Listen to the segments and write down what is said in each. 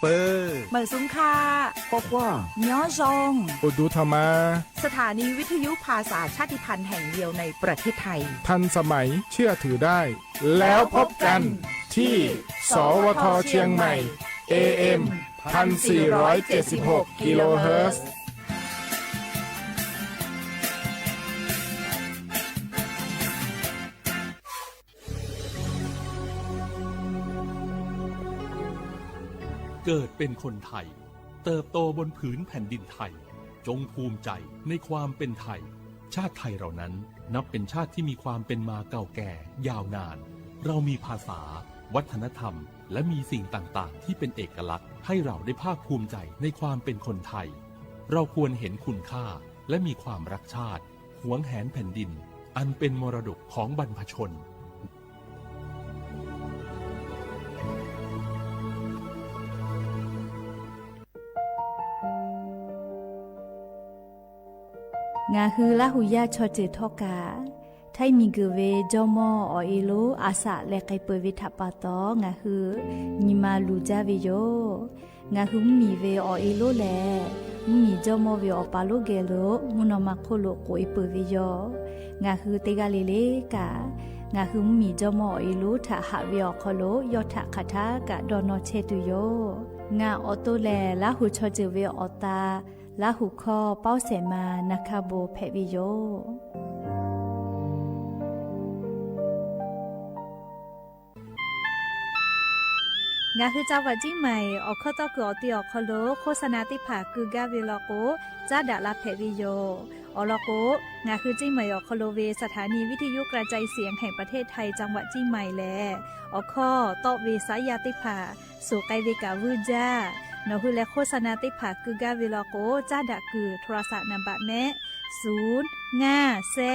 เปิด เหมยซุงค่ะ ข้อความ เมียวซอง อุดูธรรมะ สถานีวิทยุภาษาชาติพันธุ์แห่งเดียวในประเทศไทย ทันสมัย เชื่อถือได้ แล้วพบกันที่ สวท เชียงใหม่ เอเอ็ม พันสี่ร้อยเจ็ดสิบหก กิโลเฮิรตซ์ เกิดเป็นคนไทย เติบโตบนผืนแผ่นดินไทย จงภูมิใจในความเป็นไทย ชาติไทยเรานั้นนับเป็นชาติที่มีความเป็นมาเก่าแก่ยาวนาน เรามีภาษา วัฒนธรรม และมีสิ่งต่างๆ ที่เป็นเอกลักษณ์ ให้เราได้ภาคภูมิใจในความเป็นคนไทย เราควรเห็นคุณค่า และมีความรักชาติ หวงแหนแผ่นดิน อันเป็นมรดกของบรรพชน Ngaˬ hui Laˇ huˍ yaˇ chaw ceuˬ htawˇ kaꞈ, htaiˇ miˬ guiˬ ve jawˇ mawˇ awˬ e lonˉ a shaꞈ leh k'ai peuˬ ve htaꞈ pa taw, ngaˬ hui nyi ma luˬ jaˇ ve yoˬ. Ngaˬ hui mvuhˇ miˬ ve awˬ e lonˉ lehˬ, mvuhˇ miˬ jawˇ mawˇ ve awˬ pa lonˉ geh lo mvuhˇ naw ma hk'oˆ lo k'oꞈ e peuˬ ve yoˬ. Ngaˬ hui teˇ g'aˇ le le kaꞈ, ngaˬ hui mvuhˇ miˬ jawˇ mawˇ awˬ e lonˉ htaꞈ haꞈ ve awˬ hk'aw lo yawˇ htaꞈ hk'aˬ htaˇ kaꞈ dawˇ nawˇ chehˇ tuˬ yoˬ. Ngaˬ awˬ to lehˬ, Laˇ huˍ chaw ceuˬ ve awˬ ta, Laˇ huˍ hkawˇ pawˇ shehˍ ma naˍ hka bon hpehꞈ ve yoˬ. Ngaˬ hui จังหวัดเชียงใหม่ awˬ hkawˇ tawˇ kuiˬ awˬ ti awˬ hk'aw lo โฆษณา teˇ hpaˍ keu gaˇ ve law k'o, caˉ daꞈ la hpehꞈ ve yoˬ. Awˬ lawn k'o, ngaˬ hui เชียงใหม่ awˬ hk'aw lo ve สถานีวิทยุกระจายเสียงแห่งประเทศไทย จังหวัดเชียงใหม่ lehˬ, awˬ hkawˇ tawˆ ve saˉ yaˇ teˇ hpaˍ suhˍ k'ai ve kaꞈ vuiˇ jaˇ. Nawˬ hui leh โฆษณา teˇ hpaˍ keu gaˇ ve law k'o, caˉ daꞈ kuiˬ โทรศัพท์ naˍ baꞈ mehˆ ศูนย์ ngaˇ แซะ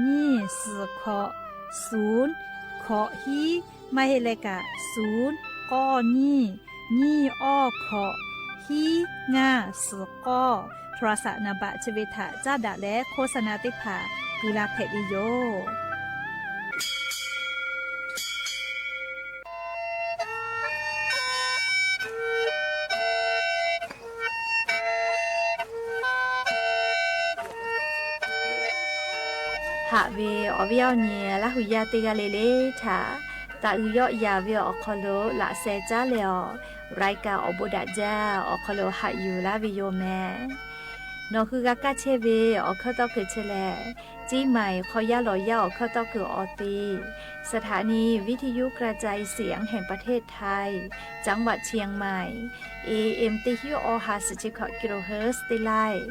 nyiˇ suhˍ hkawꞈ ศูนย์ hkawꞈ hiˉ, maˇ heˆ leh kaꞈ ศูนย์ k'awˇ nyiˇ, nyiˇ awˇ hkawꞈ, hiˉ ngaˇ suhˍ k'awˇ โทรศัพท์ naˍ baꞈ chi ve htaꞈ caˉ daꞈ leh โฆษณา teˇ hpaˍ keu la hpehꞈ ve yoˬ. Haꞈ ve awˬ viˉ awˬ nyi Laˇ huˍ yaˇ teˇ g'aˇ le le htaꞈ, taꞈ uiˍ yawˆ yan ve awˬ hk'aw lo laꞈ sheh caˉ leh awˬ, รายการ awˬ bon daꞈ jaˇ awˬ hk'aw lo haꞈ yuˬ laˇ ve yoˬ mehˍ. Nawˬ hui g'a kaˇ chehˇ ve awˬ hkawˇ tawˇ kuiˬ chi lehˬ, Ciˇ maiˍ hk'aw yaˇ lawˬ yaˇ awˬ hkawˇ tawˇ kuiˬ awˬ te, สถานีวิทยุกระจายเสียงแห่งประเทศไทย จังหวัดเชียงใหม่ เอเอ็ม teˇ hinˉ awˬ ha suhˍ chi hkawꞈ กิโลเฮิรตซ์ teˇ laiˇ,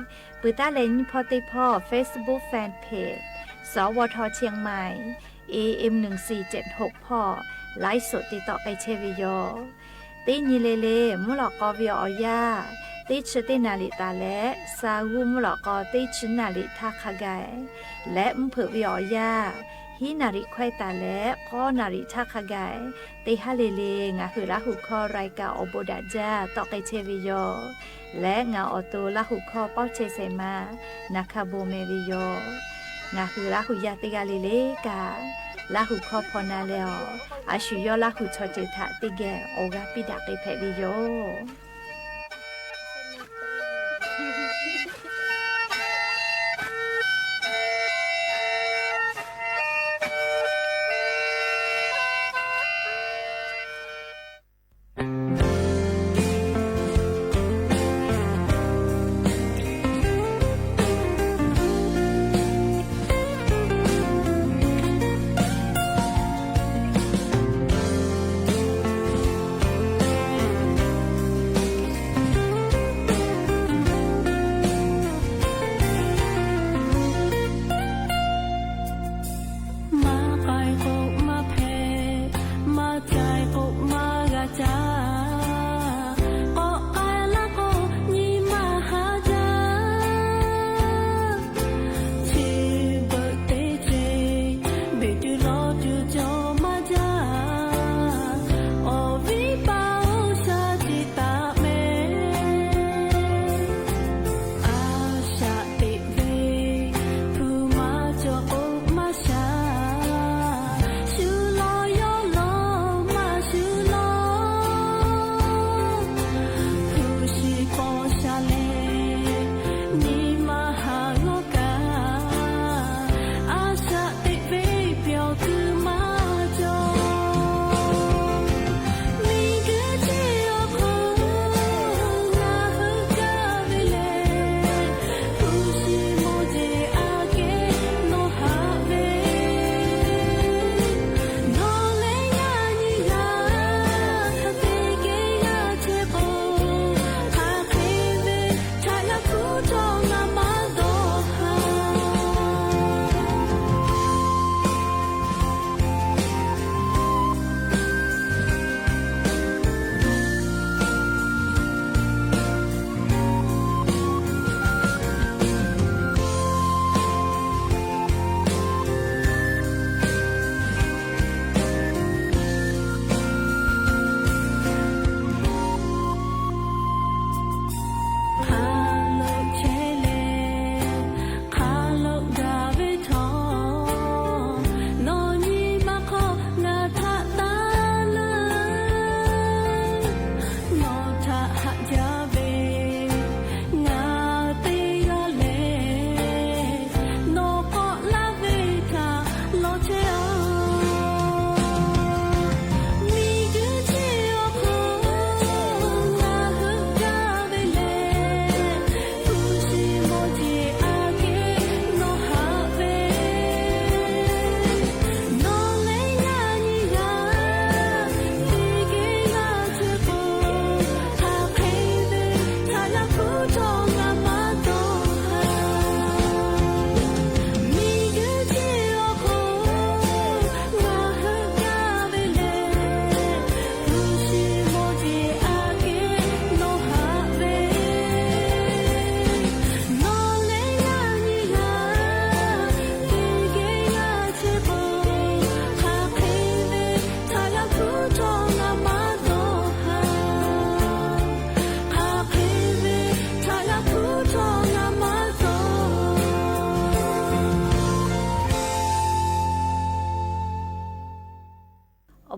peuˬ taˉ leh nyiˇ hpawˇ teˇ hpawˇ Facebook fanpage สวท เชียงใหม่ เอเอ็ม หนึ่งสี่เจ็ดหก hpawˇ ไลฟ์สด te tawˆ k'ai chehˇ ve yoˬ. Teˇ nyi le le mvuhˇ lawꞈ k'aw ve awˬ yanˇ, teˇ chi teˇ naˍ riˍ taˍ leh, sa g'uˇ mvuhˇ lawꞈ k'aw teˇ chi naˍ riˍ htaˇ hk'a gaˬ, leh mvuhˇ hpeuꞈ ve awˬ yanˇ, hiˉ naˍ riˍ hkawehˇ taˍ leh k'awˇ naˍ riˍ htaˇ hk'a gaˬ, teˇ haˉ le le ngaˬ hui Laˇ huˍ hkawˇ รายการ awˬ bon daꞈ jaˇ tawˆ k'ai chehˇ ve yoˬ. Leh ngaˬ awˬ to Laˇ huˍ hkawˇ pawˇ chehˇ shehˍ ma naˍ hka bon meh ve yoˬ. Ngaˬ hui Laˇ huˍ yaˇ teˇ g'aˇ le le kaꞈ, Laˇ huˍ hkawˇ hpaw na leh awˬ, a shu yawˇ Laˇ huˍ chaw ceuˬ htaꞈ teˇ geh awˬ g'aˇ piˇ daꞈ k'ai hpehꞈ ve yoˬ.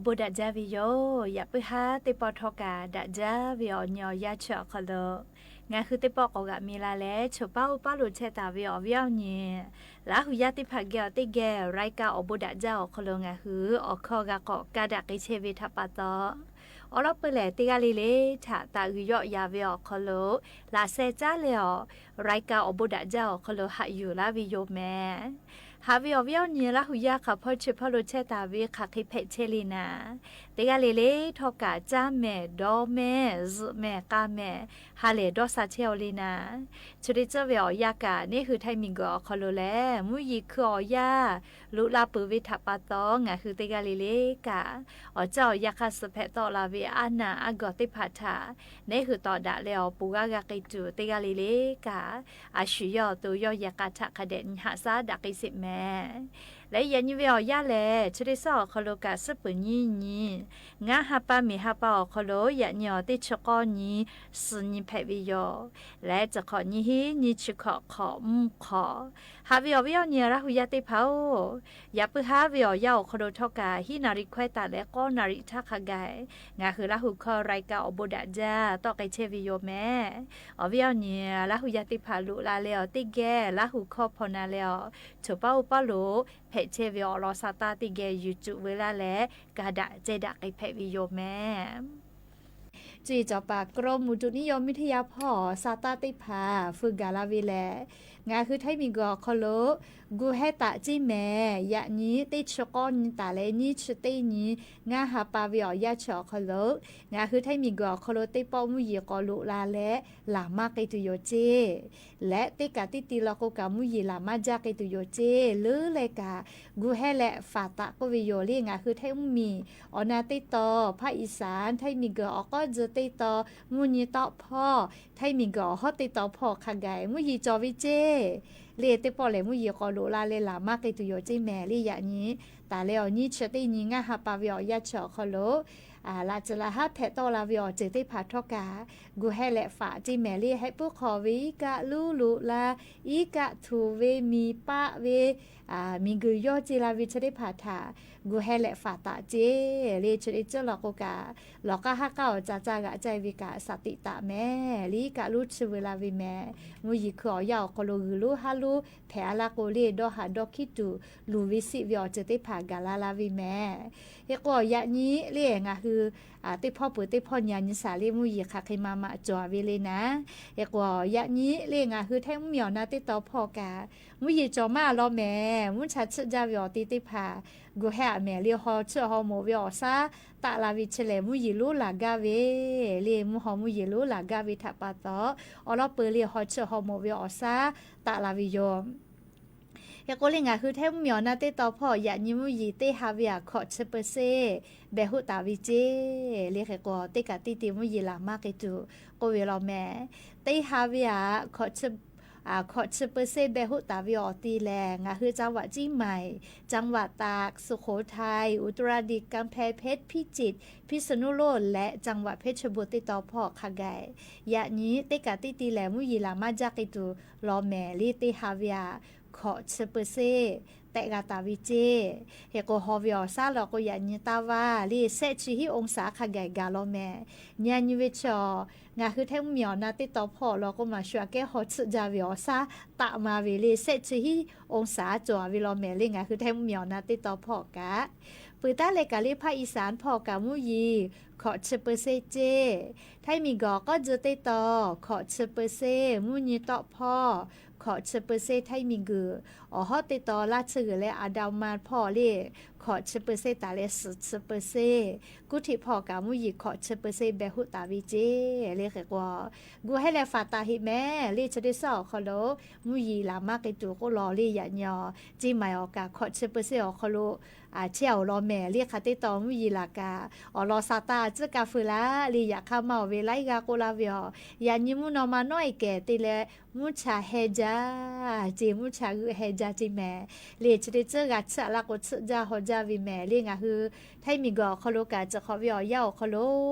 Bon daꞈ jaˇ ve yoˬ. Yaꞈ puiˉ haˉ teˇ pawˆ htawˇ kaꞈ daꞈ jaˇ ve awˬ nyi awˬ yanˇ chi awˬ hk'aw lo, ngaˬ hui teˇ pawˆ k'awꞈ g'aꞈ mi la leh, choˬ paˉ uˉ paˉ lo chehˇ taˍ ve awˬ viˉ awˬ nyi, Laˇ hu yaˇ teˇ hpaˍ geh awˬ teˇ geh รายการ awˬ bon daꞈ jaˇ awˬ hk'aw lo ngaˬ hui awˬ hkawˇ g'a k'awꞈ ka daꞈ k'ai chehˇ ve htaꞈ pa taw, awˉ lawˉ peu lehˬ teˇ g'aˇ le le htaꞈ taꞈ g'uiˬ yawˆ yan ve awˬ hk'aw lo, laꞈ sheh caˉ leh awˬ รายการ awˬ bon daꞈ jaˇ awˬ hk'aw lo haꞈ yuˬ laˇ ve yoˬ mehˍ. Haꞈ ve awˬ viˉ awˬ nyi Laˇ hu yaˇ hk'aˬ hpawˇ chi hpawˇ lo chehˇ taˍ ve hk'aˬ hk'e hpehꞈ chehˇ le naˍ, teˇ g'aˇ le le htawˇ kaꞈ caˇ mehˍ, dawˇ mehˍ, zuhꞈ mehˍ, k'a mehˍ, ha lehˬ dawˇ sha chehˇ-aw le naˍ, chi teˇ ceuˬ ve awˬ yanˇ kaꞈ neˇ hui htaiˇ miˬguiˬ awˬ hk'aw lo lehˬ, mvuhˇ yeˬ hkui awˬ yanˇ loꞈ la peuˬ ve htaꞈ pa taw, ngaˬ hui teˇ g'aˇ le le kaꞈ awˬ caˇ awˬ yanˇ hk'aˇ suh hpehꞈ tawˆ la ve aˉ naˬ aˉ gawˬ teˇ hpaˍ htaꞈ neˇ hui tawˍ daꞈ leh awˬ pon g'aˇ g'a k'ai tuˬ, teˇ g'aˇ le le kaꞈ a shu yawˇ awˬ to yawˇ yehˬ k'a htaꞈ hk'a dehꞈ nyi haꞈ shaˉ daꞈ k'ai sheˍ mehˍ. Leh yaꞈ nyi ve awˬ yanˇ lehˬ, chi teˇ ceuˬ awˬ hk'aw lo kaꞈ suhˉ peuˬ nyiˇ nyi, ngaˇ ha pa miˬ ha pa awˬ hk'aw lo yaꞈ nyi awˬ teˇ chi k'awˇ nyi, suhˍ nyi hpehꞈ ve yoˬ. Leh chi hk'awꞈ nyi hiˉ nyi chi hkawꞈ hk'awꞈ mvuhˇ hk'awꞈ, haꞈ ve awˬ viˉ awˬ nyi Laˇ hu yaˇ teˇ hpaˍ-oˬ, yaꞈ puiˉ haˉ ve awˬ yanˇ awˬ hk'aw lo htawˇ kaꞈ hiˉ naˍ riˍ hkawehˇ taˍ leh k'awˇ naˍ riˍ htaˇ hk'a gaˬ, ngaˬ hui Laˇ hu hkawˇ รายการ awˬ bon daꞈ jaˇ tawˆ k'ai chehˇ ve yoˬ mehˍ. Awˬ viˉ awˬ nyi Laˇ hu yaˇ teˇ hpaˍ loꞈ la leh awˬ teˇ geh Laˇ hu hkawˇ hpaw na leh awˬ, choˬ paˉ uˉ paˉ lo hpehꞈ chehˇ ve awˬ lawn sha taˇ teˇ geh yuˬ cuꞈ veu laˇ leh, ka daꞈ ceh daꞈ k'ai hpehꞈ ve yoˬ mehˍ. Cuˇ yiˍ cawˬ paˍ กรมอุตุนิยมวิทยา hpawˇ sha taˇ teˇ hpaˍ feu gaˬ la ve lehˬ, ngaˬ hui htaiˇ miˬguiˬ awˬ hk'aw lo gu hehˉ taꞈ ceˇ mehˍ. Yaꞈ nyi teˇ chi k'awˇ nyi taˍ leh nyiˇ chi teˇ nyi ngaˇ ha pa ve awˬ yanˇ chi awˬ hk'aw lo, ngaˬ hui htaiˇ miˬguiˬ awˬ hk'aw lo teˇ pawˆ mvuhˇ yeˬ k'awꞈ loꞈ la leh laˬ maˇ k'ai tuˬ yoˬ ceˇ. Leh teˇ kaꞈ teˇ ti law k'o kaꞈ mvuhˇ yeˬ laˬ maˇ jaˇ k'ai tuˬ yoˬ ceˇ. Leuˉ leh kaꞈ gu hehˉ leh faˍ taꞈ k'oˆ ve yoˬ le. Ngaˬ hui htaiˇ mvuhˇ miˬ awˬ na teˇ taw, ภาคอีสาน htaiˇ miˬguiˬ awˬ k'awˉ tzuh teˇ taw, mvuhˇ nyi tawˆ hpawˇ htaiˇ miˬguiˬ awˬ hawˉ teˇ taw hpawˇ hk'a gaˬ mvuhˇ yeˬ cawˬ ve ceˇ. Le teˇ pawˆ lehˬ mvuhˇ yeˬ k'awꞈ loꞈ la leh laˬ maˇ k'ai tuˬ yoˬ ceˇ mehˍ. Le yaꞈ nyi taˍ leh awˬ nyiˇ chi teˇ nyi ngaˇ ha pa ve awˬ yanˇ chi awˬ hk'aw lo, laꞈ tcuhˍ laꞈ haˉ hpehꞈ tawˆ la ve awˬ ceuˬ teˇ hpaˍ htawˇ kaꞈ gu hehˉ leh faˍ ceˇ mehˍ. Le heh puiˉ hk'aw ve iˉ kaˆ luˉ loꞈ la, iˉ kaˆ htuꞈ ve miˬ paˆ ve miˬguiˬ yawˇ ce la ve chi teˇ hpaˍ htaꞈ gu hehˉ leh faˍ taꞈ ceˇ. Le chi teˇ ceuˬ law k'o kaꞈ lawˬ k'aˇ haˉ k'aˇ awˬ ca caˇ g'aꞈ caˇ ve kaꞈ shaˍ tiꞈ taꞈ mehˍ. Le iˉ kaˆ luˉ chi veu la ve mehˍ. Mvuhˇ yeˬ hkui awˬ yanˇ awˬ hk'aw lo g'uiˬ lonˉ haˉ lonˉ hpehꞈ a laˇ k'o le dawˇ haˍ dawˇ hkiˉ tuˬ luˬ ve siˆ ve awˬ ceuˬ teˇ hpaˍ gaˬ la la ve mehˍ. Hk'e k'o yaꞈ nyi le ngaˬ hui teˇ hpawˇ peuˬ teˇ hpawˇ nyi a nyi shaˍ le mvuhˇ yeˬ hk'aˬ hk'e ma ma cawˬ a ve le naˍ. Hk'e k'o yaꞈ nyi le ngaˬ hui htaiˇ mvuhˇ miˬ awˬ na teˇ taw hpawˇ kaꞈ mvuhˇ yeˬ cawˬ maˇ a law mehˍ. Mvuhˇ cha chiˆ jaˇ ve awˬ te teˇ hpaˍ gu hehˉ a mehˍ. Le haw chiˆ haw mawˬ ve awˬ shaˉ taˆ la ve chi lehˬ mvuhˇ yeˬ lonˉ laˬ gaˇ ve le. Mvuhˇ haw mvuhˇ yeˬ lonˉ laˬ gaˇ ve htaꞈ pa taw, awˉ lawˉ peu le haw chiˆ haw mawˬ ve awˬ shaˉ taˆ la ve yoˬ. Hk'e k'o le ngaˬ hui htaiˇ mvuhˇ miˬ awˬ na teˇ taw hpawˇ yaꞈ nyi mvuhˇ yeˬ teˇ ha ve aꞈ hkawꞈ chi เปอร์เซ็นต์ behˬ hoˆ taˍ ve ceˇ. Le hk'e k'o teˇ kaꞈ teˇ te mvuhˇ yeˬ laˬ maˇ k'ai tuˬ k'oˆ ve law mehˍ. Teˇ ha ve aꞈ hkawꞈ chi เปอร์เซ็นต์ behˬ hoˆ taˍ ve awˬ te lehˬ, ngaˬ hui จังหวัดเชียงใหม่, จังหวัดตาก, สุโขทัย, อุตรดิตถ์, กำแพงเพชร, พิจิตร, พิษณุโลก leh จังหวัดเพชรบูรณ์ teˇ taw hpawˇ hk'a gaˬ, yaꞈ nyi teˇ kaꞈ teˇ te lehˬ mvuhˇ yeˬ laˬ maˇ jaˇ k'ai tuˬ law mehˍ. Le teˇ ha ve aꞈ hkawꞈ chi เปอร์เซ็นต์ tehꞈ g'a taˍ ve ceˇ. Hk'e k'o haw ve awˬ shaˉ law k'o yaꞈ nyi taˇ vaˇ le shehˆ chi hiˉ องศา hk'a gaˬ gaˬ law mehˍ. Nyi a nyi ve chi awˬ, ngaˬ hui htaiˇ mvuhˇ miˬ awˬ na teˇ taw hpawˇ law k'o maˬ shu aꞈ kehˉ haw chiˆ jaˇ ve awˬ shaˉ taˆ ma ve le shehˆ chi hiˉ องศา cawˬ a ve law mehˍ. Le ngaˬ hui htaiˇ mvuhˇ miˬ awˬ na teˇ taw hpawˇ kaꞈ, peuˬ taˉ leh kaꞈ le ภาคอีสาน hpawˇ kaꞈ mvuhˇ yeˬ hkawꞈ chi เปอร์เซ็นต์ ceˇ. Htaiˇ miˬguiˬ awˬ k'awˉ tzuh teˇ taw hkawꞈ chi เปอร์เซ็นต์, mvuhˇ nyi tawˆ hpawˇ hkawꞈ chi เปอร์เซ็นต์, htaiˇ miˬguiˬ awˬ hawˉ teˇ taw laˇ chi g'uiˬ leh อันดามัน hpawˇ le hkawꞈ chi เปอร์เซ็นต์ taˍ leh suhˍ chi เปอร์เซ็นต์, kuˇ htiꞈ hpawˇ kaꞈ mvuhˇ yeˬ hkawꞈ chi เปอร์เซ็นต์ behˬ hoˆ taˍ ve ceˇ. Le hk'e k'o gu hehˉ leh faˍ taˍ heˆ mehˍ. Le chi teˇ shaˉ awˬ hk'aw lo mvuhˇ yeˬ laˬ maˇ k'ai tuˬ k'oˆ law le yaꞈ nyi awˬ, ceˇ maiˍ awˬ kaꞈ hkawꞈ chi เปอร์เซ็นต์ awˬ hk'aw lo chehˇ awˬ law mehˍ. Le hk'aˬ teˇ taw mvuhˇ yeˬ laˬ kaꞈ awˬ lawn sha taˇ tcuhˉ ka feu laˇ le. Yaꞈ hk'aˇ maˇ awˬ ve laiˉ g'aˇ k'oˆ laˇ ve awˬ, yaꞈ nyi mvuhˇ naw ma nawˉ e kehˬ te leh mvuhˇ cha heh jaˇ ceˇ, mvuhˇ cha g'euˆ heh jaˇ ceˇ mehˍ. Le chi teˇ tcuhˉ g'a chiˇ a laˇ k'o chiˇ jaˇ haw jaˇ ve mehˍ. Le ngaˬ hui htaiˇ miˬguiˬ awˬ hk'aw lo kaꞈ chi hk'awꞈ ve awˬ yanˇ awˬ hk'aw lo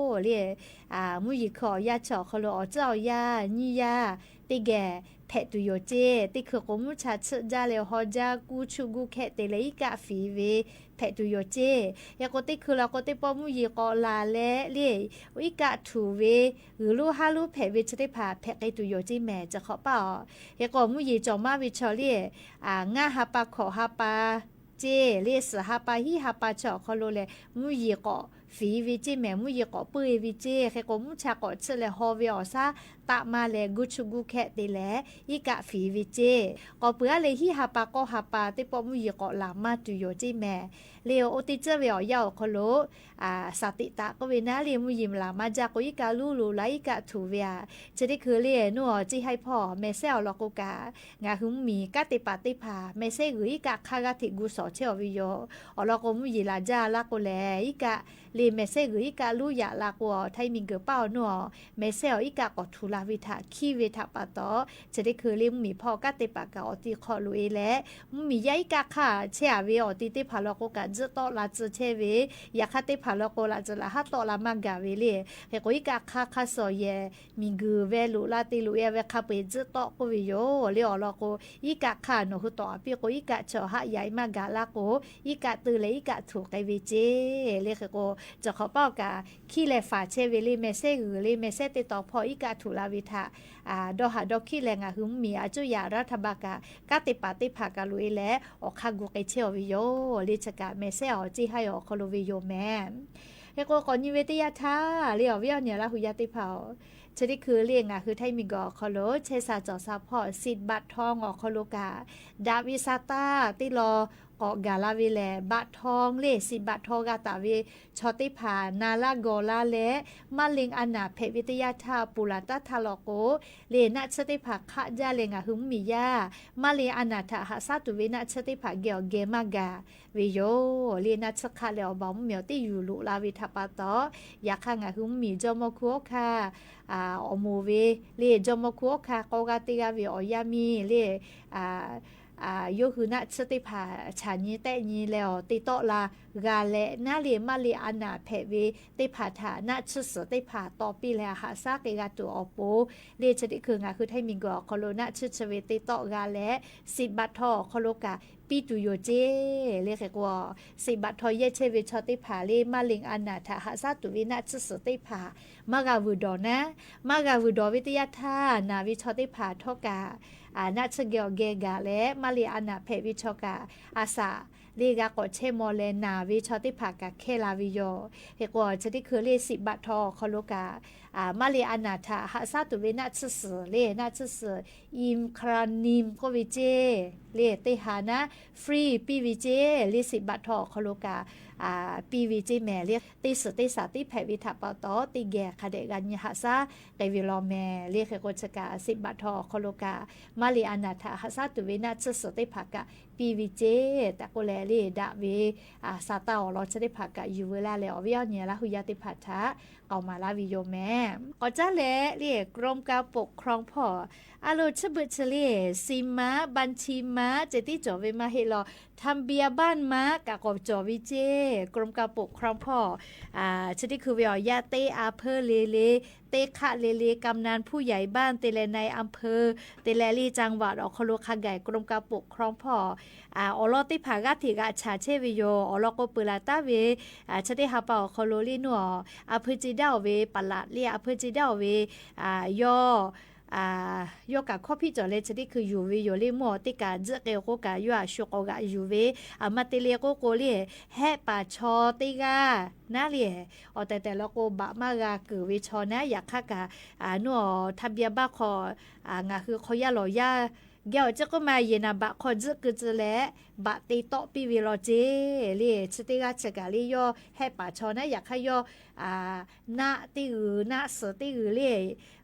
le mvuhˇ yeˬ hkui awˬ yanˇ chi awˬ hk'aw lo awˬ tcuhˉ awˬ yanˇ nyiˇ yanˇ teˇ geh hpehꞈ tuˬ yoˬ ceˇ. Teˇ hkui k'o mvuhˇ cha tsuhˆ jaˇ leh haw jaˇ, guˇ chuˇ guˇ hkehˆ te leh iˉ kaˆ fiˍ ve hpehꞈ tuˬ yoˬ ceˇ. Hk'e k'o teˇ hkui la k'o teˇ pawˆ mvuhˇ yeˬ k'awꞈ laˬ leh le, iˉ kaˆ htuˬ ve, g'uiˬ lonˉ haˉ lonˉ hpehꞈ ve chi teˇ hpaˍ hpehꞈ k'ai tuˬ yoˬ ceˇ mehˍ, chi hk'awꞈ paˇ-oˬ. Hk'e k'o mvuhˇ yeˬ cawˬ maˇ ve chaw le, ngaˇ ha pa hkawꞈ ha pa ceˇ le, suhˍ ha pa hiˉ ha pa chi awˬ hk'aw lo lehˬ mvuhˇ yeˬ k'awꞈ fiˍ ve ceˇ mehˍ, mvuhˇ yeˬ k'awꞈ puiˉ ve ceˇ. Hk'e k'o mvuhˇ cha k'awꞈ tsuhˆ leh haw ve awˬ shaˉ taˆ maˇ leh guˇ chuˇ guˇ hkehˆ te leh iˉ kaˆ fiˍ ve ceˇ. K'awꞈ peuˬ aˉ leh hiˉ ha pa k'awˇ ha pa teˇ pawˆ mvuhˇ yeˬ k'awꞈ laˬ maˇ tuˬ yoˬ ceˇ mehˍ. Le oˇ teˇ ceuˬ ve awˬ yanˇ awˬ hk'aw lo สติตะ k'oˆ ve naˉ le, mvuhˇ yeˬ laˬ maˇ jaˇ k'o iˉ kaˆ luˉ lo la iˉ kaˆ htuˬ ve aꞈ. Chi teˇ hkui le nuˇ-aˬ ceˇ haiˉ hpawˇ mehˍ sehˉ awˬ lawn k'o kaꞈ, ngaˬ hui mvuhˇ miˬ kanˉ te paˍ teˇ hpaˍ mehˍ sehˉ g'uiˬ iˉ kaˆ hk'aˇ g'aˇ hteꞈ gu shawˍ chehˇ-aˬ ve yoˬ. Awˬ lawn k'o mvuhˇ yeˬ laˬ jaˇ laˇ k'o lehˬ, iˉ kaˆ le mehˍ sehˉ g'uiˬ iˉ kaˆ luˉ yaꞈ la k'o, htaiˇ miˬ guiˬ paˇ awˬ nuˇ-aˬ mehˍ sehˉ awˬ iˉ kaˆ k'awꞈ htuˬ la ve htaꞈ hkiˇ ve htaꞈ pa taw, chi teˇ hkui le mvuhˇ miˬ hpawˇ kanˉ te paˍ kaꞈ awˬ ti hk'aw loꞈ-e leh, mvuhˇ miˬ yaˇ iˉ kaˆ hk'aˇ chehˇ-aˬ ve awˬ ti teˇ hpaˍ law k'o kaꞈ tzuhˆ tawˆ la tcuh chehˇ ve, yaꞈ hk'aˇ teˇ hpaˍ law k'o laꞈ tcuh laꞈ haˉ tawˆ la maˇ gaˬ ve le. Hk'e k'o iˉ kaˆ hk'aˇ hk'aˇ suh yehˬ miˬ guiˬ ve loꞈ la te loꞈ-e ve hk'a peu-eˬ tzuhˆ tawˆ k'oˆ ve yoˬ le. Awˬ lawn k'o iˉ kaˆ hk'aˇ nawˬ hui tawˍ aꞈ piˇ k'o iˉ kaˆ chaw haˆ yaꞈ-e maˇ gaˬ laˇ k'o, iˉ kaˆ teu leh iˉ kaˆ htuˬ k'ai ve ceˇ le. Hk'e k'o, cawˬ hk'awꞈ paˇ-oˬ kaꞈ hkiˇ leh faˍ chehˇ ve le mehˍ sehˉ g'uiˬ le mehˍ sehˉ teˇ taw hpawˇ iˉ kaˆ htuˬ la ve htaꞈ dawˇ haꞈ dawˇ hkiˇ leh ngaˬ hui mvuhˇ miˬ aˬ cuˇ yaꞈ raˇ htaˇ ba kaꞈ kanˉ te paˍ teˇ hpaˍ kaꞈ loꞈ-e leh awˬ hk'aˇ gu k'ai chehˇ-aˬ ve yoˬ le. Chi kaꞈ mehˍ sehˉ awˬ ceˇ haiˉ awˬ hk'aw lo ve yoˬ mehˍ. Hk'e k'o k'awꞈ nyi ve teˇ yanˇ htaˇ le awˬ viˉ awˬ nyi Laˇ huˍ yaˇ teˇ hpaˍ-oˬ, chi teˇ hkui le ngaˬ hui htaiˇ miˬ guiˬ awˬ hk'aw lo chehˇ sha cawˬ sha hpawˇ สิทธิ์บัตรทอง awˬ hk'aw lo kaꞈ daꞈ ve sa taˇ teˇ law k'awꞈ gaˬ la ve lehˬ, บัตรทอง le สิทธิ์บัตรทอง g'a taˍ ve chaw teˇ hpaˍ na laˇ gawˬ laˇ leh มะเร็ง a naˍ hpehꞈ ve teˇ yanˇ htaˇ ponˬ laˬ taˉ htaˇ law k'o, le naˆ tsuhˇ teˇ hpaˍ hk'aˆ jaˇ leh ngaˬ hui mvuhˇ miˬ yaˇ มะเร็ง a naˍ htaꞈ haꞈ shaˉ tuˬ ve naˆ tsuhˇ teˇ hpaˍ geh awˬ geh maˇ gaˬ ve yoˬ le. Naˆ tsuhˇ hk'aˆ leh awˬ baˬ mvuhˇ miˬ awˬ teˇ yuˬ loꞈ la ve htaꞈ pa taw, yaꞈ hk'aˇ ngaˬ hui mvuhˇ miˬ jawˇ mawˇ hkuˇ awˉ hkanˇ awˬ moˍ ve le jawˇ mawˇ hkuˇ awˉ hkanˇ k'awˇ g'aˇ teˇ g'aˇ ve awˬ yaˇ miˇ le yawˇ hui naˆ tsuhˇ teˇ hpaˍ chaꞈ nyi tehˆ nyi leh awˬ te tawˆ la g'a leh naˉ le มะเร็ง a naˍ hpehꞈ ve teˇ hpaˍ htaꞈ naˆ tsuhˇ suhˍ teˇ hpaˍ taw piˇ leh haꞈ shaˉ k'ai g'a tuˬ awˬ pon le chi teˇ hkui ngaˬ hui htaiˇ miˬ guiˬ awˬ hk'aw lo naˆ tsuhˇ chi ve te tawˆ g'a leh สิทธิ์บัตรทอง awˬ hk'aw lo kaꞈ piˇ tuˬ yoˬ ceˇ le. Hk'e k'o สิทธิ์บัตรทอง yehˇ chehˇ ve chaw teˇ hpaˍ le มะเร็ง a naˍ htaꞈ haꞈ shaˉ tuˬ ve naˆ tsuhˇ suhˍ teˇ hpaˍ maˇ g'a vuiˬ dawˬ naˉ, maˇ g'a vuiˬ dawˬ ve teˇ yanˇ htaˇ naˬ ve chaw teˇ hpaˍ htawˇ kaꞈ naˆ tsuhˇ geh awˬ geh gaˬ leh มะเร็ง a naˍ hpehꞈ ve chaw kaꞈ a shaꞈ le g'a k'awꞈ chehˇ maw leh naˬ ve chaw teˇ hpaˍ kaꞈ hkehˇ la ve yoˬ. Hk'e k'o chi teˇ hkui le สิทธิ์บัตรทอง awˬ hk'aw lo kaꞈ มะเร็ง a naˍ htaꞈ haꞈ shaˉ tuˬ ve naˆ tsuhˇ suhˍ le naˆ tsuhˇ suhˍ อิมคาลิน k'oˆ ve ceˇ le teˇ ha naˉ free piˇ ve ceˇ le สิทธิ์บัตรทอง awˬ hk'aw lo kaꞈ piˇ ve ceˇ mehˍ le. Teˇ suhˍ teˇ shaˍ tiˉ hpehꞈ ve htaꞈ pa taw teˇ geh hk'a dehꞈ g'a nyi haꞈ shaˉ k'ai ve law mehˍ le. Hk'e k'o chi kaꞈ สิทธิ์บัตรทอง awˬ hk'aw lo kaꞈ มะเร็ง a naˍ htaꞈ haꞈ shaˉ tuˬ ve naˆ tsuhˇ suhˍ teˇ hpaˍ kaꞈ piˇ ve ceˇ tehꞈ k'oˆ leh le daꞈ ve sa taˇ awˬ lawn chi teˇ hpaˍ kaꞈ yuˬ veu laˇ leh awˬ viˉ awˬ nyi Laˇ huˍ yaˇ teˇ hpaˍ htaꞈ k'aoˍ maˍ laˇ ve yoˬ mehˍ. K'awꞈ caˉ leh le กรมการปกครอง hpawˇ a lo chi beuꞈ chi le สิทธิ์ maˇ บัญชี maˇ ceh tiˉ cawˬ ve maˇ heˆ law, ทะเบียนบ้าน maˇ kaꞈ k'awꞈ cawˬ ve ceˇ กรมการปกครอง hpawˇ chi teˇ hkui ve awˬ yanˇ teˇ อำเภอ le le, teˇ hk'aˆ le le กำนัน ผู้ใหญ่บ้าน te leh นายอำเภอ te leh le จังหวัด awˬ hk'aw lo hk'a gaˬ กรมการปกครอง hpawˇ awˬ lawn teˇ hpaˍ g'aˇ hteꞈ g'aꞈ chaˍ chehˇ ve yoˬ. Awˬ lawn k'o peuˬ laˬ taˉ ve chi teˇ ha pa awˬ hk'aw lo le nuˇ อำเภอ ce daˇ-oˬ ve paˍ laꞈ le อำเภอ ce daˇ-oˬ ve yawˇ yawˇ kaꞈ hkawˇ hpiˆ cawˬ leh chi teˇ hkui yuˬ ve yoˬ le. Mvuhˇ awˬ teˇ kaꞈ tzuhˆ k'ai k'oˆ kaꞈ yawˇ htaꞈ shu k'awꞈ g'aꞈ yuˬ ve, a ma te le k'oˆ k'o le, hehˆ paˍ chaw teˇ g'aˇ naˉ le awˬ tehˬ tehˬ law k'o baꞈ maˇ g'a keunˍ ve chaw naˉ. Yaꞈ hk'aˇ kaꞈ nuˇ ทะเบียนบ้าน hk'aw ngaˬ hui hk'aw yaˇ lawˬ yaˇ geh awˬ ceˇ k'oˆ ma yehˬ naˍ baꞈ hk'aw tzuhˆ keu tcuh leh baꞈ te tawˆ piˇ ve law ceˇ le. Chi teˇ g'aˇ chi kaꞈ le yawˇ hehˆ paˍ chaw naˉ. Yaꞈ hk'aˇ yawˇ naˆ teˇ g'uiˬ naˆ suhˍ teˇ g'uiˬ le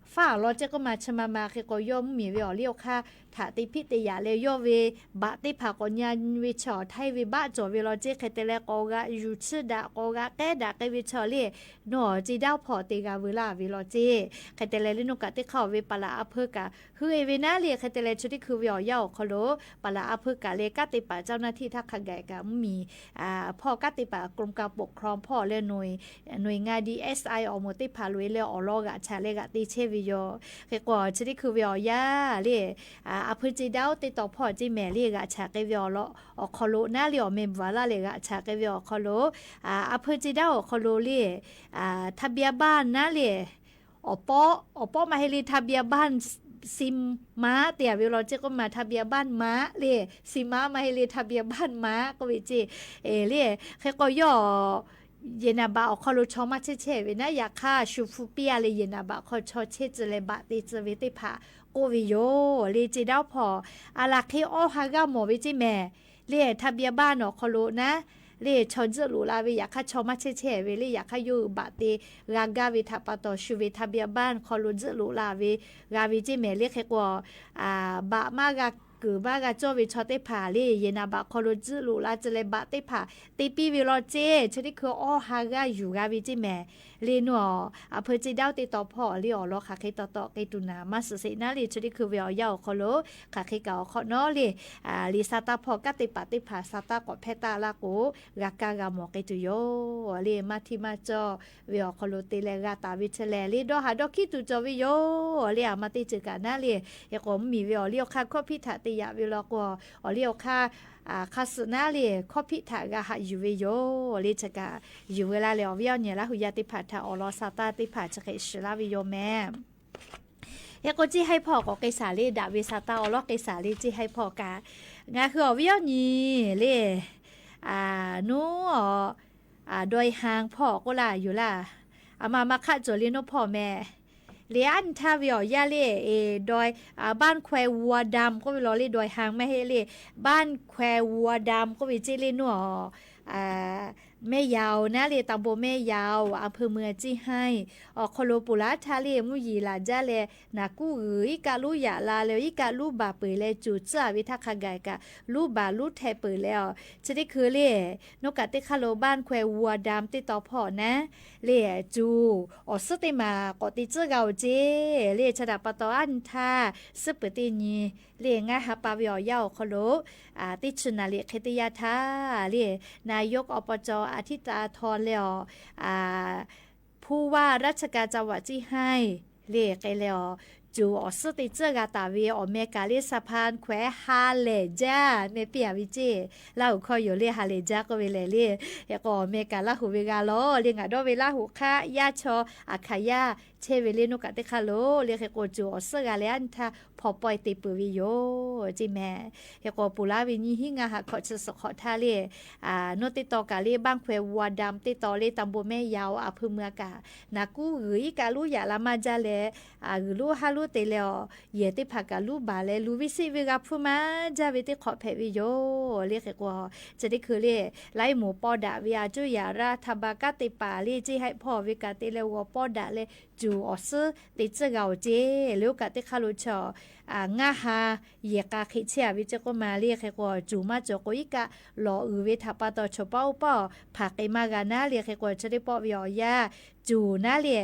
faˉ awˬ lawn ceˇ k'oˆ ma chi ma ma hk'e k'o yawˇ mvuhˇ miˬ ve awˬ liˇ awˬ hk'aˇ htaꞈ te hpiˆ te yaꞈ leh yawˇ ve baꞈ teˇ hpaˍ k'awꞈ nyi ve chaw htaiˇ ve baˆ cawˬ ve law ceˇ. Hk'e te leh k'awꞈ g'aꞈ yuˬ chiˇ daꞈ k'awꞈ g'aꞈ k'ehˉ daꞈ k'ai ve chaw le nuˇ ce daˇ ห hpawˇ te g'a veu laˇ ve law ceˇ. Hk'e te leh le nuˇ kaꞈ teˇ hk'aˇ-oˬ ve paˍ laꞈ อำเภอ kaꞈ heuˆ-e ve naˉ le. Hk'e te leh chi teˇ hkui ve awˬ yanˇ awˬ hk'aw lo paˍ laꞈ อำเภอ kaꞈ le kanˉ te paˍ เจ้าหน้าที่ htaˇ hk'a gaˬ kaꞈ mvuhˇ miˬ hpawˇ kanˉ te paˍ กรมการปกครอง hpawˇ leh หน่วยงาน ดีเอสไอ awˬ moˍ teˇ hpaˍ loꞈ-e leh awˬ lawn g'aꞈ chaꞈ leh g'aꞈ te chehˇ ve ve yoˬ. Hk'e k'o, chi teˇ hkui ve awˬ yanˇ le, a hpui ce daˇ oˇ teˇ taw hpawˇ ceˇ mehˍ le, g'aꞈ chaꞈ k'ai ve awˬ lawn awˬ hk'aw lo naˉ le, awˬ meh bvuhˬ a laˇ leh g'aꞈ chaꞈ k'ai ve awˬ hk'aw lo, a hpui ce daˇ awˬ hk'aw lo le, ทะเบียนบ้าน naˉ le, awˬ pawˆ, awˬ pawˆ maˇ heˆ le, ทะเบียนบ้าน สิม maˉ te a ve law ceˇ k'oˆ ma, ทะเบียนบ้าน maˉ le, สิม maˉ maˇ heˆ le, ทะเบียนบ้าน maˉ k'oˆ ve ceˇ. Le, hk'e k'o yawˇ yehˬ naˍ baꞈ awˬ hk'aw lo chaw maˇ chehˇ chehˇ ve naˉ, yaꞈ hk'aˇ shu hpu piˇ a leh yehˬ naˍ baꞈ hk'aw chaw chehˇ tcuh leh baꞈ te tcuh ve teˇ hpaˍ k'oˆ ve yoˬ. Le, ce daˇ oˇ hpawˇ a laˬ hk'e awˇ ha g'aˇ mawˬ ve ceˇ mehˍ. Le, ทะเบียนบ้าน awˬ hk'aw lo naˉ le, chaw tzuhˆ loꞈ la ve, yaꞈ hk'aˇ chaw maˇ chehˇ chehˇ ve le, yaꞈ hk'aˇ yawˇ hui baꞈ te g'a gaˇ ve htaꞈ pa taw shu ve ทะเบียนบ้าน hk'aw lo tzuhˆ loꞈ la ve g'a ve ceˇ mehˍ. Le, hk'e k'o, baꞈ maˇ g'a keunˍ maˇ g'a cawˇ ve chaw teˇ hpaˍ le, yehˬ naˍ baꞈ hk'aw lo tzuhˆ loꞈ la tcuh leh baꞈ teˇ hpaˍ te piˇ ve law ceˇ, chi teˇ hkui awˇ ha g'aˇ yuˬ g'a ve ceˇ mehˍ. Le, nawˬ a hpui ce daˇ oˇ teˇ taw hpawˇ le, awˬ lawn hk'aˬ hk'e taw taw k'ai tuˬ naˍ, maˇ suhˍ sheˍ naˉ le, chi teˇ hkui ve awˬ yanˇ awˬ hk'aw lo hk'aˬ hk'e kaꞈ awˬ hk'awꞈ nawˉ le, le, sa taˇ hpawˇ kanˉ te paˍ teˇ hpaˍ sa taˇ k'awꞈ hpehˇ taˇ laˇ k'o, g'a kaˇ g'a mawˬ k'ai tuˬ yoˬ. Le, maˇ htiˇ maˇ cawˇ ve awˬ hk'aw lo te leh g'a taˍ ve chi lehˬ le, dawˇ haˍ dawˇ hkiˉ tuˬ cawˬ ve yoˬ. Le, a ma teˇ ceuˬ kaꞈ naˉ le, hk'e k'o mvuhˇmiˬ ve awˬ liˇ awˬ hk'aˇ hkawˇ hpiˇ htaꞈ te yaꞈ ve law k'o, awˬ liˇ awˬ hk'aˇ hk'a suhˍ naˉ le, hkawˇ hpiˇ htaꞈ g'a haꞈ yuˬ ve yoˬ. Le, chi kaꞈ yuˬ ve laˇ leh awˬ viˉ awˬ nyi Laˇ huˍ yaˇ teˇ hpaˍ htaꞈ awˬ lawn sa taˇ teˇ hpaˍ chi hk'e shiˍ laˇ ve yoˬ mehˍ. Hk'e k'o, ceˇ haiˇ hpawˇ k'awꞈ k'ai shaˍ le, daꞈ ve sa taˇ awˬ lawn k'ai shaˍ le, ceˇ haiˇ hpawˇ kaꞈ. Ngaˬ hui awˬ viˉ awˬ nyi le, nuˉ awˬ, dawˇ haˍ hpawˇ k'oˆ laˇ yoˬ laˇ. A ma ma hk'aˆ cawˬ le, nuˉ hpawˇ mehˍ. Le, aˉ nyi htaˇ ve awˬ yanˇ le, e, dawˇ, บ้านแคววัวดำ k'oˆ ve law le, dawˇ haˍ maˇ heˆ le, บ้านแคววัวดำ k'oˆ ve ceˇ le, nuˉ awˬ แม่ยาว naˉ le, ตำบลแม่ยาว อำเภอเมืองเชียงราย awˬ hk'aw lo ponˬ laˇ htaˇ le, mvuhˇ yeˬ laˬ jaˇ leh naˍ kuˉ g'uiˬ iˉ kaˆ luˉ yaꞈ la leh iˉ kaˆ luˉ baˬ peuˬ leh cuˬ tcuhˉ a ve htaˇ hk'a gaˬ kaꞈ luˉ baˬ luˉ hteh peuˬ leh a, chi teˇ hkui le, nuˉ kaꞈ teˇ hk'aˇ lo บ้านแคววัวดำ teˇ taw hpawˇ naˉ le, cuˬ awˬ suhˉ teˇ maˬ k'awꞈ te tcuhˉ g'a oˬ ceˇ. Le, chi htaꞈ pa taw aˉ nyi htaˇ suhˉ peuˬ teˇ nyi le, ngaˇ ha pa ve awˬ yanˇ awˬ hk'aw lo teˇ chi naˍ liꞈ hk'e teˇ yanˇ htaˇ le, นายกอบจ อาทิตย์ตาทอง leh a, ผู้ว่าราชการจังหวัดเชียงราย le k'ai leh a, cuˬ awˬ suhˉ te tcuhˉ g'a taˍ ve awˬ meh kaꞈ le, สะพานแขวน ha lehˬ jaˇ meh piˇ a ve ceˇ. Laˇ huˍ hkawˇ yoˬ le, ha lehˬ jaˇ k'oˆ ve lehˬ le. Hk'e k'o, awˬ meh kaꞈ Laˇ huˍ ve g'a lawˬ le, ngaˬ dawˇ ve Laˇ huˍ hk'aˆ yaˇ chaw aˬ hkanˍ yaˇ chehˇ ve le, nuˉ kaꞈ teˇ hk'aˇ lo le, hk'e k'o cuˬ awˬ suhˉ g'a leh aˉ nyi htaˇ hpaw pawehˇ te peuˬ ve yoˬ ceˇ mehˍ. Hk'e k'o, ponˬ laˇ ve nyiˇ hinˉ ngaˇ ha hkawꞈ chi suhˍ hk'awꞈ htaˇ le, nuˉ teˇ taw kaꞈ le, บ้านแคววัวดำ teˇ taw le, ตำบลแม่ยาว อำเภอเมือง kaꞈ naˍ kuˉ g'uiˬ iˉ kaˆ luˉ yaꞈ la maˇ jaˇ leh, g'uiˬ luˉ haˉ luˉ te leh a, yehˬ teˇ hpaˍ kaꞈ luˉ baˬ leh luˬ ve siˆ ve g'a hpuˇ maˇ jaˇ ve teˇ hk'awꞈ hpehꞈ ve yoˬ le. Hk'e k'o, chi teˇ hkui le, laiˉ moˍ pawˇ daꞈ ve a cuˇ yaꞈ raˇ htaˇ ba kanˉ te paˍ le, ceˇ haiˆ hpawˇ ve kaꞈ te leh g'aw pawˇ daꞈ leh cuˬ awˬ suhˉ te tcuhˉ g'a oˬ ceˇ. Le, oˇ kaꞈ teˇ hk'aˇ lo chaw ngaˇ ha yehˬ k'a hk'e chehˇ a ve ceˇ k'oˆ ma le. Hk'e k'o, cuˬ maˇ cawˬ k'o iˉ kaˆ lawˬ uiˍ ve htaꞈ pa taw chaw paˉ oˇ paˉ awˬ hpaˍ k'ai maˇ g'a naˉ le. Hk'e k'o, chi teˇ pawˆ ve awˬ yanˇ cuˬ naˉ le,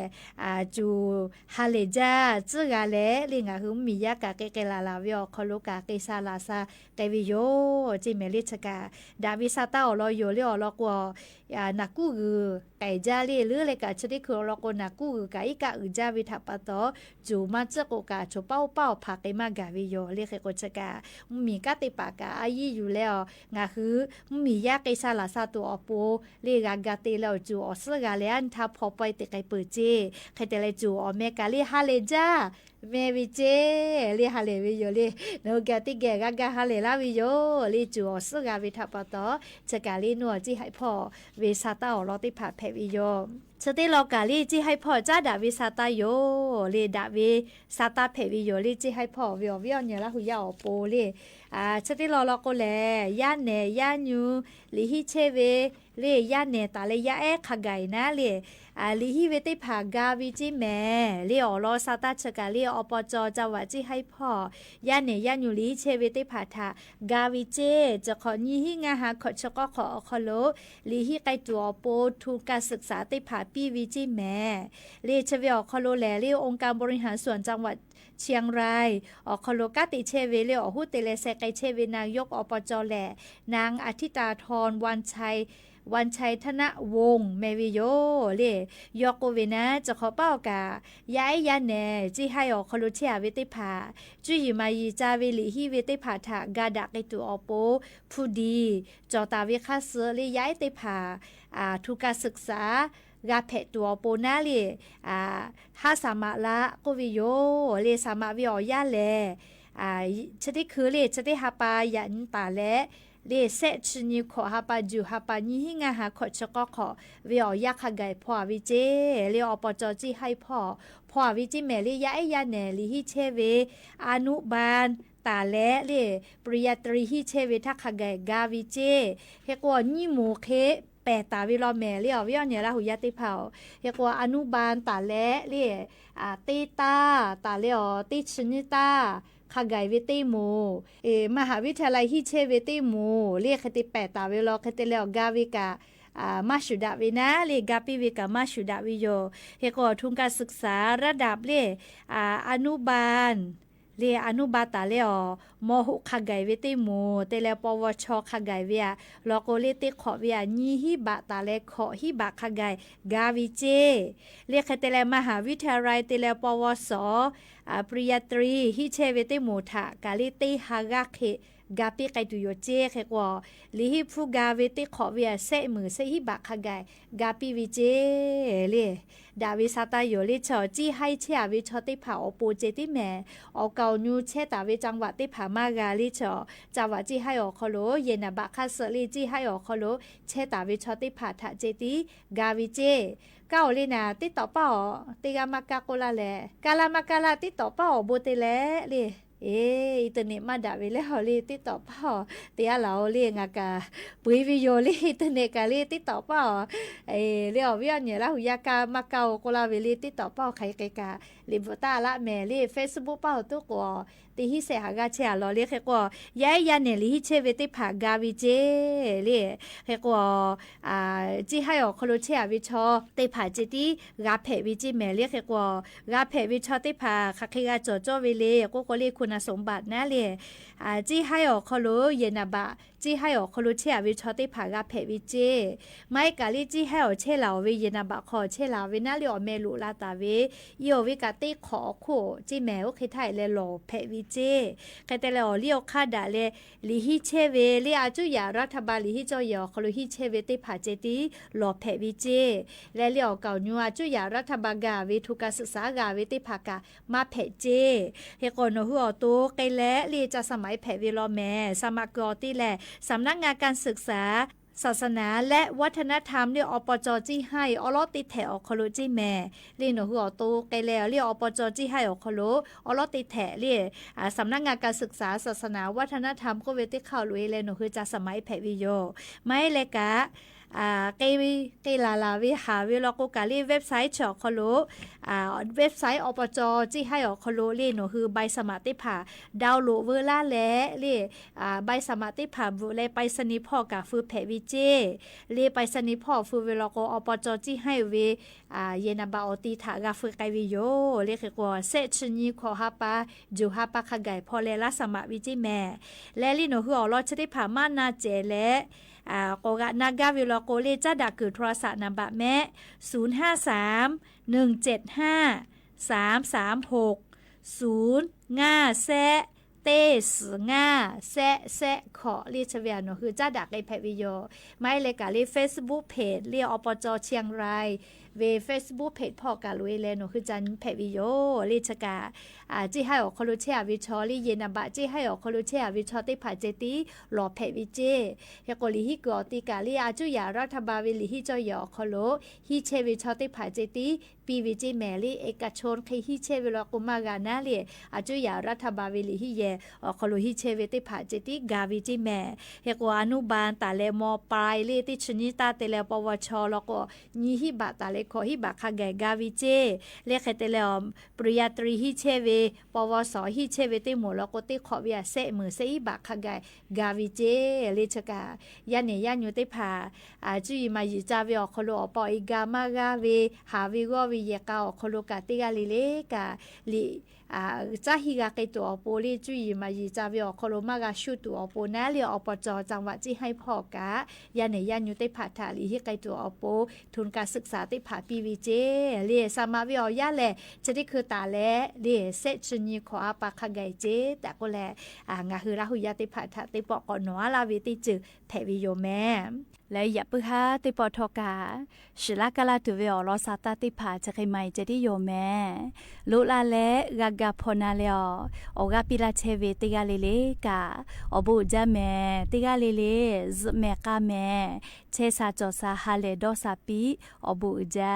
cuˬ ha lehˬ jaˇ tcuhˉ g'a leh le, ngaˬ hui mvuhˇmiˬ yaˇ kaꞈ k'ai k'ai laˬ laˬ ve awˬ hk'aw lo kaꞈ k'ai sha laˬ sha k'ai ve yoˬ ceˇ mehˍ le. Chi kaꞈ daꞈ ve sa taˇ awˬ lawn yoˬ le. Awˬ lawn k'o, naˍ kuˉ g'uiˬ k'ai jaˇ le, leuˉ leh kaꞈ chi teˇ hkui awˬ lawn k'o naˍ kuˉ g'uiˬ kaꞈ iˉ kaˆ uiˍ jaˇ ve htaꞈ pa taw, cuˬ maˇ tcuhˉ k'o kaꞈ chaw paˉ oˇ paˉ awˬ hpaˍ k'ai maˇ gaˬ ve yoˬ le. Hk'e k'o, chi kaꞈ mvuhˇmiˬ kanˉ te paˍ kaꞈ a yiˇ yuˬ leh a, ngaˬ hui mvuhˇmiˬ yaˇ k'ai sha laˬ sha tuˬ awˬ pon le g'a ga te leh awˬ cuˬ awˬ suhˉ g'a leh aˉ nyi htaˇ hpaw pawehˇ te k'ai peuˬ ceˇ. Hk'e te leh cuˬ awˬ meh kaꞈ le ha lehˬ jaˇ meh ve ceˇ le, ha lehˬ ve yoˬ le. Nawˬ hui gaˬ teˇ geh g'a ga ha lehˬ laˇ ve yoˬ le. Cuˬ awˬ suhˉ g'a ve htaꞈ pa taw, chi kaꞈ le nuˉ awˬ ceˇ haiˆ hpawˇ ve sa taˇ awˬ lawn teˇ hpaˍ hpehꞈ ve yoˬ. Chi teˇ lawn kaꞈ le ceˇ haiˆ hpawˇ caˉ daꞈ ve sa taˇ yoˬ le. Daꞈ ve sa taˇ hpehꞈ ve yoˬ le. Ceˇ haiˆ hpawˇ ve awˬ viˉ awˬ nyi Laˇ huˍ yaˇ awˬ pon le, chi teˇ lawn law k'o lehˬ, yaˇ nehˬ yaˇ nyu liꞈ hiˆ chehˇ ve le, yaˇ nehˬ taˍ leh yaˇ ehˉ hk'a gaˬ naˉ le, liꞈ hiˆ ve teˇ hpaˍ ga ve ceˇ mehˍ le. Awˬ lawn sa taˇ chi kaꞈ le awˬ pa caw ca vaꞈ ceˇ haiˆ hpawˇ yaˇ nehˬ yaˇ nyu liꞈ hiˆ chehˇ ve teˇ hpaˍ htaꞈ ga ve ceˇ. Chi hk'awꞈ nyiˇ hinˉ ngaˇ ha hkawꞈ chi k'awˇ hk'awꞈ awˬ hk'aw lo liꞈ hiˆ k'ai tuˬ awˬ pon ทุนการศึกษา teˇ hpaˍ piˇ ve ceˇ mehˍ le. Chi ve awˬ hk'aw lo lehˬ le องค์การบริหารส่วนจังหวัดเชียงราย awˬ hk'aw lo kanˉ te chehˇ ve le awˬ hoˉ te leh sheh k'ai chehˇ ve นายกอบจ lehˬ นางอาทิตย์ตาทอง วันชัย วันชัย ธนวงศ์ meh ve yoˬ le. Yawˇ k'oˆ ve naˉ, chi hk'awꞈ paˉ awˬ kaꞈ, yaˇ ehˉ yaˇ nehˬ ceˇ haiˇ awˬ hk'aw lo chehˇ a ve teˇ hpaˍ, cuˇ yiˍ maˍ yiˍ ca ve liꞈ hiˆ ve teˇ hpaˍ htaꞈ ga daꞈ k'ai tuˬ awˬ pon, hpu diˍ cawˬ taˍ ve hk'aˇ suh le yaˇ ehˉ teˇ hpaˍ, ทุนการศึกษา g'a hpehꞈ tuˬ awˬ pon naˉ le, haˉ saˍ maꞈ la k'oˆ ve yoˬ le. Saˍ maꞈ ve awˬ yanˇ lehˬ, chi teˇ hkui le chi teˇ ha pa yaꞈ nyi taˍ leh, le shehˆ chi nyi hkawꞈ ha pa juˬ ha pa nyiˇ hinˉ ngaˇ ha hkawꞈ chi k'awˇ hk'awꞈ ve awˬ yanˇ hk'a gaˬ hpaw a ve ceˇ le. Awˬ pa caw ceˇ haiˇ hpawˇ hpaw a ve ceˇ mehˍ le. Yaˇ ehˉ yaˇ nehˬ liꞈ hiˆ chehˇ ve อนุบาล taˍ leh le ปริญญาตรี hiˆ chehˇ ve htaˇ hk'a gaˬ ga ve ceˇ. Hk'e k'o, nyiˇ moˍ hk'e pehˬ taˍ ve law mehˍ le. Awˬ viˉ awˬ nyi Laˇ huˍ yaˇ teˇ hpaˍ-oˬ, hk'e k'o อนุบาล taˍ leh le, teˇ taˇ taˍ leh awˬ teˇ chi nyiˇ taˇ hk'a gaˬ ve teˇ moˍ, มหาวิทยาลัย hiˆ chehˇ ve teˇ moˍ le hk'e te pehˬ taˍ ve law hk'e te leh awˬ ga ve kaꞈ maˇ shuˍ daꞈ ve naˉ le, ga piˇ ve kaꞈ maˇ shuˍ daꞈ ve yoˬ. Hk'e k'o, ทุนการศึกษา ระดับ le อนุบาล le อนุบาล taˍ leh awˬ มหก hk'a gaˬ ve teˇ moˍ te leh ปวช hk'a gaˬ ve aꞈ law k'o le teˇ hk'awꞈ ve aꞈ nyiˇ hinˉ baꞈ taˍ leh hkawꞈ hinˉ baꞈ hk'a gaˬ ga ve ceˇ. Le hk'e te leh มหาวิทยาลัย te leh ปวส ปริญญาตรี hiˆ chehˇ ve teˇ moˍ htaꞈ kaꞈ le teˇ ha g'aˇ hk'e ga piˇ k'ai tuˬ yoˬ ceˇ. Hk'e k'o, liꞈ hiˆ hpfuhˇ ga ve teˇ hk'awꞈ ve aꞈ shehˆ meunˍ shehˆ hinˉ baꞈ hk'a gaˬ ga piˇ ve ceˇ le. Daꞈ ve sa taˇ yoˬ le. Chi ceˇ haiˇ chehˇ a ve chaw teˇ hpaˍ awˬ pon ceh tiˉ mehˍ. Awˬ kaˍ awˬ nyu chehˇ taˍ ve จังหวัด teˇ hpaˍ maˇ g'a le. Chi จังหวัด ceˇ haiˇ awˬ hk'aw lo yehˬ naˍ baꞈ hk'aˇ suh le ceˇ haiˇ awˬ hk'aw lo chehˇ taˍ ve chaw teˇ hpaˍ htaꞈ ceh tiˉ ga ve ceˇ. Kaˇ oˬ le naˍ, teˇ tawꞈ paˇ awˬ teˇ g'aˇ maˇ kaˇ k'oˆ laˇ leh, kaˇ laˇ maˇ kaˇ laˇ teˇ tawꞈ paˇ awˬ bon te leh le, internet maˇ daꞈ ve leh awˬ le teˇ tawꞈ paˇ awˬ te a laˬ oˬ le, ngaˬ kaꞈ peu eˬ ve yoˬ le, internet kaꞈ le teˇ tawꞈ paˇ awˬ le awˬ viˉ awˬ nyi Laˇ huˍ yaˇ kaˇ maˇ kaˇ oˬ k'oˆ laˇ ve le teˇ tawꞈ paˇ awˬ hk'aˬ hk'e kaꞈ liꞈ bvuhꞈ taˍ laˇ mehˍ le. Facebook paˇ awˬ toˉ k'o, teˇ hinˉ shehˆ haꞈ g'aˇ chehˇ a law le. Hk'e k'o, yaˇ ehˉ yaˇ nehˬ liꞈ hiˆ chehˇ ve teˇ hpaˍ ga ve ceˇ le. Hk'e k'o, ceˇ haiˇ awˬ hk'aw lo chehˇ a ve chaw teˇ hpaˍ ceh tiˉ g'a hpehꞈ ve ceˇ mehˍ le. Hk'e k'o, g'a hpehꞈ ve chaw teˇ hpaˍ hk'aˬ hk'e g'a cawˬ cawˇ ve le k'oˆ k'o le, คุณสมบัติ naˉ le, ceˇ haiˇ awˬ hk'aw lo yehˬ naˍ baꞈ ceˇ haiˇ awˬ hk'aw lo chehˇ a ve chaw teˇ hpaˍ g'a hpehꞈ ve ceˇ. Maˇ heˆ kaꞈ le ceˇ haiˇ awˬ chehˇ laˬ oˬ ve yehˬ naˍ baꞈ hk'aw chehˇ laˬ ve naˉ le awˬ meh loꞈ la taˍ ve, i awˬ ve kaꞈ teˇ hk'awꞈ awˬ hk'oˆ ceˇ mehˍ oˇ hk'e htaˇ e leh lawˬ hpehꞈ ve ceˇ. Hk'e te leh awˬ liˇ awˬ hk'aˇ daꞈ leh liꞈ hiˆ chehˇ ve le, a cuˇ yaꞈ รัฐบาล liꞈ hiˆ cawˇ yehˬ awˬ hk'aw lo hiˆ chehˇ ve teˇ hpaˍ ceh tiˉ lawˬ hpehꞈ ve ceˇ. Leh le awˬ kaˍ awˬ nyu a cuˇ yaꞈ รัฐบาล gaˬ ve ทุนการศึกษา gaˬ ve teˇ hpaˍ kaꞈ maˇ hpehꞈ ceˇ. Hk'e k'o, nawˬ hui awˬ to k'ai leh le ca sa maꞈ e hpehꞈ ve law mehˍ. Sa maꞈ kuiˬ awˬ te lehˬ สำนักงานการศึกษาศาสนาและวัฒนธรรม le awˬ pa caw ceˇ haiˇ awˉ lawˉ teˇ htehꞈ awˬ hk'aw lo ceˇ mehˍ. Le nawˬ hui awˬ to k'ai leh le awˬ pa caw ceˇ haiˇ awˬ hk'aw lo awˉ lawˉ teˇ htehꞈ le สำนักงานการศึกษาศาสนาวัฒนธรรม k'oˆ ve teˇ hk'aˇ awˬ loꞈ e leh nawˬ hui ca sa maꞈ e hpehꞈ ve yoˬ. Maˇ heˆ leh kaꞈ, k'ai k'ai laˬ laˬ ve haˍ ve law k'o kaꞈ le website chi awˬ hk'aw lo, website awˬ pa caw ceˇ haiˇ awˬ hk'aw lo le nawˬ hui ใบสมัคร teˇ hpaˍ download veu laˇ leh le, ใบสมัคร teˇ hpaˍ bvuhꞈ leh ไปรษณีย์ hpawˇ kaꞈ feu hpehꞈ ve ceˇ. Le ไปรษณีย์ hpawˇ feu ve law k'o awˬ pa caw ceˇ haiˇ ve yehˬ naˍ baꞈ awˬ ti htaꞈ g'a feu k'ai ve yoˬ le. Hk'e k'o, shehˆ chi nyi hkawꞈ ha pa juˬ ha pa hk'a gaˬ hpaw leh laˇ sa maꞈ ve ceˇ mehˍ. Leh le nawˬ hui awˬ lawn chi teˇ hpaˍ maˇ na cehˬ leh, k'awꞈ g'aꞈ na gaˇ ve law k'o le caˉ daꞈ kuiˬ โทรศัพท์ naˍ baꞈ mehˆ ศูนย์ห้าสามหนึ่งเจ็ดห้าสามสามหก ศูนย์ ngaˇ แซะ teˇ suhˍ ngaˇ แซะ แซะ hkawꞈ le chi ve aꞈ nawˬ hui caˉ daꞈ k'ai hpehꞈ ve yoˬ. Maˇ heˆ leh kaꞈ le Facebook page le awˬ pa caw เชียงราย ve Facebook page hpawˇ kaꞈ loꞈ e leh nawˬ hui ca nyi hpehꞈ ve yoˬ le. Chi kaꞈ, ceˇ haiˇ awˬ hk'aw lo chehˇ a ve chaw le yehˬ naˍ baꞈ ceˇ haiˇ awˬ hk'aw lo chehˇ a ve chaw teˇ hpaˍ ceh tiˉ lawˬ hpehꞈ ve ceˇ. Hk'e k'o, liꞈ hiˆ kuiˬ awˬ ti kaꞈ le a cuˇ yaꞈ รัฐบาล ve liꞈ hiˆ cawˇ yehˬ awˬ hk'aw lo hiˆ chehˇ ve chaw teˇ hpaˍ ceh tiˉ piˇ ve ceˇ mehˍ le. เอกชน hk'e hiˆ chehˇ ve law k'o maˇ g'a naˉ le, a cuˇ yaꞈ รัฐบาล ve liꞈ hiˆ yehˬ awˬ hk'aw lo hiˆ chehˇ ve teˇ hpaˍ ceh tiˉ ga ve ceˇ mehˍ. Hk'e k'o, อนุบาล taˍ leh ม.ปลาย le teˇ chi nyiˇ taˇ te leh ปวช law k'o, nyiˇ hinˉ baꞈ taˍ leh hkawꞈ hinˉ baꞈ hk'a gaˬ ga ve ceˇ. Le hk'e te leh, ปริญญาตรี hiˆ chehˇ ve, ปวส hiˆ chehˇ ve teˇ moˍ law k'o teˇ hk'awꞈ ve aꞈ shehˆ meunˍ shehˆ hinˉ baꞈ hk'a gaˬ ga ve ceˇ le. Chi kaꞈ, yaˇ nehˬ yaˇ nyu teˇ hpaˍ, cuˇ yiˍ maˍ yiˍ ca ve awˬ hk'aw lo awˬ pa awˬ e ga maˇ g'aˇ ve, haˍ ve g'awˇ ve yehˬ k'a awˬ hk'aw lo kaꞈ teˇ g'aˇ le le kaꞈ liꞈ caˉ hiˆ g'a k'ai tuˬ awˬ pon le, cuˇ yiˍ maˍ yiˍ ca ve awˬ hk'aw lo maˇ g'a shuˇ tuˬ awˬ pon naˉ le, awˬ pa cawˬ จังหวัด ciˇ haiˉ hpawˇ kaꞈ yaˇ nehˬ yaˇ nyu teˇ hpaˍ htaꞈ liꞈ henˇ k'ai tuˬ awˬ pon ทุนการศึกษา teˇ hpaˍ piˇ ve ceˇ le. Saˍ maꞈ ve awˬ yanˇ lehˬ chi teˇ hkui taˍ leh le, shehˆ chi nyi hkawꞈ a pa hk'a gaˬ ceˇ tehꞈ k'oˆ leh, ngaˬ hui Laˇ huˍ yaˇ teˇ hpaˍ htaꞈ teˇ pawˆ k'awꞈ nawˬ a laˇ ve teˇ ceuˬ hpehꞈ ve yoˬ mehˍ. Leh yaꞈ puiˉ haˉ teˇ pawˆ htawˇ kaꞈ, shiˍ laˇ kaˇ laˇ tuˬ ve awˬ lawn sa taˇ teˇ hpaˍ chi hk'e maˇ heˆ ceh tiˉ yoˬ mehˍ. Loꞈ la leh g'a ga hpaw na leh awˬ, awˬ g'aˇ piˇ laˇ chehˇ ve teˇ g'aˇ le le kaꞈ, awˬ bon uiˍ jaˇ mehˍ. Teˇ g'aˇ le le zuhꞈ mehˍ k'a mehˍ, chehˇ sha cawˬ sha ha lehˬ dawˇ sha piˇ, awˬ bon uiˍ jaˇ.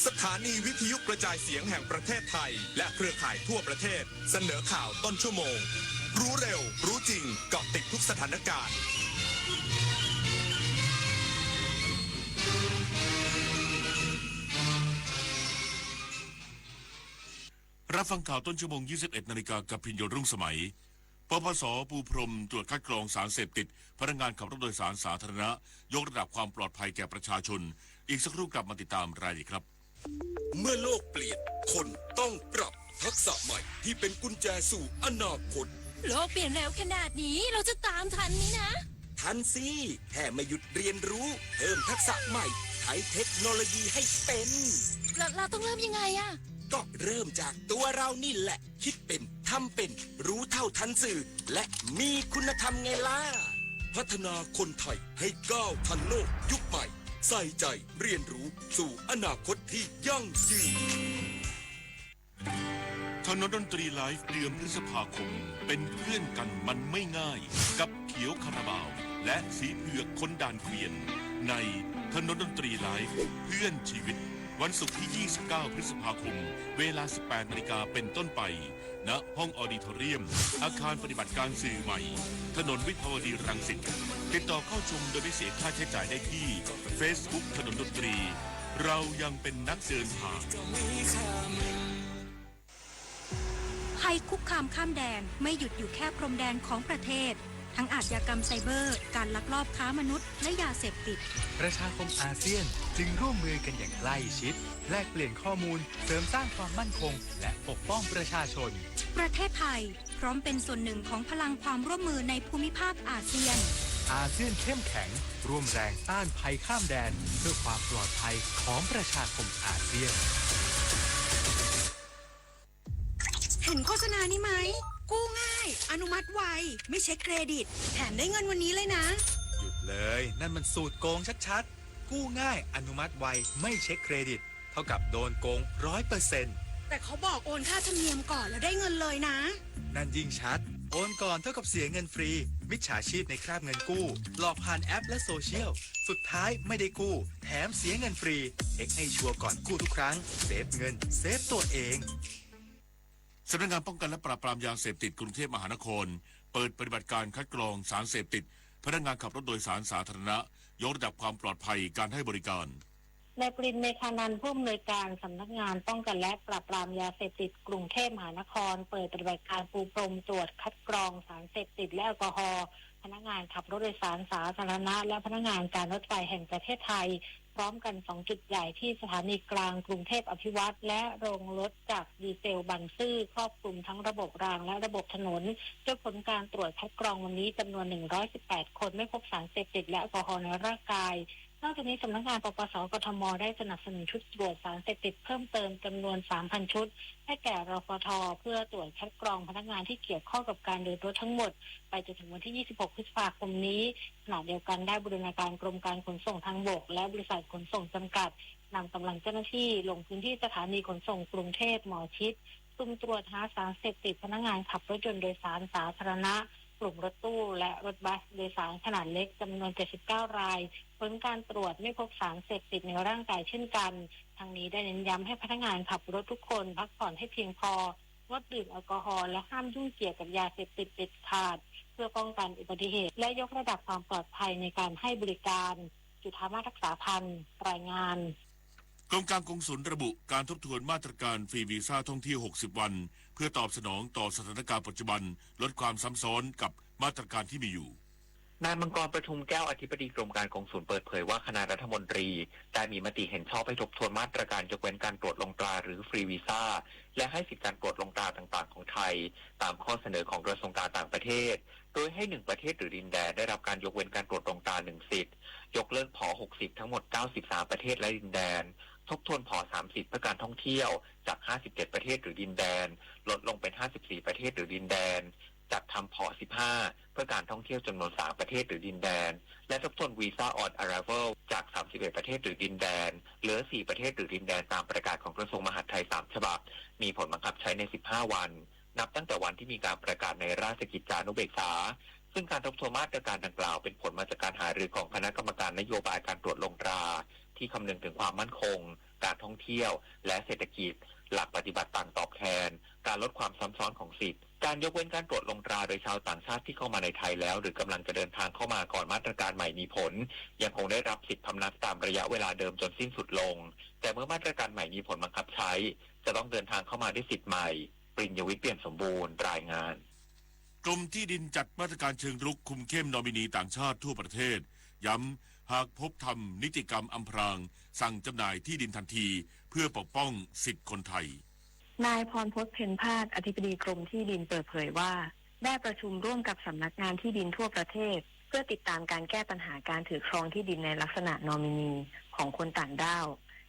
สถานีวิทยุกระจายเสียงแห่งประเทศไทยและเครือข่ายทั่วประเทศ เสนอข่าวต้นชั่วโมง รู้เร็ว รู้จริง เกาะติดทุกสถานการณ์ รับฟังข่าวต้นชั่วโมง ยี่สิบเอ็ดนาฬิกา กับพิญโยรุ่งสมัย ปปส ปูพรมตรวจคัดกรองสารเสพติด พนักงานขับรถโดยสารสาธารณะ ยกระดับความปลอดภัยแก่ประชาชน อีกสักครู่กลับมาติดตามรายละเอียดครับ เมื่อโลกเปลี่ยน คนต้องปรับทักษะใหม่ที่เป็นกุญแจสู่อนาคต โลกเปลี่ยนเร็วขนาดนี้ เราจะตามทันไหมนะ ทันสิ แค่ไม่หยุดเรียนรู้ เพิ่มทักษะใหม่ ใช้เทคโนโลยีให้เป็น เรา เราต้องเริ่มยังไงอะ ก็เริ่มจากตัวเรานี่แหละ คิดเป็น ทำเป็น รู้เท่าทันสื่อ และมีคุณธรรมไงล่ะ พัฒนาคนไทยให้ก้าวทันโลกยุคใหม่ ใส่ใจเรียนรู้สู่อนาคตที่ยั่งยืน ถนนดนตรีไลฟ์ เดือนพฤษภาคม เป็นเพื่อนกันมันไม่ง่าย กับเขียวคาราบาว และสีเผือกคนด่านเกวียน ในถนนดนตรีไลฟ์ เพื่อนชีวิต วันศุกร์ที่ ยี่สิบเก้า พฤษภาคม เวลา สิบแปดนาฬิกาเป็นต้นไป ณ ห้องออดิโทเรียม อาคารปฏิบัติการสื่อใหม่ ถนนวิภาวดีรังสิต ติดต่อเข้าชมโดยไม่เสียค่าใช้จ่ายได้ที่ Facebook ถนนดนตรี เรายังเป็นนักเดินทาง ภัยคุกคามข้ามแดนไม่หยุดอยู่แค่พรมแดนของประเทศ ทั้งอาชญากรรมไซเบอร์ การลักลอบค้ามนุษย์ และยาเสพติด ประชาคมอาเซียนจึงร่วมมือกันอย่างใกล้ชิด แลกเปลี่ยนข้อมูล เสริมสร้างความมั่นคง และปกป้องประชาชน ประเทศไทยพร้อมเป็นส่วนหนึ่งของพลังความร่วมมือในภูมิภาคอาเซียน อาเซียนเข้มแข็ง ร่วมแรงต้านภัยข้ามแดน เพื่อความปลอดภัยของประชาคมอาเซียน เห็นโฆษณานี้ไหม กู้ง่าย อนุมัติไว ไม่เช็คเครดิต แถมได้เงินวันนี้เลยนะ หยุดเลย นั่นมันสูตรโกงชัดๆ กู้ง่าย อนุมัติไว ไม่เช็คเครดิต เท่ากับโดนโกงร้อยเปอร์เซ็นต์ แต่เขาบอกโอนค่าธรรมเนียมก่อนแล้วได้เงินเลยนะ นั่นยิ่งชัด โอนก่อนเท่ากับเสียเงินฟรี มิจฉาชีพในคราบเงินกู้ หลอกผ่านแอปและโซเชียล สุดท้ายไม่ได้กู้ แถมเสียเงินฟรี เช็คให้ชัวร์ก่อนกู้ทุกครั้ง เซฟเงิน เซฟตัวเอง สำนักงานป้องกันและปราบปรามยาเสพติดกรุงเทพมหานคร เปิดปฏิบัติการคัดกรองสารเสพติด พนักงานขับรถโดยสารสาธารณะ ยกระดับความปลอดภัยการให้บริการ นายปรินทร์ เมธานันท์ ผู้อำนวยการสำนักงานป้องกันและปราบปรามยาเสพติดกรุงเทพมหานคร เปิดปฏิบัติการปูพรมตรวจคัดกรองสารเสพติดและแอลกอฮอล์ พนักงานขับรถโดยสารสาธารณะ และพนักงานการรถไฟแห่งประเทศไทย พร้อมกันสองจุดใหญ่ที่สถานีกลางกรุงเทพอภิวัฒน์ และโรงรถจักรดีเซลบางซื่อ ครอบคลุมทั้งระบบรางและระบบถนน โดยผลการตรวจคัดกรองวันนี้จำนวน หนึ่งร้อยสิบแปด คน ไม่พบสารเสพติดและแอลกอฮอล์ในร่างกาย นอกจากนี้สำนักงาน ปปส กทม ได้สนับสนุนชุดตรวจสารเสพติดเพิ่มเติมจำนวน สามพัน ชุด ให้แก่ รฟท เพื่อตรวจคัดกรองพนักงานที่เกี่ยวข้องกับการเดินรถทั้งหมด ไปจนถึงวันที่ ยี่สิบหก พฤษภาคมนี้ ขณะเดียวกันได้บูรณาการกรมการขนส่งทางบก และบริษัทขนส่งจำกัด นำกำลังเจ้าหน้าที่ลงพื้นที่สถานีขนส่งกรุงเทพหมอชิต สุ่มตรวจหาสารเสพติดพนักงานขับรถยนต์โดยสารสาธารณะ กลุ่มรถตู้และรถบัสโดยสารขนาดเล็กจำนวน เจ็ดสิบเก้า ราย ผลการตรวจไม่พบสารเสพติดในร่างกายเช่นกัน ทั้งนี้ได้เน้นย้ำให้พนักงานขับรถทุกคนพักผ่อนให้เพียงพอ งดดื่มแอลกอฮอล์และห้ามยุ่งเกี่ยวกับยาเสพติดเด็ดขาด เพื่อป้องกันอุบัติเหตุ และยกระดับความปลอดภัยในการให้บริการ จุฑามาศ รักษาพันธ์ รายงาน กรมการกงสุลระบุ การทบทวนมาตรการฟรีวีซ่าท่องเที่ยว หกสิบ วัน เพื่อตอบสนองต่อสถานการณ์ปัจจุบัน ลดความซ้ำซ้อนกับมาตรการที่มีอยู่ นายมังกร ประทุมแก้ว อธิบดีกรมการกงสุล เปิดเผยว่า คณะรัฐมนตรีได้มีมติเห็นชอบให้ทบทวนมาตรการยกเว้นการตรวจลงตรา หรือฟรีวีซ่า และให้สิทธิการตรวจลงตราต่างๆ ของไทย ตามข้อเสนอของกระทรวงการต่างประเทศ โดยให้หนึ่งประเทศหรือดินแดนได้รับการยกเว้นการตรวจลงตราหนึ่งสิทธิ์ ยกเลิก ผ. หกสิบ ทั้งหมด เก้าสิบสาม ประเทศและดินแดน ทบทวน ผ. สามสิบ เพื่อการท่องเที่ยว จาก ห้าสิบเจ็ด ประเทศหรือดินแดน ลดลงเป็น ห้าสิบสี่ ประเทศหรือดินแดน จัดทำ ผ. สิบห้า เพื่อการท่องเที่ยวจำนวน สาม ประเทศหรือดินแดน และทบทวน Visa on Arrival จาก สามสิบเอ็ด ประเทศหรือดินแดน เหลือ สี่ ประเทศหรือดินแดน ตามประกาศของกระทรวงมหาดไทย สาม ฉบับ มีผลบังคับใช้ใน สิบห้า วัน นับตั้งแต่วันที่มีการประกาศในราชกิจจานุเบกษา ซึ่งการทบทวนมาตรการดังกล่าวเป็นผลมาจากการหารือของคณะกรรมการนโยบายการตรวจลงตรา ที่คำนึงถึงความมั่นคง การท่องเที่ยว และเศรษฐกิจ หลักปฏิบัติต่างตอบแทน การลดความซ้ำซ้อนของสิทธิ์ การยกเว้นการตรวจลงตราโดยชาวต่างชาติที่เข้ามาในไทยแล้ว หรือกำลังจะเดินทางเข้ามาก่อนมาตรการใหม่มีผล ยังคงได้รับสิทธิ์พำนักตามระยะเวลาเดิมจนสิ้นสุดลง แต่เมื่อมาตรการใหม่มีผลบังคับใช้ จะต้องเดินทางเข้ามาด้วยสิทธิ์ใหม่ ปริญญวิทย์ เปี่ยมสมบูรณ์ รายงาน กรมที่ดินจัดมาตรการเชิงรุกคุมเข้มนอมินีต่างชาติทั่วประเทศ ย้ำ หากพบทำนิติกรรมอำพราง สั่งจำหน่ายที่ดินทันที เพื่อปกป้องสิทธิ์คนไทย นายพรพจน์ เพ็ญภาค อธิบดีกรมที่ดินเปิดเผยว่า ได้ประชุมร่วมกับสำนักงานที่ดินทั่วประเทศ เพื่อติดตามการแก้ปัญหาการถือครองที่ดินในลักษณะนอมินีของคนต่างด้าว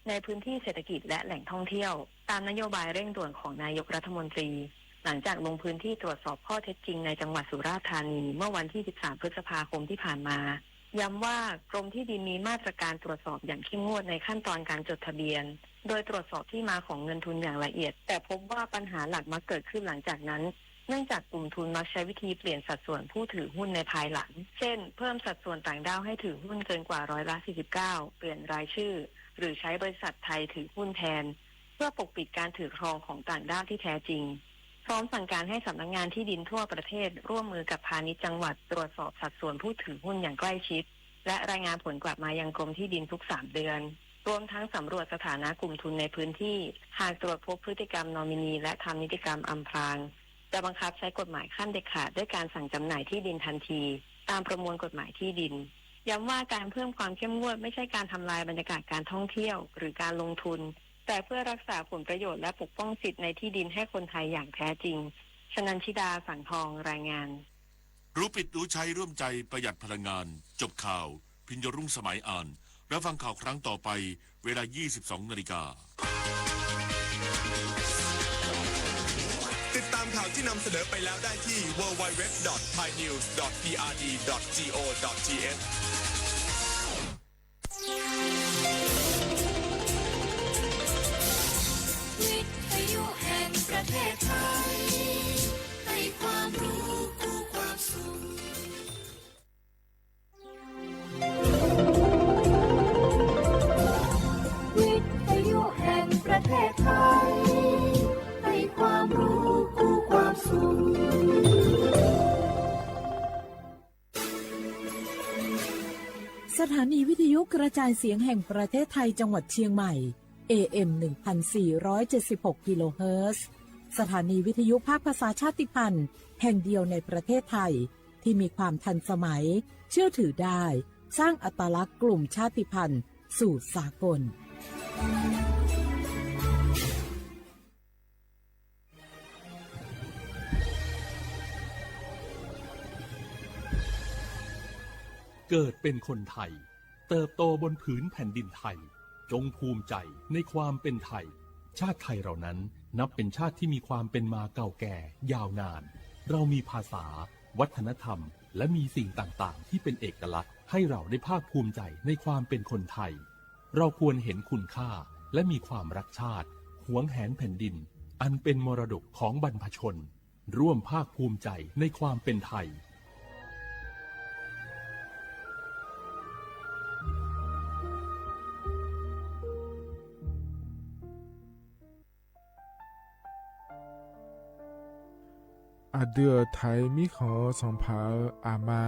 ในพื้นที่เศรษฐกิจและแหล่งท่องเที่ยว ตามนโยบายเร่งด่วนของนายกรัฐมนตรี หลังจากลงพื้นที่ตรวจสอบข้อเท็จจริงในจังหวัดสุราษฎร์ธานีเมื่อวันที่ สิบสาม พฤษภาคมที่ผ่านมา ย้ำว่ากรมที่ดินมีมาตรการตรวจสอบอย่างเข้มงวดในขั้นตอนการจดทะเบียน โดยตรวจสอบที่มาของเงินทุนอย่างละเอียด แต่พบว่าปัญหาหลักมักเกิดขึ้นหลังจากนั้น เนื่องจากกลุ่มทุนมักใช้วิธีเปลี่ยนสัดส่วนผู้ถือหุ้นในภายหลัง เช่น เพิ่มสัดส่วนต่างด้าวให้ถือหุ้นเกินกว่าร้อยละ สี่สิบเก้า เปลี่ยนรายชื่อ หรือใช้บริษัทไทยถือหุ้นแทน เพื่อปกปิดการถือครองของต่างด้าวที่แท้จริง พร้อมสั่งการให้สำนักงานที่ดินทั่วประเทศร่วมมือกับพาณิชย์จังหวัดตรวจสอบสัดส่วนผู้ถือหุ้นอย่างใกล้ชิด และรายงานผลกลับมายังกรมที่ดินทุกสามเดือน รวมทั้งสำรวจสถานะกลุ่มทุนในพื้นที่ หากตรวจพบพฤติกรรมนอมินีและทำนิติกรรมอำพราง จะบังคับใช้กฎหมายขั้นเด็ดขาดด้วยการสั่งจำหน่ายที่ดินทันที ตามประมวลกฎหมายที่ดิน ย้ำว่าการเพิ่มความเข้มงวดไม่ใช่การทำลายบรรยากาศการท่องเที่ยว หรือการลงทุน แต่เพื่อรักษาผลประโยชน์และปกป้องสิทธิ์ในที่ดินให้คนไทยอย่างแท้จริง ชนัญชิดา สังทอง รายงาน รู้ผิดรู้ใช้ร่วมใจประหยัดพลังงาน จบข่าว พิญโยรุ่งสมัยอ่าน รับฟังข่าวครั้งต่อไป เวลา ยี่สิบสองนาฬิกา ติดตามข่าวที่นำเสนอไปแล้วได้ที่ ดับเบิลยู ดับเบิลยู ดับเบิลยู ดอท ไทยนิวส์ ดอท พีอาร์ดี ดอท จี โอ ดอท ที เอช วิทยุแห่งประเทศไทย ให้ความรู้คู่ความสุข วิทยุแห่งประเทศไทย ให้ความรู้คู่ความสุข สถานีวิทยุกระจายเสียงแห่งประเทศไทยจังหวัดเชียงใหม่ เอเอ็ม หนึ่งพันสี่ร้อยเจ็ดสิบหก กิโลเฮิรตซ์ สถานีวิทยุภาคภาษาชาติพันธุ์แห่งเดียวในประเทศไทย ที่มีความทันสมัย เชื่อถือได้ สร้างอัตลักษณ์กลุ่มชาติพันธุ์สู่สากล เกิดเป็นคนไทย เติบโตบนผืนแผ่นดินไทย จงภูมิใจในความเป็นไทย ชาติไทยเรานั้นนับเป็นชาติที่มีความเป็นมาเก่าแก่ยาวนาน เรามีภาษา วัฒนธรรม และมีสิ่งต่างๆ ที่เป็นเอกลักษณ์ให้เราได้ภาคภูมิใจในความเป็นคนไทย เราควรเห็นคุณค่าและมีความรักชาติ หวงแหนแผ่นดิน อันเป็นมรดกของบรรพชน ร่วมภาคภูมิใจในความเป็นไทย Aˬ dui-euˬ Htaiˍ miˉ hk'anˍ-eu Sanˍ hpaˍ-euˬ aˬ ma,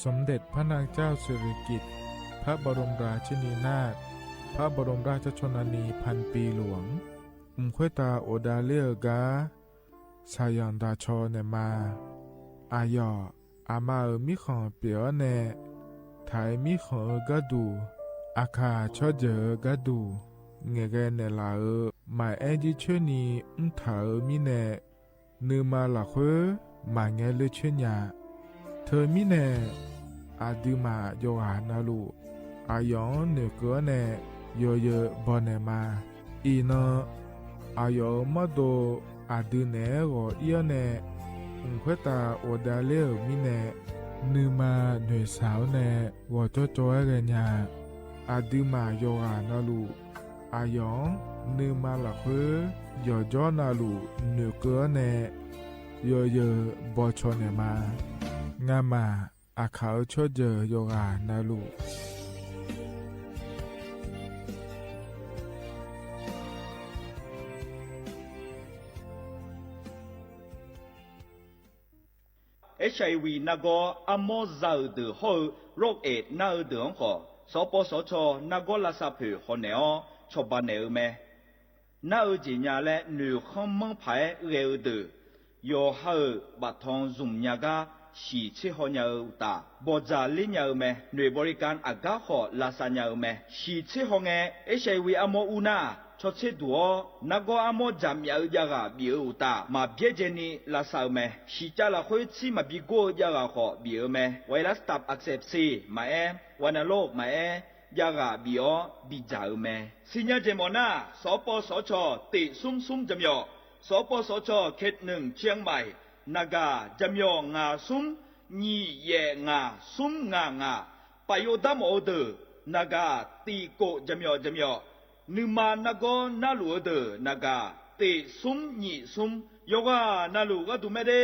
สมเด็จพระนางเจ้าสิริกิติ์ พระบรมราชินีนาถ พระบรมราชชนนีพันปีหลวง mvuhˇ hk'oˆ taˍ oˬ da leˇ-euˬ gaˇ, saˍ yanˍ daꞈ chaw nehˬ ma. Aˬ yawˬ, aˬ ma-euˬ miˉ hk'anˍ pehˬ-awˉ nehˬ, Htaiˍ miˉ hk'anˍ-eu gaˇ duˬ, aˬ hkaˍ chaw jeuˬ-eu gaˇ duˬ, ngehˬ g'ai nehˬ laˬ-euˬ maˍ ehˉ jiˇ chehˇ ni mvuhˇ htaꞈ-eu miˉ nehˬ, nuˇ ma laˬ hk'oˆ maˍ ngeh leˇ chehˇ nyaꞈ. Hteu miˉ nehˬ, aˬ dui maˬ yawˬ g'aꞈ na loꞈ, aˬ yawˬ-anˉ noeˬ keu-awˉ nehˬ, yawˬ yeuˬ bawˬ nehˬ ma. Iˍ na, aˬ yawˬ-euˬ mawˇ do aˬ dui nehˬ-ehˉ g'awˬ iˉ-awˉ nehˬ, mvuhˇ hk'oˆ taˍ oˬ da leˇ-euˬ miˉ nehˬ, nuˇ ma noeˬ shaˍ-awˉ nehˬ g'awˬ cawˇ cawˇ-ehˉ g'a nyaꞈ. Aˬ dui maˬ yawˬ g'aꞈ na loꞈ, aˬ yawˬ-anˉ nuˇ ma laˬ hk'oˆ yawˬ jawˇ na loꞈ noeˬ keu-awˉ nehˬ, yawˬ yeuˬ bawˬ chaw nehˬ ma. Ngaˬ maˬ, aˬ hkaˍ-euˬ chaw jeuˬ yawˬ g'aꞈ na loꞈ. H I V na gawˇ aˉ mawˇ za-euˬ deuˬ hawˇ-eu โรคเอดส์ naˆ-eu deuˬ-anˉ hk'awꞈ, sawˉ pawˇ sawˉ chaw naˆ gawˇ laˇ sa hpeuꞈ hawꞈ nehˬ-awˉ chawˇ ba nehˬ-eu meh. Naˆ-eu jeˬ nya leh noeˬ hk'anˇ meuˇ hpaˍ-ehˉ g'aˇ-eu deuˬ, yawˬ ha-euˬ baꞈ htaw zunˍ nya gaˇ shiˍ cheˇ haw nya-eu uˬ taˍ bawˬ jaˬ leˇ nya-eu meh. Noeˬ บริการ aˬ gaˉ hk'awꞈ la sa nya-eu meh. Shiˍ cheˇ haw ngeh, H I V aˉ mawˇ uˉ naˆ chaw cheˇ duˬ-awˉ naˆ gawˇ aˉ mawˇ jaꞈ myaꞈ-eu jaˇ g'aꞈ biˬ-eu uˬ taˍ maˍ biˇ jehˇ ni la sa-eu meh. Shiˍ caˇ laˬ hk'oˆ ciˉ maˍ biˇ goˇ-eu jaˇ g'aꞈ hk'awꞈ biˬ-eu meh. Virus taꞈ อักเสบ maˍ ehˉ, วัณโรค maˍ ehˉ, jaˇ g'aꞈ biˬ-awˉ biˇ jaˬ-eu meh. Suh nyaˇ jehˬ mawˬ naˆ, sawˉ pawˇ sawˉ chaw teꞈ suhˉ suhˉ jaˇ myaw, sawˉ pawˇ sawˉ chaw เขตหนึ่ง เชียงใหม่, Naga jaˇ myaw ngaˬ suhˉ nyiˇ yehˬ ngaˬ suhˉ ngaˬ ngaˬ, paˍ yoˬ daˇ mawˬ-eu deuˬ Naga tiꞈ koꞈ jaˇ myaw jaˇ myaw, nuˇ ma naˆ gawˇ naˆ loꞈ-eu deuˬ Naga teꞈ suhˉ nyiꞈ suhˉ, yawˇ g'aꞈ na loꞈ g'aˇ duˬ meh deˇ.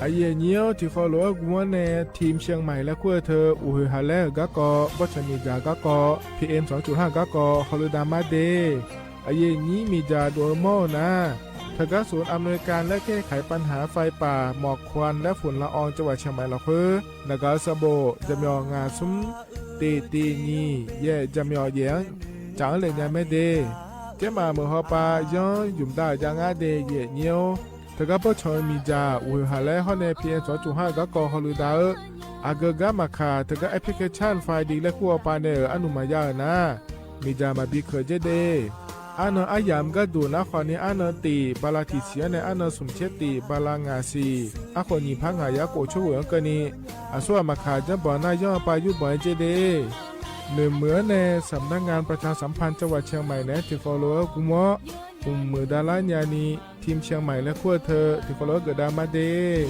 Aˬ yehˬ nyi-oˬ, tiꞈ hk'aw loꞈ-aˉ gu mawˉ nehˬ, ทีมเชียงใหม่ leh hk'oˆ-e hteu uˬ hoeˬ haˍ lehˉ-euˬ gaˇ k'aw, bawˇ chawˬ miˬ jaˬ gaˇ k'aw, P M สองจุดห้า gaˇ k'aw haw leuˬ daꞈ maˇ deˇ. Aˬ yehˬ nyi miˬ jaˬ loꞈ-eu mawˇ-oˬ naˉ, ทางด้านศูนย์อำนวยการแก้ไขปัญหาไฟป่า หมอกควันและฝุ่นละออง จังหวัดเชียงใหม่ lawˬ hk'oˆ, naˍ gaˬ-eu sa boꞈ jaˇ myaw ngaˬ suhˉ teꞈ teꞈ nyiˇ yehˬ jaˇ myaw yehˬ-anˉ caꞈ-anˉ lehˬ nya meh deˇ. Kehˉ maˬ meuˬ haw pa yanˇ yuˬ daꞈ jaˇ ngaˇ deˇ yehˬ nyi-oˬ. Htaˇ gaˇ bawˇ chawˬ miˬ jaˬ uˬ hoeˬ haˍ lehˉ hawˉ nehˬ P M สองจุดห้า gaˇ k'aw haw leuˬ daꞈ-eu, aˬ geu gaˇ maˬ hkanˍ htaˇ gaˇ application file di leh hkuˇ awˬ pa nehˬ-euˬ aˉ nuˬ maˍ yaˇ-euˬ naˉ, miˬ jaˬ maˍ biˇ hkeuꞈ jehˇ deˇ. Aˉ naw aˉ yaꞈ gaˇ duˬ naˉ hk'awꞈ ni aˉ naw teꞈ ba la tiꞈ shiˍ-anˉ nehˬ aˉ naw suhˍ chehˇ teꞈ ba la ngaˬ shiˍ, aˉ hk'awꞈ nyiˬ hpaˇ ngaˬ yaˇ k'oˍ chawˇ g'uiˬ-anˉ keu ni, aˬ suˉ aˬ maˬ hkanˍ jaˇ bawˬ naˇ yawˇ pa yuˇ bawˬ-e jehˇ deˇ. Meuˬ meuˬ-anˉ nehˬ สำนักงานประชาสัมพันธ์จังหวัดเชียงใหม่ nehˬ tiꞈ hk'aw loꞈ-aˉ gu mawˉ, uˍ meuˍ daꞈ laˇ nya ni, ทีมเชียงใหม่ leh hk'oˆ-e hteu tiꞈ hk'aw loꞈ-aˉ geuꞈ daꞈ maˇ deˇ.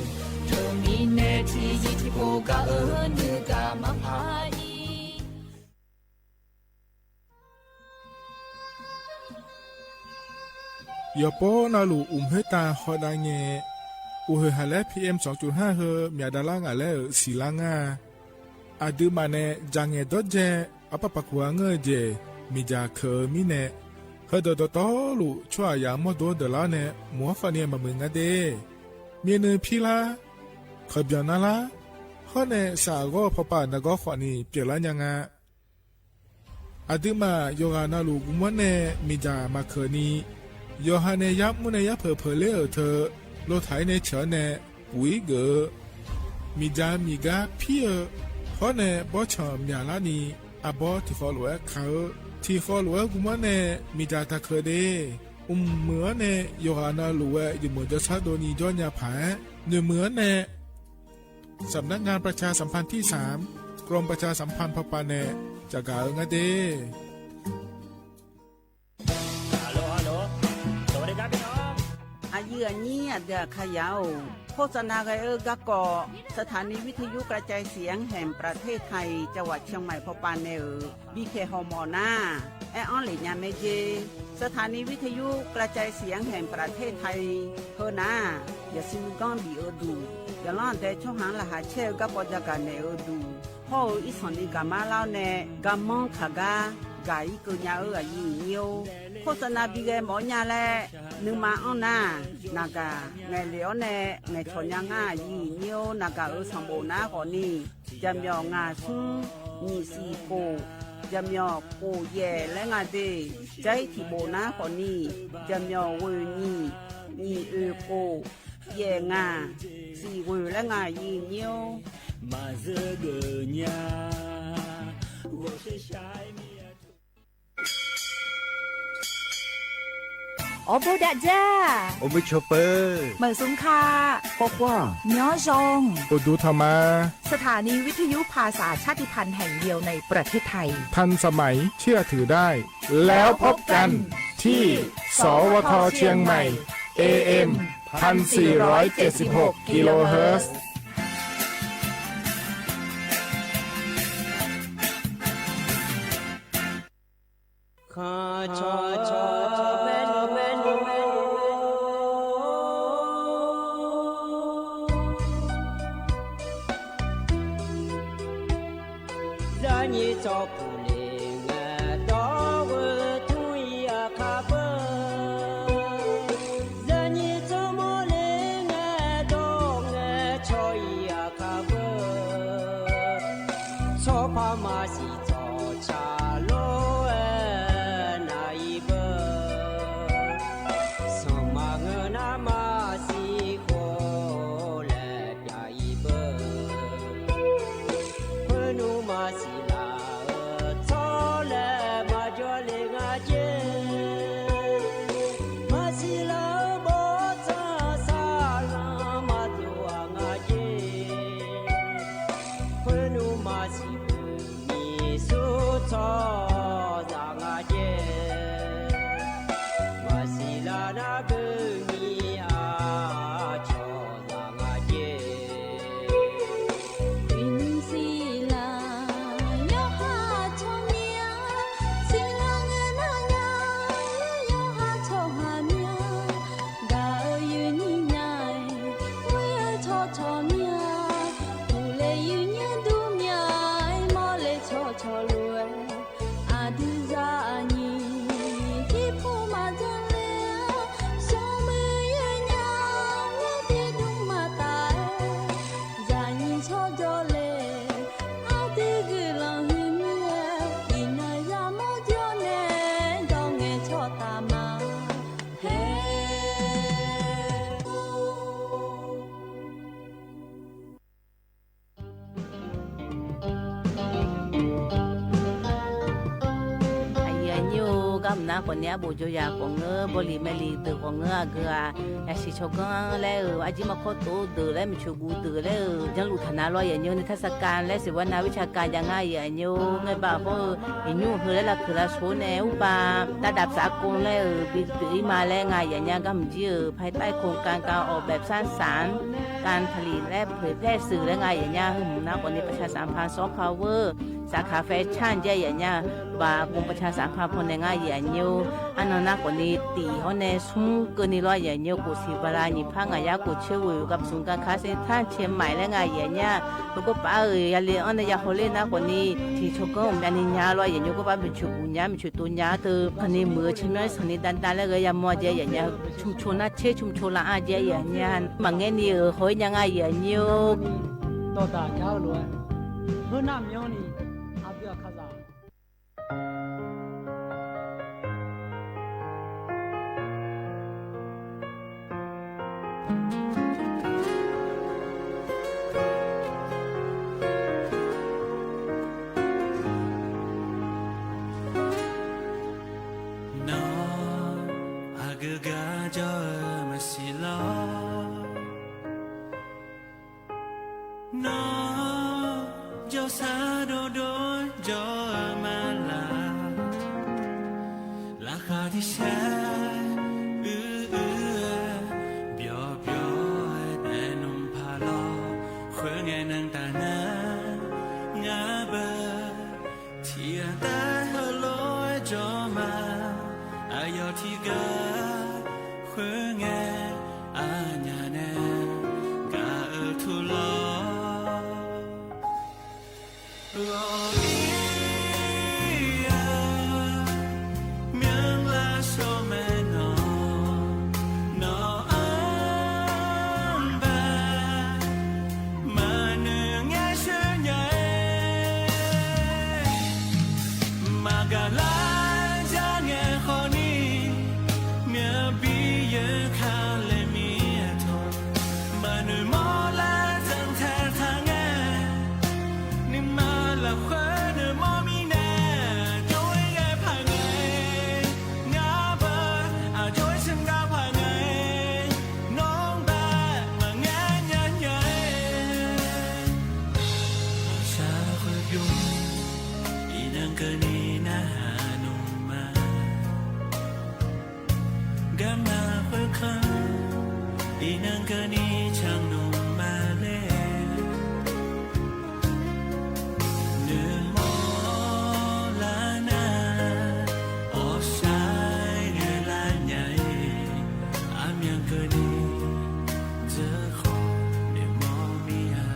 Yawˬ pawˆ naˆ loꞈ uˍ meuˇ taˇ hawˉ daꞈ ngeh, uˬ hoeˬ haˍ lehˉ P M สองจุดห้า hui myaꞈ daꞈ laˇ ngaˬ lehˉ-euˬ shiˍ laˇ ngaˇ. Aˬ dui maˬ nehˬ jaˬ ngehˬ dawˇ jehˇ aˉ paˆ paˍ kuˬ-a ngeuˇ jeˬ miˬ jaˬ hkeuꞈ-eu miˉ nehˬ, heuˆ dawˬ dawˬ tawˉ loꞈ chaw aˬ yaꞈ mawˇ doˉ deuˬ laˇ nehˬ mawˬ hawˉ hpawˇ ni maˬ meuˬ ngaˇ deˇ. Myeˇ nuˇ hpiˇ laˇ, hk'aˬ byaˬ naˇ laˇ, hawˉ nehˬ shaˍ g'awˇ hpaw paˍ naˬ gawˇ hk'awꞈ ni pyeuꞈ laˇ nya ngaˇ. Aˬ dui maˬ yawˬ g'aꞈ na loꞈ gu mawˉ nehˬ miˬ jaˬ maˍ hkeuꞈ ni, yawˬ ha nehˬ yaˇ mvuhˇ nehˬ yaˇ hpeuꞈ hpeuꞈ lehˉ-euˬ hteu, lo htaiˍ nehˬ chaw nehˬ puˍ iˉ geuꞈ-eu, miˬ jaˬ miˬ gaˇ hpiˇ-eu, hawˉ nehˬ bawˇ chanˬ myaˍ laˇ ni, aˬ bawˇ tiꞈ hk'aw loꞈ-aˉ hkanˍ-eu, tiꞈ hk'aw loꞈ-aˉ gu mawˉ nehˬ miˬ jaˬ taˍ hkeuꞈ deˇ. Meuˍ-aˉ neh yawˬ haꞈ na loˍ ve yehˬ meuˍ jaw shaˉ dawˇ nyi jawˇ nya hpaˍ-eˬ, nyi meuˍ-aˉ neh สำนักงานประชาสัมพันธ์ที่สาม กรมประชาสัมพันธ์พปเนี่ย caꞈ gaˬ-eu ngaˇ deˇ. A yehˬ a nyi a dehꞈ a hk'a yaꞈ-oˬ, โฆษณา g'a-eu gaˇ kawꞈ สถานีวิทยุกระจายเสียงแห่งประเทศไทย จังหวัดเชียงใหม่ พปเนี่ย-euˬ biˇ hkeh haw mawˬ naˉ, ehˉ anˉ leꞈ nya meh jeˇ. สถานีวิทยุกระจายเสียงแห่งประเทศไทย heu naˉ, yaꞈ shu nuˇ ganˇ biˬ-eu duˬ, yaꞈ lanˉ deh chawˇ haˉ laꞈ haˍ chehˇ-eu gaˇ paw jaˇ gaˬ nehˬ-eu duˬ, hawˇ-eu iˉ shawˍ ni gaˬ maˇ laˇ-oˆ neh, ga manˇ hk'aˬ gaˇ gaˬ iˉ keu nya-eu a yehˬ nyi-oˬ. โฆษณา biˇ g'a mawˬ nya leh, nuˇ ma anˉ naˉ, naˬ gaˬ ngehˬ leꞈ-awˉ neh ngehˬ chawˬ nya ngaˇ a yehˬ nyi-oˬ. Naˬ gaˬ-euˬ sanˍ boˍ naˉ k'awꞈ ni, jaˬ myawˬ ngaˬ suhˉ nyiꞈ shiˍ koˍ, jaˬ myawˬ koˍ yehˬ leh ngaˬ deˇ. Jaiˉ htiꞈ boˍ naˉ k'awꞈ ni, jaˬ myawˬ g'uiˬ nyiꞈ, nyiꞈ uiˍ koˍ, yehˬ ngaˬ, shiˍ g'uiˬ leh ngaˬ yehˬ nyi-oˬ. Maˬ zuhˆ g'uiˬ nya, g'oꞈ sheˍ sha miˬ Awˬ bon daꞈ jaˇ. Awˬ bon chaw peuˬ. Meuꞈ suˍ hkaꞈ, k'awꞈ k'oˆ-a, myaw zhong, awˬ duˬ htaꞈ ma. สถานีวิทยุภาษาชาติพันธุ์แห่งเดียวในประเทศไทย ทันสมัย เชื่อถือได้ แล้วพบกันที่ สวท เชียงใหม่ เอเอ็ม พันสี่ร้อยเจ็ดสิบหก กิโลเฮิรตซ์. Hkanˍ chaw chaw mehˉ lo mehˉ lo, yaˇ nyi chaw kuˬ le ngaˬ dawˇ g'uiˬ tuˉ i a hk'a peuˬ. Yaˇ nyi tcuhˉ mawˇ le ngaˬ dawˇ ngaˬ chaw i a hk'a peuˬ. Chaw hpaˇ maˇ shiˍ tcuh chaꞈ lonˉ naˍ i peuˬ. Suhˍ maˬ ngeuˬ naˉ maˇ shiˍ k'o leh pyaꞈ i peuˬ. Heuˆ nuˇ maˇ shiˍ laˬ-eu tcuhˉ leh maˇ jawˇ le ngaˬ ceˇ. Maˇ shiˍ laˬ-eu bon tcuhˉ saˍ laꞈ maˇ tuˬ a ngaˬ ceˇ. Heuˆ nuˇ maˇ shiˍ peuˬ nyi suˉ tcuhˉ yaꞈ ngaˬ ceˇ. Maˇ shiˍ laˬ naˉ peuˬ nyi a chaw yaꞈ ngaˬ ceˇ. Shiˍ laˬ yawˇ haˉ chaw nyi a, shiˍ laˬ ngaˬ naˆ nya, yawˇ haˉ chaw haˍ nyi a, gaˬ-eu yuˬ nyi nya, vuiˇ-eu chaw chaw nyi a, uˬ leh yuˬ nyi duˇ nyi a, mawˇ leh chaw chaw loˬ-e. A duˬ yaˇ nyi, tiˇ hpu maˇ jaˇ le, shawˍ meuˇ yehˬ nya, mehˉ teˇ duˇ maˇ taˍ, yaꞈ nyi chaw jawˇ le, a teˇ g'uiˬ laˬ hui miˇ, iˍ naˍ yaˇ mawˇ jawˇ neh, dawˇ ngeh chaw taˍ maˍ heˆ. A yehˬ a nyi-oˬ, gaˇ mvuhˇ naˉ k'awꞈ nyi aˉ poꞈ jaw yaꞈ k'awꞈ ngeuˉ, bawˇ liꞈ meh liꞈ deuˬ k'awꞈ ngeuˉ a geu-a. Yaꞈ shiˍ chaw ganˇ lehˬ-euˬ, a jiˇ maˇ hkawˇ toꞈ deuˬ leh miˬ choˬ gu deuˬ leh-euˬ, jaˇ luˬ htaꞈ na lo a yehˬ a nyi-oˬ, nyi htaˇ saˍ kaˍ lehˬ shiˍ vaˇ na viˇ cha kaˍ jaˇ ngaˇ yehˬ a nyi-oˬ. Ngaˬ hui baˬ hpawˇ-euˬ, iˍ nyuˇ hui lehˬ laˇ hkeuꞈ la shoˉ neh uˉ paˍ taˇ daꞈ psaˍ a k'oˆ leh-euˬ, biˇ tuꞈ iˉ ma leh ngaˇ yehˬ a nyi gaˇ mvuhˇ jiˇ-euˬ, ภายใต้โครงการการออกแบบสร้างสรรค์ การผลิตและเผยแพร่สื่อ leh ngaˇ yehˬ a nyi hui mvuhˇ naˉ k'awꞈ nyi ประชาสัมพันธ์ ซอฟต์พาวเวอร์ สาขาแฟชั่น jaˇ yehˬ a nyi, baˬ กรมประชาสัมพันธ์ hpawˇ neh ngaˇ yehˬ a nyi-oˬ. Aˉ naw naˉ k'awꞈ nyi tiˍ hawˉ neh suhˉ keu nyi lo a yehˬ a nyi-oˬ, กรุงศรีบาลา nyi hpaˇ ngaˬ yaˇ k'oˍ chehˇ ve yoˬ, กระทรวงการค้า เซ็นทรัลเชียงใหม่ leh ngaˇ yehˬ a nyi, k'oˆ paˍ-euˬ, yaˇ le anˉ neh yaˇ haw le naˉ k'awꞈ nyi tiˍ chaw kanˉ-oˬ meh a nyi nya lo a yehˬ a nyi k'oˆ paˍ, miˬ choˬ gu nya, miˬ choˬ to nya teu hk'aˬ nyi meuꞈ chi mehˉ shawˍ nyi da da leh g'a yaˇ mawˇ a jehˬ yehˬ a nyi, ชุมชน naˆ chehˇ ชุมชน laꞈ a jehˬ yehˬ a nyi, maˬ ngehˇ nyi-euˬ haw iˉ nya ngaˇ yehˬ a nyi-oˬ. Dawˬ daꞈ jaˇ-eu loˬ-e, heuˆ naˆ myawnˉ nyi a dui a hk'a zaꞈ. Nawˬ aꞈ G'uiˬ ga jawˇ maˇ shiˍ law. Nawˬ jawˇ shaˉ dawˇ dawˇ jawˇ maˇ laˬ. Laꞈ hk'aˬ teˇ shehˍ uiˍ uiˍ, byawˬ byawˬ, ehˉ nawˬ hpaˍ law. Hk'oˆ ngeh naˬ taˍ naˉ ngaˬ beuꞈ htiꞈ taˇ heuˆ lawˉ jawˇ maˇ. A yaw htiꞈ gaˬ hk'oˆ ngeh, a nyaˬ neh gaˬ uiˍ htuˇ law. Awˬ iˉ yaˇ, meuˇ laˇ shawˍ meh nawˬ, nawˬ aˉ baˬ maˇ nuˬ ngeh shuˍ nyaˬ e. Maˇ gaˬ laˇ jaˇ ngeh hk'awꞈ niˇ, meuˇ biˇ yeˬ hk'a leh miˬ a htoꞈ, maˇ nuˬ mawˇ laˇ tzuhꞈ htaˇ htaˇ ngeh. Nyi ma laꞈ hk'oˆ nuˬ mawˇ miˇ neh, jawˇ e geh hpaˍ ngaˬ e, ngaˬ beuꞈ a jawˇ e shehˍ gaˇ hpaˍ ngaˬ e, nawˬ baˬ maˇ ngeh nyaˇ nyaˇ e. Shaˍ hk'oˆ yonˍ, iˉ naˆ keu nyi naˆ haˍ nuˬ ma. Gaˇ maˇ k'oˆ hkanˇ, iˉ naˆ keu nyi chaꞈ nuˬ ma le. Nuˬ mawˇ laˇ naˆ, awˬ shaˍ geh laˇ nyaˬ e. A myaꞈ keu nyi tcuhˉ hk'awꞈ nuˬ mawˇ miˇ a.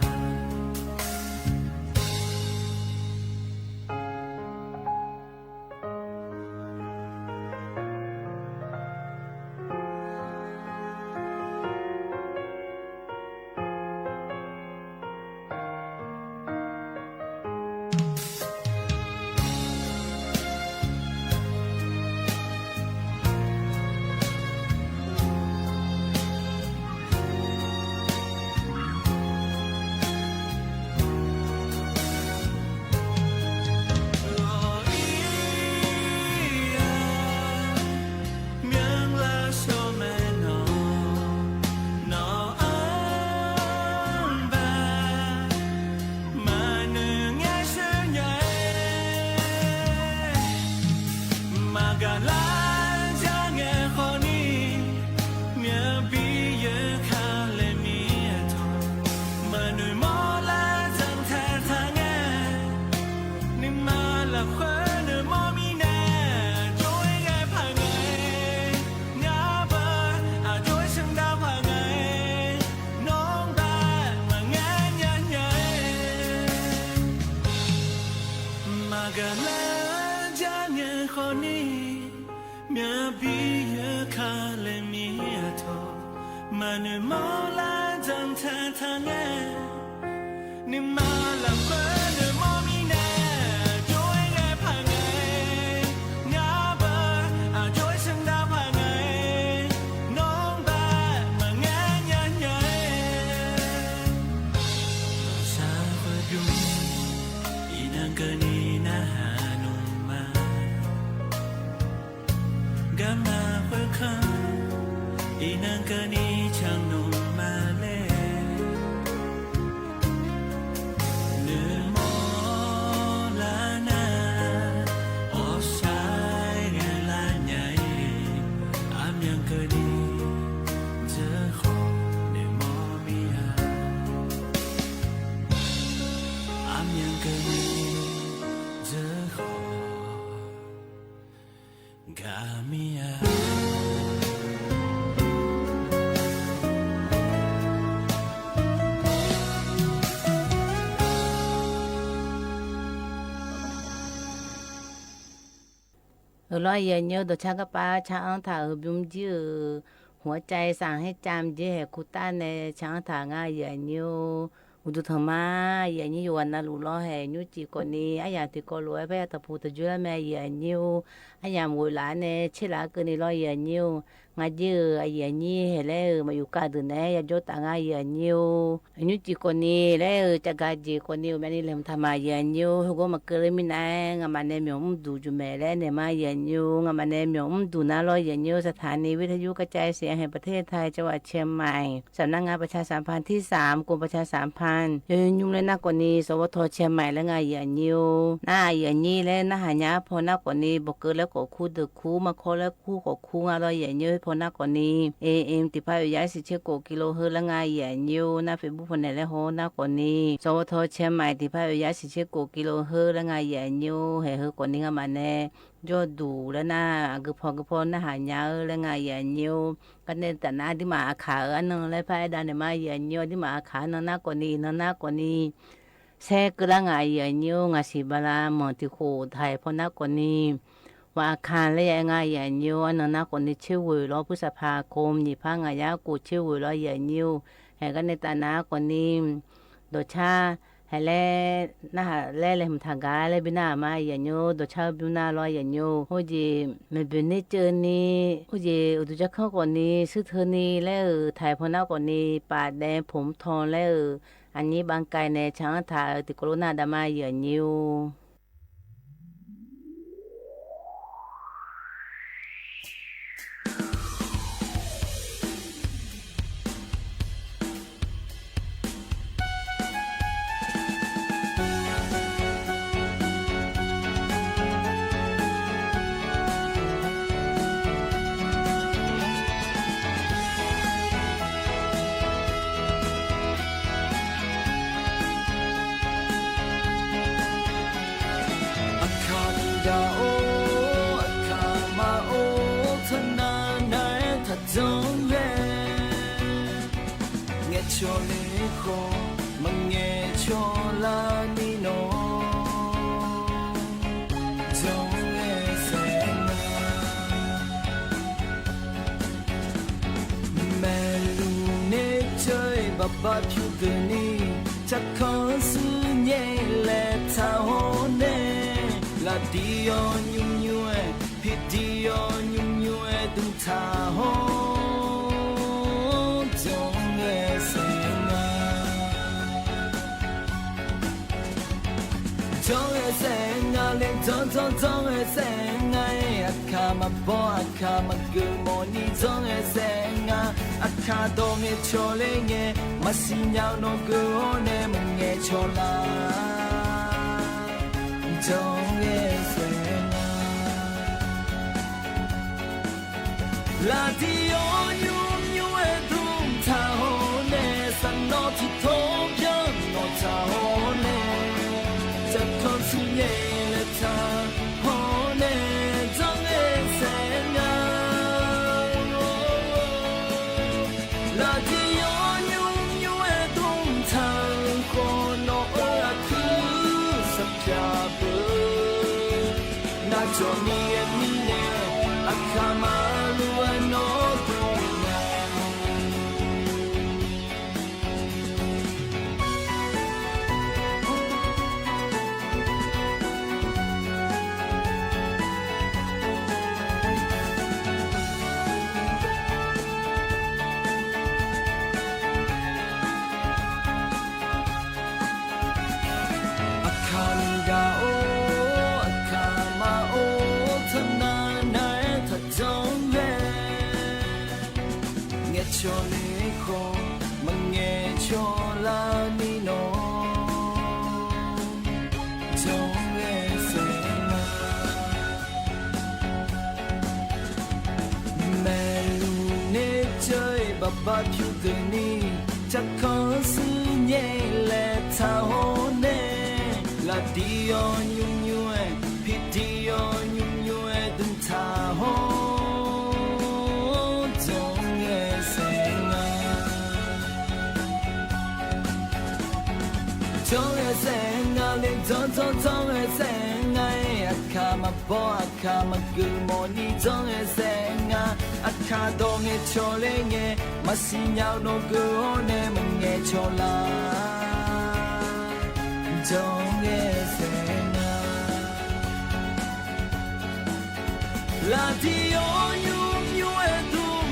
Meuˇ laˇ shawˍ meh nawˬ, nawˬ aˉ baˬ maˇ nuˬ ngeh shuˍ nyaˬ e. Maˇ gaˬ laˇ jaˇ ngeh hk'awꞈ niˇ, meuˇ biˇ yeˬ hk'a leh miˬ a htoꞈ, maˇ nuˬ mawˇ laˇ tzuhꞈ htaˇ htaˇ ngeh. Nyi ma laꞈ hk'oˆ nuˬ mawˇ miˇ neh, jawˇ e geh hpaˍ ngaˬ e, ngaˬ beuꞈ a jawˇ e shehˍ gaˇ hpaˍ ngaˬ e, nawˬ baˬ maˇ ngeh nyaˇ nyaˬ e. Maˇ gaˬ laˇ jaˇ ngeh hk'awꞈ niˇ, meuˇ biˇ yeˬ hk'a leh miˬ a htoꞈ, maˇ nuˬ mawˇ laˇ tzuhꞈ htaˇ htaˇ ngeh. Nyi ma laꞈ hk'oˆ nuˬ mawˇ miˇ neh, jawˇ e geh hpaˍ ngaˬ e, ngaˬ beuꞈ a jawˇ e shehˍ gaˇ hpaˍ ngaˬ e, nawˬ baˬ maˇ ngeh nyaˇ nyaˬ e. Shaˍ hk'oˆ yonˍ, iˉ naˆ keu nyi naˆ haˍ nuˬ ma. Gaˇ maˇ k'oˆ hkanˇ, iˉ naˆ keu nyi chaꞈ nuˬ ma le. Nuˬ mawˇ laˇ naˆ, awˬ shaˍ geh laˇ nyaˬ e. A myaꞈ keu nyi tcuhˉ hk'awꞈ nuˬ mawˇ miˇ a. A myaꞈ keu nyi tcuhˉ hk'awꞈ gaˬ miˇ a. Awˬ lawn yaꞈ nyi-oˬ, dawˬ chaˇ kaˇ paˍ chaˇ anˇ htaꞈ uiˍ byuˇ jiˇ uiˍ, หัวใจสั่งให้จำ jiˇ hehˍ hku taˇ neh chaˇ anˇ htaꞈ ngaˬ yaꞈ nyi-oˬ. Uˍ duˬ htaꞈ ma yaꞈ nyi yoˬ, a na luˬ law hehˍ nyi ciˍ k'awꞈ nyi, a yaꞈ teꞈ k'awꞈ loꞈ-e hpehˇ taˍ pfuhˍ taˍ juˇ laˇ meh yaꞈ nyi-oˬ. A yaꞈ meuꞈ laˬ neh cheˇ laˬ keu nyi law yaꞈ nyi-oˬ. Ngaˬ jehˇ-euˬ a yeˬ a nyi hehˍ leh-euˬ maꞈ yuˬ kaˇ deuˬ naˍ yaˇ jawˇ taˍ ngaˇ yeˬ a nyi-oˬ. Nyi nyi ciˬ k'awꞈ ni leh-euˬ ca ga jeˬ k'awꞈ ni-oˬ, mehˍ ni lehˬ mvuhˬ htaꞈ maˍ yeˬ a nyi-oˬ. Hui g'awˇ maˬ keu le miˇ naˍ-eˬ, ngaˬ maꞈ neh mawˬ mvuhˇ duˬ juˬ mehˍ leh nehˬ maˇ yeˬ a nyi-oˬ. Ngaˬ maꞈ neh mawˬ mvuhˇ duˬ naˉ lawˇ yeˬ a nyi-oˬ. สถานีวิทยุกระจายเสียงแห่งประเทศไทย จังหวัดเชียงใหม่ สำนักงานประชาสัมพันธ์ที่สาม กรมประชาสัมพันธ์ yawˇ nyi leh naˉ k'awꞈ ni สวท เชียงใหม่ leh ngaˇ yeˬ a nyi-oˬ. Naˉ yeˬ a nyi leh naˉ haˍ nyaˇ hpawˇ naˉ k'awꞈ ni bawˬ keu leh k'awꞈ hkuˇ deuˬ hkuˇ maˇ hkawˇ leh hkuˇ k'awꞈ hkuˇ ngaˇ lawˇ yeˬ a nyi-oˬ. Hpawˇ naˉ k'awꞈ ni AM หนึ่งพันแปดร้อยสี่สิบหก กิโลเฮิรตซ์ leh ngaˇ yeˬ a nyi-oˬ. Naˉ Facebook hpawˇ nehˬ leh haw naˉ k'awꞈ ni สวท เชียงใหม่ หนึ่งพันแปดร้อยสี่สิบหก กิโลเฮิรตซ์ leh ngaˇ yeˬ a nyi-oˬ. Hehˍ hui k'awꞈ ni ngaˬ maꞈ neh jawˇ duˬ leh naˉ g'uiˬ hpawˇ g'uiˬ hpawˇ naˉ haˍ nyaˇ-eu leh ngaˇ yeˬ a nyi-oˬ. Ka ne taꞈ naˉ diˇ maꞈ a hkanˍ-euˬ a naˇ leh hpaˇ ehˉ daꞈ nehˬ maˇ yeˬ a nyi-oˬ. Diˇ maꞈ a hkanˍ naˇ naˉ k'awꞈ ni naˉ naˉ k'awꞈ ni shehˇ keu laˇ ngaˬ yeˬ a nyi-oˬ. Ngaˬ shiˍ ba la mawˬ tiꞈ k'oˍ htaiˍ hpawˇ naˉ k'awꞈ ni wa a hkanˍ leh ngaˇ yeˬ a nyi-oˬ. A naˇ naˉ k'awꞈ ni chehˇ g'oˬ lawˬ พฤษภาคม nyi hpaˇ ngaˬ yaˇ k'oˍ chehˇ g'oˬ lawˬ yeˬ a nyi-oˬ. Hehˍ ka ne taꞈ naˉ k'awꞈ ni dawˬ chaˇ hehˍ leh naˉ haˍ leh leh mvuhˬ htaꞈ gaˬ leh biˇ naˉ maˇ yeˬ a nyi-oˬ. Dawˬ chaˇ biˇ naˉ lawˬ yeˬ a nyi-oˬ. Oˇ jeˬ mehˬ beuˬ neˇ ceuˬ ni, oˇ jeˬ uˍ duˬ jaˇ hk'aˇ k'awꞈ ni suhˉ hteu ni leh-euˬ htaiˍ hpawˇ naˉ k'awꞈ ni paˍ deh hponˬ htaw leh-euˬ a nyi บางไกร neh chaꞈ anˉ htaꞈ tiꞈ k'oꞈ lo naˉ daꞈ maˇ yeˬ a nyi-oˬ. A hkaˍ daꞈ-oˬ, a hkaˍ maˇ-oˬ, htaˇ naˉ naˉ htaꞈ dawˇ leh, ngeh chaw le hk'aw maˇ ngeh chaw la ni nawˬ, dawˇ leh sehˍ ngaˇ. Mehˬ luˬ neˇ ceuˬ-e บาป baˆ hpyu deuˬ ni, ca hkawˇ suh nyehˇ leh htaꞈ haw neˇ, laˬ diˇ yaw nyu nyu-e, hpiˇ diˇ yaw nyu nyu-e duˬ htaꞈ haw, dawˇ leh sehˍ ngaˇ. Dawˇ leh sehˍ ngaˇ leh dawˇ dawˇ dawˇ leh sehˍ ngaˇ-e, a hkaˍ maˇ bawˆ a hkaˍ maˇ geuꞈ mawˬ ni dawˇ leh sehˍ ngaˇ. A hkaˍ dawˬ ngeh chaw le ngeh, maˇ shiˍ nyaˇ nawˬ geuꞈ-oˬ neh maˇ ngeh chaw laˇ, dawˇ leh sehˍ ngaˇ. Laˬ diˇ yaw nyu nyu-e duˬ htaꞈ haw neˇ, saˍ nawˬ htiꞈ htawnˍ pyaˇ nawˬ htaꞈ haw neˇ, ca hkawˇ suh nyehˇ leh htaꞈ haw neˇ, dawˇ leh sehˍ ngaˇ. Laˬ diˇ yaw nyu nyu-e duˬ htaꞈ k'awꞈ nawˬ-euˬ a hkuiˉ suh pyaˇ peuˬ. Naˇ cawˬ miˇ geh miˇ leh, a hkaˍ maˇ luˬ-e nawˬ tuˬ ngaˬ. A hkaˍ gaˬ-oˬ, a hkaˍ maˇ-oˬ, htaˇ naˇ naˉ htaꞈ dawˇ leh, ngeh chaw le hk'aw maˇ ngeh chaw laˇ ni nawˬ, dawˇ leh sehˍ ngaˇ. Mehˬ luˬ neˇ ceuˬ-e บาป baˆ hpyu deuˬ ni, ca hkawˇ suh nyehˇ leh htaꞈ haw neˇ, laˬ diˇ yaw nyu nyu-e, hpiˇ diˇ yaw nyu nyu-e duˬ htaꞈ haw, dawˇ leh sehˍ ngaˇ. Dawˇ leh sehˍ ngaˇ leh dawˇ dawˇ dawˇ leh sehˍ ngaˇ-e, a hkaˍ maˇ bawˆ a hkaˍ maˇ geuꞈ mawˬ ni dawˇ leh sehˍ ngaˇ. A hkaˍ dawˬ ngeh chaw le ngeh, maˇ shiˍ nyaˇ nawˬ geuꞈ-oˬ neh maˇ ngeh chaw laˇ, dawˇ leh sehˍ ngaˇ. Laˬ diˇ yaw nyu nyu-e duˬ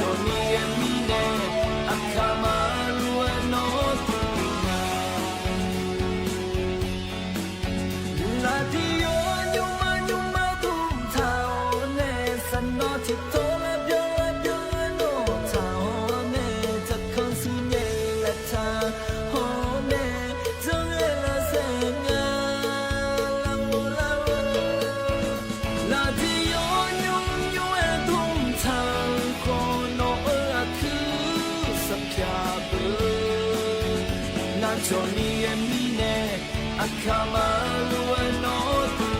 Cawˬ nyi yehˬ miˇ nehˬ, aˬ hkaˍ ma lo a nawˉ tuˬ, laˬ tiˉ yawˇ nyi ma nyi ma tuˬ htaꞈ awˬ nehˬ, saˍ nawˉ chi htawˇ laˇ biˇ laˇ biˇ nawˉ htaꞈ awˬ nehˬ, caˬ hkanˇ suh nyi leh htaꞈ awˬ nehˬ, tcuhˇ leh laˇ sehˍ ngaˬ laˇ lo laˇ lo. Laˬ tiˉ yawˇ nyi nyi e tuˬ htaꞈ hk'awꞈ nawˬ a hkuiˉ suhˍ hpaꞈ peuˬ. Ngaˬ cawˬ nyi yehˬ miˇ nehˬ, aˬ hkaˍ ma lo a nawˉ tuˬ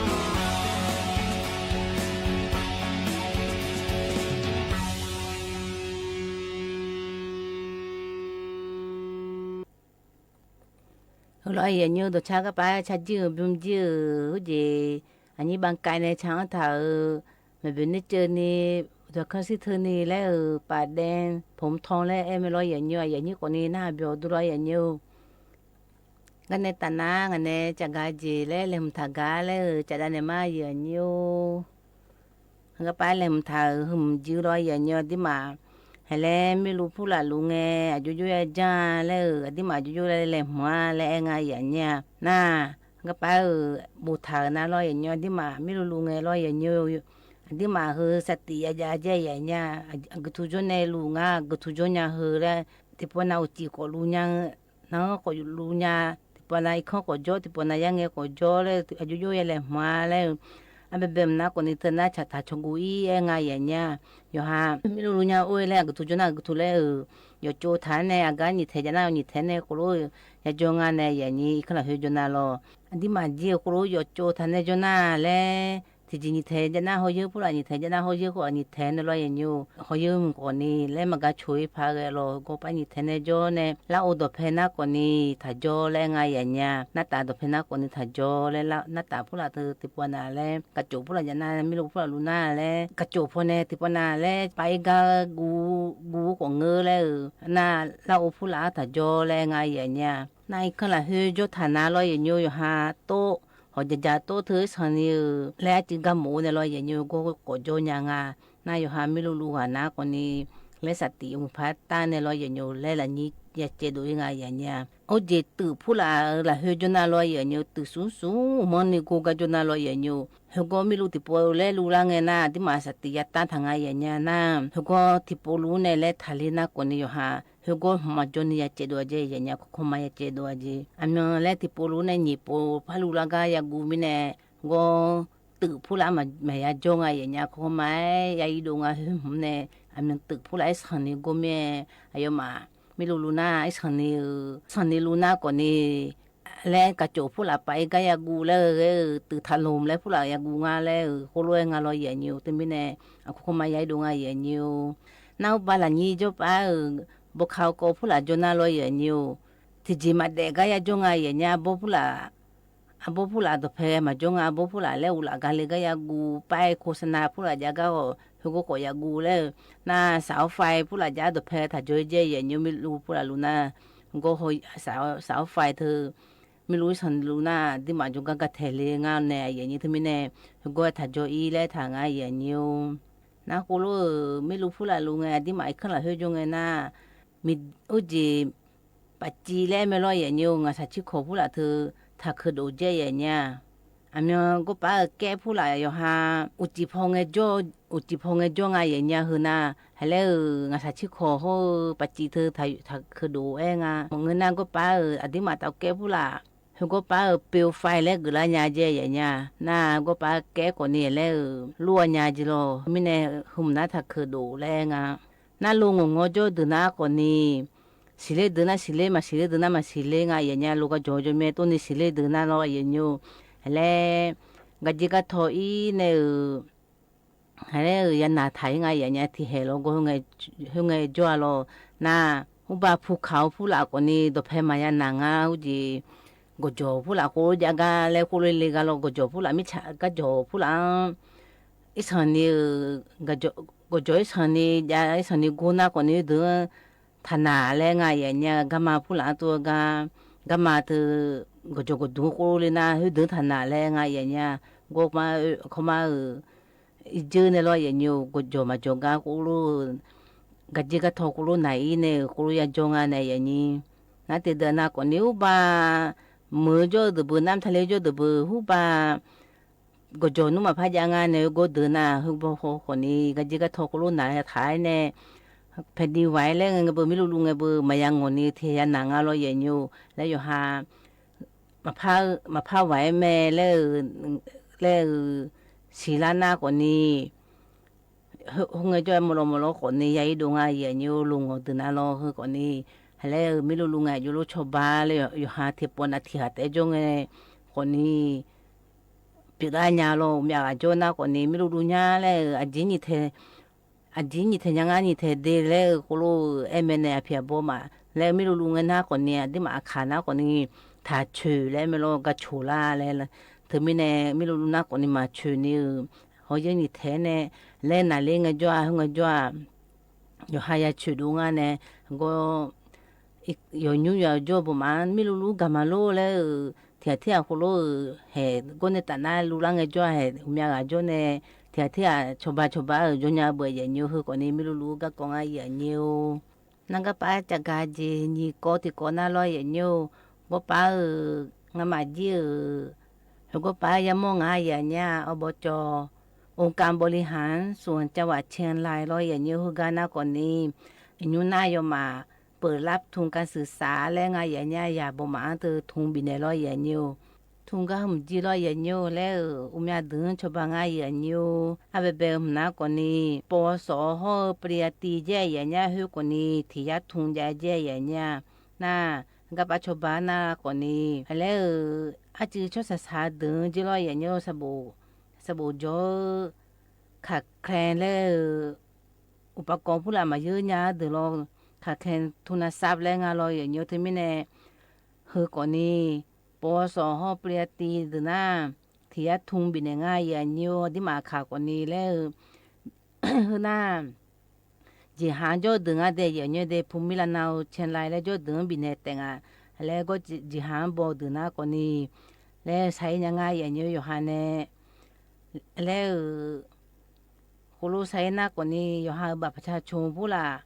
Heuˬ law yehˬ nyi dawˬ chaˇ kaˇ paˉ chaˇ jiˇ uiˍ, bvuhˇ jiˇ uiˍ, oˇ jeˬ aˬ nyi บางกอก neh chaˇ anˉ htaꞈ uiˍ, mehˬ beuˬ neˇ ceuˬ ni, caˬ hkanˇ suh hteuꞈ ni leh uiˍ, ป่าแดง ผมทอง leh ehˉ meh law yehˬ nyi, a yehˬ nyi k'awꞈ ni naˇ bvuhꞈ awˬ duˬ law yehˬ nyi oˬ. G'aˇ neh taˍ naˉ ngaˬ neh caꞈ ga jeˬ leh lehˬ mvuhˬ htaꞈ gaˬ leh uiˍ, caꞈ daꞈ nehˬ maˇ yehˬ nyi oˬ. G'a paˉ lehˬ mvuhˬ htaꞈ uiˍ, hui mvuhˬ jiˇ law yehˬ nyi a diˉ maˬ. Heh leh miˇ lo hpuˇ laꞈ lo ngeh, aˬ joˇ joˇ yaˇ jaˇ leh uiˍ, a diˇ maˬ aˬ joˇ joˇ leh lehˬ mvuhˬ a leh ehˉ ngaˬ yehˬ nyi a naˇ. G'a paˉ uiˍ, bon htaꞈ uiˍ na law yehˬ nyi a diˉ maˬ, miˇ lo lo ngeh law yehˬ nyi oˬ. A diˉ maˬ hui shaˍ tiꞈ yaꞈ jaˇ jehˇ yehˬ nyi a. A guiˬ htu jawˇ neh lo ngaˬ, guiˬ htu jawˇ nyi a hui leh, teˇ pawˆ na uˉ ciˍ k'awꞈ lo nyi a, naˉ k'awꞈ lo nyi a, teˇ pawˆ na iˉ hkanˇ k'awꞈ jawˇ, teˇ pawˆ na yaˇ ngeh k'awꞈ jawˇ leh, aˬ joˇ joˇ yaˇ lehˬ mvuhˬ a leh, a beh beh mvuhˬ na k'awꞈ ni teuˬ naˉ chaꞈ htaꞈ chaw gu iˉ ehˉ ngaˬ yehˬ nyi a. Yawˬ ha miˇ lo lo nyi a oˇ e leh a guiˬ htu jawˇ naˉ guiˬ htu leh uiˍ, yawˬ co htaꞈ neh a gaˉ nyi htehꞈ jaˇ naˉ nyi htehꞈ neh k'o lo, yaˇ jawˇ ngaˬ neh yehˬ nyi iˉ hkanˇ laˬ hui jawˇ naˉ law. A diˉ maˬ jiˇ k'o lo yawˬ co htaꞈ neh jawˇ naˉ leh, teˇ jiˬ nyi htehꞈ jaˇ naˉ hawˉ yeuˉ, hpuˇ laꞈ nyi htehꞈ jaˇ naˉ hawˉ yeuˉ k'o, a nyi htehꞈ neh law yehˬ nyi oˬ. Hawˉ yeuˉ mvuhˬ k'awꞈ ni leh maˇ gaˇ choˬ e hpaˇ geh law, g'awˇ paˉ nyi htehꞈ neh jawˇ neh, laˇ oˇ dawˬ hpehˇ naˉ k'awꞈ ni htaꞈ jawˇ leh ngaˬ yehˬ nyi a. Naˉ taˍ dawˬ hpehˇ naˉ k'awꞈ ni htaꞈ jawˇ leh, naˉ taˍ hpuˇ laꞈ teuˬ teˇ pawˆ na leh, kaꞈ coˬ hpuˇ laꞈ jaˇ naˉ, miˇ lo hpuˇ laꞈ lo naˉ leh, kaꞈ coˬ hpawˇ neh teˇ pawˆ na leh, paˍ iˉ gaˇ gu gu k'awꞈ ngeuˇ leh uiˍ, naˇ laˇ oˇ hpuˇ laꞈ htaꞈ jawˇ leh ngaˬ yehˬ nyi a. Naˇ iˉ hkanˇ laˬ hui jawˇ htaꞈ na law yehˬ nyi oˬ. Yawˬ ha toˆ, hawˬ jaˬ jaˬ toˆ hteuꞈ iˉ shaˍ ni uiˍ leh a ciˉ gaˇ mawˬ oˬ neh law yehˬ nyi oˬ, g'awˇ k'awꞈ jawˇ nyi a ngaˬ. Naˇ yawˬ ha miˇ lo lo g'aꞈ na k'awꞈ ni leh shaˍ tiꞈ mvuhˬ hpaˇ taˇ neh law yehˬ nyi oˬ leh laꞈ nyi yaˇ ceh doꞈ e ngaˬ yehˬ nyi a. Oˇ jeˬ tuiˍ hpuˇ laꞈ laˬ hui jawˇ naˉ law yehˬ nyi oˬ, tuiˍ suˉ suˉ mvuhˇ ni go gaˇ jawˇ naˉ law yehˬ nyi oˬ. Hui g'awˇ miˇ lo teˇ pawˆ leh lo laˇ ngeh naˇ, a diˉ maˬ shaˍ tiꞈ yaˇ taˇ htaꞈ ngaˬ yehˬ nyi a naˇ. Hui g'awˇ teˇ pawˆ lo neh leh htaˍ le naˇ k'awꞈ ni yawˬ ha hui g'awˇ maˇ jawˇ ni yaˇ ceh doꞈ a jehˇ yehˬ nyi a, hk'aw hk'aw ma yaˇ ceh doꞈ a jehˇ. A myanˇ leh teˇ pawˆ lo neh nyi pawˆ hpaˇ lo laˇ gaˇ yaˇ gu miˇ neh, g'awˇ tuiˍ hpuˇ laꞈ maˇ yaˇ jawˇ ngaˬ yehˬ nyi a, hk'aw hk'aw ma yaˇ iˉ doꞈ ngaˬ hui mvuhˇ neh, a myanˇ tuiˍ hpuˇ laꞈ iˉ shaˍ ni go meh, a yawˇ maˬ miˇ lo lo naˇ iˉ shaˍ ni, shaˍ ni lo naˇ k'awꞈ ni leh kaꞈ coˬ hpuˇ laꞈ paˍ iˉ gaˇ yaˇ gu leh, tuiˍ htaꞈ loˍ leh hpuˇ laꞈ yaˇ gu ngaˬ leh, k'oˆ lo e ngaˬ law yehˬ nyi oˬ. Teˇ miˇ neh, a hk'aw hk'aw ma yaˇ iˉ doꞈ ngaˬ yehˬ nyi oˬ. Naˇ uˇ ba laꞈ nyi jawˇ paˍ, bon hk'a k'o hpuˇ laꞈ jawˇ naˉ law yehˬ nyi oˬ. Teˇ jeˬ maꞈ dehꞈ gaˇ yaˇ jawˇ ngaˬ yehˬ nyi a, a bawˇ hpuˇ laꞈ dawˬ hpehˇ maˇ jawˇ ngaˬ, a bawˇ hpuˇ laꞈ leh uꞈ laꞈ gaˇ le gaˇ yaˇ gu, paˆ e hko sa na hpuˇ laꞈ jaˇ gaˇ a, hui g'awˇ k'awꞈ yaˇ gu leh, naˇ saˍ awˉ faiˇ hpuˇ laꞈ jaˇ dawˬ hpehˇ htaꞈ jawˇ jehˇ yehˬ nyi oˬ. Miˇ lo hpuˇ laꞈ lo naˇ, g'awˇ saˍ awˉ faiˇ hteuꞈ, miˇ lo iˉ shaˍ ni lo naˇ, a diˉ maˬ jawˇ gaˇ gaˇ htehꞈ le ngaˬ neh yehˬ nyi. Teˇ miˇ neh, hui g'awˇ htaꞈ jawˇ iˉ leh htaꞈ ngaˬ yehˬ nyi oˬ. Naˇ k'oˆ lo, miˇ lo hpuˇ laꞈ lo ngeh a diˉ maˬ iˉ hkanˇ laˬ hui jawˇ ngeh naˇ, miˬ oˇ jeˬ paˍ ci leh meh law yehˬ nyi oˬ. Ngaˬ shaˍ chiˇ hkawˍ hpuˇ laꞈ hteuꞈ htaꞈ hkeu doꞈ jehˇ yehˬ nyi a. A myanˇ g'awˇ paˍ kehˉ hpuˇ laꞈ yawˬ ha uˍ ciˍ hpawˇ ngeh jawˇ ngaˬ yehˬ nyi a hui naˇ, heh leh ngaˬ shaˍ chiˇ hkawˍ hawˉ paˍ ci hteuꞈ htaꞈ hkeu doꞈ ehˉ ngaˬ. Mawꞈ ngeu naˇ g'awˇ paˍ a diˉ maˬ taꞈ kehˉ hpuˇ laꞈ, hui g'awˇ paˍ peo faiˇ leh geuꞈ laˇ nyi a jehˇ yehˬ nyi a. Naˇ g'awˇ paˍ kehˉ k'awꞈ ni leh, loˇ a nyi a jehˇ law. Miˇ neh, hui mvuhˇ naˉ htaꞈ hkeu doꞈ leh ngaˬ. Naˇ lo ngawˬ ngawˬ jawˇ deuˬ naˉ k'awꞈ ni, shiˍ le deuˬ naˇ shiˍ le, maˇ shiˍ le deuˬ naˇ maˇ shiˍ le ngaˬ yehˬ nyi a. Lo gaˇ jawˬ jawˬ meh toˇ ni shiˍ le deuˬ naˇ law yehˬ nyi oˬ. Heh leh, gaˇ jeˇ gaˇ htaw iˉ neh uiˍ, heh leh yaˇ naˬ htaꞈ iˉ ngaˬ yehˬ nyi a. Teˇ hehˍ law g'awˇ hui ngeh jawˇ a law. Naˇ uˇ ba hpu hkaoˍ hpuˇ laꞈ k'awꞈ ni dawˬ hpehˇ maˇ yaˇ naˬ ngaˬ oˇ jeˬ, gawˬ jawˬ hpuˇ laꞈ k'oˆ jaˇ gaˇ leh k'oˆ lo le gaˇ law. Gawˬ jawˬ hpuˇ laꞈ miˇ chaꞈ gaˇ jawˬ hpuˇ laꞈ iˉ shaˍ ni, gawˬ jawˬ iˉ shaˍ ni, iˉ shaˍ ni go naˇ k'awꞈ ni deuˬ htaꞈ naˬ leh ngaˬ yehˬ nyi a. Gaˇ ma hpuˇ laꞈ tuˬ gaˇ, gaˇ ma hteuꞈ gawˬ jawˬ gawˬ duˬ k'oˆ lo le naˇ, hui deuˬ htaꞈ naˬ leh ngaˬ yehˬ nyi a. G'awˇ ma hk'aw ma uiˍ, iˉ jeuˇ neh law yehˬ nyi oˬ. Gawˬ jawˬ maˇ jawˬ gaˇ k'oˆ lo, gaˬ jeˇ gaˇ htawˇ hk'aw lo naˍ iˉ nehˇ hk'aw lo yaˇ jawˇ ngaˇ nehˬ yaꞈ nyi. Naˉ te deuˬ na k'awꞈ ni uˉ baˆ meuˍ jawˇ deuˬ beuˬ, naˆ htaˇ le jawˇ deuˬ beuˬ, uˉ baˆ gawˬ jawˬ nuˇ maˬ hpaˇ jaˇ ngaˇ nehˬ, gawˇ deuˬ na hui bawˇ hk'aw k'awꞈ ni gaˬ jeˇ gaˇ htawˇ hk'aw lo naˍ htaꞈ nehˇ, hpehꞈ diˬ waiˬ leh ngaˬ beuˬ miˇ lo lo ngaˬ beuˬ maˍ yaˇ ngawˬ ni hteˇ yaˇ naˍ ngaˇ lawˇ yaꞈ nyi-oˬ. Leh yawˬ ha maˍ hpaˇ waiˬ meh leh, leh shiˍ laˇ naˆ k'awꞈ ni, hu ngaˬ jawˇ mawˬ law mawˬ law k'awꞈ ni yaˇ iˉ do ngaˇ yaꞈ nyi-oˬ. Lo ngawˬ deuˬ na lawˇ hui k'awꞈ ni, leh miˇ lo lo ngaˬ yawˇ lo chaw baˬ leh yawˬ ha hteˇ paw naꞈ hteˇ haˍ tehꞈ jawˇ ngeh k'awꞈ ni, piꞈ laˇ nya lawˇ myaꞈ g'a jawˇ naˆ k'awꞈ ni miˇ lo lo nya leh, a jiˉ nyi hteˇ, a jiˉ nyi hteˇ nya ngaˇ nyi hteˇ de leh k'o lo, ehˉ meh nehˬ a hpiꞈ a bawˇ maꞈ leh miˇ lo lo ngeh naˆ k'awꞈ ni, a diˉ maꞈ a hkanˍ naˆ k'awꞈ ni, htaꞈ choˬ leh meh lawˇ gaˇ choˬ laˇ leh, hteˇ miˇ nehˬ miˇ lo lo naˆ k'awꞈ ni maˍ choˬ ni, haw yehˇ nyi hteˇ nehˬ, leh naˍ le ngaˬ jawˇ a hu ngaˬ jawˇ a yawˬ ha yaˇ choˬ do ngaˇ nehˬ, gawˇ yawˬ nyuˇ yaˇ jawˇ bawˇ maꞈ miˇ lo lo gaˬ maˍ lo leh, hteˇ hteˇ a hk'aw lo hehꞈ gawˇ nehˬ taˍ naˆ lo laˇ ngaˬ jawˇ a hehꞈ myaꞈ g'a jawˇ nehˬ, hteˇ hteˇ a chaw baˬ chaw baˬ jawˇ nya beuꞈ yaꞈ nyi-oˬ. Hui k'awꞈ ni miˇ lo lo gaˇ kawꞈ ngaˇ yaꞈ nyi-oˬ. Naˆ gaˇ paˉ ca ga jeˬ nyi kawˇ teˇ kawꞈ naˆ lawˇ yaꞈ nyi-oˬ. Gawˇ paˉ-euˬ, ngaˬ maˬ jiˇ-euˬ, hui gawˇ paˉ yaˇ mawˇ ngaˇ yaꞈ nyi-a, awˬ baw cawˬ องค์การบริหารส่วนจังหวัดเชียงราย lawˇ yaꞈ nyi-oˬ. Hui gaˇ naˆ k'awꞈ ni, nyi naˆ yawˇ maˬ peuˬ laˇ ทุนการศึกษา leh ngaˇ yaꞈ nyi-a, yaꞈ bawˇ maꞈ anˉ te ทุน biˬ nehˬ lawˇ yaꞈ nyi-oˬ. ทุน gaˇ mvuhˇ jiˇ lawˇ yaꞈ nyi-oˬ. Leh-euˬ, oˇ myaˇ deuˬ chaw baˬ ngaˇ yaꞈ nyi-oˬ. A beh beh mvuhˇ naˆ k'awꞈ ni, ปวส. hawˇ-eu ปริญญาตรี jehˇ yaꞈ nyi-a, hui k'awꞈ ni hteˇ yaˇ ทุน jaˇ jehˇ yaꞈ nyi-a. Naˆ gaˇ paˉ chaw baˬ naˆ k'awꞈ ni, leh-euˬ, a ceuˬ chaw shaˍ shaˍ deuˬ jiˇ lawˇ yaꞈ nyi-oˬ. Saˍ boˍ jawˇ-eu hkaˍ hkehˇ leh-euˬ, อุปกรณ์ hpuˇ laꞈ maˍ yeuˇ nya deuˬ lawˇ, hkaˍ hkehˇ ทุนทรัพย์ leh ngaˇ lawˇ yaꞈ nyi-oˬ. Hteˇ miˇ nehˬ, hui k'awꞈ ni ปวส. hawˇ ปริญญาตรี deuˬ naˆ hteˇ yaˇ ทุน biˬ nehˬ ngaˇ yaꞈ nyi-oˬ. A diˉ maꞈ hkanˍ k'awꞈ ni leh-euˬ, hui naˆ jeˬ haˍ jawˇ deuˬ ngaˇ dehꞈ yaꞈ nyi de ภูมิลำเนา เชียงราย leh jawˇ deuˬ-anˉ biˬ nehˬ tehꞈ ngaˬ leh gawˇ jeˬ haˍ bawˇ deuˬ naˆ k'awꞈ ni, leh sha-e nya ngaˇ yaꞈ nyi-oˬ. Yawˬ ha nehˬ, leh-euˬ, hk'aw lo sha-e naˆ k'awꞈ ni yawˬ ha-euˬ บัตรประชาชน hpuˇ laꞈ,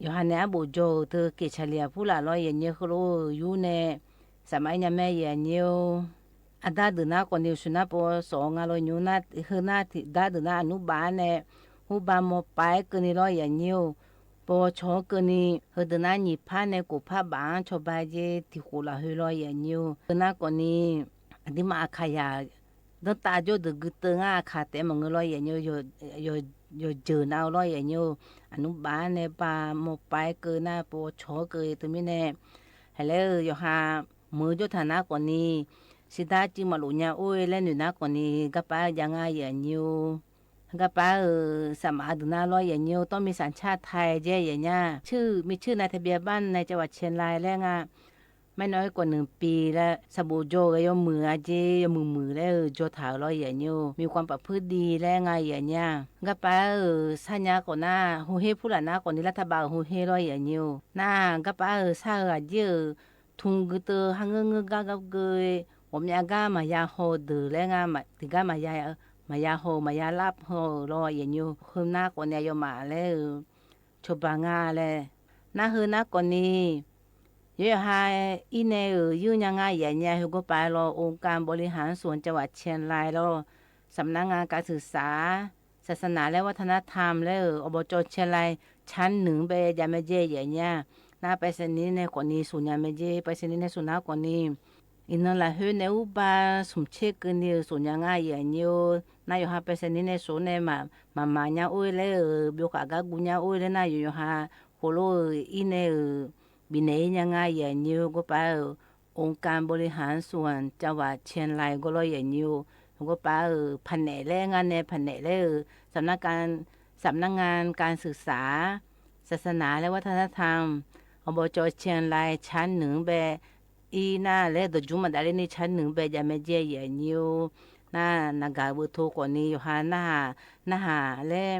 yawˬ ha nehˬ aˉ boˍ jawˇ-euˬ te เกษตรเฉลี่ย hpuˇ laꞈ lawˇ yaꞈ nyi-oˬ. Hk'aw lo yuˇ nehˬ saˍ maꞈ-e nya meh yaꞈ nyi-oˬ. A daˇ deuˬ naˆ k'awꞈ ni shu naˆ ปวส. ngaˇ lawˇ nyi-oˬ. Naˆ hui naˆ daˇ deuˬ naˆ a nuˇ baˬ nehˬ, huˉ baˬ mawˬ paiˉ keu ni lawˇ yaꞈ nyi-oˬ. ปวช. keu ni, hui deuˬ naˆ nyi hpaˇ nehˬ กรม hpaˇ baˬ-anˉ chaw baˬ jeˇ tiꞈ k'oˍ laˬ hui lawˇ yaꞈ nyi-oˬ. Hui naˆ k'awꞈ ni, a diˉ maꞈ a hkanˍ yaꞈ dawˇ taˆ jawˇ deuˬ gui teu ngaˇ a hkanˍ tehꞈ mawˬ ngeu lawˇ yaꞈ nyi-oˬ. Yawˬ jeuˬ na-o lawˇ yaꞈ nyi-oˬ. A nuˇ baˬ nehˬ baˬ mawˬ paiˉ keu naˆ ปวช. keu te miˇ nehˬ, hk'e leh-euˬ, yawˬ ha meuˍ jawˇ htaꞈ naˆ k'awꞈ ni, shi daˇ ciˇ maꞈ loꞈ nya oˇ ve leh nuˬ naˆ k'awꞈ ni gaˇ paˉ jaˇ ngaˇ yaꞈ nyi-oˬ. Gaˇ paˉ-euˬ, saˍ maꞈ deuˬ naˆ lawˇ yaꞈ nyi-oˬ. Tawˇ miˇ สัญชาติไทย jehˇ yaꞈ nyi-a. Chiˇ miˇ chiˇ na hteˇ biˇ baˆ na ceh vaꞈ เชียงราย leh ngaˇ maˇ naw-e k'awꞈ nuˬ piˍ leh saˍ boˍ jawˇ g'a yawˇ muiˬ a jeˇ yawˇ muiˬ muiˬ leh-euˬ jawˇ htaꞈ-euˬ lawˇ yaꞈ nyi-oˬ. มีความประพฤติดี leh ngaˇ yaꞈ nyi-a. Gaˇ paˉ-euˬ, shaˉ nya k'awꞈ naˆ hu henˇ hpuˇ laꞈ naˆ k'awꞈ ni laˇ htaˇ baˬ-euˬ hu henˇ lawˇ yaꞈ nyi-oˬ. Naˆ gaˇ paˉ-euˬ, shaˉ-eu g'aꞈ jiˇ-euˬ ทุน gui teu haˉ ngeuˇ ngeuˇ gaˇ gaˇ geu-e, awˬ myaꞈ gaˇ maˍ ya haw deuˬ leh ngaˇ tiꞈ gaˇ maˍ ya haw maˍ ya laˇ haw-euˬ lawˇ yaꞈ nyi-oˬ. Hui naˆ k'awꞈ ni a yaw maꞈ leh-euˬ, chaw baˬ ngaˇ leh, naˆ hui naˆ k'awꞈ ni yawˇ yawˬ ha iˉ nehˬ-euˬ yeuˇ nya ngaˇ yaꞈ nyi-a. Hui gawˇ paˉ lawˇ องค์การบริหารส่วนจังหวัดเชียงราย lawˇ สำนักงานการศึกษา ศาสนาและวัฒนธรรม leh-euˬ อบจ. เชียงราย ชั้นหนึ่ง beh jaˇ meh jehˇ yaꞈ nyi-a. Naˆ ไปรษณีย์ nehˬ k'awꞈ ni suˍ nya meh jehˇ, ไปรษณีย์ nehˬ suˍ naˆ k'awꞈ ni, iˉ naˆ laˬ hoˉ nehˬ uˉ baˆ suˍ chehˇ keu ni-euˬ suˍ nya ngaˇ yaꞈ nyi-oˬ. Naˆ yawˬ ha ไปรษณีย์ nehˬ suˍ nehˬ maˍ maˍ nya oˇ ve leh-euˬ, byawˇ kaꞈ gaˇ gu nya oˇ ve leh naˆ yawˬ yawˬ ha hk'aw lo-euˬ iˉ nehˬ-euˬ biˬ nehˬ-e nya ngaˇ yaꞈ nyi-oˬ. Gawˇ paˉ-euˬ, องค์การบริหารส่วนจังหวัดเชียงราย gawˇ lawˇ yaꞈ nyi-oˬ. Gawˇ paˉ-euˬ, แผนก leh ngaˇ nehˬ แผนก leh-euˬ สำนักงาน สำนักงานการศึกษา ศาสนาและวัฒนธรรม อบจ. เชียงราย ชั้นหนึ่ง beh iˉ naˆ leh dawˬ juˇ maꞈ daꞈ leh neˇ ชั้นหนึ่ง beh jaˇ meh jehˇ yaꞈ nyi-oˬ. Naˆ naˍ gaˬ เบอร์โทร k'awꞈ ni yawˬ ha naˆ haˍ naˆ haˍ leh,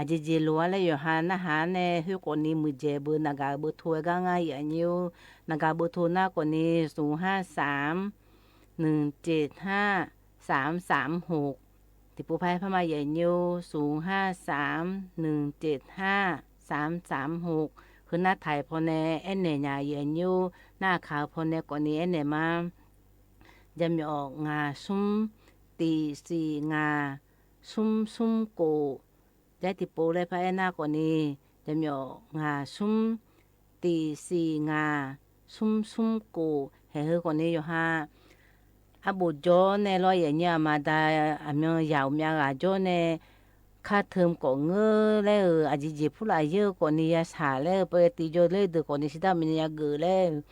a jeˬ jeˬ loꞈ-a leh yawˬ ha naˆ haˍ nehˬ hoˉ k'awꞈ ni muiˬ jehˬ เบอร์ naˍ gaˬ เบอร์โทร gaˇ ngaˇ yaꞈ nyi-oˬ. Naˍ gaˬ เบอร์โทร naˆ k'awꞈ ni ศูนย์ห้าสาม หนึ่งเจ็ดห้า สามสามหก teˇ po hpaˇ hpaˇ maˇ yaꞈ nyi-oˬ. ศูนย์ห้าสาม หนึ่งเจ็ดห้า สามสามหก hui naˆ htaiˍ hpaw neh ehˉ nehˬ nyaꞈ yehˬ nyi-oˬ. Naˆ hkanˍ hpaw neh k'awꞈ ni ehˉ nehˬ ma. Jaˇ miˬ awˬ ngaˬ suhˉ, tiꞈ shiˍ ngaˬ, suhˉ suhˉ koꞈ. Jaˇ tiꞈ po leh hpaˇ ehˉ naˆ k'awꞈ ni, jaˇ miˬ awˬ ngaˬ suhˉ, tiꞈ shiˍ ngaˬ, suhˉ suhˉ koꞈ hehꞈ hui k'awꞈ ni yawˬ ha aˉ boꞈ jawˇ neh lawˇ yehˬ nyi a ma da, aˬ myaw yaˍ oˬ mya g'aꞈ jawˇ neh, hkaˇ hteunˇ k'awꞈ ngeuˉ leh, aˬ jiˬ jeˬ hpuˉ laꞈ yeuˇ k'awꞈ ni yaˇ shaˍ leh, peu tiꞈ jaw leh deuˬ k'awꞈ ni shiˍ daꞈ mi ni yaˇ geuꞈ leh,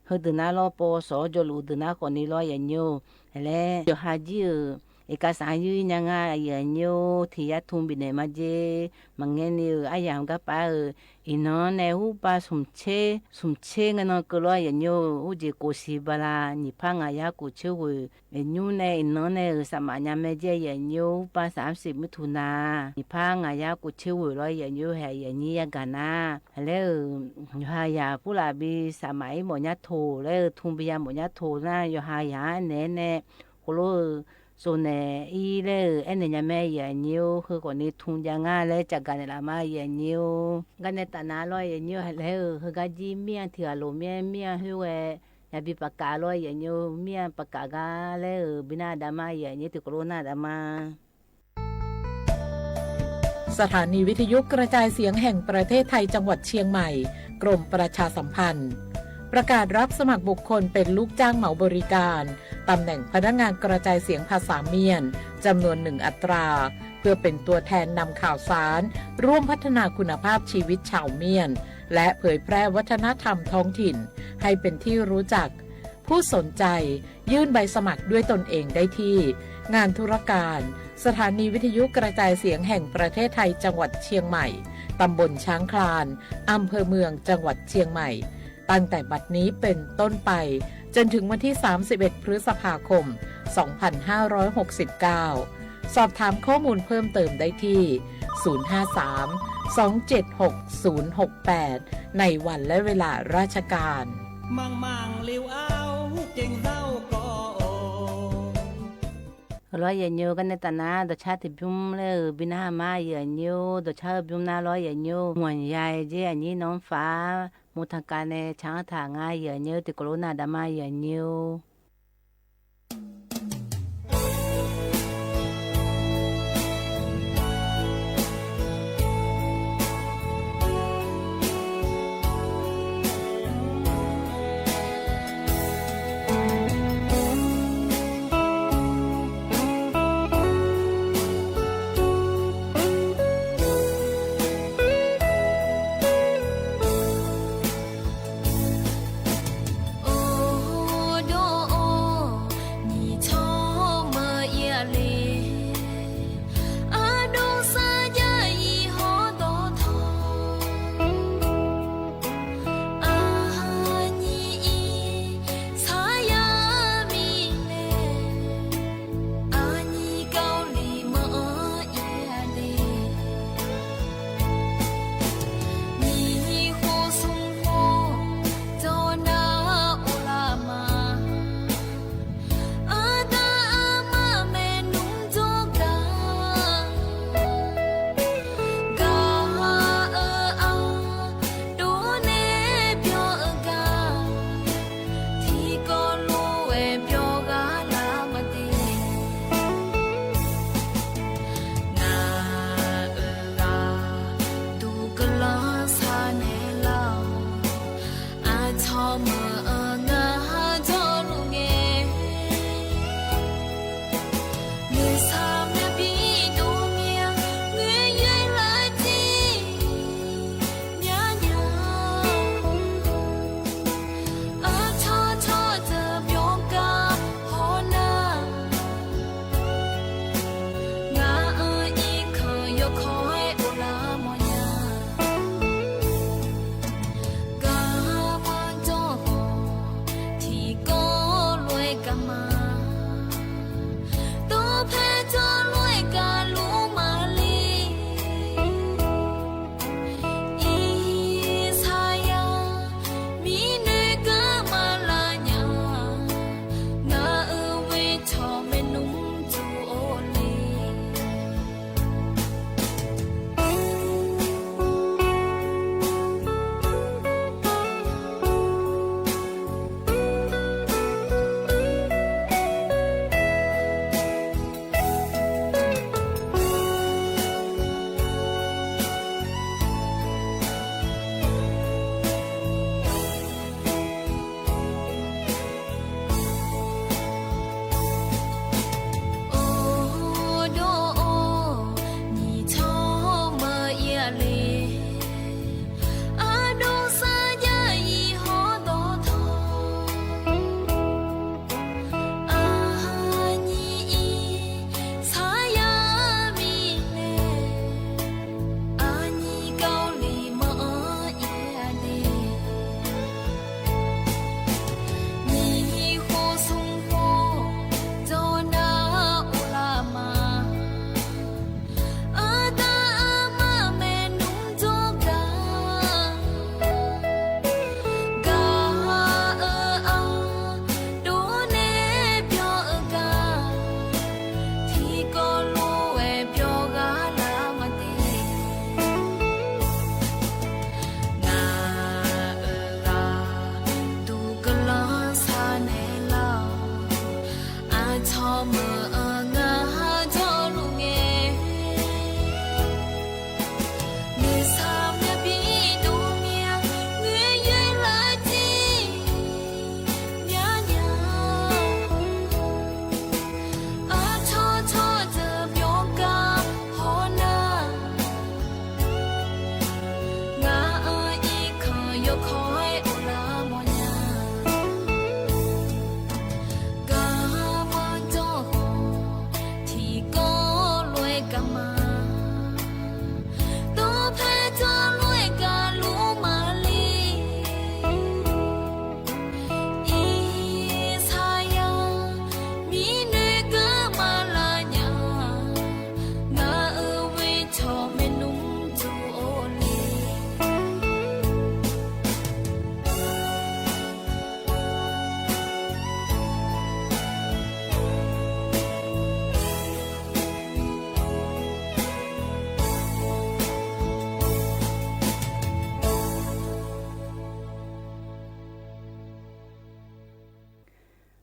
hui deuˬ naˉ lawˇ paw shawˍ jawˇ loꞈ deuˬ naˉ k'awꞈ ni lawˇ yehˬ nyi-oˬ. Leh yawˬ ha jiˇ uiˍ, iˍ kaˆ saˍ yeuˇ nyi ngaˇ yehˬ nyi-oˬ. Htiꞈ yaˇ htu biˬ nehˬ maˇ jeˇ, maˬ ngeh ni uiˍ aˉ yaꞈ g'aˇ paˍ uiˍ, iˍ naˉ neh uˉ paˇ suhˍ chehˇ suhˍ chehˇ ngaˇ naw keu lawˇ yehˬ nyi-oˬ. Uˉ jeˬ koˍ shiˍ ba la nyi hpaˇ ngaˬ yaˇ koˍ chehˇ g'oˬ, iˍ nyi neh iˍ naˉ neh uiˍ saˍ maꞈ nyi meh jehˇ yehˬ nyi-oˬ. Uˉ paˇ saˍ aˉ shiˍ mvuhˇ htuꞈ na nyi hpaˇ ngaˬ yaˇ koˍ chehˇ g'oˬ lawˇ yehˬ nyi-oˬ. Hehꞈ yehˬ nyi yaˇ gaˬ naˉ leh, yawˬ ha yaˍ hpuˉ laꞈ biˇ saˍ maꞈ iˉ mawꞈ nyaˇ htoꞈ leh, htu biˇ yaˇ mawꞈ nyaˇ htoꞈ naˉ, yawˬ ha yaˍ nehˉ neh, hk'aw lo suh nehˬ iˉ leh, ehˉ nehˬ nyi meh yehˬ nyi-oˬ. Hui k'awꞈ ni htu jaˇ ngaˇ leh ca gaˬ nehˬ laꞈ ma yehˬ nyi-oˬ. Gaˇ neh taˍ na lawˇ yehˬ nyi-oˬ. Hehꞈ leh, hui gaˇ jiˇ miˇ a htiꞈ g'aꞈ loˍ miˇ a miˇ a hui geh yaꞈ biˇ paˍ kaˍ lawˇ yehˬ nyi-oˬ. Miˇ a paˍ kaˍ gaˇ leh, biˇ naˆ daꞈ ma yehˬ nyi teˇ k'o lo naˆ daꞈ ma. สถานีวิทยุกระจายเสียงแห่งประเทศไทยจังหวัดเชียงใหม่ กรมประชาสัมพันธ์ ประกาศรับสมัครบุคคลเป็นลูกจ้างเหมาบริการ ตำแหน่งพนักงานกระจายเสียงภาษาเมียน จำนวนหนึ่งอัตรา เพื่อเป็นตัวแทนนำข่าวสาร ร่วมพัฒนาคุณภาพชีวิตชาวเมียน และเผยแพร่วัฒนธรรมท้องถิ่น ให้เป็นที่รู้จัก ผู้สนใจยื่นใบสมัครด้วยตนเองได้ที่ งานธุรการ สถานีวิทยุกระจายเสียงแห่งประเทศไทยจังหวัดเชียงใหม่ ตำบลช้างคลาน อำเภอเมือง จังหวัดเชียงใหม่ ตั้งแต่บัดนี้เป็นต้นไป จนถึงวันที่ สามสิบเอ็ด พฤษภาคม สองพันห้าร้อยหกสิบเก้า สอบถามข้อมูลเพิ่มเติมได้ที่ ศูนย์ห้าสาม สองเจ็ดหก ศูนย์หกแปด ในวันและเวลาราชการ Lawˇ yehˬ nyi-oˬ. Gaˇ neh taˍ na dawˬ chaˇ teˇ byuˇ leh, biˇ naˆ maˇ yehˬ nyi-oˬ. Dawˬ chaˇ hui byuˇ naˆ lawˇ yehˬ nyi-oˬ. Mvuhˇ yaˇ jeˇ a nyi nawˉ faˍ, mvuhˇ htaˇ ka neh chaˇ htaꞈ ngaˇ yehˬ nyi-oˬ. Teˇ k'o lo naˆ daꞈ ma yehˬ nyi-oˬ.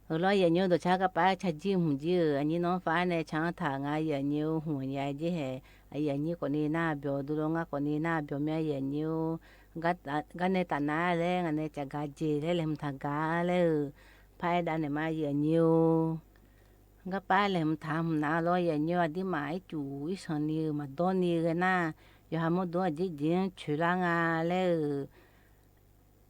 Awˬ lawn yehˬ nyi-oˬ, dawˬ chaˇ kaˇ paˍ chaˇ jiˇ mvuhˬ jiˇ-euˬ, a nyi nawˉ faˉ nehˬ chaˇ taˍ ngaˇ yehˬ nyi-oˬ, hawˬ yaꞈ jeˇ hehꞈ, a yehˬ nyi k'awꞈ ni naˇ byawˬ, duˬ lo ngaˇ k'awꞈ ni naˇ byawˬ mehˆ yehˬ nyi-oˬ, gaˇ nehˬ taˍ naˉ leh ngaˬ nehˬ caꞈ ga jeˬ leh lehˬ mvuhˬ htaꞈ gaˬ leh-euˬ, hpaˇ ehˉ daꞈ nehˬ maˇ yehˬ nyi-oˬ. Gaˇ paˍ lehˬ mvuhˬ htaꞈ mvuhˬ naˍ law yehˬ nyi-oˬ, a diˉ maꞈ iˉ cuˬ iˉ shanˍ ni-euˬ maˍ dawˇ ni g'a naˇ, yawˬ ha mawˇ dawˇ a jeˉ jeˉ choˬ laˇ ngaˇ leh-euˬ,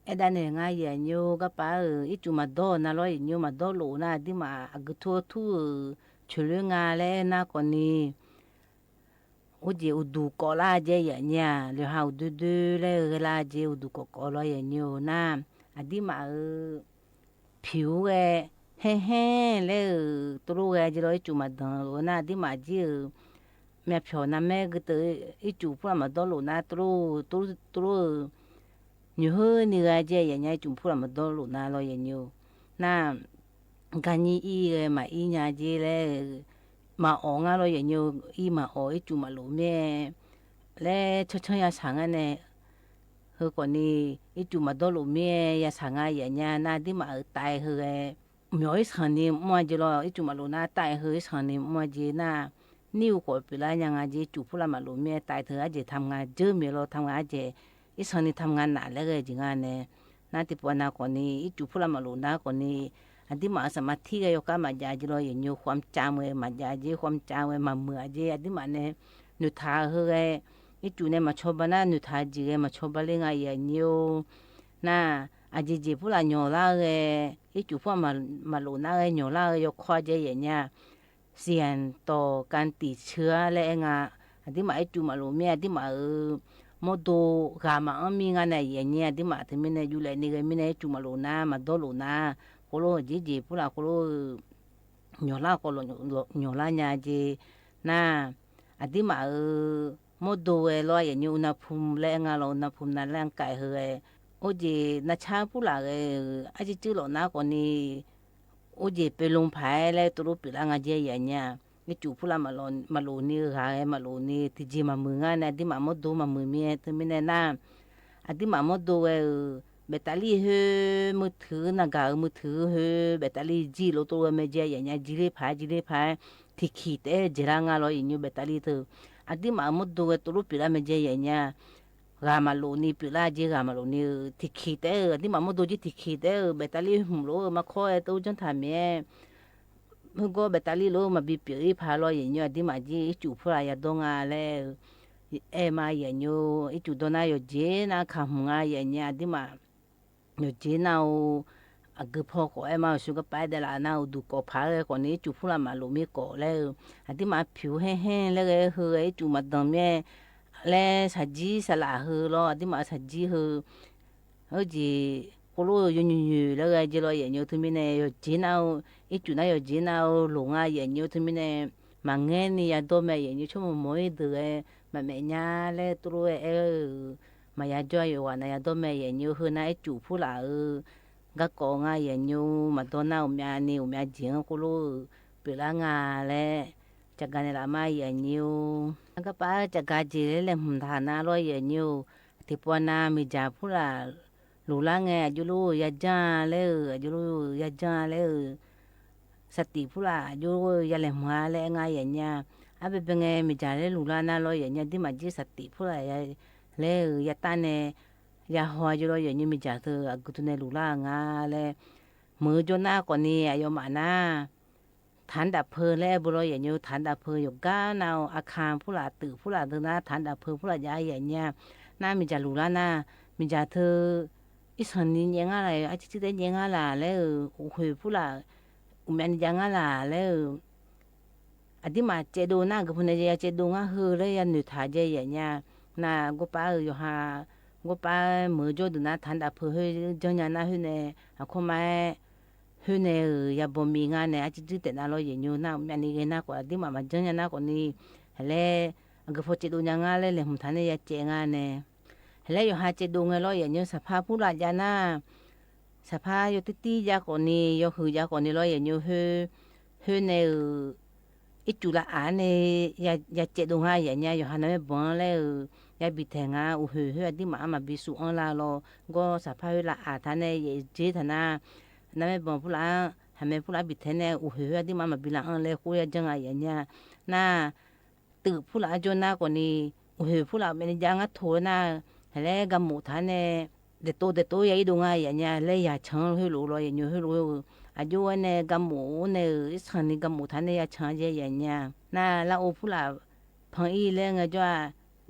ehˉ daꞈ nehˬ ngaˇ yehˬ nyi-oˬ, gaˇ paˍ-euˬ iˉ cuˬ maˍ dawˇ na law yehˬ nyi-oˬ, maˍ dawˇ loꞈ naˇ a diˉ maꞈ a guiˬ htuˇ htuˇ-euˬ choˬ leuˉ ngaˇ leh naˇ k'awꞈ ni, oˇ jeˬ uˍ duˬ k'awꞈ laˇ jehˇ yehˬ nyi-a, yawˬ ha uˍ duiˇ duiˇ leh g'a laˇ jehˇ uˍ duˬ k'awꞈ k'awꞈ law yehˬ nyi-oˬ naˇ, a diˉ maꞈ-euˬ hpiˍ-oˬ g'a hehnˇ hehnˇ leh-euˬ, to loˇ g'a jehˇ law iˉ cuˬ maˍ dawˇ loꞈ naˇ a diˉ maꞈ jiˇ-euˬ, myaꞈ hpyawˬ na mehˆ g'uˇ teu iˉ cuˬ hpuˇ laꞈ maˍ dawˇ loꞈ naˇ, to loˇ to loˇ-euˬ, nyi heuˉ ni g'a jehˇ yehˬ nyi iˉ cuˬ hpuˇ laꞈ maˍ dawˇ loꞈ naˇ law yehˬ nyi-oˬ, naˇ ga nyi iˉ g'a maˍ iˉ nya jehˇ leh, maˍ awˬ ngaˇ law yehˬ nyi-oˬ, iˉ maˍ awˬ iˉ cuˬ maˍ loꞈ mehˆ leh chaw chaw yaˇ shaˍ ngaˇ nehˬ, hui k'awꞈ ni iˉ cuˬ maˍ dawˇ loꞈ mehˆ yaˇ shaˍ ngaˇ yehˬ nyi naˇ a diˉ maꞈ-euˬ taiˍ hui g'a mawˬ iˉ shanˍ ni mvuhˇ a jehˇ law, iˉ cuˬ maˍ loꞈ naˇ taiˍ hui iˉ shanˍ ni mvuhˇ a jehˇ naˇ, neˇ u k'awꞈ piˍ laˇ nya ngaˇ jehˇ, iˉ cuˬ hpuˇ laꞈ maˍ loꞈ mehˆ taiˍ hui a jehˇ htaꞈ mvuhˇ a jeuˇ mehˍ law htaꞈ mvuhˇ a jehˇ, iˉ shanˍ ni htaꞈ mvuhˇ a naꞈ leh g'a jehˇ ngaˇ nehˬ, naˇ teˇ pawˆ na k'awꞈ ni iˉ cuˬ hpuˇ laꞈ maˍ loꞈ naˇ k'awꞈ ni, a diˉ maꞈ saˍ maˍ htiˇ g'a yawˇ kaꞈ maꞈ jaˇ jehˇ law yehˬ nyi-oˬ, hk'aw mvuhˇ caˇ mehˍ maꞈ jaˇ jehˇ, hk'aw mvuhˇ caˇ mehˍ maˍ meuˍ a jehˇ a diˉ maꞈ nehˬ, nuˬ htaꞈ hui g'a, iˉ cuˬ nehˬ maˍ chaw ba naˇ nuˬ htaꞈ jiˬ g'a maˍ chaw ba leh ngaˇ yehˬ nyi-oˬ, naˇ a jehˇ jehˬ hpuˇ laꞈ nyawˬ laˇ g'a, iˉ cuˬ hpuˇ maˍ loꞈ naˇ g'a nyawˬ laˇ g'a yawˇ hk'aw a jehˇ yehˬ nyi-a, siˍ yanˍ tawˍ kanˍ tiˍ cheuˇ-a leh ngaˇ, a diˉ maꞈ iˉ cuˬ maˍ loꞈ mehˆ a diˉ maꞈ-euˬ mawˇ do g'a maˍ anˉ miˇ ngaˇ nehˬ yehˬ nyi a diˉ maꞈ hteˇ miˇ nehˬ yuˬ leh ni g'a miˇ nehˬ iˉ cuˬ maˍ loꞈ naˇ maˍ dawˇ loꞈ naˇ, k'oˆ lo jehˇ jehˬ hpuˇ laꞈ k'oˆ lo nyawˬ laˇ k'o, nyawˬ laˇ nya jehˇ naˇ, a diˉ maꞈ-euˬ mawˇ do g'a law yehˬ nyi u na hpu leh ngaˇ law u na hpu na leh k'ai hui g'a, oˇ jeˬ na chaˇ hpuˇ laꞈ g'a, a ciˉ ciˉ lawꞈ naˉ k'awꞈ ni, oˇ jeˬ peu lonˉ hpaˍ leh to loˇ piˍ laˇ ngaˇ jehˇ yehˬ nyi-a, iˉ cuˬ hpuˇ laꞈ maˍ loꞈ ni g'a maˍ loꞈ ni teˇ jeˬ maˍ meuˍ ngaˇ nehˬ a diˉ maꞈ mawˇ do maˍ meuˍ mehˆ hteˇ miˇ nehˬ naˇ, a diꞈ maꞈ mawˇ do g'a-euˬ แบตเตอรี่ hui, มือถือ naˇ gaˬ-euˬ มือถือ hui แบตเตอรี่ jiˇ lo to g'a meh jehˇ yehˬ nyi, jiˇ leˇ hpaˍ jiˇ leˇ hpaˍ, tiꞈ hkiˬ tehꞈ jeˬ laˇ ngaˇ law yehˬ nyi แบตเตอรี่ hui, a diˉ maꞈ mawˇ do g'a to loˇ piˍ laˇ meh jehˇ yehˬ nyi, g'a maˍ loꞈ ni piˍ laˇ jehˇ g'a maˍ loꞈ ni, tiꞈ hkiˬ tehꞈ-euˬ a diˉ maꞈ mawˇ do jiˇ tiꞈ hkiˬ tehꞈ-euˬ แบตเตอรี่ hmuꞈ lo maˇ hkawˇ-e to janˇ htaꞈ mehˍ, hui gawˇ แบตเตอรี่ lo maˍ biˇ piˍ iˉ hpaˍ law yehˬ nyi a diˉ maꞈ jiˇ iˉ cuˬ hpuˇ laꞈ yaˇ dawˇ ngaˇ leh, ehˉ maˇ yehˬ nyi-oˬ, iˉ cuˬ dawˇ naˇ yawˬ jeˉ naˇ hkanˍ hmuꞈ ngaˇ yehˬ nyi a diˉ maꞈ, yawˬ jeˉ naˇ-oˬ, a guiˬ hpawˇ k'awꞈ ehˉ maˇ shu gaˇ paˍ ehˉ dehꞈ laꞈ naˇ uˍ duˬ kawꞈ hpaˍ g'a k'awꞈ ni iˉ cuˬ hpuˇ laꞈ maˍ loꞈ miˇ k'awꞈ leh-euˬ, a diˉ maꞈ hpiˍ-oˬ hehnˇ hehnˇ leh g'a hui g'a iˉ cuˬ maˍ dawˬ mehˆ leh shaˍ jiˇ shaˍ laꞈ hui law a diˉ maꞈ shaˍ jiˇ hui, oˇ jeˬ k'oˆ lo yawˇ nyi nyi leh g'a jehˇ law yehˬ nyi-oˬ hteˇ miˇ nehˬ yawˬ jeˉ naˇ-oˬ, iˉ cuˬ naˇ yawˬ jeˉ naˇ-oˬ loˍ ngaˇ yehˬ nyi-oˬ hteˇ miˇ nehˬ, maˍ ngehˉ ni yaˇ dawˇ meh yehˬ nyi-oˬ, chaw mawˬ mawˬ iˉ deuˬ g'a maꞈ mehꞈ nyaˇ leh to loˇ ehˉ-euˬ, maˍ yaˇ jawˇ yawˬ g'aꞈ na yaˇ dawˇ meh yehˬ nyi-oˬ, hui naˇ iˉ cuˬ hpuˇ laꞈ-euˬ, gaˇ kawꞈ ngaˇ yehˬ nyi-oˬ, maˍ dawˇ naˇ awˬ myaꞈ ni awˬ myaꞈ jeˬ-anˉ k'oˆ lo, peuˬ laˇ ngaˇ leh, ca ga nehˬ laꞈ maˇ yehˬ nyi-oˬ, gaˇ paˍ ca ga jeˬ leh lehˬ hmuˬ htaꞈ na law yehˬ nyi-oˬ, teˇ pawˆ na miˬ jaˍ hpuˇ laꞈ loˍ laˇ ngeh a juˇ lo yaˇ jaˇ leh-euˬ, a juˇ lo yaˇ jaˇ leh-euˬ, shaˍ tiꞈ hpuˇ laꞈ a juˇ lo yaˇ lehˬ hmuˬ-a leh ngaˇ yehˬ nyi-a, a beh beh ngeh miˬ jaˍ leh loˍ laˇ na law yehˬ nyi a diˉ maꞈ jiˇ shaˍ tiꞈ hpuˇ laꞈ leh-euˬ yaˇ taˇ nehˬ, yaˇ haw a juˇ law yehˬ nyi miˬ jaˍ hui a gu tu nehˬ loˍ laˇ ngaˇ leh, meuˍ jaw naˇ k'awꞈ ni a yaw maꞈ naˇ ฐานดับเพลิง leh ehˉ bon law yehˬ nyi-oˬ, ฐานดับเพลิง yawˬ gaˇ naˇ-oˬ, a hkanˍ hpuˇ laꞈ tuꞈ hpuˇ laꞈ deuˬ naˇ ฐานดับเพลิง hpuˇ laꞈ jaˇ yehˬ nyi-a, naˇ miˬ jaˍ loˍ laˇ naˇ, miˬ jaˍ hteu, iˉ shanˍ ni nyeh ngaˇ laˬ, a ciˉ ciˉ tehꞈ nyeh ngaˇ laˬ leh-euˬ, uˬ hoeˬ hpuˇ laꞈ, uˬ myaꞈ ni jaˇ ngaˇ laˬ leh-euˬ, a diˉ maꞈ ceh do naˇ gui hpu nehˬ yaˇ ceh do ngaˇ hui leh yaˇ noeˬ htaꞈ jehˇ yehˬ nyi-a, naˇ gawˇ paˍ-euˬ yawˬ ha, gawˇ paˍ meuˍ jawˇ deuˬ naˇ ฐานดับเพลิง hui janˇ nya naˇ hui nehˬ, a hkawˇ maˇ ehˉ, hui nehˬ-euˬ yaˇ bawˬ miˬ ngaˇ nehˬ, a ciˉ ciˉ tehꞈ na law yehˬ nyi-oˬ, naˇ myaꞈ ni g'a naˇ k'awꞈ a diˉ maꞈ maˍ janˇ nya naˇ k'awꞈ ni, heh leh, a gui hpu ceh do nya ngaˇ leh lehˬ hmuˬ htaꞈ neˇ yaˇ ceh ngaˇ nehˬ, heh leh yawˬ ha ceh do ngeh law yehˬ nyi-oˬ, saˍ hpaˇ hpuˇ laꞈ jaˇ naˇ, saˍ hpaˇ yawˇ teˇ tiˉ jaˇ k'awꞈ ni, yawˇ hui jaˇ k'awꞈ ni law yehˬ nyi-oˬ, hui nehˬ-euˬ, iˉ cuˬ laꞈ aˍ nehˬ, yaˇ ceh do ngaˇ yehˬ nyi-a, yawˬ ha naˇ mehˆ bawˬ leh-euˬ, yaˇ biˬ htehˍ ngaˇ, uˬ hoeˬ hui a diˉ maꞈ aˉ maˍ biˇ suh anˇ la law, gawˇ saˍ hpaˇ hui laꞈ aˍ htaꞈ nehˬ yehˬ jeˉ htaꞈ naˇ, naˇ mehˆ bawˬ hpuˇ laꞈ-anˉ hk'aˬ meh hpuˇ laꞈ biˬ hteˇ naˇ, uˬ hoeˬ ve a diˇ maꞈ maˍ biˬ laˬ anˇ leh k'oˆ yaˇ jaˇ ngaˇ yehˬ nyaˇ. Naˇ, teꞈ hpuˇ laꞈ a jawˇ naˇ k'awꞈ ni, uˬ hoeˬ hpuˇ laꞈ meh ni jaˇ ngaˇ hto naˇ, hk'aˬ lehˬ ga moˍ htaꞈ neh, dehꞈ to dehꞈ to yaˇ iˉ do ngaˇ yehˬ nyaˇ leh yaꞈ chanˍ heuˆ loꞈ law yehˬ nyaˇ heuˆ loꞈ. A jawˇ a neh ga moˍ oˇ neh iˉ shaˍ ni ga moˍ htaꞈ neh yaꞈ chanˍ jehˇ yehˬ nyaˇ. Naˇ laˇ oˇ hpuˇ laꞈ hpanˍ iˉ leh ngaˬ jawˇ a,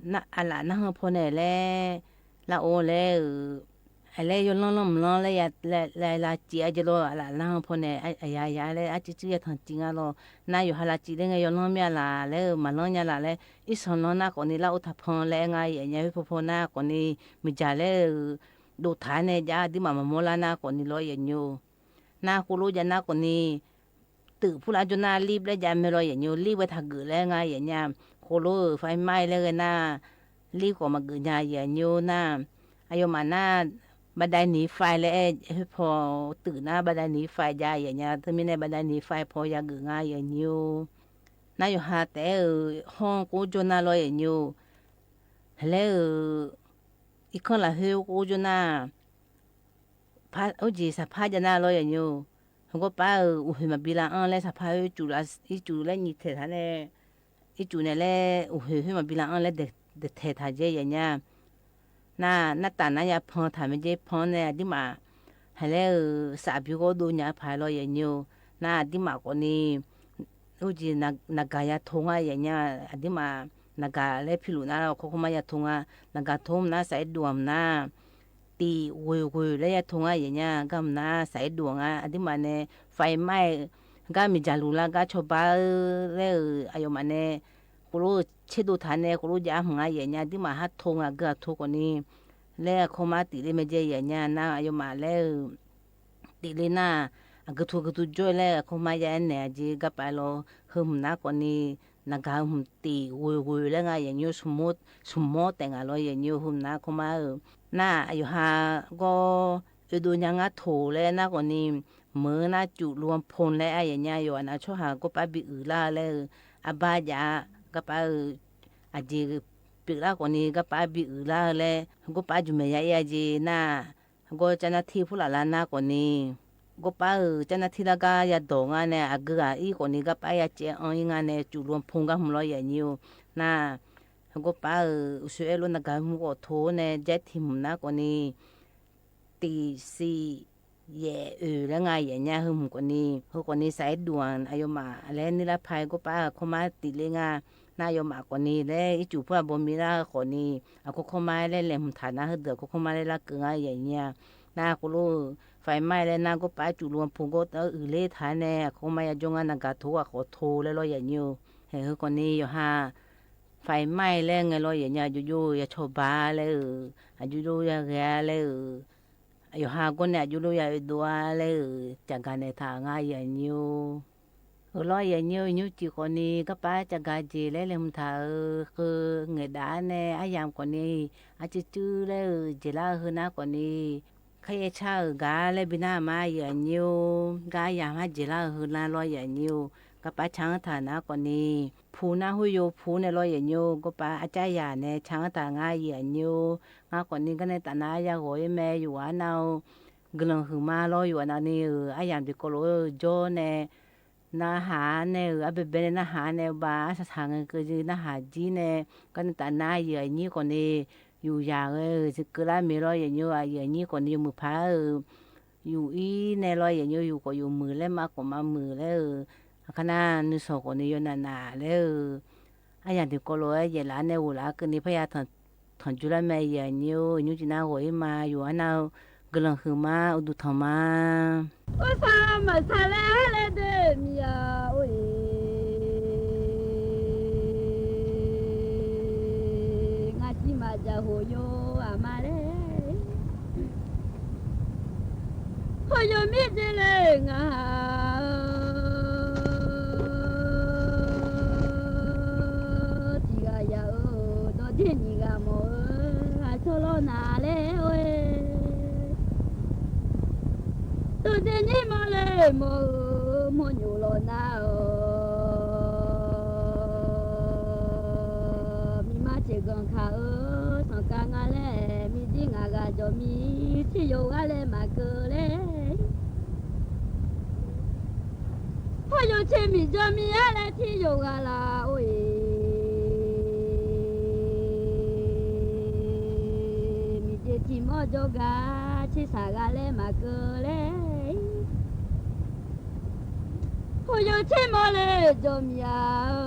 a laꞈ naˇ hui hpaw neh leh, laˇ oˇ leh, a leh yawˇ lanˇ lanˇ mvuhˬ lanˇ leh la ciˍ a jehˇ law, a laꞈ naˇ hui hpaw neh a yaꞈ yaꞈ leh a ciˉ ciˉ yaˇ htaꞈ ciˍ ngaˇ law. Naˇ yawˬ ha la ciˍ leh ngaˇ yawˇ lanˇ miˇ a laˬ leh maˍ lanˇ nyaˇ laˬ leh, iˉ shaˍ lanˇ naˇ k'awꞈ ni laˇ oˇ htaꞈ hpanˍ leh ngaˇ yehˬ nyaˇ heuˆ hpaw hpaw naˇ k'awꞈ ni, miˬ jaˬ leh, doꞈ htaꞈ neh jaˇ a diˇ maꞈ maˍ mawˇ laˇ naˇ k'awꞈ ni law yehˬ nyaˇ. Naˇ hk'oˆ lo jaˇ naˇ k'awꞈ ni, teꞈ hpuˇ laꞈ a jawˇ naˇ liˇ leh jaˇ meh law yehˬ nyaˇ, liˇ ve htaꞈ geuꞈ leh ngaˇ yehˬ nyaˇ. Hk'oˆ lo faiˉ maˇ leh g'a naˇ, liˇ k'awꞈ maˇ geuꞈ nyaˇ yehˬ nyaˇ naˇ. A yawˇ maꞈ naˇ, ba dai niˍ faiˉ leh heuˆ hpaw teꞈ naˇ ba dai niˍ faiˉ jaˇ yehˬ nyaˇ, teˇ miˇ neh ba dai niˍ faiˉ hpaw yaˇ geuꞈ ngaˇ yehˬ nyaˇ. Naˇ yawˬ ha tehꞈ hawˇ k'oˆ jawˇ naˇ law yehˬ nyaˇ. Hk'aˬ lehˬ, iˉ hkanˇ laˬ heuˆ k'oˆ jawˇ naˇ, oˇ jeˬ shaˍ hpaˇ jaˇ naˇ law yehˬ nyaˇ. Gawˇ paˉ uˬ hoeˬ maˍ biˬ laˬ anˇ leh shaˍ hpaˇ heuˆ cuˬ leh iˉ cuˬ leh nyi hteˇ htaꞈ neh, iˉ cuˬ neh leh uˬ hoeˬ heuˆ maˍ biˬ laˬ anˇ leh dehꞈ hteˇ htaꞈ jehˇ yehˬ nyaˇ. Naˇ, naˇ taˍ naˇ yaˇ hpaw htaꞈ meh jehˇ hpaw neh a diˇ maꞈ, hk'aˬ lehˬ, saˍ biˬ g'awˇ do nyaˇ hpaˍ law yehˬ nyaˇ. Naˇ a diˇ maꞈ k'awꞈ ni, oˇ jeˬ naˍ gaˬ yaˇ hto ngaˇ yehˬ nyaˇ. A diˇ maꞈ naˍ gaˬ leh hpiˇ loꞈ naˇ hk'aw hk'aw maˇ yaˇ hto ngaˇ. Naˍ gaˬ hto mvuhˇ naˉ saˍ iˉ duˬ a mvuhˇ naˉ, teꞈ g'oˬ g'oˬ leh yaˇ hto ngaˇ yehˬ nyaˇ. Gaˇ mvuhˇ naˉ saˍ iˉ duˬ a ngaˇ. A diˇ maꞈ neh faiˉ maˇ, gaˇ miˬ jaˬ luˬ la gaˇ chaw baˬ leh, a yawˇ maꞈ neh hk'oˆ lo chehˇ do htaꞈ neh hk'oˆ lo jaˇ mvuhˇ ngaˇ yehˬ nyaˇ. A diˇ maꞈ haˉ hto ngaˬ geu a hto k'awꞈ ni, leh hk'aw maˇ teꞈ le meh jehˇ yehˬ nyaˇ. Naˇ a yawˇ maꞈ leh teꞈ le naˇ, a geu hto geu hto jawˇ leh hk'aw maˇ yaˇ nehˬ a jeˬ gaˇ paˍ law. Hui mvuhˇ naˉ k'awꞈ ni, naˍ gaˬ hui mvuhˇ teꞈ g'oˬ g'oˬ leh ngaˇ yehˬ nyaˇ. Shu mawˉ tehꞈ ngaˬ law yehˬ nyaˇ. Hui mvuhˇ naˉ hk'aw maˇ, naˇ a yawˇ ha g'awˇ oˇ do nyaˇ ngaˇ hto leh naˇ k'awꞈ ni, meuˬ naˇ cuˬ lo hpaw leh a yehˬ nyaˇ. Yawˇ a naˍ chawˇ haˍ gawˇ paˉ biˇ uiˍ laˇ leh, a baˇ jaˇ gaˇ paˍ a jeˬ peꞈ laˇ k'awꞈ ni gaˇ paˍ biˇ uiˍ laˇ leh, gawˇ paˉ juˬ mehˍ yaˇ iˉ a jeˬ naˇ, gawˇ caˇ naˇ hteˇ hpuˇ laꞈ la naˇ k'awꞈ ni, gawˇ paˉ uiˍ caˇ naˇ hteˇ laˇ gaˇ yaˇ dawˬ ngaˇ neh, a geu a iˉ k'awꞈ ni gaˇ paˍ yaˇ ceh anˇ iˉ ngaˇ neh cuˬ lo hpaw gaˇ mvuhˇ law yehˬ nyaˇ-oˬ. Naˇ gawˇ paˉ uiˍ shu ehˉ lo naˍ gaˬ mvuhˇ k'awꞈ hto neh, jehˇ hteˇ mvuhˇ naˉ k'awꞈ ni, teꞈ shiˍ yehˬ oˬ leh ngaˇ yehˬ nyaˇ. Hui mvuhˇ k'awꞈ ni, hui k'awꞈ ni saˍ iˉ duˬ a, a yawˇ maꞈ leh neˇ laˇ hpaˇ gawˇ paˉ hk'aw maˇ teꞈ le ngaˇ. Naˇ a yawˇ maꞈ k'awꞈ ni leh iˉ cuˬ hpuˇ a baw mi laˇ k'awꞈ ni, a hk'aw hk'aw maˇ leh lehˬ mvuhˇ htaꞈ naˇ heuˆ deuˬ a hk'aw hk'aw maˇ leh laˇ keu ngaˇ yehˬ nyaˇ. Naˇ k'oˆ lo, faiˉ maˇ leh naˇ gawˇ paˉ cuˬ lo hpaw gawˇ uiˍ le htaꞈ neh, a hk'aw maˇ yaˇ jawˇ ngaˇ naˍ gaˬ hto a k'awꞈ hto leh law yehˬ nyaˇ-oˬ. Heh hui k'awꞈ ni yawˇ ha faiˉ maˇ leh ngaˬ law yehˬ nyaˇ, a juˇ juˇ yaˇ chaw baˬ leh, a juˇ juˇ yaˇ g'a leh, yawˇ ha gawˇ neh a juˇ juˇ yaˇ oˇ do a leh, caꞈ gaˬ nehˬ htaꞈ ngaˇ yehˬ nyaˇ-oˬ. Hui law yehˬ nyaˇ-oˬ, nyi ciˬ k'awꞈ ni gaˇ paˉ caꞈ gaˬ jeˬ leh lehˬ mvuhˇ htaꞈ k'eu ngehˬ daꞈ neh, a yaꞈ k'awꞈ ni a ciˉ ciˉ leh jeˬ laˇ hui naˇ k'awꞈ ni, hk'aˇ yehˬ chaˇ uiˍ gaˬ leh biˇ naˇ maˇ yehˬ nyaˇ-oˬ. Gaˇ yaꞈ maˇ jeˬ laˇ hui naˇ law yehˬ nyaˇ-oˬ. Gaˇ paˉ chaˇ htaꞈ naˇ k'awꞈ ni, hpu naˇ hoˉ yoˬ hpu neh law yehˬ nyaˇ-oˬ. Gawˇ paˉ a caˇ yaꞈ neh chaˇ htaꞈ ngaˇ yehˬ nyaˇ-oˬ. Ngaˇ k'awꞈ ni gaˇ neh taˍ naˇ yaˇ g'awˬ e meh yoˬ a naˇ-oˬ. Guiˬ lanˬ huiˍ ma law yoˬ a naˇ ni, a yaꞈ teꞈ k'aw lo jawˇ neh naˇ haˍ neh, a beh beh neh naˇ haˍ neh, ba a shaˍ shaˍ ngaˬ keu naˇ haˍ jiˉ neh, gaˇ neh taˍ naˇ yehˬ nyiˇ k'awꞈ ni, yuˬ yaˍ keu laˇ meh law yehˬ nyaˇ-oˬ. A yehˬ nyiˇ k'awꞈ ni yuˬ muiˬ hpaˇ-oˬ, yuˬ iˉ neh law yehˬ nyaˇ-oˬ. Yuˬ k'awꞈ yuˬ muiˬ leh maˇ k'awꞈ maˇ muiˬ leh, a hk'aˇ naˇ nuˇ shawˍ k'awꞈ ni yaw naˍ naˍ leh, a yaꞈ teꞈ k'aw lo yehˬ laꞈ neh g'oˬ laꞈ keu ni hpaˇ yaˇ htaꞈ juˇ laˇ meh yehˬ nyaˇ-oˬ. Nyi ciˬ naˇ g'awˬ e ma yoˬ a naˇ-oˬ. Guiˬ lanˬ huiˍ ma, uˬ duˬ htaꞈ ma. Oˇ hpaˇ maˍ htaꞈ leh leh deˇ miˬ a oˇ e, ngaˬ ciˉ maꞈ jaˇ hoꞈ yoˬ a ma leh, hoꞈ yoˬ miˇ te leh ngaˬ ha tiꞈ g'a yaꞈ-oˬ. Dawˇ deˇ nyi g'a mawˬ-oˬ, a chaw lawˇ naˍ leh oˇ e, dawˇ deˇ nyi mawˬ leh mawˬ-oˬ, mawˬ nyoˬ lawˬ naˍ-oˬ. Miˬ ma ceˬ gaˬ hkanˍ-oˬ, sanˍ ka ngaˬ leh miˬ diˇ ngaˬ g'a jawˬ miˬ, chi yoˬ g'aˇ leh maˍ keu leh Yawˇ yawˇ chi miˬ jaw miˬ aˉ leh htiˇ yonˍ g'a laˬ-oˬ e. Miˬ jeˬ htiꞈ mawˇ jaw ga, cheˇ shaˍ g'a leh maˍ keu leh, hk'o yawˇ cheˇ mawˇ leh jaw miˬ aꞈ,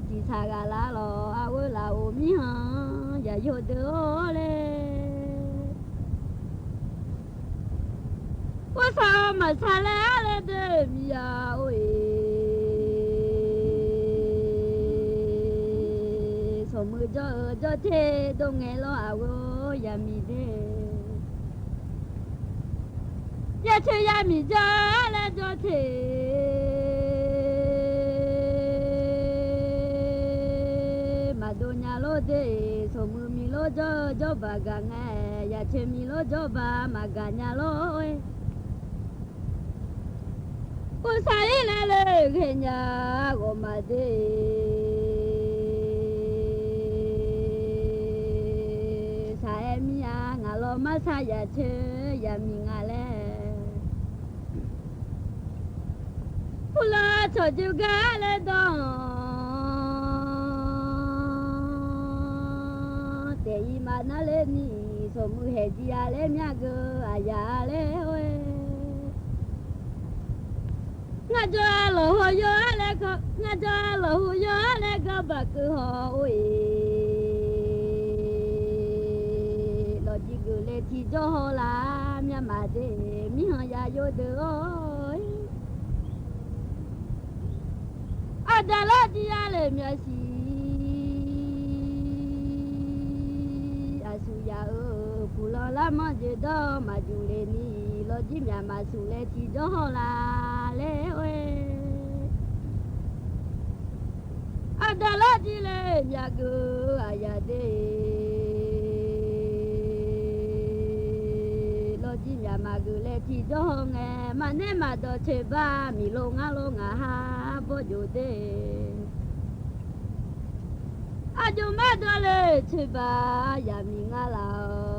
tiꞈ shaˍ g'a laˬ lawˬ a veuˬ laˬ-oˬ miˇ ha, yaꞈ yawˇ deuˬ-oˬ leh, k'oˆ shaˍ maˍ shaˍ leh aˉ leh deuˬ miˬ aꞈ-oˬ e. Sawˍ meuꞈ jawˇ-eu jawˇ hteˇ dawˇ ngeh lawˇ a veuˬ yaˇ miˬ deˇ. Yaˇ cheu yaˇ miˬ jaˇ leh jawˇ hteˇ maˍ dawˇ nyi lawˇ deˇ. Sawˍ meuꞈ miˬ lawˇ jawˇ jawˇ baˬ gaˬ ngaˬ, yaˇ cheu miˬ lawˇ jawˇ baˬ maˍ gaˬ nyi lawˇ e. K'oˆ shaˍ iˉ leh leh g'eh nyi g'awˬ maˍ deˇ. Shaˍ ehˍ miˇ aꞈ, ngaˬ law maˇ shaˍ yaˇ cheu yaˇ miˬ ngaˬ leh, hpu la chaw juˇ gaˇ leh dawˇ tehꞈ i ma naˉ leh ni, sawˍ meuꞈ hehˍ ji a leh myaˇ geu a yaꞈ leh oˇ e. Ngaˬ jaw a lawˬ hu yawˇ aˉ leh, ngaˬ jaw a lawˬ hu yawˇ aˉ leh gaˇ baˬ keu haw-oˬ e. Lawˬ ji geuˬ leh hti jawˇ haw la myaˇ maˍ deˇ, miˇ ha yaꞈ yawˇ deuˬ-oˬ e. A daꞈ lawˇ ji a leh myaꞈ shiˍ, a shu yaꞈ-euˬ hpu la laˇ maˇ jeˬ dawˇ maˍ juˬ le ni, lawˬ ji myaꞈ maˍ shuˍ leh hti jawˇ haw la leh oˇ e. A daꞈ lawˇ ji leh myaꞈ geuˬ a yaꞈ deˇ, lawˬ ji myaꞈ maˍ geuˬ leh hti jawˇ haw ngaˬ, maˇ nehˉ maˇ dawˬ chehˇ baˬ miˬ lo ngaˬ lo ngaˬ ha bawˆ joˬ deˇ. A joˬ maˇ dawˬ leh chehˇ baˬ yaˇ miˬ ngaˬ laˬ-oˬ,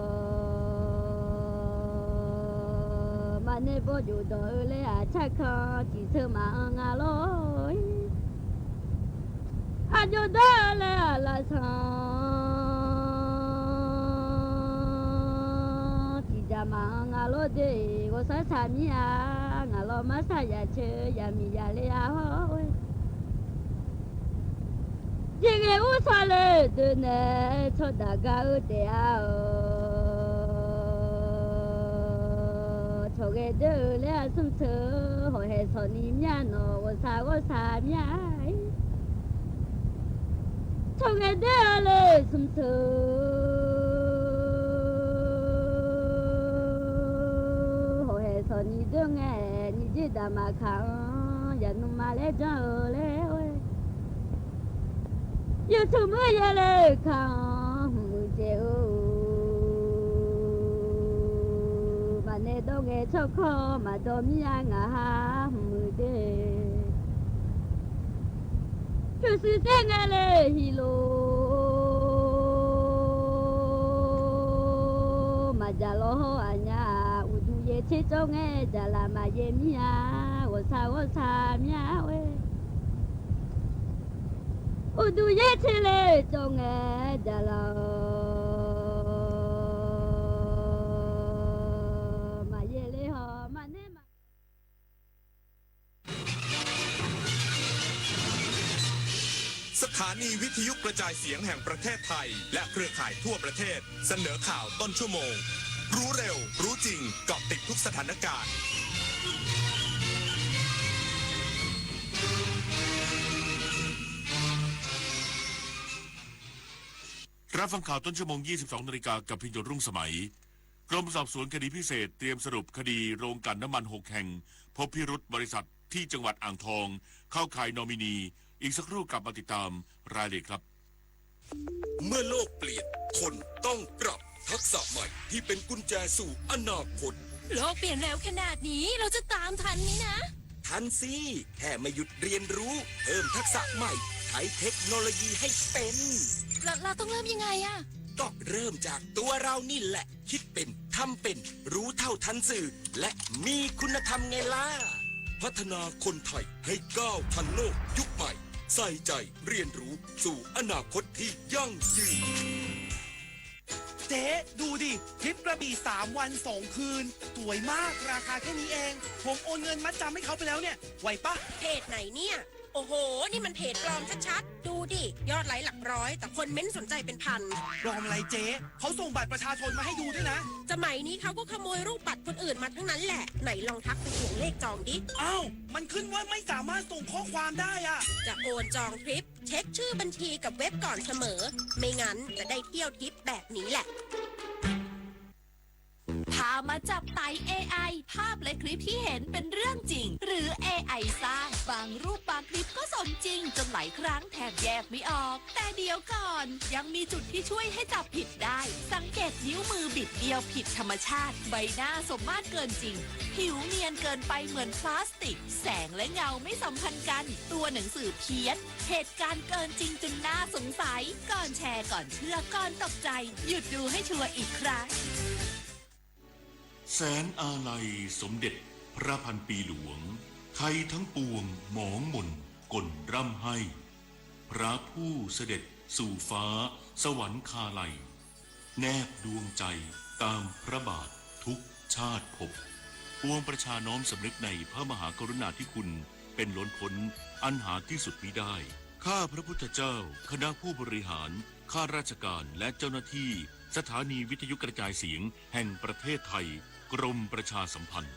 maˇ nehˉ bawˆ joˬ dawˬ-eu leh a chaˇ hkanˇ tiꞈ tsuhˇ maˍ-anˍ ngaˬ lawˇ e. A joˬ dawˇ leh a laꞈ shaˍ tiꞈ jaˍ maˍ-anˍ ngaˬ lawˇ deˇ. G'awˬ shaˉ shaˍ miˇ aꞈ, ngaˬ law maˇ shaˍ yaˇ cheu yaˇ miˬ yaˇ leh a hawˉ e. Jeˬ g'eh uˉ shaw leh deuˬ nehˬ chaw daꞈ gaˇ-eu tehꞈ a-oˬ, chaw g'eh deuˇ-eu leh a suhˉ tsuhˇ hawˬ hehˍ shawˍ ni miˇ aꞈ nawˬ g'awˬ shaˍ g'awˬ shaˍ miˇ aꞈ. Chaw g'eh deuˇ-eu leh suhˉ tsuhˇ hawˬ hehˍ shawˍ ni deuˇ ngeh, nyi jeˇ daꞈ maˍ hkanˍ-anˍ yaꞈ nuˇ ma leh jaˇ-eu leh oˇ e. Yawˇ htoꞈ meuˇ yehˬ leh hkanˍ-anˍ hmeuꞈ ceh-o, maˇ nehˉ dawˇ geh chaw hkawˇ maˇ dawˇ miˇ aꞈ ngaˬ ha hmeuꞈ deˇ. Hkui suh teˇ ngaˬ leh hiˬ lo maˇ jaˬ lawˬ hawˉ aꞈ nyaˇ, uˍ duˬ yehˬ chehˇ cawˇ ngeh jaˬ laˬ maˇ yehˬ miˇ aꞈ, g'awˬ shaˍ g'awˬ shaˍ miˇ aꞈ oˇ e. Uˍ duˬ yehˬ chehˇ leh cawˇ ngeh jaˬ laˬ-oˬ, maˇ yehˬ leh hawˉ maˇ nehˉ maˇ สถานีวิทยุกระจายเสียงแห่งประเทศไทยและเครือข่ายทั่วประเทศเสนอข่าวต้นชั่วโมง รู้เร็ว รู้จริง เกาะติดทุกสถานการณ์ รับฟังข่าวต้นชั่วโมง ยี่สิบสองนาฬิกา กับพินโยรุ่งสมัย กรมสอบสวนคดีพิเศษเตรียมสรุปคดีโรงกลั่นน้ำมันหกแห่ง พบพิรุธบริษัทที่จังหวัดอ่างทอง เข้าข่ายนอมินี อีกสักครู่กลับมาติดตามรายละเอียดครับ เมื่อโลกเปลี่ยน คนต้องปรับทักษะใหม่ที่เป็นกุญแจสู่อนาคต โลกเปลี่ยนเร็วขนาดนี้ เราจะตามทันไหมนะ ทันสิ แค่ไม่หยุดเรียนรู้ เพิ่มทักษะใหม่ ใช้เทคโนโลยีให้เป็น เรา เราต้องเริ่มยังไงอะ ก็เริ่มจากตัวเรานี่แหละ คิดเป็น ทำเป็น รู้เท่าทันสื่อ และมีคุณธรรมไงล่ะ พัฒนาคนไทยให้ก้าวทันโลกยุคใหม่ ใส่ใจเรียนรู้สู่อนาคตที่ยั่งยืน เจ๊ ดูดิ ทริปกระบี่สามวันสองคืน สวยมาก ราคาแค่นี้เอง ผมโอนเงินมัดจำให้เขาไปแล้วเนี่ย ไหวปะ เพจไหนเนี่ย โอ้โห นี่มันเพจปลอมชัดๆ ดูดิ ยอดไลค์หลักร้อย แต่คนเม้นต์สนใจเป็นพัน ปลอมอะไรเจ๊ เขาส่งบัตรประชาชนมาให้ดูด้วยนะ สมัยนี้เขาก็ขโมยรูปบัตรคนอื่นมาทั้งนั้นแหละ ไหนลองทักไปทวงเลขจองดิ อ้าว มันขึ้นว่าไม่สามารถส่งข้อความได้อะ จะโอนจองทริป เช็คชื่อบัญชีกับเว็บก่อนเสมอ ไม่งั้นจะได้เที่ยวทริปแบบนี้แหละ พามาจับไต เอไอ ภาพและคลิปที่เห็นเป็นเรื่องจริง หรือ เอไอ สร้าง บางรูปบางคลิปก็สมจริง จนหลายครั้งแทบแยกไม่ออก แต่เดี๋ยวก่อน ยังมีจุดที่ช่วยให้จับผิดได้ สังเกตนิ้วมือบิดเดียวผิดธรรมชาติ ใบหน้าสมมาตรเกินจริง ผิวเนียนเกินไปเหมือนพลาสติก แสงและเงาไม่สัมพันธ์กัน ตัวหนังสือเพี้ยน เหตุการณ์เกินจริงจนน่าสงสัย ก่อนแชร์ ก่อนเชื่อ ก่อนตกใจ หยุดดูให้ชัวร์อีกครั้ง แสนอาลัยสมเด็จพระพันปีหลวง ไทยทั้งปวงหมองหม่นก่นร่ำไห้ พระผู้เสด็จสู่ฟ้าสวรรคาลัย แนบดวงใจตามพระบาททุกชาติภพ ปวงประชาน้อมสำนึกในพระมหากรุณาธิคุณเป็นล้นพ้นอันหาที่สุดมิได้ ข้าพระพุทธเจ้า คณะผู้บริหาร ข้าราชการ และเจ้าหน้าที่ สถานีวิทยุกระจายเสียงแห่งประเทศไทย กรมประชาสัมพันธ์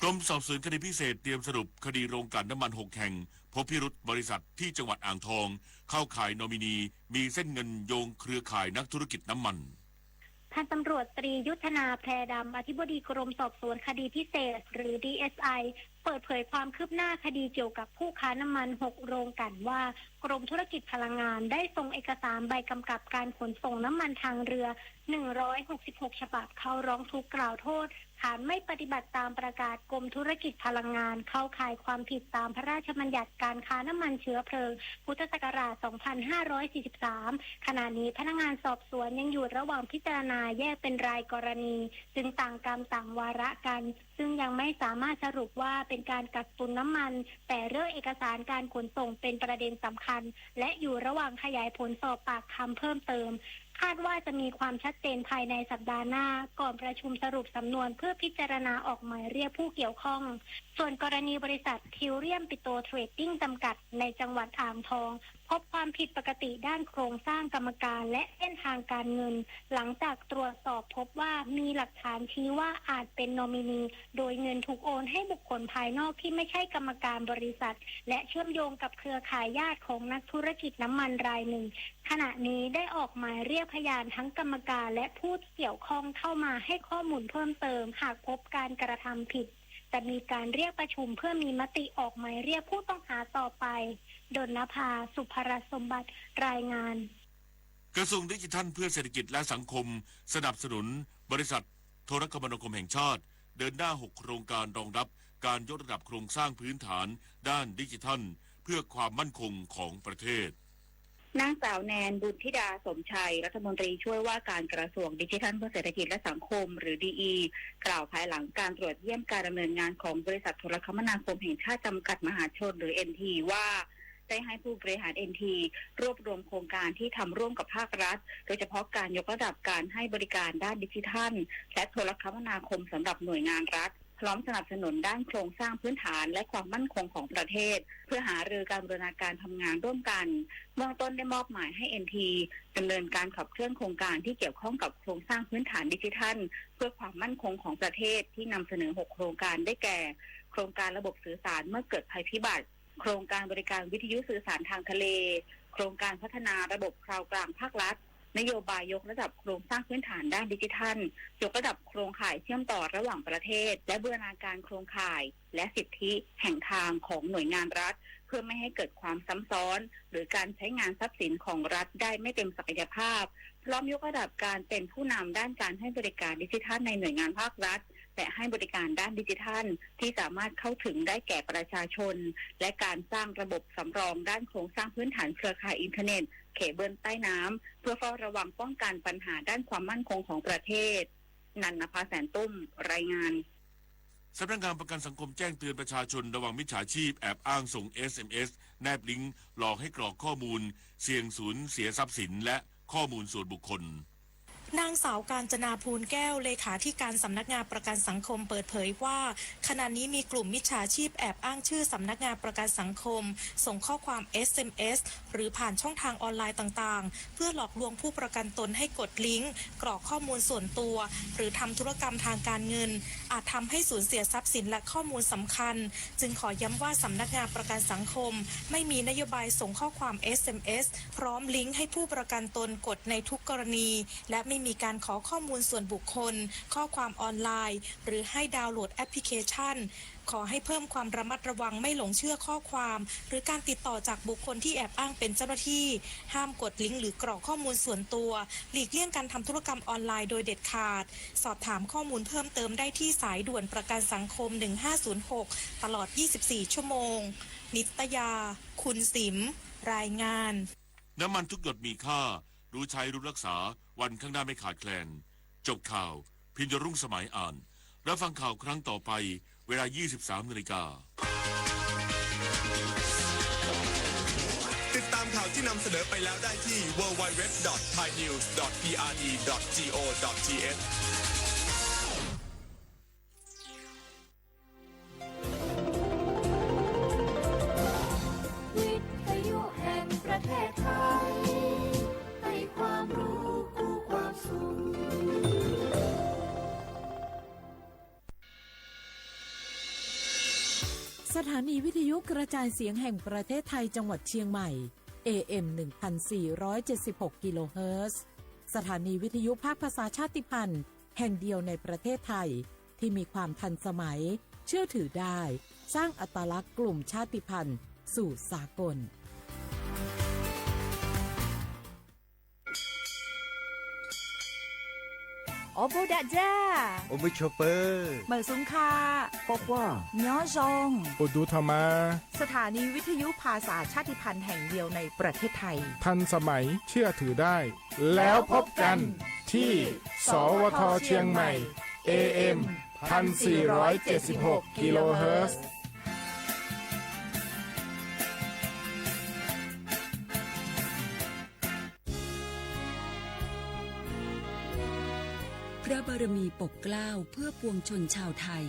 กรมสอบสวนคดีพิเศษเตรียมสรุปคดีโรงกลั่นน้ำมันหกแห่ง พบพิรุธบริษัทที่จังหวัดอ่างทอง เข้าข่ายนอมินี มีเส้นเงินโยงเครือข่ายนักธุรกิจน้ำมัน พันตำรวจตรียุทธนา แพรดำ อธิบดีกรมสอบสวนคดีพิเศษ หรือ ดีเอสไอ เปิดเผยความคืบหน้าคดีเกี่ยวกับผู้ค้าน้ำมันหกโรงกลั่นว่า กรมธุรกิจพลังงานได้ส่งเอกสารใบกำกับการขนส่งน้ำมันทางเรือ หนึ่งร้อยหกสิบหก ฉบับ เข้าร้องทุกข์กล่าวโทษ ฐานไม่ปฏิบัติตามประกาศกรมธุรกิจพลังงาน เข้าข่ายความผิดตามพระราชบัญญัติการค้าน้ำมันเชื้อเพลิง พุทธศักราช สองพันห้าร้อยสี่สิบสาม ขณะนี้พนักงานสอบสวนยังอยู่ระหว่างพิจารณาแยกเป็นรายกรณี จึงต่างกรรมต่างวาระกัน ซึ่งยังไม่สามารถสรุปว่าเป็นการกักตุนน้ำมัน แต่เรื่องเอกสารการขนส่งเป็นประเด็นสำคัญ และอยู่ระหว่างขยายผลสอบปากคำเพิ่มเติม คาดว่าจะมีความชัดเจนภายในสัปดาห์หน้า ก่อนประชุมสรุปสำนวนเพื่อพิจารณาออกหมายเรียกผู้เกี่ยวข้อง ส่วนกรณีบริษัท Trillium Petro Trading จำกัด ในจังหวัดอ่างทอง พบความผิดปกติด้านโครงสร้างกรรมการและเส้นทางการเงิน หลังจากตรวจสอบพบว่ามีหลักฐานชี้ว่าอาจเป็นนอมินี โดยเงินถูกโอนให้บุคคลภายนอกที่ไม่ใช่กรรมการบริษัท และเชื่อมโยงกับเครือข่ายญาติของนักธุรกิจน้ำมันรายหนึ่ง ขณะนี้ได้ออกหมายเรียกพยานทั้งกรรมการและผู้เกี่ยวข้องเข้ามาให้ข้อมูลเพิ่มเติม หากพบการกระทำผิด จะมีการเรียกประชุมเพื่อมีมติออกหมายเรียกผู้ต้องหาต่อไป ดลนภา สุภรัตน์สมบัติ รายงาน กระทรวงดิจิทัลเพื่อเศรษฐกิจและสังคม สนับสนุนบริษัทโทรคมนาคมแห่งชาติ เดินหน้า หก โครงการรองรับการยกระดับโครงสร้างพื้นฐานด้านดิจิทัล เพื่อความมั่นคงของประเทศ นางสาวแนน บุญธิดา สมชัย รัฐมนตรีช่วยว่าการกระทรวงดิจิทัลเพื่อเศรษฐกิจและสังคม หรือ ดีอี กล่าวภายหลังการตรวจเยี่ยมการดำเนินงานของบริษัทโทรคมนาคมแห่งชาติจำกัดมหาชน หรือ เอ็นที ว่า ได้ให้ผู้บริหาร เอ็นที รวบรวมโครงการที่ทำร่วมกับภาครัฐ โดยเฉพาะการยกระดับการให้บริการด้านดิจิทัล และโทรคมนาคมสำหรับหน่วยงานรัฐ พร้อมสนับสนุนด้านโครงสร้างพื้นฐานและความมั่นคงของประเทศ เพื่อหารือการบูรณาการทำงานร่วมกัน เบื้องต้นได้มอบหมายให้ เอ็นที ดำเนินการขับเคลื่อนโครงการที่เกี่ยวข้องกับโครงสร้างพื้นฐานดิจิทัล เพื่อความมั่นคงของประเทศ ที่นำเสนอ หก โครงการ ได้แก่ โครงการระบบสื่อสารเมื่อเกิดภัยพิบัติ โครงการบริการวิทยุสื่อสารทางทะเล โครงการพัฒนาระบบคลาวด์กลางภาครัฐ นโยบายยกระดับโครงสร้างพื้นฐานด้านดิจิทัล ยกระดับโครงข่ายเชื่อมต่อระหว่างประเทศ และบูรณาการโครงข่าย และสิทธิแห่งทางของหน่วยงานรัฐ เพื่อไม่ให้เกิดความซ้ำซ้อน หรือการใช้งานทรัพย์สินของรัฐได้ไม่เต็มศักยภาพ พร้อมยกระดับการเป็นผู้นำด้านการให้บริการดิจิทัลในหน่วยงานภาครัฐ และให้บริการด้านดิจิทัลที่สามารถเข้าถึงได้แก่ประชาชน และการสร้างระบบสำรองด้านโครงสร้างพื้นฐานเครือข่ายอินเทอร์เน็ต เขตเบื้องใต้น้ำ เพื่อเฝ้าระวังป้องกันปัญหาด้านความมั่นคงของประเทศ นันนภา แสนตุ้ม รายงาน สำนักงานประกันสังคมแจ้งเตือนประชาชนระวังมิจฉาชีพแอบอ้างส่ง เอสเอ็มเอส แนบลิงก์หลอกให้กรอกข้อมูล เสี่ยงสูญเสียทรัพย์สินและข้อมูลส่วนบุคคล นางสาว กาญจนา ภูลแก้ว เลขาธิการสำนักงานประกันสังคมเปิดเผยว่า ขณะนี้มีกลุ่มมิจฉาชีพแอบอ้างชื่อสำนักงานประกันสังคม ส่งข้อความ เอสเอ็มเอส หรือผ่านช่องทางออนไลน์ต่างๆ เพื่อหลอกลวงผู้ประกันตนให้กดลิงก์ กรอกข้อมูลส่วนตัว หรือทำธุรกรรมทางการเงิน อาจทำให้สูญเสียทรัพย์สินและข้อมูลสำคัญ จึงขอย้ำว่าสำนักงานประกันสังคม ไม่มีนโยบายส่งข้อความ เอสเอ็มเอส พร้อมลิงก์ให้ผู้ประกันตนกดในทุกกรณี และไม่มีการขอข้อมูลส่วนบุคคล ข้อความออนไลน์ หรือให้ดาวน์โหลดแอปพลิเคชัน ขอให้เพิ่มความระมัดระวังไม่หลงเชื่อข้อความ หรือการติดต่อจากบุคคลที่แอบอ้างเป็นเจ้าหน้าที่ ห้ามกดลิงก์หรือกรอกข้อมูลส่วนตัว หลีกเลี่ยงการทำธุรกรรมออนไลน์โดยเด็ดขาด สอบถามข้อมูลเพิ่มเติมได้ที่สายด่วนประกันสังคม หนึ่งห้าศูนย์หก ตลอด ยี่สิบสี่ ชั่วโมง นิตยา คุณสิม รายงาน น้ำมันทุกหยดมีค่า รู้ใช้รู้รักษา วันข้างหน้าไม่ขาดแคลน จบข่าว พิญญรุ่งสมัยอ่าน รับฟังข่าวครั้งต่อไป เวลา ยี่สิบสามนาฬิกา ติดตามข่าวที่นำเสนอไปแล้วได้ที่ ดับเบิลยู ดับเบิลยู ดับเบิลยู ดอท ไทยนิวส์ ดอท พีอาร์ดี ดอท จี โอ ดอท ที เอช วิทยุแห่งประเทศไทย ให้ความรู้คู่ความสุข สถานีวิทยุกระจายเสียงแห่งประเทศไทยจังหวัดเชียงใหม่ เอ เอ็ม หนึ่งพันสี่ร้อยเจ็ดสิบหก กิโลเฮิรตซ์ สถานีวิทยุภาคภาษาชาติพันธุ์แห่งเดียวในประเทศไทย ที่มีความทันสมัย เชื่อถือได้ สร้างอัตลักษณ์กลุ่มชาติพันธุ์สู่สากล Awˬ bon daꞈ jaˇ. Awˬ bon chaw peuˬ. Meunˍ suhˍ hk'a. K'awꞈ k'oˆ. Nyawˇ zaw. Awˬ duˬ htaꞈ ma. สถานีวิทยุภาษาชาติพันธุ์แห่งเดียวในประเทศไทย ทันสมัย เชื่อถือได้ แล้วพบกันที่ สวท เชียงใหม่ เอ เอ็ม พันสี่ร้อยเจ็ดสิบหก กิโลเฮิรตซ์ พระบารมีปกเกล้าเพื่อปวงชนชาวไทย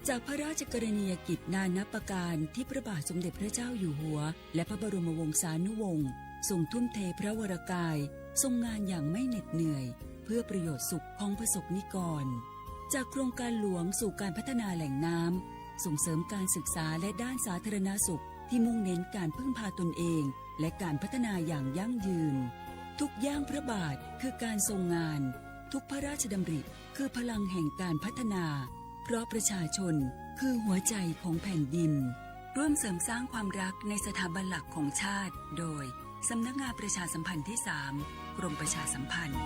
จากพระราชกรณียกิจนานับประการที่พระบาทสมเด็จพระเจ้าอยู่หัว และพระบรมวงศานุวงศ์ทรงทุ่มเทพระวรกาย ทรงงานอย่างไม่เหน็ดเหนื่อย เพื่อประโยชน์สุขของประสบนิกร จากโครงการหลวงสู่การพัฒนาแหล่งน้ำ ส่งเสริมการศึกษาและด้านสาธารณสุข ที่มุ่งเน้นการพึ่งพาตนเอง และการพัฒนาอย่างยั่งยืน ทุกย่างพระบาทคือการทรงงาน ทุกพระราชดำริคือพลังแห่งการพัฒนา เพราะประชาชนคือหัวใจของแผ่นดิน ร่วมเสริมสร้างความรักในสถาบันหลักของชาติ โดย สำนักงานประชาสัมพันธ์ที่สาม กรมประชาสัมพันธ์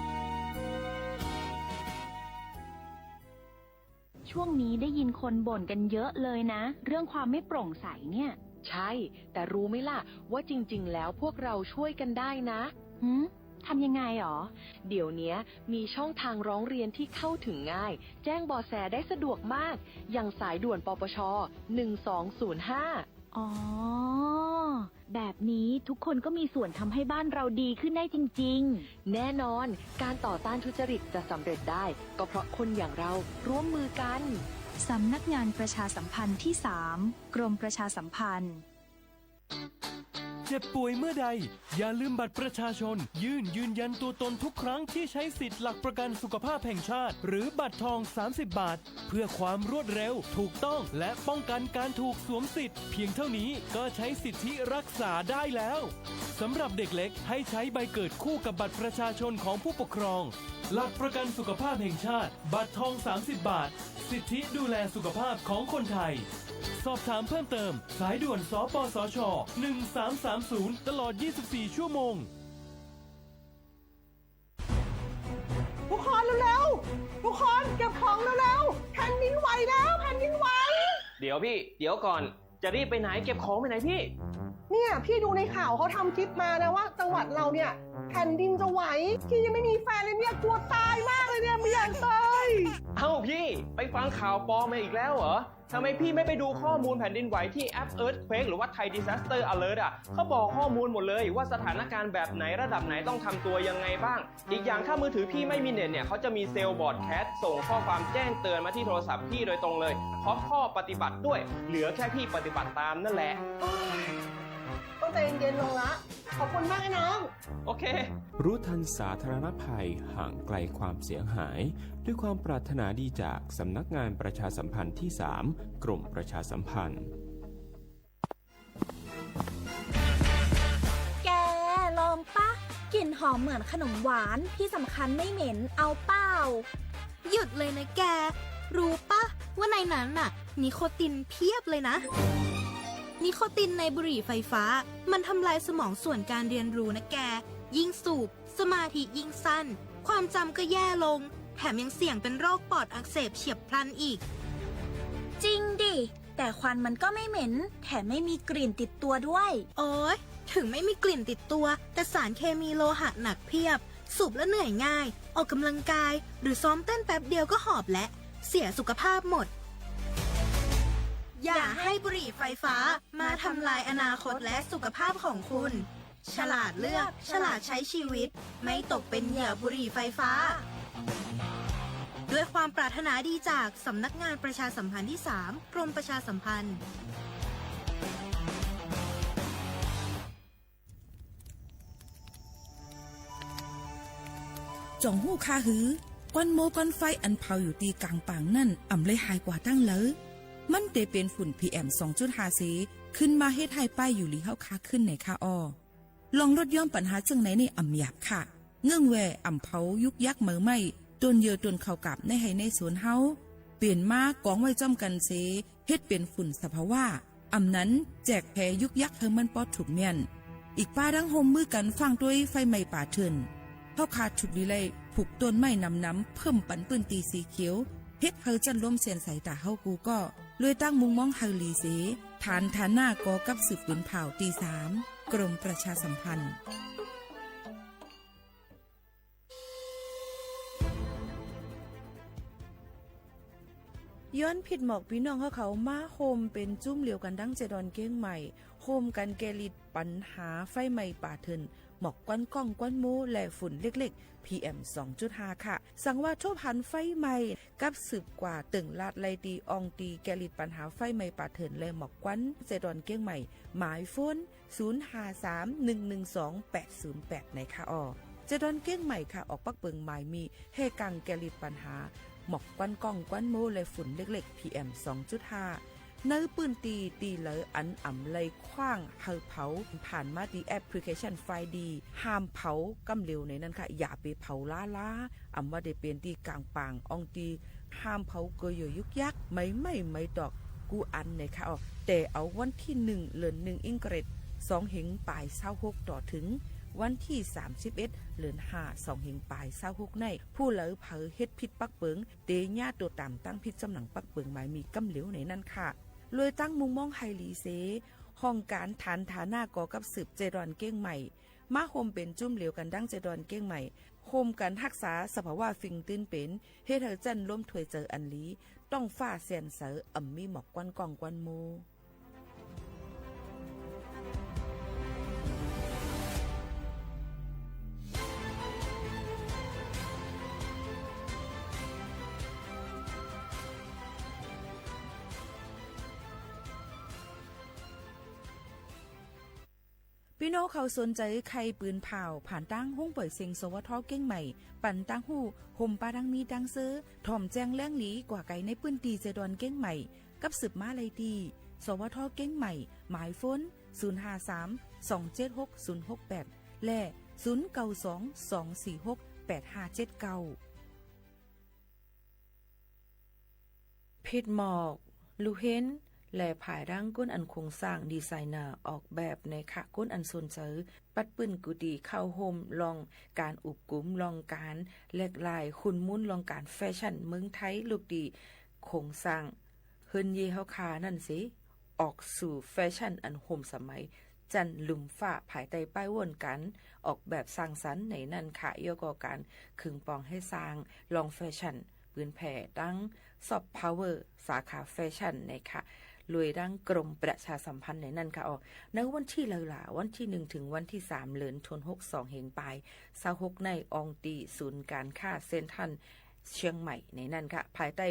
ช่วงนี้ได้ยินคนบ่นกันเยอะเลยนะ เรื่องความไม่โปร่งใสเนี่ย ใช่ แต่รู้ไหมล่ะ ว่าจริงๆ แล้วพวกเราช่วยกันได้นะ หืม ทำยังไงหรอ เดี๋ยวเนี้ยมีช่องทางร้องเรียนที่เข้าถึงง่าย แจ้งเบาะแสได้สะดวกมาก อย่างสายด่วน ปปช หนึ่งสองศูนย์ห้า อ๋อ แบบนี้ทุกคนก็มีส่วนทำให้บ้านเราดีขึ้นได้จริงๆ แน่นอน การต่อต้านทุจริตจะสำเร็จได้ ก็เพราะคนอย่างเราร่วมมือกัน สำนักงานประชาสัมพันธ์ที่สาม กรมประชาสัมพันธ์ เจ็บป่วยเมื่อใด อย่าลืมบัตรประชาชน ยื่นยืนยันตัวตนทุกครั้งที่ใช้สิทธิ์หลักประกันสุขภาพแห่งชาติ หรือบัตรทอง สามสิบ บาท เพื่อความรวดเร็ว ถูกต้อง และป้องกันการถูกสวมสิทธิ์ เพียงเท่านี้ก็ใช้สิทธิรักษาได้แล้ว สำหรับเด็กเล็กให้ใช้ใบเกิดคู่กับบัตรประชาชนของผู้ปกครอง หลักประกันสุขภาพแห่งชาติ บัตรทอง สามสิบ บาท สิทธิดูแลสุขภาพของคนไทย สอบถามเพิ่มเติม สายด่วน สปสช หนึ่งสามสามศูนย์ ตลอด ยี่สิบสี่ ชั่วโมง ทุกคนเร็วๆ ทุกคนเก็บของเร็วๆ แผ่นดินไหวแล้ว แผ่นดินไหว เดี๋ยวพี่ เดี๋ยวก่อน จะรีบไปไหน เก็บของไปไหนพี่ เนี่ยพี่ดูในข่าวเขาทำคลิปมานะว่าจังหวัดเราเนี่ยแผ่นดินจะไหว พี่ยังไม่มีแฟนเลยเนี่ยกลัวตายมากเลยเนี่ยไม่อยากตาย เอ้าพี่ ไปฟังข่าวปลอมมาอีกแล้วเหรอ ทำไมพี่ไม่ไปดูข้อมูลแผ่นดินไหวที่แอป Earthquake หรือว่า Thai Disaster Alert อ่ะ เขาบอกข้อมูลหมดเลยว่าสถานการณ์แบบไหนระดับไหนต้องทำตัวยังไงบ้าง อีกอย่างถ้ามือถือพี่ไม่มีเน็ตเนี่ย เขาจะมี Cell Broadcast ส่งข้อความแจ้งเตือนมาที่โทรศัพท์พี่โดยตรงเลย พร้อมข้อปฏิบัติด้วย เหลือแค่พี่ปฏิบัติตามนั่นแหละ ต้องใจเย็นๆลงละ ขอบคุณมากนะน้อง โอเค รู้ทันสาธารณภัย ห่างไกลความเสียหาย ด้วยความปรารถนาดีจากสำนักงานประชาสัมพันธ์ที่สาม กรมประชาสัมพันธ์ แก ลองปะ กลิ่นหอมเหมือนขนมหวาน ที่สำคัญไม่เหม็น เอาเปล่า หยุดเลยนะแก รู้ปะว่าในนั้นน่ะ นิโคตินเพียบเลยนะ นิโคตินในบุหรี่ไฟฟ้า มันทำลายสมองส่วนการเรียนรู้นะแก ยิ่งสูบ สมาธิยิ่งสั้น ความจำก็แย่ลง แถมยังเสี่ยงเป็นโรคปอดอักเสบเฉียบพลันอีก จริงดิ แต่ควันมันก็ไม่เหม็น แถมไม่มีกลิ่นติดตัวด้วย โอ๊ย ถึงไม่มีกลิ่นติดตัว แต่สารเคมีโลหะหนักเพียบ สูบแล้วเหนื่อยง่าย ออกกำลังกาย หรือซ้อมเต้นแป๊บเดียวก็หอบและ เสียสุขภาพหมด อย่าให้บุหรี่ไฟฟ้ามาทำลายอนาคตและสุขภาพของคุณ ฉลาดเลือก ฉลาดใช้ชีวิต ไม่ตกเป็นเหยื่อบุหรี่ไฟฟ้า ด้วยความปรารถนาดีจากสำนักงานประชาสัมพันธ์ที่สาม กรมประชาสัมพันธ์ ၸွင်ႇႁူႉၶႃႈႁိုဝ် ၵႂၼ်းမူဝ်းၵႂၼ်းၾႆး ဢၼ်ၽဝ်ယူႇတီႈၵၢင်ပၢင်ၼၼ်ႉ ဢမ်ႇလႆႈႁၢႆၵႂႃႇတၢင်းလႂ်။ မၼ်းတေပဵၼ်ၾုၼ်ႇ P M သွင်จุดห้า သေ ၶိုၼ်းမႃးႁဵတ်းႁႂ်ႈ ပၢႆးယူႇလီႁဝ်းၶႃႈၶိုၼ်းၼႆၶႃႈဢေႃႈ။ လွင်ႈလူတ်းယွမ်းပၼ်ႁႃၸိူင်ႉၼႆၼႆႉ ဢမ်ႇယၢပ်ႇၶႃႈ။ ငိူင်ႉဝႄႈ ဢမ်ႇၽဝ်ယုၵ်ႉယၵ်ႉမႂ်မႆႉ တူၼ်ႈယိူဝ်ႈတူၼ်ႈၶဝ်ႈၵၢပ်ႇ ၼႂ်းႁႆႈၼႂ်းသူၼ်ႁဝ်း ပဵၼ်မႃး ၵွင်ဝႆႉၸွမ်းၵၼ်သေ ႁဵတ်းပဵၼ်ၾုၼ်ႇသၽႃႇဝ။ ဢမ်ႇၼၼ် ၸႅၵ်ႇၽႄယုၵ်ႉယၵ်ႉ ႁႂ်ႈမၼ်းပေႃးထုၵ်ႇမႅၼ်ႈ။ ဢိၵ်ႇပႃးတင်း ႁူမ်ႈမိုဝ်းၵၼ် ၾၢင်ႉတူၺ်းၾႆးမႆႈပႃႇထိူၼ်ႇ။ ႁဝ်းၶႃႈထုၵ်ႇလီလႆႈ ၽုၵ်ႇတူၼ်ႈမႆႉၼမ်ၼမ် ၽိူမ်ႉပၼ်ပိုၼ်ႉတီႈသီၶဵဝ် ႁဵတ်းႁႂ်ႈၸၼ်ႉလူမ်းသႅၼ်ႈသႂ်တႃႇႁဝ်းၵူႈၵေႃႉ လူၺ်ႈတၢင်းမုင်ႈမွင်းႁႂ်ႈလီသေ ထၢၼ်ထၢၼ်ႈၼႃႉၵေႃႈၵပ်းသိုပ်ႇပိုၼ်ၽၢဝ်ႇတီႈသၢမ် กรมประชาสัมพันธ์ ယွၼ်းၽိတ်ႈမွၵ်ႇ ပီႈၼွင်ႉႁဝ်းၶဝ် မႃးႁူမ်ႈပဵၼ်ၸုမ်းလဵဝ်ၵၼ်တင်း ၸႄႈတွၼ်ႈၵဵင်းမႂ်ႇ ႁူမ်ႈၵၼ်ၵႄႈလိတ်ႈပၼ်ႁႃ ၾႆးမႆႈပႃႇထိူၼ်ႇ မွၵ်ႇၵႂၼ်းၵွင်ႉၵႂၼ်းမူဝ်း လႄႈ ၾုၼ်ႇလဵၵ်ႉလဵၵ်ႉ P M သွင်จุดห้า ၶႃႈ။ သင်ဝႃႈ ထူပ်းႁၼ်ၾႆးမႆႈ ၵပ်းသိုပ်ႇၵႂႃႇ တိူင်ႇလၢတ်ႈလႆႈတီႈ ဢွင်ႈတီႈၵႄႈလိတ်ႈပၼ်ႁႃ ၾႆးမႆႈပႃႇထိူၼ်ႇ လႄႈ မွၵ်ႇၵႂၼ်း ၸႄႈတွၼ်ႈၵဵင်းမႂ်ႇ မၢႆ phone ศูนย์ห้าสาม หนึ่งหนึ่งสอง แปดศูนย์แปด ၼႆၶႃႈဢေႃႈ။ ၸႄႈတွၼ်ႈၵဵင်းမႂ်ႇၶႃႈ ဢွၵ်ႇပၵ်းပိူင်မၢႆမီႈ ႁႄႉၵင်ႈၵႄႈလိတ်ႈပၼ်ႁႃ မွၵ်ႇၵႂၼ်းၵွင်ႉၵႂၼ်းမူဝ်း လႄႈ ၾုၼ်ႇလဵၵ်ႉလဵၵ်ႉ P M သွင်จุดห้า ၼႂ်းပိုၼ်ႉတီႈ တီႈလႂ်ဢၼ်ဢမ်ႇလႆႈၶႂၢင်ႉႁႂ်ႈၽဝ် ၽၢၼ်ႇမႃးတီႈ application ၾၢႆႇလီ ႁၢမ်ႈၽဝ်ၵမ်းလဵဝ်ၼႆၼၼ်ႉၶႃႈ။ ယႃႇပေၽဝ်လႃးလႃး ဢမ်ႇဝႃႈတေပဵၼ်တီႈၵၢင်ပၢင် ဢွင်ႈတီႈ ႁၢမ်ႈၽဝ်ၵိူဝ်ယိူဝ်ႇယုၵ်ႉယၵ်ႉ မႆမႆႉမႆတွၵ်ႇ ၵူႈဢၼ်ၼႆၶႃႈဢေႃႈ။ တႄႇဢဝ်ဝၼ်းထီႉၼိုင်ႈ လိူၼ်ၼိုင်ႈ ဢိင်းၵရဵတ်ႈ သွင်ႁဵင်ပၢႆသၢဝ်းႁူၵ်း တေႃႇထိုင် ဝၼ်းထီႉသၢမ်သိပ်းဢဵတ်း လိူၼ်ႁႃႈ သွင်ႁဵင်ပၢႆသၢဝ်းႁူၵ်းၼႆႉ ၽူႈလႂ်ၽႂ်ႁဵတ်းၽိတ်းပၵ်းပိူင် တေၺႃးတူဝ်တၢမ်ႇတၢင်းၽိတ်း ၸွမ်းၼင်ႇပၵ်းပိူင်မၢႆမီႈၵမ်းလဵဝ်ၼႆၼၼ်ႉၶႃႈ။ လူၺ်ႈတၢင်းမုင်ႈမွင်းႁႂ်ႈလီသေ ႁွင်ႈၵၢၼ်ထၢၼ်ထႃႇၼႃႉၵေႃႇၵပ်းသိုပ်ႇ ၸႄႈတွၼ်ႈၵဵင်းမႂ်ႇ မႃးႁူမ်ႈပဵၼ်ၸုမ်းလဵဝ်ၵၼ်တင်း ၸႄႈတွၼ်ႈၵဵင်းမႂ်ႇ ႁူမ်ႈၵၼ်ႁၵ်ႉသႃ သၽႃႇဝႃႉၾိင်ႈတိုၼ်းပဵၼ် ႁဵတ်းႁႂ်ႈၸၼ်ႉလူမ်းထူၺ်ႈၸႂ်ဢၼ်လီ တွင်ႉၾႃႉသႅၼ်ႈသႂ် ဢမ်ႇမီးမွၵ်ႇၵႂၼ်းၵွင်ႉၵႂၼ်းမူဝ်း ပီႈၼွင်ႉၶဝ်သူၼ်ၸႂ်ၶႂ်ႈပိုၼ်ၽၢဝ်ႇ ၽၢၼ်ႇတၢင်းႁူင်းပွႆႇသဵင် သဝထ ၵဵင်းမႂ်ႇ ပၼ်တၢင်းႁူႉ ႁူမ်ႈပႃးတင်းမီးတၢင်းသိူဝ်း ထွမ်ႇၸႅင်ႈလႅင်းလီ ၵႂႃႇၵႆၼႂ်းပိုၼ်ႉတီႈ ၸႄႈတွၼ်ႈၵဵင်းမႂ်ႇ ၵပ်းသိုပ်ႇမႃးလႆႈတီႈ သဝထ ၵဵင်းမႂ်ႇ မၢႆ phone ศูนย์ห้าสาม สองเจ็ดหก ศูนย์หกแปด လႄႈ ศูนย์เก้าสอง สองสี่หก แปดห้าเจ็ดเก้า ၽိတ်ႈမွၵ်ႇ လူႁဵၼ်း လႄႈ ၽၢႆႇတၢင်းၵူၼ်းဢၼ်ၶူင်သၢင်ႈ ดีไซเนอร์ ออกแบบ ၼႆၶႃႈ။ ၵူၼ်းဢၼ်သူၼ်ၸႂ် ပတ်းပိုၼ်ႉၵူႈတီႈ ၶဝ်ႈႁူမ်ႈ လွင်ႈၵၢၼ်ဢုပ်ႇၵုမ် လွင်ႈၵၢၼ်လႅၵ်ႈလၢႆႈ ႁုၼ်ႈမုၼ်း လွင်ႈၵၢၼ် fashion မိူင်းထႆး လုၵ်ႉတီႈ ၶူင်သၢင်ႈ ႁိူၼ်းယေးႁဝ်းၶႃႈၼၼ်ႉသေ ဢွၵ်ႇသူႇ fashion ဢၼ်ႁူမ်ႈသမႆ จั่นลุ่มฟ้า ภายใต้ป้าย วงการออกแบบสร้างสรรค์ ในนั้นค่ะ แล้วก็การ ขึงปองให้สร้าง ลองแฟชั่น ปืนแผ่ ทั้ง soft power สาขาแฟชั่น นะคะ โดย ทั้งกรมประชาสัมพันธ์ ในนั้นค่ะ อ๋อ ในวันที่ เท่าไหร่ล่ะ วันที่ หนึ่ง ถึงวันที่ สาม เดือนธันวาคม สองเฮงปาย ซาวหก ใน องค์ตีศูนย์การค้าเซ็นทรัลเชียงใหม่ ในนั้นค่ะ ภายใต้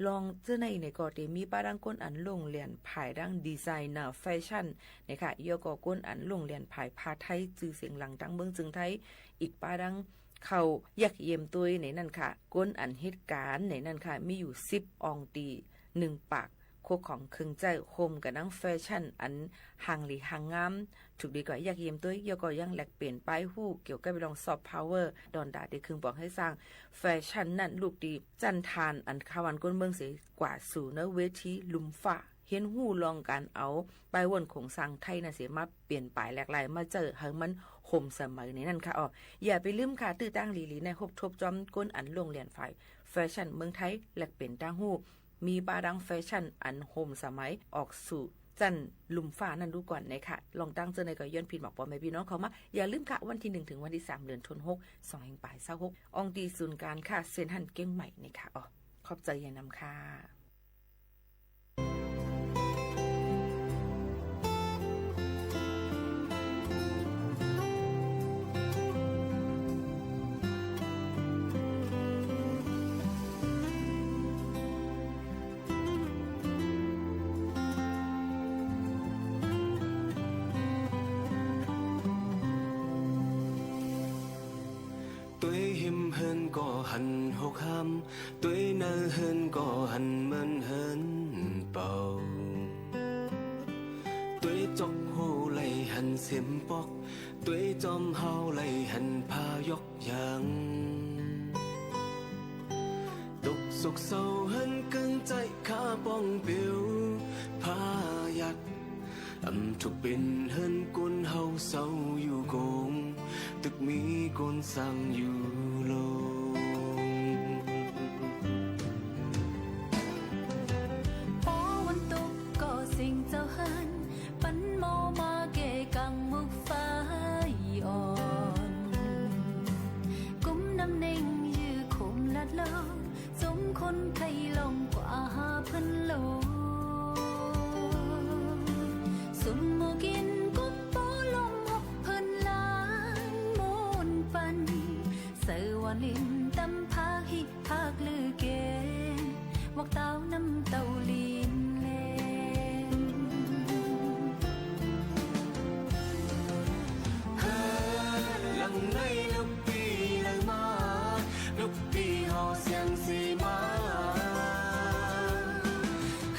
ลองเจ้าในในก็เตมีป้าดังก้นอันลงเรียนภายดังดีไซเนอร์แฟชั่น นะคะ แล้วก็ก้นอันลงเรียนภายผ้าไทย จื่อเสียงหลังตั้งเมืองจึงไทย อีกป้าดัง เข้าเยี่ยมเยียมตวยในนั้นค่ะ ก้นอันเหตุการณ์ในนั้นค่ะ มีอยู่สิบองค์ตี หนึ่งปาก โคกของเครื่องใช้โฮมกับนังแฟชั่นอันห่างหลีห่างงาม ถูกดีกว่าเยี่ยมเยียมตวย แล้วก็ยังแลกเปลี่ยนป้ายหู้เกี่ยวกับเรื่อง soft power ดอนดาเตะเครื่องบอกให้สร้างแฟชั่นนั่นลูกดี จั่นทานอันคาวันก้นเมืองเสียกว่าสู่ในเวทีลุ่มฟ้า เฮียนหู้ลองการเอาป้ายวนโครงสร้างไทยนั่นเสียมาเปลี่ยนปายแหลกลายมาเจอให้มันโฮมสมัยในนั้นค่ะ อ๋อ อย่าไปลืมค่ะ ตื้อตั้งหลีหลีในฮบทบจอมก้นอันลงเรียนฝ่ายแฟชั่นเมืองไทย แลกเปลี่ยนตั้งหู้ มีป้าดังแฟชั่นอันโฮมสมัยออกสู่จั่นลุ่มฟ้านั่นดูก่อนนะคะ ลองตั้งเจอในก็ย้อนผิดหมอกปอแม่พี่น้องเขามา อย่าลืมค่ะ วันที่ หนึ่ง ถึงวันที่ สาม เดือนธันวาคม สองเฮงปาย ซาวหก องค์ตีศูนย์การค้าเซ็นทรัลเชียงใหม่ นะคะ อ๋อ ขอบใจยายนำค่ะ Tuiˉ hiˆ heuˆ k'awꞈ haꞈ hoˆ haˉ, tuiˉ naˆ heuˆ k'awꞈ haꞈ meuˇ heuˆ paoˬ. Tuiˉ cawˇ hoˆ laiˬ haꞈ shehˍ pawˆ, tuiˉ cawˇ haˆ laiˬ haꞈ hpaˇ yawˇ yanˇ. Toꞈ shuˍ shaoˍ heuˆ keunˍ caiˆ hk'a pawˆ piˇ-oˬ hpaˇ yaˇ. Aˬ htoꞈ peꞈ heuˆ k'oˆ haoˇ shaoˍ yuˬ k'o, tuꞈ miˇ k'oˆ shaoˍ yuˬ loˬ. Paw wun toꞈ kawˆ shehˍ caoˬ heuˆ, pan mawˬ maˇ kehˬ kaꞈ mvuhˇ faˉ awˬ. Kumˇ naˆ neˇ yuˬ hk'oˆ laˇ lo, cawˇ hkawˇ hk'ai lawˬ k'o a ha hpeuꞈ lo. Suhˍ mawˬ kin k'oˆ paw lawˬ hawˉ hpeuꞈ laˇ mawˬ pan. Suhˍ wa liˇ taˇ hpaˇ hiˆ hpaˇ leuˬ kehˬ, waꞈ taoˍ naˆ taoˍ liˇ leh. Heuˆ laꞈ naiˉ loꞈ piˇ leuˬ maˇ, loꞈ piˇ hawˬ shehˍ shiˍ maˇ.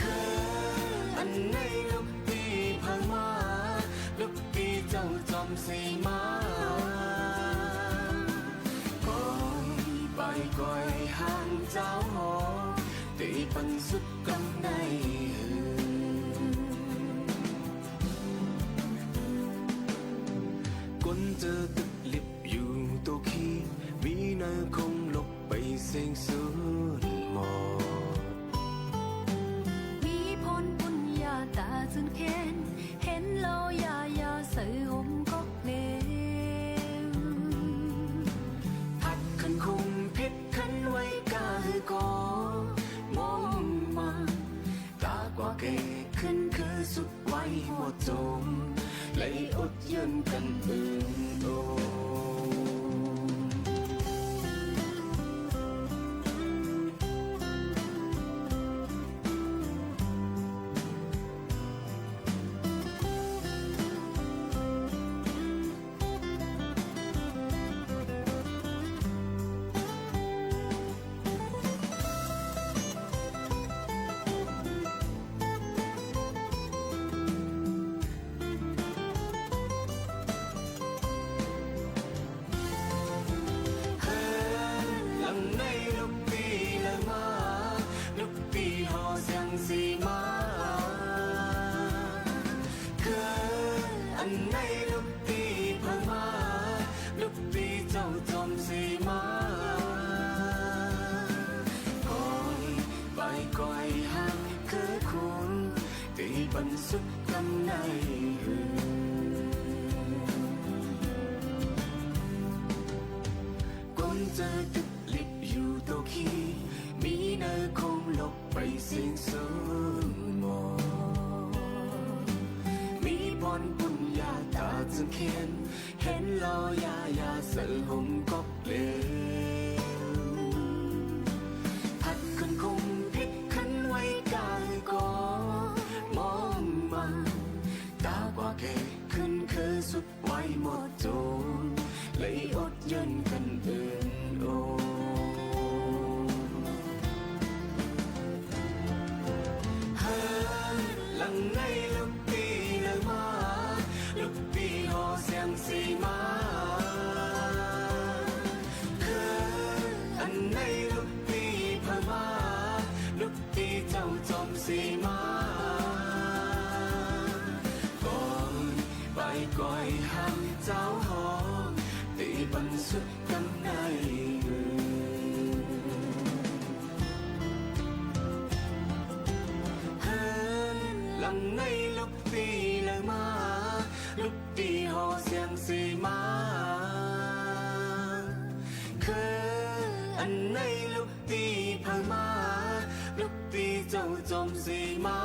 Heuˆ aˬ naiˉ loꞈ piˇ hpaˍ maˇ, loꞈ piˇ cawˬ cawˬ shiˍ maˇ. Kawˆ paiˍ kawehˇ haˉ caˇ hawˬ, teˇ hpaˍ suhˆ kaꞈ naiˉ hui. K'oˆ ceuˬ tuꞈ liꞈ yuˬ to hkiˇ, miˇ naˆ hk'oˆ loꞈ paiˍ shehˍ suhˆ mawˬ. Miˇ hpawˇ puˇ yaˇ taˍ zuhꞈ hkehˇ, henˇ lawˬ yaˇ yaˇ suhˍ omˍ kawˆ le. Hpaˇ hk'aˬ hkuˇ hpeꞈ hk'aˇ waiˇ kaˇ hui k'awꞈ mawˬ maˇ. Taˇ k'awꞈ kehˬ hk'aˇ hkui suhˆ waiˇ mawˬ cawˬ, leh oˇ yehˬ kaꞈ uiˍ oˬ. Heuˆ laꞈ naiˉ loꞈ piˇ leuˬ maˇ, loꞈ piˇ hawˬ shehˍ shiˍ maˇ. Heuˆ aˬ naiˉ loꞈ piˇ hpaˍ maˇ, loꞈ piˇ cawˬ cawˬ shiˍ maˇ. Kawˆ paiˍ kawehˇ haˉ hk'aˇ hkuˇ, teˇ hpaˍ suhˆ kaꞈ naiˉ hui. Teˇ suhˉ mawˬ, miˇ pawnˇ puiˇ yaˇ htaꞈ tcuh hkehˇ, henˇ lawˬ yaˇ yaˇ suhˍ hk'oˆ kawˆ leh, hpaˆ hkuiˇ hkoˇ hpeˆ hkuiˇ ve kaˇ kawˆ mawˬ maˇ, taˇ kawˆ hkeh hkuiˇ hkui suh waiˇ mawˬ cawˬ, leh oˇ yehˬ kanˇ uiˍ oˬ. Heuˆ, laꞈ neˉ luˇ piˇ leuˬ maˇ, luˇ piˇ hawˬ sianˍ siˍ maˇ. Heuˆ, aˬ neˉ luˇ piˇ hpeuꞈ maˇ, luˇ piˇ cawˬ cawˬ siˍ maˇ. Kawˆ paiˍ kawehˬ haˉ caˇ hawˬ, teˇ paˆ suhˉ kaˆ neˉ uiˍ. Heuˆ, laꞈ neˉ luˇ piˇ leuˬ maˇ, luˇ piˇ hawˬ sianˍ siˍ maˇ. Heuˆ, aˬ neˉ luˇ piˇ hpeuꞈ maˇ, luˇ piˇ cawˬ cawˬ siˍ maˇ.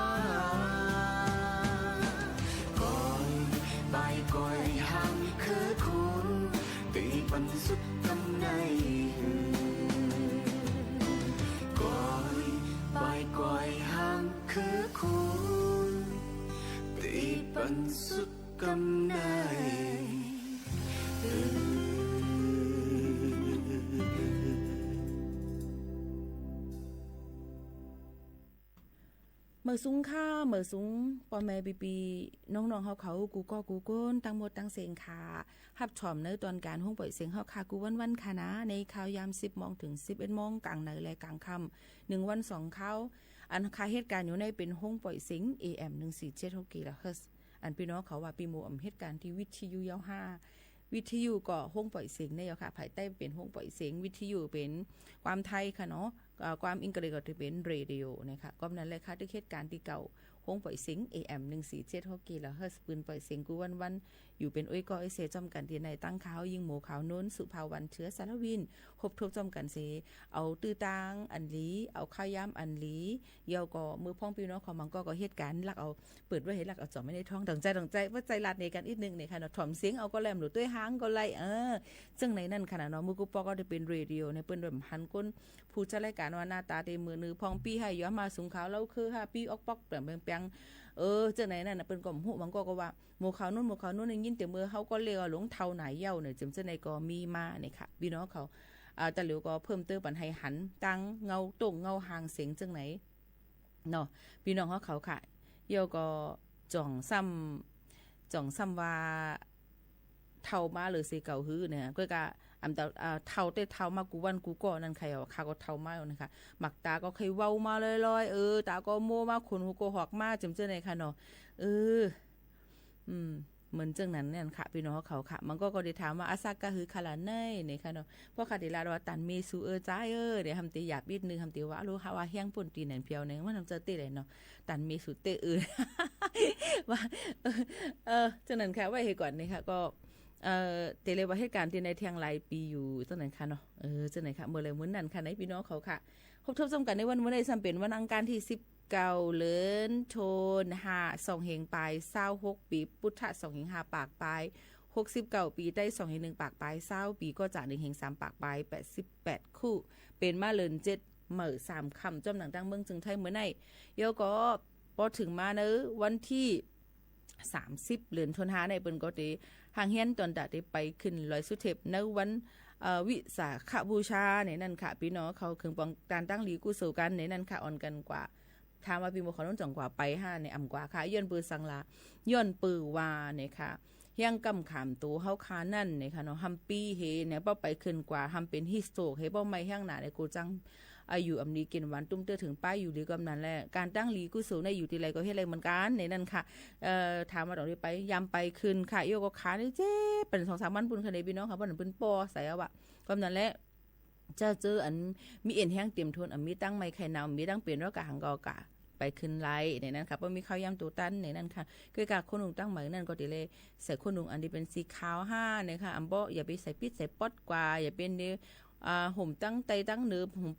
Kawˆ paiˍ kawehˬ haˉ hkeuˉ hkoˇ, teˇ paˆ suhˉ kaˆ neˉ uiˍ. Kawˆ paiˍ kawehˬ haˉ hkeuˉ hkoˇ, teˇ paˆ suhˉ kaˆ neˉ uiˍ. Meuˬ suhˍ hkaˇ, meuˬ suhˍ paw meh piˇ piˇ, nawˬ nawˬ hawˉ hk'aw gu kawˆ gu konˇ tanˇ mawˇ tanˇ sheˍ hkaˇ, ฮับชม ในตอนการ โฮงป่อยเสียง hawˉ hkaˇ กูวันวัน hkaˇ naˉ ในข่าวยาม สิบโมง ถึง สิบเอ็ดโมง กลางใน และกลางค่ำ หนึ่งวันสองคราว อันคาเหตุการณ์อยู่ในเป็น โฮงป่อยเสียง เอเอ็ม หนึ่งสี่เจ็ดหก กิโลเฮิรตซ์ อันพี่น้องเขาว่าปีโมอำเหตุการณ์ที่วิทยุยาวห้า วิทยุก็ โฮงป่อยเสียง ในยาวค่ะ ภายใต้เป็น โฮงป่อยเสียง วิทยุเป็นความไทยค่ะเนาะ เอ่อ ความอังกฤษก็จะเป็น เรดิโอ นะคะ ก็นั้นแหละค่ะ ที่เหตุการณ์ที่เก่า โฮงป่อยเสียง เอเอ็ม หนึ่งสี่เจ็ดหก กิโลเฮิรตซ์ ปืนป่อยเสียง กูวันวัน อยู่เป็นอ้อยก็ไอเซ จ้อมกันที่ในตั้งข่าว ยิ่งโมข่าวโน้น สุภาวัน เชื้อสารวิน พบทบจ้อมกันเส เอาตื้อตังอันหลี เอาข้าวยามอันหลี เยาวก็เมื่อพ้องพี่น้องของมังก็ก็เหตุการณ์ลักเอา เปิดไว้ให้ลักเอาจ่อไม่ได้ท้อง ต่างใจต่างใจ ว่าใจลาดในกันอีกนึงเนี่ยค่ะเนาะ ถ่อมเสียงเอาก็แลมหรือด้วยหางก็ไล่ เออ ซึ่งในนั่นขนาดเนาะ มือกูปอกก็ได้เป็นเรดิโอในเปิ้นด้วยหันก้น ผู้จัดรายการว่าหน้าตาเต็มมือนือพองปี้ให้ย้อนมาสูงขาวเล่าคือห้าปี้ออกปอกเปลี่ยนแปลง เออ ซึ่งในนั่นน่ะเปิ้นก็หูมังก็ก็ว่า โมข่าวนู้น โมข่าวนู้น ได้ยินแต่เมื่อเขาก็เรียกว่าหลงเทาหนายเย้าเนี่ย จึงเจ้าในก็มีมาเนี่ยค่ะ พี่น้องเขา อ่า แต่เหลียวก็เพิ่มเติมปันให้หันตั้งเงาโต้งเงาหางเสียงจังไหน เนาะ พี่น้องเขาเขาค่ะ เยี่ยวก็จ่องซ้ำ จ่องซ้ำว่า เทามาเลยเสเก่าหื้อเนี่ย ก็กะ อำตะ อ่า เทาเต้เทามากูวันกูก็นั่นใครอ่ะ ข้าก็เทามาแล้วนะคะ หมักตาก็เคยเว้ามาลอยๆ เออ ตาก็โมมา ขนหูก็หอกมา เจิมเจ้าในค่ะเนาะ เออ อืม เหมือนเจ้านั้นเนี่ยค่ะ พี่น้องเขาค่ะ มันก็ก็ได้ถามว่า อาซากะหื้อคาราเน่ยเนี่ยค่ะเนาะ เพราะคาติลาว่า ตันเมสูเออจ้าเออ เดี๋ยวทำตีหยาบนิดนึง ทำตีว่า รู้ฮะว่าแห้งป่นตีแหนเพียวเนี่ย มันทำเจอเต้เลยเนาะ ตันเมสูเต้เออ ว่า เออ เออ เจ้านั้นค่ะ ไว้ให้ก่อนนะคะ ก็ เออ เตเลยว่าเหตุการณ์ที่ในเทียงหลายปีอยู่ เจ้านั้นค่ะเนาะ เออ เจ้านั้นค่ะ เมื่อไรเหมือนนั่นค่ะ ในพี่น้องเขาค่ะ พบทบซ้ำกันในวัน วันนี้ซ้ำเป็นวันอังคารที่ สิบเก้า เดือนธันวา สองเฮงปายซาวหก ปีพุทธะ สองเฮงห้าปากปาย หกสิบเก้า ปีไต้ สองเฮงหนึ่งปากปายซาว ปีก็จะ หนึ่งเฮงสามปากปาย แปดสิบแปด คู่ เป็นมาเดือนเจ็ด เหม่อสามค่ำ จ้อมหนังตั้งเมืองจึงไทยเมื่อไหร่ แล้วก็พอถึงมาในวันที่ สามสิบ เดือนธันวาในเปิ้นก็เต ห่างเฮี้ยนตอนตะเตไปขึ้นลอยสุเทพในวัน เอ่อ วิสาขบูชาในนั่นค่ะ พี่น้องเขาเคืองปองการตั้งหลีกู้โสกันในนั่นค่ะ อ่อนกันกว่า ถามว่าปีโมเขานุ่นจ่องกว่าไปห้าในอ่ำกว่าค่ะ ย้อนปือสังลา ย้อนปือวาเนี่ยค่ะ เฮี้ยงกำขามตูเฮาคานั่นเนี่ยค่ะเนาะ ทำปีเหเนี่ย ป้อไปขึ้นกว่า ทำเป็นฮิสโตรกเห ป้อไม่เฮี้ยงหนาในกูจัง อายุอำลีกินหวานตุ้มเตื้อถึงป้ายอยู่ดีก็นั้นแหละ การตั้งหลีกู้โสในอยู่ที่ไรก็เฮ็ดไรเหมือนกันในนั่นค่ะ เอ่อ ถามว่าตรงนี้ไป ยามไปขึ้นค่ะ โยก็ขานี่เจ็บเป็นสองสามวันปุ้นค่ะในพี่น้องค่ะ เพราะนั้นเปิ้นปอใส่เอาอะ ก็นั้นแหละ เจ้าเจออันมีเอ็นแห้งเต็มทน อันมีตั้งไม้ไข่หนาว มีตั้งเป็นโรคกะหังกอกะ ไปขึ้นไล่ในนั้นค่ะ เพราะมีข้าวยามตัวตันในนั้นค่ะ ก็กะคนหนุ่มตั้งใหม่นั่นก็ตีเลย ใส่คนหนุ่มอันที่เป็นสีขาวห้าเนี่ยค่ะ อันเบาะอย่าไปใส่ปิดใส่ป๊อตกว่า อย่าเป็นเด ႁူမ်ႇတၢင်းတႂ်ႈတၢင်းၼိူဝ် ႁူမ်ႇပွတ်းႁူဝ်ပႆၵူၼ်ႈ ၸိူဝ်းၼႆႉၵေႃႈ ယႃႇပေႁႂ်ႈပဵၼ် ၵွပ်ႈပိူဝ်ႈဝႃႈ မၼ်းပဵၼ်လွင်ႈ ၵႃႈႁဵတ်းၵၢၼ်တၢင်းလီၵုသူဝ်ႇ တီႈ พระธาตุดอยสุเทพ မျၢတ်ႈသပံး ဢၼ်ႁဝ်းၶႃႈႁူႉၸၵ်းၵၼ်ၼၼ်ႉၼႆၶႃႈၼေႃႈ။ ပေႃးဝႃႈၵႂႃႇထိုင်ယဝ်ႉ ၵၢင်ၼႂ်ၸဝ်ႉ ပိူၼ်ႈၵေႃႈလွင်းသွမ်း ၸဵမ်ၸိူဝ်းၼင်ႇၼႆၶႃႈ ဢေႃႈ ပီႈၼွင်ႉႁဝ်းၶဝ်ၶႃႈ။ ပိူၼ်ႈတေၶိုၼ်ႈမိူဝ်ႈလႂ်ၶႃႈလႃႇ ပီႈမူ ထၢမ်ထႅင်ႈယဝ်ႉၼႆၶႃႈ။ ဢၼ်ၼႆႉ ပေႃး ติดตาม ႁဝ်းၶႃႈၼႆႉ ႁဝ်းၶႃႈတိုၼ်းလၢတ်ႈဝႆႉယူႇတႃႇသေႇၼႆၶႃႈၼေႃႈ ပိူၼ်ႈတေပႆၶိုၼ်ႈၼႂ်း วันที่สามสิบ လိူၼ်ထူၼ်ႈႁႃႈၼႆႉ วันที่สามสิบ လိူၼ်ၼႆႉ လိူၼ်ထူၼ်ႈႁႃႈၼႆႉၼႆၶႃႈ ပေႃႈမႄႈပီႈၼွင်ႉႁဝ်းၶဝ်ၶႃႈ။ ယဝ်ႉၵေႃႈ ၸဝ်ႈၸိူဝ်းဢၼ်ဝႃႈ ၶႂ်ႈၵႂႃႇ သႂ်ႇၶၼ်တွၵ်ႇၼႆၶႃႈ တၢင်းသဝ်လၵ်းမိူင်း တၢင်းမိူင်းၸႄႈတွၼ်ႈၵဵင်းမႂ်ႇ မိူဝ်ႈၼႆႉပဵၼ်ဝၼ်းလိုၼ်းသုတ်းၼႆၼၼ်ႉၶႃႈ ပီႈၼွင်ႉၶဝ် ဢွၼ်ၵၼ်ၵႂႃႇ ပႆ ဢွၼ်ၵၼ်ၵႂႃႇသႂ်ႇလွင်းမွၵ်ႇၼႆၶႃႈ တၢင်းသဝ်လၵ်းမိူင်း တၢင်းၸႄႈတွၼ်ႈၵဵင်းမႂ်ႇၵၼ်လႆႈၼႆၼၼ်ႉၶႃႈ ပီႈၼွင်ႉႁဝ်းၶဝ်။ ၼႆႉၵေႃႈပဵၼ် ၵၢၼ်တၢင်းလီၵုသူဝ်ႇဢၼ်ၼိုင်ႈ ၼႆႉၵေႃႈဢွၼ်မႄႈ ၵႂႃႇလဵပ်ႈယဝ်ႉသွင်ဝၼ်း ဝၼ်းၼိုင်ႈၶႃႈ ပီႈၼွင်ႉႁဝ်းၶဝ် လႅတ်ႇမႆႈႁႅင်းၼႅၼ်ႈ ယဝ်ႉၵေႃႈမႄႈႁဝ်းၵေႃႈ ပေႃးမႆႈႁႅင်းၼႃႇၼႆၵေႃႈ ပေႃးလီၶႃႈၵေႃႈ ၺႃးမႆႈၼႃႇ အလႃးၵေႃႈဢမ်ႇလႆႈၶႃႈ ယွၼ်ႉပိူဝ်ႈပဵၼ် ไมเกรน ၸဵပ်းႁူဝ်ၽၢႆႇလဵဝ် ၸဵမ်ၸိူဝ်းၼႆႉၵေႃႈ ႁဵတ်းႁႂ်ႈ လဵပ်ႈၵႂႃႇႁႅင်းၼၼ်ႉၵူၺ်းၼႆၶႃႈၼေႃႈ ၼႆႉၵေႃႈဢမ်ႇလႆႈၵႂႃႇၼႆၶႃႈၼႃ ၼႆႉၵေႃႈ ပေႃးဝႃႈပီႈၼွင်ႉၶဝ် မီးၶၢဝ်းယၢမ်းတူဝ်ႈတၼ်းၸိူင်ႉႁိုဝ်ၵေႃႈလီ ပေႃးဝႃႈၽႂ် ၵႂႃႇၵေႃႈလီ ဢမ်ႇၵႂႃႇၵေႃႈလႆႈၼၼ်ႉၶႃႈ ဢမ်ႇၸႂ်ႈဝႃႈလႆႈ လၢတ်ႈဝႃႈလူဝ်ႇလႆႈၵႂႃႇၵူႈတီႈ ပိူၼ်ႈၵႂႃႇတီႈလႂ်ၵေႃႈလူဝ်ႇလႆႈၵႂႃႇၵူႈဢၼ်ၼႆၵေႃႈ ဢမ်ႇလႆႈဝႃႈၼင်ႇၵဝ် ယူႇတီႈဝႃႈႁဝ်းၶႃႈ ၸွင်ႇမီးၶၢဝ်းယၢမ်းတူဝ်ႈတၼ်းႁိုဝ် ယဝ်ႉၵေႃႈ ႁဝ်းၵႂႃႇယဝ်ႉ ၸွင်ႇမီးတၢင်းသိူဝ်းႁိုဝ် ၸဵမ်ၸိူဝ်းၼင်ႇၼႆၶႃႈ ဢမ်ႇၸႂ်ႈဝႃႈလူဝ်ႇလႆႈ တိုတ်ႉၸၼ်ၵၼ်ၵႂႃႇ ႁႂ်ႈတေလႆႈၵႂႃႇ ႁႂ်ႈတေလႆႈၵႂႃႇ ၸဵမ်ၸိူဝ်းၼႆႉၵေႃႈဢမ်ႇလႆႈၶႃႈ ၵမ်ႈမႃးတၢင်းလူႇတေပဵၼ်တၢင်းလႃႇၵႂႃႇပႅတ်ႈၼႆ ၸွင်ႇယၢမ်ႈငိၼ်းတီႈပီႈမူဝ်ၶဝ်ၼၼ်ႉ ဢဝ်မႃး တၢင်းလူႇပူႇၵျွင်းၶႃႈ ၼႂ်းၵျွင်းၼႆႉ ဢဝ်မႃးပိုတ်ႇၼႂ်းတွၼ်ႈၵၢၼ်ႁဝ်းၶႃႈတီႈၼႆႈၼႆၶႃႈ ပေႃးၵေႃႉဝႃႈ မဵဝ်းတေလူႇမဵဝ်း ၽူဝ်တေလူႇမဵဝ်း ၼႆ ၵမ်ႈမႃးတၢင်းလူႇတေပဵၼ်တၢင်းလႃႇယဝ်ႉၼႆၼၼ်ႉၶႃႈ ၵွပ်ႈၼၼ် ယႃႇပေၵႂႃႇတဵၵ်းငႅၼ်းႁႂ်ႈၵူၼ်းၵေႃႉလႂ်ၵေႃႉၼိုင်ႈၼၼ်ႉၼႆၶႃႈ ပီႈၼွင်ႉႁဝ်းၶဝ်ၶႃႈ ႁဵတ်းၸွမ်းၼင်ႇၵၢင်ၸႂ်ႁဝ်းၶႃႈလႆႈၶႂ်ႈပဵၼ် ၸိူဝ်းၼႆႉၶႃႈၼေႃႈ ပိူၼ်ႈႁွင်ႉဝႃႈတဵၵ်းတဵင်ၼႆၶႃႈၼေႃႈ ယွၼ်ႉၼၼ် ၵွပ်ႈၼၼ်လႄႈ ႁဝ်းလူဝ်ႇလႆႈႁႂ်ႈၵူၼ်းၵေႃႉၼၼ်ႉတဵမ်ၸႂ် ႁဵတ်းၸွမ်းႁဝ်းၼၼ်ႉ တေတိူဝ်းၶႅမ်ႉလီလိူဝ်သေပိူၼ်ႈၼႆၼၼ်ႉၶႃႈ ၵူႈလွင်ႈမၼ်းၵေႃႈတေပဵၼ်ၼႃႈၵၢၼ်ဢၼ်လီမိူၼ်ၵၼ်ၼႆၼၼ်ႉၶႃႈ ၸႂ်ႈယဝ်ႉၶႃႈ ပီႈမူဝ်ၼႆႉၶႃႈ ဢဝ် โทรศัพท์ သႂ်ႇထွင်းသေ ႁဵတ်းၵၢၼ်ထွမ်ႇသဵင်ပီႈႁဝ်းယူႇၶႃႈ ဢေႃႈ မိူဝ်ႈမႃးတႅမ်ႈတႄႉတႄႉ ဢမ်ႇပႆႇၸႂ်ႈဝႃႈ တိုၵ်ႉတူၺ်းယူႇ ၸိူဝ်းၼႆႉၶႃႈၼေႃႈ ဢေႃႈၶႃႈ ၸိူင်ႉႁိုဝ်ၵေႃႈလီ ယူႇပဵၼ်ဢူၺ်းၵေႃႉသေၸွမ်းၵၼ်တီႈၼႆႈၼႆၼၼ်ႉၶႃႈ မိူဝ်ႈၵႆႈၵေႃႈလႆႈထွမ်ႇၽဵင်းၵႂၢမ်းမၢၼ်ႇႁူထုၵ်ႇၸႂ်ၵႂႃႇ ယဝ်ႉၵေႃႈ မိူဝ်ႈဢွၼ်တၢင်းၼၼ်ႉၼႆၶႃႈ ၶႃႈလႆႈလၢတ်ႈၵႂႃႇ ၵဵဝ်ႇၵပ်းလူၺ်ႈလွင်ႈဝႃႈ လွင်ႈ ယူႇသၢင်ႈၵိၼ်သဝ်း လွင်ႈပိူၼ်ႈတေၵႂႃႇပႆၶိုၼ်ႈလွႆသုထဵပ်ႈ ၸဵမ်ၸိူဝ်းၼႆႉၶႃႈၼေႃႈ ယဝ်ႉၵေႃႈ ၵမ်းၼႆႉမႃးထွမ်ႇတူၺ်းၶၢဝ်ႇငၢဝ်းၾိင်ႈၾႃႉရႃႇသီႇၵၼ်ဢိတ်းဢွၼ်ႇၼိုင်ႈ ၼႂ်းဝၼ်းထီႉသိပ်းၵဝ်ႈ တေႃႇထိုင်သၢဝ်းဢဵတ်းၼႆႉၼႆၶႃႈ ၾူၼ်တေတူၵ်းၼမ်ႁၢဝ်ႈႁႅင်းလၢႆလၢႆဢွင်ႈတီႈ မိူၼ်ၼင်ႇၼႆၶႃႈ ၼႂ်းဝၼ်းထီႉသိပ်းၵဝ်ႈ မိူဝ်ႈၼႆႉတေမီးတၢင်းၸႄႈတွၼ်ႈၵဵင်းမႂ်ႇၶႃႈ မိူင်းတၢၵ်ႇ กำแพงเพชร สุโขทัย อุตรดิตถ์ พิจิตร พิษณุโลก เพชรบูรณ์ၶႃႈ မိူဝ်ႈၽုၵ်ႈမႃး ဝၼ်းထီႉသၢဝ်း ၾူၼ်တေတူၵ်းၼမ်တီႈမိူင်းน่าน မိူင်းตาก กำแพงเพชร สุโขทัย อุตรดิตถ์ พิษณุโลก พิจิตร และเพชรบูรณ์ၶႃႈ ဝၼ်းထီႉသၢဝ်းဢဵတ်းသမ်ႉ ၾူၼ်တေတူၵ်းၼမ်တီႈမိူင်းน่าน မိူင်းตากၼႆၶႃႈ กำแพงเพชร สุโขทัย ၵေႃႈတေလႆႈဝႃႈ မိူဝ်ႈၼႆႉၵဵင်းမႂ်ႇၺႃးယူႇၼႆၶႃႈ ၾူၼ်ၼႆၶႃႈၼေႃႈ ၵွပ်ႈၼၼ် တေၵႂႃႇလႆႈပႆလႆႈၵေႃႈ ႁၢင်ႈႁႅၼ်း သိူဝ်ႈၽႃႈယၢင်ဝႃႈ မႃးႁူဝ်ဝႃႈ ၵုပ်းဝႃႈ ဢၼ်ႁႄႉၾူၼ်ႁႄႉလူမ်းလႆႈၼႆၼၼ်ႉၶႃႈ ယဝ်ႉၵေႃႈ သိူဝ်ႈၽႃႈယၢင်ၸွင်ႈ ၸဵမ်ၸိူဝ်းၼႆႉၶႃႈၼေႃႈ ၼႆႉ ႁၢင်ႈႁႅၼ်းၵႂႃႇတိတ်းဝႆႉ တေတိူဝ်းၶႅမ်ႉလီလိူဝ်သေပိူၼ်ႈၼႆၼၼ်ႉၶႃႈ ပီႈၼွင်ႉႁဝ်းၶဝ်ၶႃႈ ၵႃႈၶၼ်ၼမ်ႉမၼ်းၶႃႈလူး လွင်ႈႁႃၵိၼ်လဵင်ႉတွင်ႉၵႂႃႇမႃးပႆသမ်ႉ မိူဝ်ႈၼႆႉပဵၼ်ဝႆႉၸိူင်ႉႁိုဝ်ၽွင်ႈလႃႇၼႆၶႃႈ ၼႂ်းဝၼ်းမိူဝ်ႈၼႆႉၼၼ်ႉၼႆၸိုင် ၼႆၶႃႈ တႄႇဢဝ်ၶၢဝ်းယၢမ်းႁႃႈမူင်းမႃးၼၼ်ႉၼႆၶႃႈ ၼႂ်းပိုၼ်ႉတီႈၸႄႈတွၼ်ႈၵဵင်းမႂ်ႇၼၼ်ႉၼႆၼၼ်ႉၶႃႈၼေႃႈ ၵႃႈၶၼ်ၼမ်ႉမၼ်းၵေႃႈ ၽိူမ်ႉတိူဝ်းၶိုၼ်ႈမႃးထႅင်ႈၼႆၶႃႈ ดีเซล တေပဵၼ်ယူႇ ၼိုင်ႈလိတ်ႉတႃႇ သီႇသိပ်းသွင်ၸုတ်ႉၵဝ်ႈသုၼ်ၶႃႈ တီႈၼိုင်ႈလႄႈတီႈၼိုင်ႈ ႁၢင်ႇၵႆၸမ်တေၵႂႃႇၵၼ်ဢိတ်းဢွၼ်ႇ တေဢမ်ႇပေႃးမိူၼ်ၵၼ် တဵမ်တႅၵ်ႈၸိူင်ႉၼႆၼႆၶႃႈၼေႃႈ ပီႈၼွင်ႉၶဝ်လူဝ်ႇလႆႈပွင်ႇ ဢၼ်ၶႃႈလၢတ်ႈၼႆႉ ပဵၼ်တၢင်းၸႄႈတွၼ်ႈၵဵင်းမႂ်ႇ ၼႂ်းမိူင်းၵဵင်းမႂ်ႇၵူၺ်းၼႆၼၼ်ႉၶႃႈ တၢင်ႇၸႄႈတွၼ်ႈ တၢင်ႇၸႄႈဝဵင်း ဢၼ်တီႈမၼ်းယူႇႁၢင်ႇၵႆ မၼ်းၵေႃႈတေၽိူမ်ႉတိူဝ်း ၵႃႈၶူၼ်သူင်ႇမၼ်းထႅင်ႈၸိူင်ႉၼၼ်ၶႃႈၼေႃႈ ดีเซล ၼၼ်ႉၼႆၶႃႈ လၢတ်ႈၵႂႃႇဝႃႈ သီႇသိပ်းသွင်ၸုတ်ႉၵဝ်ႈသုၼ် ၽိူမ်ႉၶိုၼ်ႈမႃးထႅင်ႈ သုၼ်ၸုတ်ႉၸဵတ်းႁႃႈၼႆၶႃႈ ထိုင်ၼိုင်ႈလိတ်ႉၶႃႈၼေႃႈ ယဝ်ႉၵေႃႈ แก๊ส ၵဝ်ႈၼိုင်ႈ ၵဝ်ႈၼိုင်ႈဝႃႈ ၵဝ်ႈႁႃႈ E သၢဝ်း E ပႅတ်ႇႁႃႈ ၼႆႉ ၶိုၼ်ႈမႃးထႅင်ႈ ၼိုင်ႈလိတ်ႉတႃႇလႆႈ သုၼ်ၸုတ်ႉပႅတ်ႇႁႃႈၼႆၼၼ်ႉၶႃႈ ပီႈၼွင်ႉႁဝ်းၶဝ် ၵေႃႈတေလႆႈဝႃႈ ၵဝ်ႈၼိုင်ႈၼၼ်ႉၼႆၶႃႈ တေပဵၼ်ယူႇ သီႇသိပ်းႁႃႈၸုတ်ႉသွင်သၢမ် ၵဝ်ႈႁႃႈတေပဵၼ် သီႇသိပ်းႁႃႈၸုတ်ႉႁူၵ်းသုၼ်ၼႆၶႃႈ E ပႅတ်ႇႁႃႈ တေပဵၼ် သၢမ်သိပ်းသီႇၸုတ်ႉႁႃႈသီႇ ၼႆၶႃႈ ဢေႃႈ E သၢဝ်း တေပဵၼ် သၢမ်သိပ်းပႅတ်ႇၸုတ်ႉႁူၵ်းသုၼ် ၼႂ်းဝၼ်းမိူဝ်ႈၼႆႉၼႆၶႃႈ ၼႆႉၵေႃႈပဵၼ် ၵႃႈၶၼ်ၼမ်ႉမၼ်းၶိုၼ်ႈယူႇထႅင်ႈတိၵ်းတိၵ်းယဝ်ႉ ယဝ်ႉၵေႃႈ မႆႈၵေႃႈမႆႈႁႅင်းၼႅၼ်ႈၼႆၶႃႈ ၵႃႈၾႆးၵေႃႈၼမ် ပေႃးလိူၼ်တေမႃး လိူၼ်ႁူၵ်းတေမႃးၼႆႉ ၵႃႈၾႆးတေၶိုၼ်ႈထႅင်ႈ ဢၼ်ၼႆႉ လိူဝ်သေမႆႈယဝ်ႉၼႆ မႆႈထႅင်ႈၶႃႈ မႆႈၼိူဝ်ႉမႆႈၸႂ် မႆႈငိုၼ်းၼႂ်းထူင်ထူင်ၵူၼ်ထႅင်ႈယဝ်ႉၼႆၶႃႈၼေႃႈ ယွၼ်ႉပိူဝ်ႈသင်လႃႇ ၾႆး ၵႃႈၾႆးတေၶိုၼ်ႈမႃးထႅင်ႈၼႆၼၼ်ႉၶႃႈ ပေႃးၼိုင်ႈၼိုင်ႈၼိုင်ႈၼိုင်ႈတေၶိုၼ်ႈမႃးထႅင်ႈၼႆၸိုင် တေၸၢင်ႈႁဵတ်းႁႂ်ႈ ႁဝ်းၶႃႈပိုတ်ႇၸႂ်ႉၾႆးၼမ်ၵႃႈႁိုဝ်ၵေႃႈ ၵႃႈၾႆးႁဝ်းၵေႃႈတေၶိုၼ်ႈၼမ်လိူဝ်သေၼၼ်ႉၼႆၼၼ်ႉၶႃႈ ၼႆႉၵေႃႈ ပဵၼ်လွင်ႈယူႇသၢင်ႈၵိၼ်သဝ်း ႁႃၵိၼ်လဵင်ႉတွင်ႉၼႂ်းၵူႈဝၼ်းဝၼ်း ဢၼ်ႁဝ်းၶႃႈမႃးၾၢၵ်ႇတွၼ်ႈၸူးထိုင်ၵၼ်ၶႃႈ ပီႈၼွင်ႉႁဝ်းၶဝ် တူင်ႉတၵ်ႉၵၼ်ၶဝ်ႈမႃးၼႆၼၼ်ႉၶႃ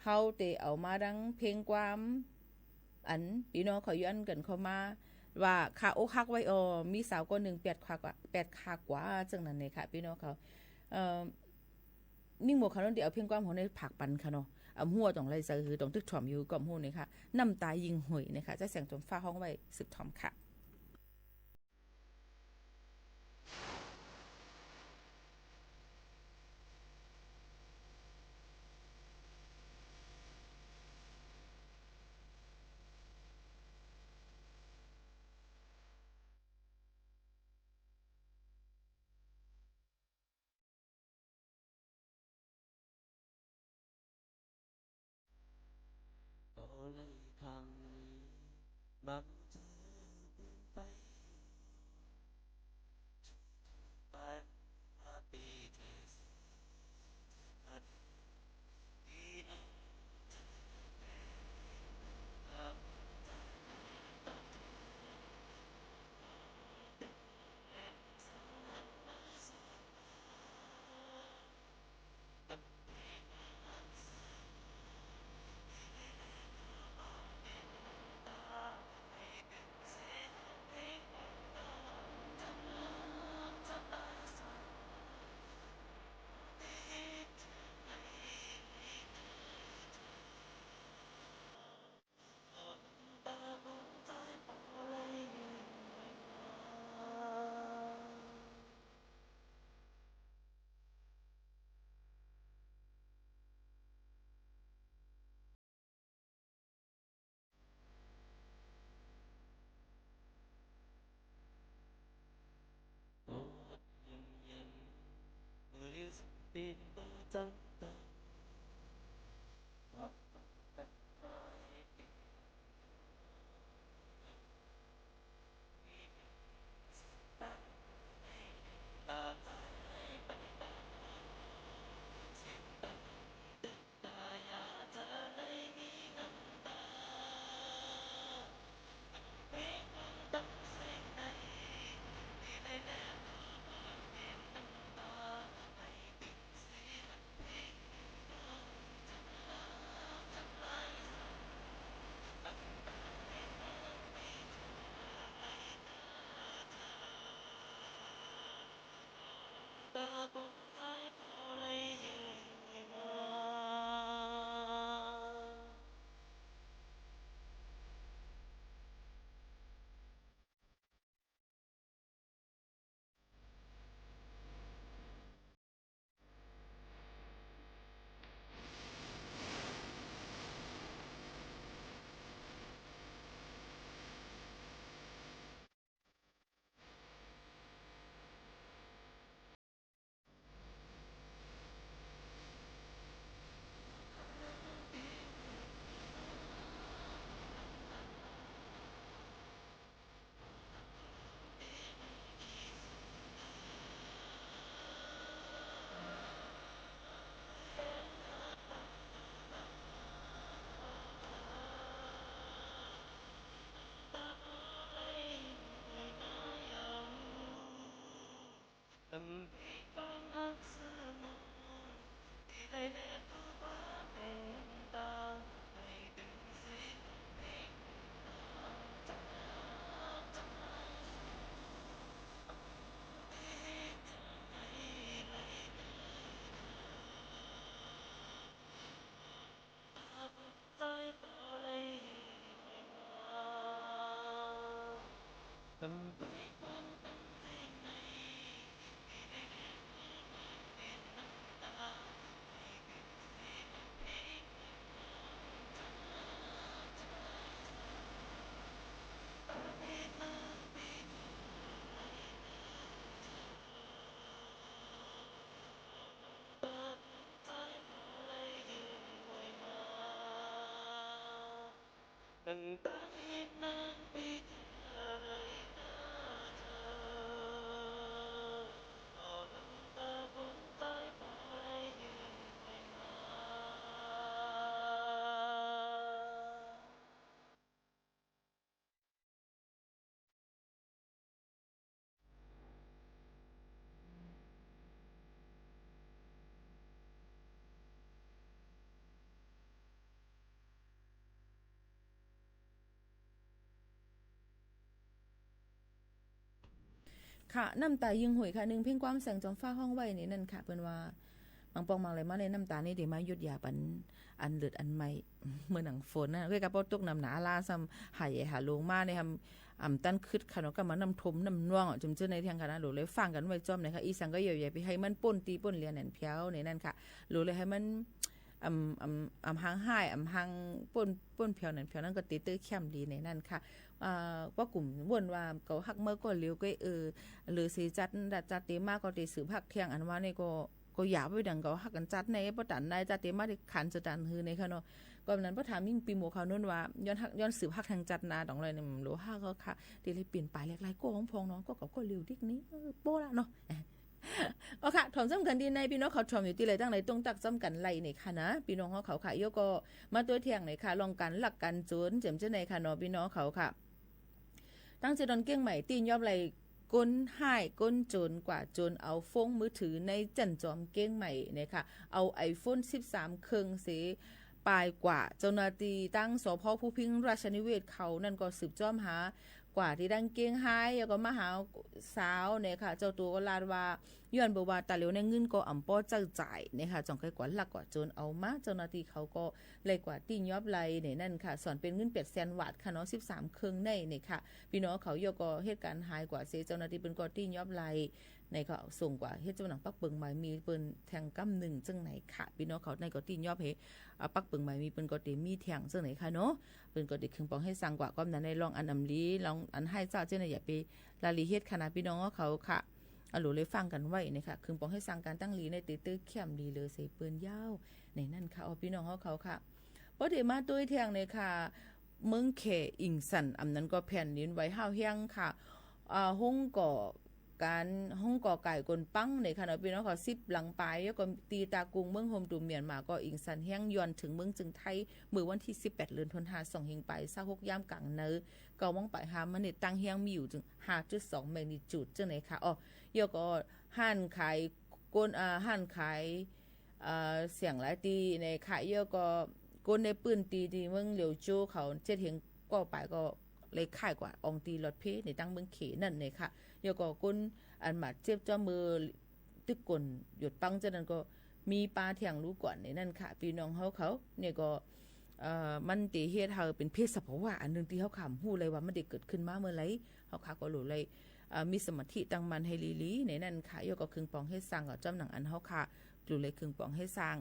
ႈ ႁဝ်းတေဢဝ်မႃးတင်းၽဵင်းၵႂၢမ်း อัน พี่น้องเขาย้อนกันเข้ามาว่า ข้าอกหักไว้อ่อ มีสาวคนหนึ่งแปดข้ากว่า แปดข้ากว่า จังนั้นเลยค่ะ พี่น้องเขา เอ่อ မိၼ်းမိူဝ်ႈၶႃႈၼၼ်ႉ တေဢဝ်ၽဵင်းၵႂၢမ်းႁူဝ်ၼႆႉ ၽၢၵ်ႇပၼ်ၶႃႈၼေႃႈ။ ဢမ်ႇႁူႉတွင်ႇလႆႈၸႂ်ႁိုဝ် တွင်ႇတိုၵ်ႉထွမ်ႇယူႇၵေႃႈ ဢမ်ႇႁူႉၼႆၶႃႈ။ น้ำตายิ่งห่วย ၼႆၶႃႈ။ ၸၢႆးသႅင်သွမ်ႇၾႃႉ ႁွင်ႉဝႆႉ သိုပ်ႇထွမ်ႇၶႃႈ။ ค่ะ น้ำตาหึงหวยค่ะ หนึ่งเพลงความแสงจอมฟ้าฮ้องไว้ ในนั้นค่ะ เปิ้นว่า บางปองบางอะไรมาในน้ำตานี่เดี๋ยวมาหยดยาปัน อันเลือดอันไหม้ เหมือนหนังฝนนะ ก็กระเป๋าตกน้ำหนาลาซ้ำ หายใหญ่หาลงมาในทำ อ่ำตันคึดค่ะเนาะ ก็มาน้ำทมน้ำนวงอ่ะ จุ่มเจื้อในแทงค่ะนะ หลูเลยฟังกันไว้จอมหน่อยค่ะ อีสังก็อย่าอย่าไปให้มันป้นตีป้นเลียนแหนนแผวในนั้นค่ะ หลูเลยให้มัน อ่ำอ่ำอ่ำหางหาย อ่ำหางป้นป้นแผวแหนนแผวนั้นก็ตีเตอร์แคมดีในนั้นค่ะ อ่า ว่ากุ่มว่นว่าเกาหักเมื่อก่อนเร็วก็เออ หรือสีจัดดัดจัดเตมาก็ตีสืบหักเที่ยงอันว่านี่ก็ ก็อย่าไปดังเกาหักกันจัดในป้อตันได้จัดเตมาที่ขันสตันฮือในค่ะเนาะ ก็นั้นป้อถามยิ่งปีโมเขานุ่นว่า ย้อนหักย้อนสืบหักทางจัดนาตองเลยเนี่ยหรือหักก็ค่ะ ตีเลยเปลี่ยนไปแหลกหลายก็ของพองเนาะ ก็เกาก็เร็วดิ๊กนี้ เออ โป้ละเนาะ อ๋อค่ะ ถ่อมซ้ำกันดีในพี่น้องเขาถ่อมอยู่ที่ไรตั้งไรต้องตักซ้ำกันไรเนี่ยค่ะนะ พี่น้องเขาเขาค่ะ โยก็มาตัวเที่ยงหน่อยค่ะ ลองการลักการโจรเจ๋มเจ้าในค่ะเนาะ พี่น้องเขาค่ะ ตั้งใจตอนเก้งใหม่ตี้ยอบไร ก้นห้ายก้นโจรกว่าโจรเอาโฟนมือถือในจั่นจอมเก้งใหม่เนี่ยค่ะ เอาไอโฟนสิบสามเครื่องเส ปายกว่า เจ้าหน้าที่ตั้ง สภ.ภูพิงค์ราชนิเวศน์เขานั่นก็สืบจ้อมหา กว่าที่ดั้งเก้งห้าย แล้วก็มาหาสาวเนี่ยค่ะ เจ้าตัวก็ลาดว่า ย้อนเบอร์ว่าตาเหลียวในเงินก็อ่ำป้อเจ้าจ่ายเนี่ยค่ะ จ่องใครกว่าลักกว่าโจรเอามา เจ้าหน้าที่เขาก็เลยกว่าตี้ยอบไรเนี่ยนั่นค่ะ ส่วนเป็นเงินแปดแสนวาทค่ะเนาะ สิบสามเครื่องในเนี่ยค่ะ พี่น้องเขาโยก็เหตุการณ์หายกว่าเส เจ้าหน้าที่เปิ้นก็ตี้ยอบไร ในก็ส่งกว่าเหตุเจ้าหนังปักเปิงหมายมีเปิ้นแทงกำหนึ่งเจ้าไหนค่ะ พี่น้องเขาในก็ตี้ยอบเหตุ อ่า ปักเปิงหมายมีเปิ้นก็เตมีแทงเจ้าไหนค่ะเนาะ เปิ้นก็เตคึงปองให้สร้างกว่า ก็นั้นในลองอันอำลี ลองอันให้เจ้าเจ้าไหนอย่าไปละลีเหตุค่ะนะ พี่น้องเขาค่ะ อ่ะ หลูเลยฟังกันไว้นะคะ คึงปองให้สร้างการตั้งลีในเตเตอร์แคมลีเลยเสเปิ้นยาว ในนั่นค่ะ อ๋อ พี่น้องเขาค่ะ ป้อเตมาตัวแทงเลยค่ะ เมืองเขอิงสัน อ่ำนั้นก็แผ่นดินไหวห้าวแห้งค่ะ อ่า ห้องก่อ การห้องก่อไก่กลปังในค่ะเนาะ พี่น้องเขาสิบหลังไป แล้วก็ตีตากุงเมืองโฮมตูเมียนมาก็อิงสันแห้งย้อนถึงเมืองจึงไทย เมื่อวันที่สิบแปด เดือนธันวา สองเฮงไป ซาหก ยามกลางเนอ เก้าโมงไปห้ามินิท ตั้งแห้งมีอยู่ถึงห้าจุดสอง แมกนิจูด เจ้าไหนค่ะ อ๋อ แล้วก็ห้านขาย ก้น อ่า ห้านขาย เอ่อ เสี่ยงหลายตีในค่ะ เยอะก็ ก้นในปื้นตีที่เมืองเหลียวโจ้เขา เจ็ดเฮงก็ไปก็เลยค่ายกว่าอองตีหลอดเพในตั้งเมืองเขนั่นในค่ะ เยอะก็ก้นอันบาดเจ็บจ้อมือตึกกลหยดปังเจ้านั้นก็มีปาแทงรู้ก่อนในนั่นค่ะ พี่น้องเขาเขาเนี่ยก็ เอ่อ มันเตเหตุให้เป็นเพศสภาวะอันหนึ่งที่เขาขำหู้เลยว่ามันได้เกิดขึ้นมาเมื่อไหร่ เขาค่ะก็หลูเลย เอ่อ มีสมาธิตั้งมั่นให้ลีๆ ในนั่นค่ะ ยกก็คึงปองให้สร้างกับจ้อมหนังอันเขาค่ะ หลูเลยคึงปองให้สร้าง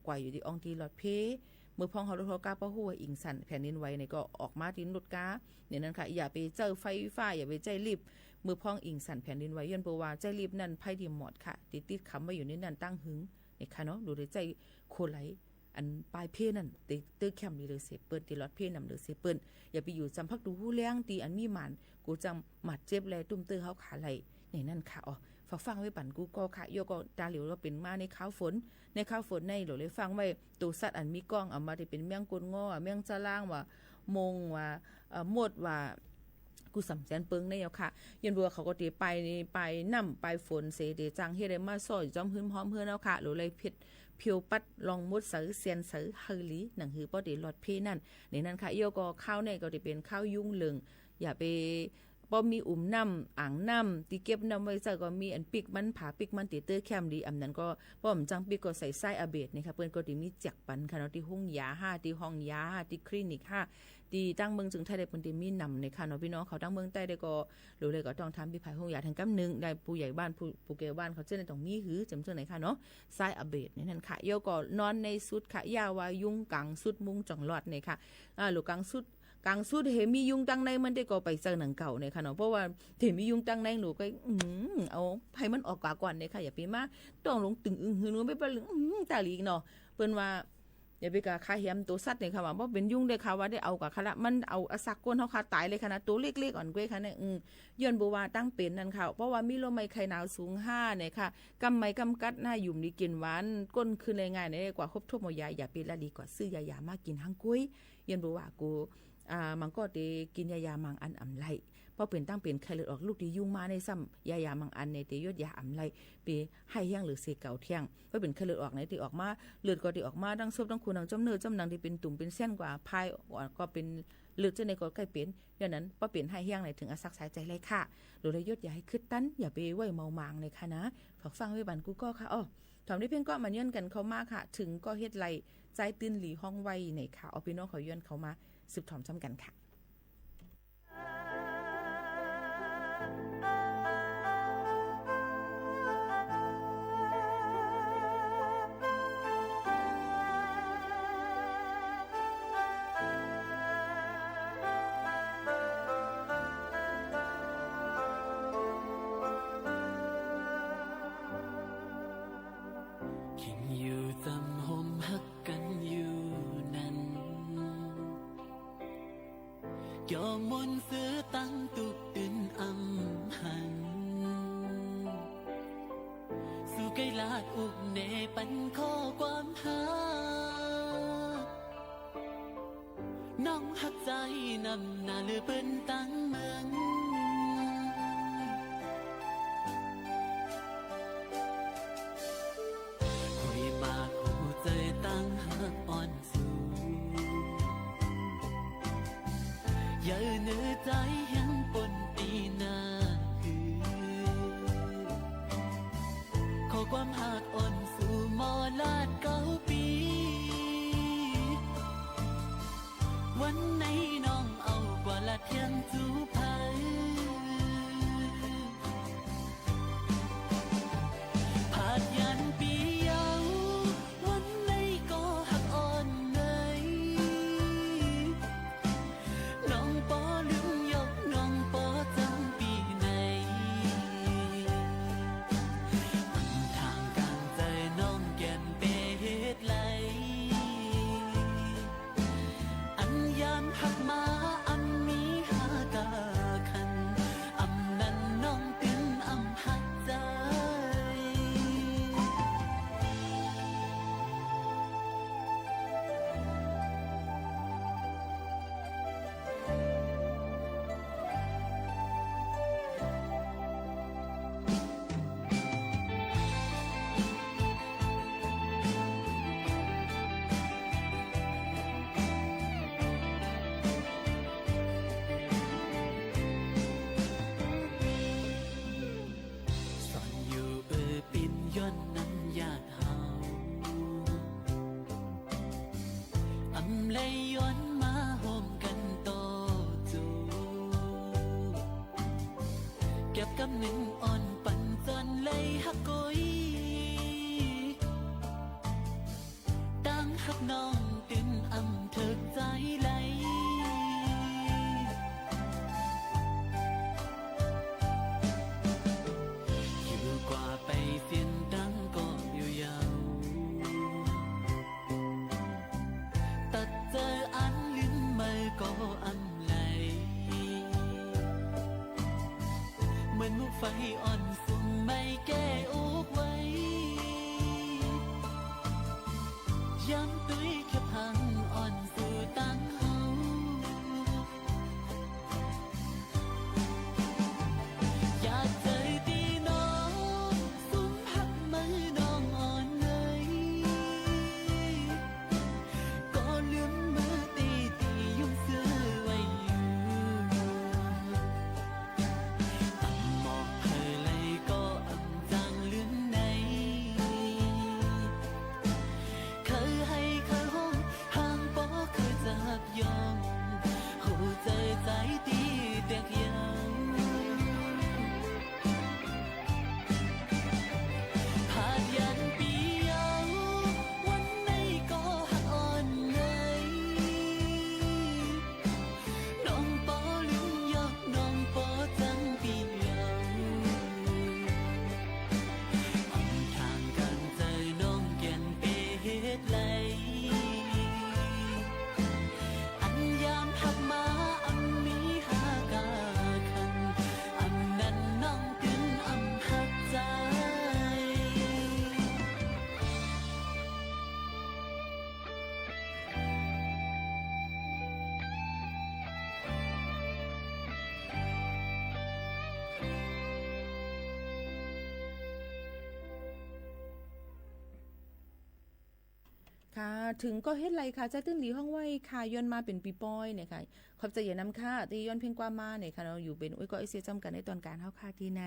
กว่าอยู่ที่อองที่หลอดเพ เมื่อพ้องเขารถเขากล้าป้าหัวอิงสันแผ่นดินไหวเนี่ยก็ออกมาที่รถกล้า เนี่ยนั่นค่ะ อย่าไปเจ้าไฟฟ้า อย่าไปใจ้ลิฟต์ เมื่อพ้องอิงสันแผ่นดินไหวย้อนเปว่าใจ้ลิฟต์นั่นไพ่ดีหมดค่ะ ติดติดคำไว้อยู่ในนั่นตั้งหึง เนี่ยค่ะเนาะ หลูเลยใจ้โคไหล อันปลายเพนั่น เตเตอร์แคมดีเลยเสเปิ้น เตหลอดเพนำเลยเสเปิ้น อย่าไปอยู่จำพักดูหู้แล้งตีอันมีหมัน กูจำหมัดเจ็บแลตุ้มเตอร์เขาขาไหล ในนั่นค่ะ อ๋อ ฝากฟังไว้ปั่นกูก็ค่ะ โยก็ตาเหลียวก็เป็นมาในข้าวฝน ในข้าวฝนในหลวงเลยฟังไว้ ตัวสัตว์อันมีกล้องเอามาที่เป็นแมงกลง้อ แมงจ้าล่างว่า มงว่า เอ่อ มดว่า กูสำแสนเปิงในเอาค่ะ ย้อนเปว่าเขาก็เตไป ไปน้ำไปฝนเสเตจังเฮ็ดได้มาซ่อยจอมหื้นพร้อมเฮือนเอาค่ะ หลวงเลยเพ็ด เพียวปัดลองมดเสาเซียนเสาเฮอหลี หนังหือป้อเตหลอดเพนั่น ในนั้นค่ะ โยก็ข้าวในก็จะเป็นข้าวยุ้งเหลือง อย่าไป ป้อมีอุ่มน้ำ อ่างน้ำ ตีเก็บน้ำไว้เจ้าก็มีอันปิกมันผาปิกมันตีเตอร์แคมดี อำนั้นก็ป้อมจังปิกก็ใส่ไส้อาเบดนะคะ เปิ้นก็ตีมีแจกปันค่ะเนาะ ที่ห้องยาห้า ที่ห้องยาห้า ที่คลินิกห้า ที่ตั้งเมืองจึงไทยได้เปิ้นตีมีนำในค่ะเนาะ พี่น้องเขาตั้งเมืองใต้ได้ก็ หรือเลยก็ต้องทำพิพายห้องยาทางกำหนึ่งได้ ผู้ใหญ่บ้าน ผู้ผู้แก่บ้านเขาเจ้าในต้องมีหือจำเจ้าไหนค่ะเนาะ ไส้อาเบดในนั้นค่ะ โยก็นอนในสุดค่ะ อย่าว่ายุงกังสุดมุ้งจ่องหลอดในค่ะ อ่า หรือกลางสุด กลางสุดเหมียุงตั้งในมันได้ก็ไปเจอหนังเก่าในค่ะเนาะ เพราะว่าเหมียุงตั้งในหนูก็ อืม เอาให้มันออกกว่าก่อนในค่ะ อย่าไปมาต้องลงตึงอึงหือหนูไม่เป็นอืมตาหลีกเนาะ เปิ้นว่า อย่าไปกะคาแหมตัวสัตว์ในค่ะว่า เพราะเป็นยุงได้ค่ะว่าได้เอากะค่ะละ มันเอาอสักก้นเขาค่ะตายเลยค่ะนะ ตัวเล็กๆอ่อนกล้วยค่ะเนี่ย อืม ย้อนเปว่าตั้งเป็นนั่นค่ะ เพราะว่ามีโรคไมไข้หนาวสูงห้าเนี่ยค่ะ กำไมกำกัดหน้าหยุ่มดีกินหวาน ก้นคืนเลยง่ายเนี่ย กว่าครบทบหมดยา อย่าไปละดีกว่าซื้อยายามากินห้างกล้วย ย้อนเปว่ากู อ่า มันก็เตกินยายามังอันอ่ำไหล เพราะเป็นตั้งเป็นไข้เลือดออกลูกที่ยุงมาในซ้ำ ยายามังอันในเตยดยาอ่ำไหล ไปให้แห้งหรือเสเก่าเที่ยง เพราะเป็นไข้เลือดออกในเตออกมา เลือดก็เตออกมาตั้งซบตั้งคูหนังจ้อมเนื้อจ้อมหนังที่เป็นตุ่มเป็นเส้นกว่า พายออกก็เป็น Leuꞈ ceh ne k'o k'ai pehˍ, yawˇ naˉ pawˆ pehˍ haˆ hianˇ leh ถึง a shaˆ saiˍ ceh leh hkaꞈ, loˍ leh yawˇ yaꞈ hk'aˇ hkui tanˇ yaꞈ pe waiˇ maw maˍ leh hkaꞈ naˉ, hk'aˬ hk'e ve baˬ kuˬ kawˇ hk'aˇ awˬ, htaꞈ mvuhˇ miˬ hpehˇ kawˆ maˍ nyi kaꞈ hk'aˬ ma hkaꞈ ถึง ก็เฮ็ดไร ใจตื้นหลีห้องไว้ ne hkaꞈ awˬ พี่น้อง hk'aw yawˇ hk'aˬ ma สืบถาม cam kaꞈ hkaꞈ. เคียงอยู่จำหม ฮักกันอยู่นั้น เกี่ยวมนต์ซื้อตั้งตุกตื่นอำหัน สู่ใกล้ลาดอุกแน่ปันข้อความฮัก น้องฮักใจนำหน้าเหลือเปิ้นตังเมิน คุยมากหัวใจตั้งฮักอ่อนสูง เยื่อเนื้อใจยังปนตีหน้าหือ ข้อความฮักอ่อนสู่มอลาดเก้าปี วันไหนน้องเอากว่าลาดเทียมจูไพ ผาดยันปีเยาว์ วันไหนก็ฮักอ่อนเหมย น้องปอลืมยกนอ ถึงก็เฮ็ดไรค่ะ ใจตื้นหลีห้องไหว้ค่ะ ย้อนมาเป็นปีปอยเนี่ยค่ะ ขอบใจอย่างนำค่ะ ที่ย้อนเพลงกว้างมาเนี่ยค่ะเนาะ อยู่เป็นอุ้ยก็ไอเสียจำกันในตอนการเฮาค่ะที่ใน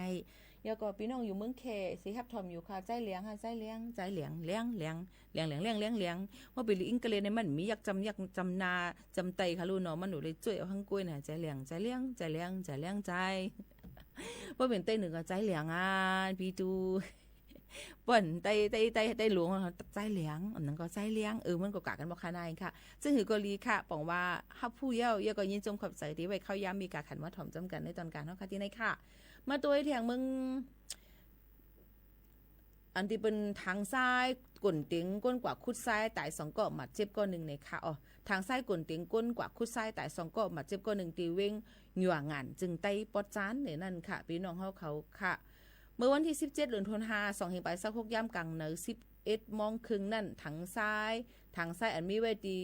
แล้วก็พี่น้องอยู่เมืองแขเสียฮับถอมอยู่ค่ะ ใจเหลียงค่ะ ใจเหลียง ใจเหลียง เหลียง เหลียง เหลียง เหลียง เหลียง เหลียง เหลียง ว่าเป็นลิงกะเลในมันมียักษ์จำยักษ์จำนาจำไตค่ะลูกเนาะ มันหนูเลยช่วยเอาทั้งกล้วยนะ ใจเหลียง ใจเหลียง ใจเหลียง ใจเหลียง ใจ ว่าเป็นไตหนึ่งก็ใจเหลียงอ่ะ พี่ตู ป่นไตไตไตไตหลวง ใจเหลียง อันนั้นก็ใจเหลียง เออ มันก็กะกันบอกขนาดค่ะ ซึ่งหือก็ลีค่ะ ป๋องว่าฮับผู้เย้า เย้าก็ยินจมขอบใจที่ไว้เข้าย้ำมีกาขันมาถ่อมจำกันในตอนการเนาะค่ะที่ในค่ะ มาตัวแทงเมือง อันที่เป็นทางซ้าย ก๋นเต็งก้นกว่าคุดซ้าย ตายสองก้อ หมัดเจ็บก้อหนึ่งเนี่ยค่ะ อ๋อ ทางซ้ายก๋นเต็งก้นกว่าคุดซ้าย ตายสองก้อ หมัดเจ็บก้อหนึ่ง ตีเว้งหยั่วหงานจึงใต้ปอดจานเนี่ยนั่นค่ะ พี่น้องเฮาเขาค่ะ เมื่อวันที่สิบเจ็ด เดือนธันวา สองเฮงปลายซากหก ย่ำกลางเนินสิบเอ็ดโมงครึ่งนั่น ทางซ้าย ทางซ้ายอันมีไว้ตี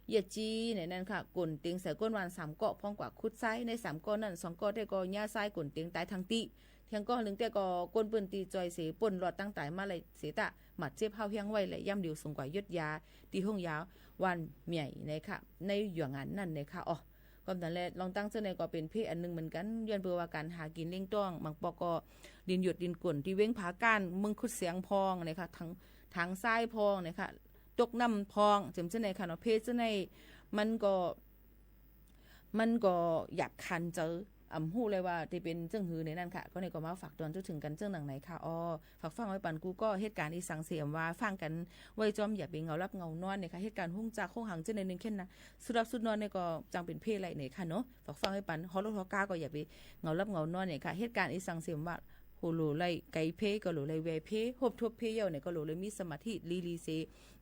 เยียดจีเนี่ยนั่นค่ะ ก๋นเต็งใส่ก้นวานสามก้อ พ้องกว่าคุดซ้าย ในสามก้อนั่น สองก้อแต่ก็ย่าซ้ายก๋นเต็งตายทางติ เทียงก้อหนึ่งแต่ก็ก้นปื้นตีจอยเส ป่นหลอดตั้งตายมาเลยเสตะ หมัดเจ็บเฮาเฮี้ยงไว้และย่ำเดียวส่งกว่ายุดยา ตีห้องยาวันใหญ่ในค่ะ ในหย่วงงานนั่นในค่ะ อ๋อ ก็นั้นแหละ ลองตั้งเจ้าในก็เป็นเพศอันหนึ่งเหมือนกัน ย้อนเปื่อว่าการหากินเลี้ยงต้อง บางปอกก็ดินหยดดินก๋น ที่เว้งผาก้าน เมืองคุดเสียงพองนะคะ ทาง ทางซ้ายพองนะคะ ตกน้ำพอง เจ๋มเจ้าในค่ะเนาะ เพศเจ้าใน มันก็ มันก็อยากคันเจอ อ่ำหู้เลยว่าจะเป็นเจิ้งหือในนั่นค่ะ ก็ในก็มาฝากตอนจุดถึงกันเจิ้งหนังไหนค่ะ อ๋อ ฝากฟังไว้ปันกูก็เหตุการณ์อีสังเสียมว่าฟังกันไว้จอมอย่าไปเหงารับเหงานอนเนี่ยค่ะ เหตุการณ์ห้องจากห้องหังเจ้าในหนึ่งเข่นนะ สุดรับสุดนอนเนี่ยก็จังเป็นเพศไรเนี่ยค่ะเนาะ ฝากฟังไว้ปัน ฮอลล์รถฮอลล์กาก็อย่าไปเหงารับเหงานอนเนี่ยค่ะ เหตุการณ์อีสังเสียมว่า โหโหลเลยไกลเพศก็โหลเลยแวเพศ หบทบเพศเย้าเนี่ยก็โหลเลยมีสมาธิลีลีเส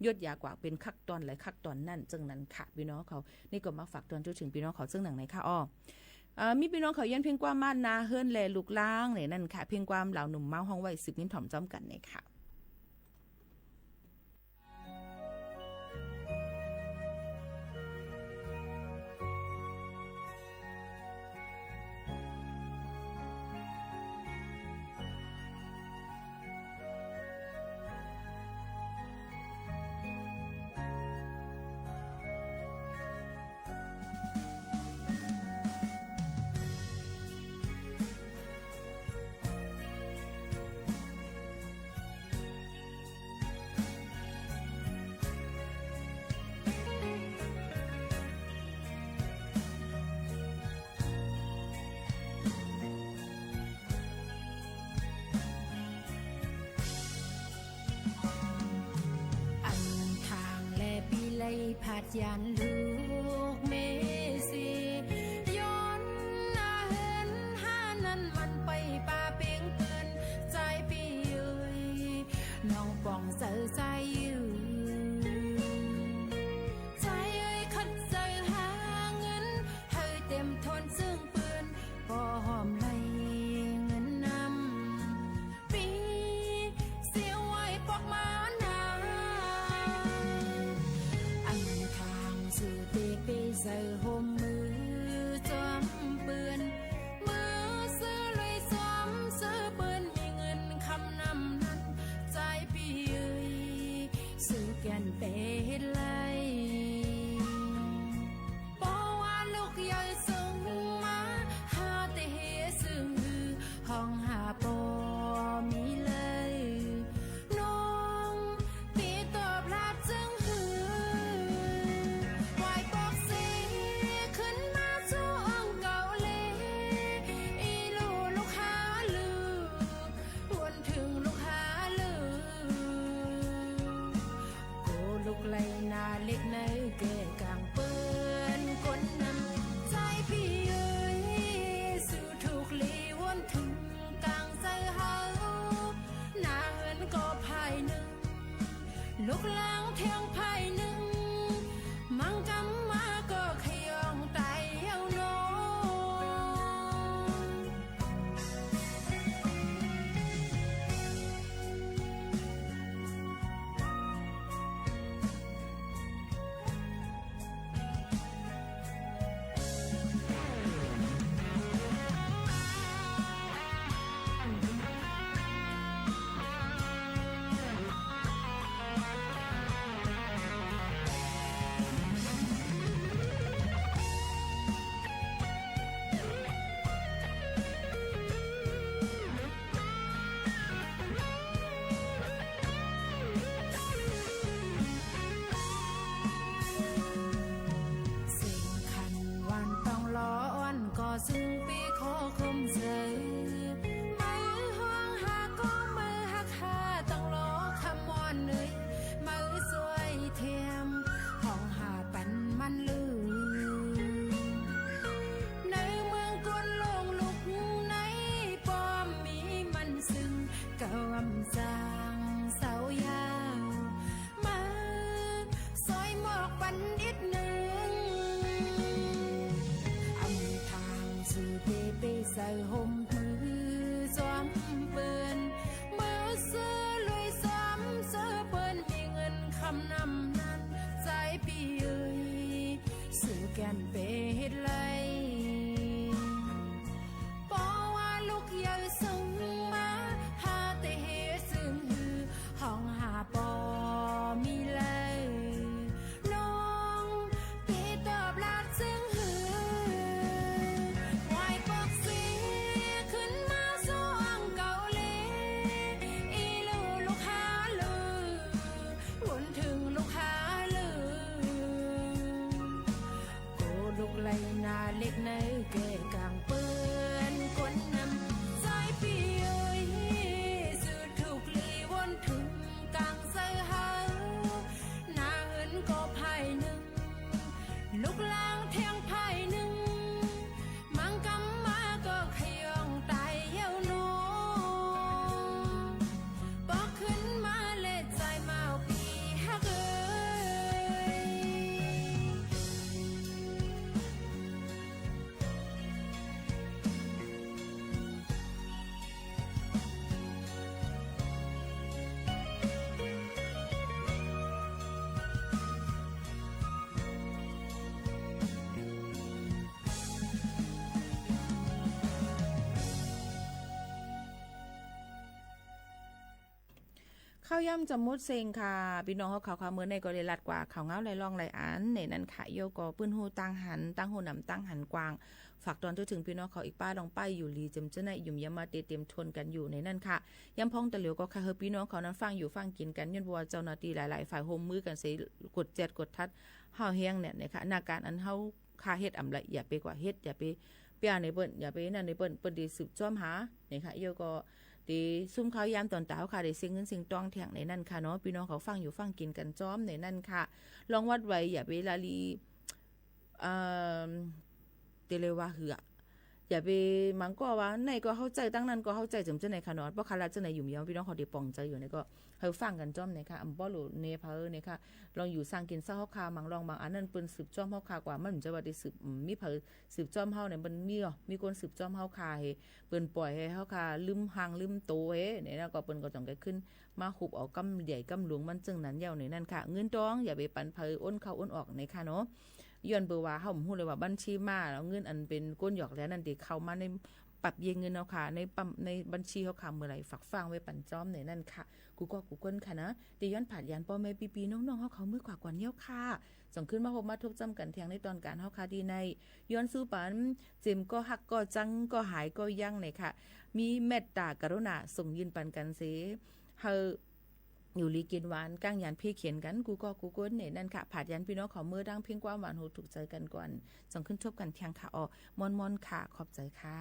ยดยากว่าเป็นคักตอนหลายคักตอนนั่นเจ้งนั้นค่ะ พี่น้องเขา นี่ก็มาฝากตอนจุดถึงพี่น้องเขาเจ้งหนังไหนค่ะ อ้อ เอ่อ มีพี่น้องเขาเยียนเพลงความมานาเฮิรนแลลูกล้างเนี่ยนั่นค่ะ เพลงความเหล่าหนุ่มเมาห้องไหวสืบมินถ่อมจ้อมกันเนี่ยค่ะ อันทางแลปีไลผัดยานลูกเมเส ย้อนหน้าเหินหานั้นมันไปป่าเปงเปิ้น จายปี้เอ๋ย น้องป่องเสอจายยือ จายเอ๋ย ขัดเสอหาเงิน เหยเต็มทนเซิ่งเปิ้น ปอหอมไหลเงินนำ ปีเสียไหวปอกมานา อันทางสู่เตเปเสอโฮมมือจอมเปิ้น มือซื้อเลยจอมซื้อเปิ้น มีเงินคำนำนั้น จายปี้เอ๋ย ซื้อแก่นเปเฮ็ดไร ปอว่าลูกเยยซึ่งมา หาเตเฮซึ่งอือ ห้องหาปอมีเลย น้องตีตอบรับจึงหือ วายปอกเส ขึ้นมาสู่อ่องเก่าเล อีลูลูกหาลือ วนถึงลูกหาลือ โกลูกไหลนาเล็กในแก่กลางเปิ้นคนนำ จายปี้เอ๋ย สู่ถูกลีวนถึงกลางใจเฮา หน้าเหินก็ภายหนึ่ง ลูกหลังเทียงภายหนึ่ง มังกำมาก็ขยองไตเอาน้อง Tang saoˍ yaˇ maˇ sawˉ mawˬ paˍ iˉ nyi, aˬ miˍ htaꞈ zuhˬ te peˇ suhˍ hawˉ mvuhˇ zuhˬ peuˬ, meuˇ suhˍ loꞈ-e suhˍ suhˍ peuˬ, miˬ ngeuꞈ hk'aˬ naˍ naˍ caiˉ piˇ-oˬ, suhˍ kanˍ peˇ heˆ laiˉ. Paw a loꞈ yaˇ suhˍ maˇ ha te heˆ suhˍ hui, hawˬ ha paw miˇ laiˉ lonˉ piˇ tawˆ laˇ suhˍ hui, waiˬ kawˆ suhˍ hkui maˇ suhˍ anˇ kaoˍ le, iˉ luˬ loꞈ ha luˬ, wonˇ hteunˍ loꞈ ha luˬ. K'o loꞈ laiˉ naˍ liꞈ naˉ kehˬ kanˍ peuˬ, คนนำ caiˉ piˇ-oˬ, suhˍ htuꞈ liꞈ wonˇ hteunˍ kanˍ suhˍ ha, naˬ hui kawˆ ฝ่ายหนึ่ง, loꞈ laˇ hteˇ ฝ่ายหนึ่ง, maˇ kaˇ maˇ kawˆ hk'e yawˇ taiˍ yaˇ-oˬ nawˬ, pawˆ hkui maˇ leh caiˉ maˇ piˇ haˉ keu Hkawˇ yaˇ จะหมดเสียง ค่ะ พี่น้อง hawˉ hk'aw hk'a meu naˆ k'o le laꞈ k'aꞈ hk'aw ngaˬ leh lawˇ leh อัน neˬ นั่น ค่ะ yawˇ ก็ เปื้อนหู ตั้งหัน ตั้งหู หนำ ตั้งหันกว้าง ฝาก ตอน ทุก ถึง พี่น้อง เขา อีก ป้า ลอง ป้าย อยู่ หลี เจิม เจ้า หน้า หยุ่ม ย้ำ มา เตรียม ทน กัน อยู่ ใน นั่น ค่ะ ย้ำ พ้อง แต่เหลียว ก็ ค่ะ เฮอ พี่น้อง เขา นั้น ฟัง อยู่ ฟัง กิน กัน ย้อน เพราะ ว่า เจ้า หน้า ที่ หลาย ๆ ฝ่าย โฮม มือ กัน เสีย กด แจด กด ทัด เห่า แฮง เนี่ย นะคะ หน้า การ อัน เฮา ค่ะ เฮ็ด อำ ไร อย่า ไป กว่า เฮ็ด อย่า ไป เปีย ใน เปิ้น อย่า ไป นั่น ใน เปิ้น เปิ้น เต สืบ จ้อม หา นะคะ เยา ก็ เต ซุ่ม ข้าวยาม ตอน ตา เฮา ค่ะ เต เสีย เงิน เสีย ตอง แทง ใน นั่น ค่ะ เนาะ พี่น้อง เขา ฟัง อยู่ ฟัง กิน กัน จ้อม ใน นั่น ค่ะ ลอง วัด ไว้ อย่า ไป ละ ลี เต เลย ว่า หือ อะ อย่า ไป มัง ก็ ว่า ไหน ก็ เข้าใจ ตั้ง นั่น ก็ เข้าใจ เจิม เจ้า ไหน ค่ะ เนาะ เพราะ ค่ะ ละ เจ้า ไหน หยุ่ม ย้ำ พี่น้อง เขา เต ป่อง ใจ อยู่ ใน ก็ เฮอ ฟัง กัน จ้อม ใน ค่ะ อำ ป้อ หลู เน เผา ใน ค่ะ ลอง อยู่ สร้าง กิน เศร้า เฮา ค่ะ มัง ลอง บาง อัน นั่น เปิ้น สืบ จ้อม เฮา ค่ะ กว่า มัน จะ ว่า เต สืบ มี เผา สืบ จ้อม เฮา เนี่ย มัน มี อ๋อ มี คน สืบ จ้อม เฮา ค่ะ เห เปิ้น ปล่อย ให้ เฮา ค่ะ ลืม ห่าง ลืม โต เห ใน นั่น ก็ เปิ้น ก็ จ๋อง แก ขึ้น มา หุบ เอา กำ ใหญ่ กำ หลวง มัน เจิ่ง นั้น เย้า ใน นั่น ค่ะ เงิน ตอง อย่า ไป ปัน เผา โอน เข้า โอน ออก ใน ค่ะ เนาะ ย้อน เบอร์ ว่า เฮา บ่ ฮู้ เลย ว่า บัญชี มา แล้ว เงิน อัน เป็น คน หยอก แล้ว นั่น เต เข้า มา ใน ปรับ เย เงิน เฮา ค่ะ ใน ปั๊ม ใน บัญชี เฮา ค่ะ เมื่อไหร่ ฝาก ฟัง ไว้ ปัน จ้อม ใน นั่น ค่ะ กู ก็ กู คน ค่ะ นะ เต ย้อน ผาด ยาน ป้อ แม่ ปี้ ๆ น้องๆ เฮา เขา เมื่อ กว่า ก่อน เย้า ค่ะ จ๋อง ขึ้น มา พบ มา ทบ จ้อม กัน แทง ใน ตอน การ เฮา ค่ะ ที่ ใน ย้อน สู้ ปัน เจม ก็ ฮัก ก็ จัง ก็ หาย ก็ ยั้ง ใน ค่ะ มี เมตตา กรุณา ส่ง ยื่น ปัน กัน เส เฮอ อยู่ หลี กิน หวาน ก้าง ยาน เพ่ เขียน กัน กู ก็ กู คน ใน นั่น ค่ะ ผาด ยาน พี่น้อง เขา เมื่อ ดัง เพ่ง ความ หวาน หู ถูก ใจ กัน ก่อน จ๋อง ขึ้น ทบ กัน แทง ค่ะ ออ ม่อนๆ ค่ะ ขอบ ใจ ค่ะ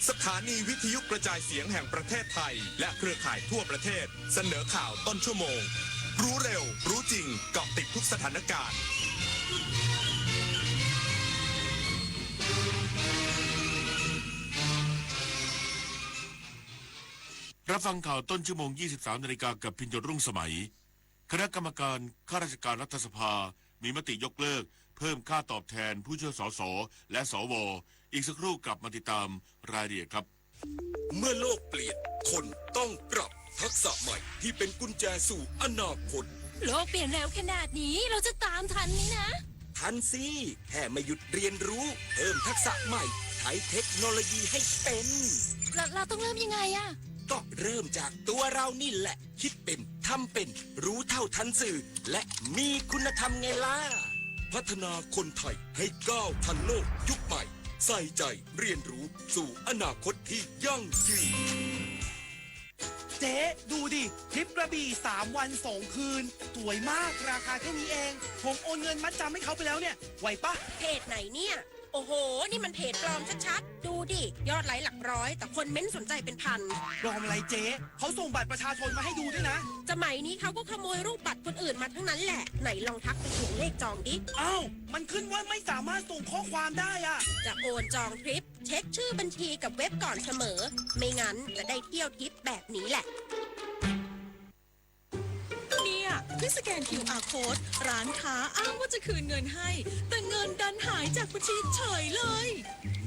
สถานีวิทยุกระจายเสียงแห่งประเทศไทยและเครือข่ายทั่วประเทศ เสนอข่าวต้นชั่วโมง รู้เร็ว รู้จริง เกาะติดทุกสถานการณ์ รับฟังข่าวต้นชั่วโมง ยี่สิบสามนาฬิกา กับพินโยรุ่งสมัย คณะกรรมการข้าราชการรัฐสภา มีมติยกเลิกเพิ่มค่าตอบแทนผู้ช่วยสส และสว อีกสักครู่กลับมาติดตามรายละเอียดครับ เมื่อโลกเปลี่ยน คนต้องปรับทักษะใหม่ที่เป็นกุญแจสู่อนาคต โลกเปลี่ยนเร็วขนาดนี้ เราจะตามทันไหมนะ ทันสิ แค่ไม่หยุดเรียนรู้ เพิ่มทักษะใหม่ ใช้เทคโนโลยีให้เป็น เรา เราต้องเริ่มยังไงอะ ก็เริ่มจากตัวเรานี่แหละ คิดเป็น ทำเป็น รู้เท่าทันสื่อ และมีคุณธรรมไงล่ะ พัฒนาคนไทยให้ก้าวทันโลกยุคใหม่ ใส่ใจเรียนรู้สู่อนาคตที่ยั่งยืน เจ๊ ดูดิ ทริปกระบี่สามวันสองคืน สวยมาก ราคาแค่นี้เอง ผมโอนเงินมัดจำให้เขาไปแล้วเนี่ย ไหวปะ เพจไหนเนี่ย โอ้โห นี่มันเพจปลอมชัดๆ ดูดิ ยอดไลค์หลักร้อย แต่คนเม้นต์สนใจเป็นพัน ปลอมอะไรเจ๊ เขาส่งบัตรประชาชนมาให้ดูด้วยนะ สมัยนี้เขาก็ขโมยรูปบัตรคนอื่นมาทั้งนั้นแหละ ไหนลองทักไปเขียนเลขจองดิ อ้าว มันขึ้นว่าไม่สามารถส่งข้อความได้อะ จะโอนจองทริป เช็คชื่อบัญชีกับเว็บก่อนเสมอ ไม่งั้นจะได้เที่ยวทริปแบบนี้แหละ เนี่ย เพิ่งสแกน คิวอาร์ code ร้านค้าอ้างว่าจะคืนเงินให้ แต่เงินดันหายจากบัญชีเฉยเลย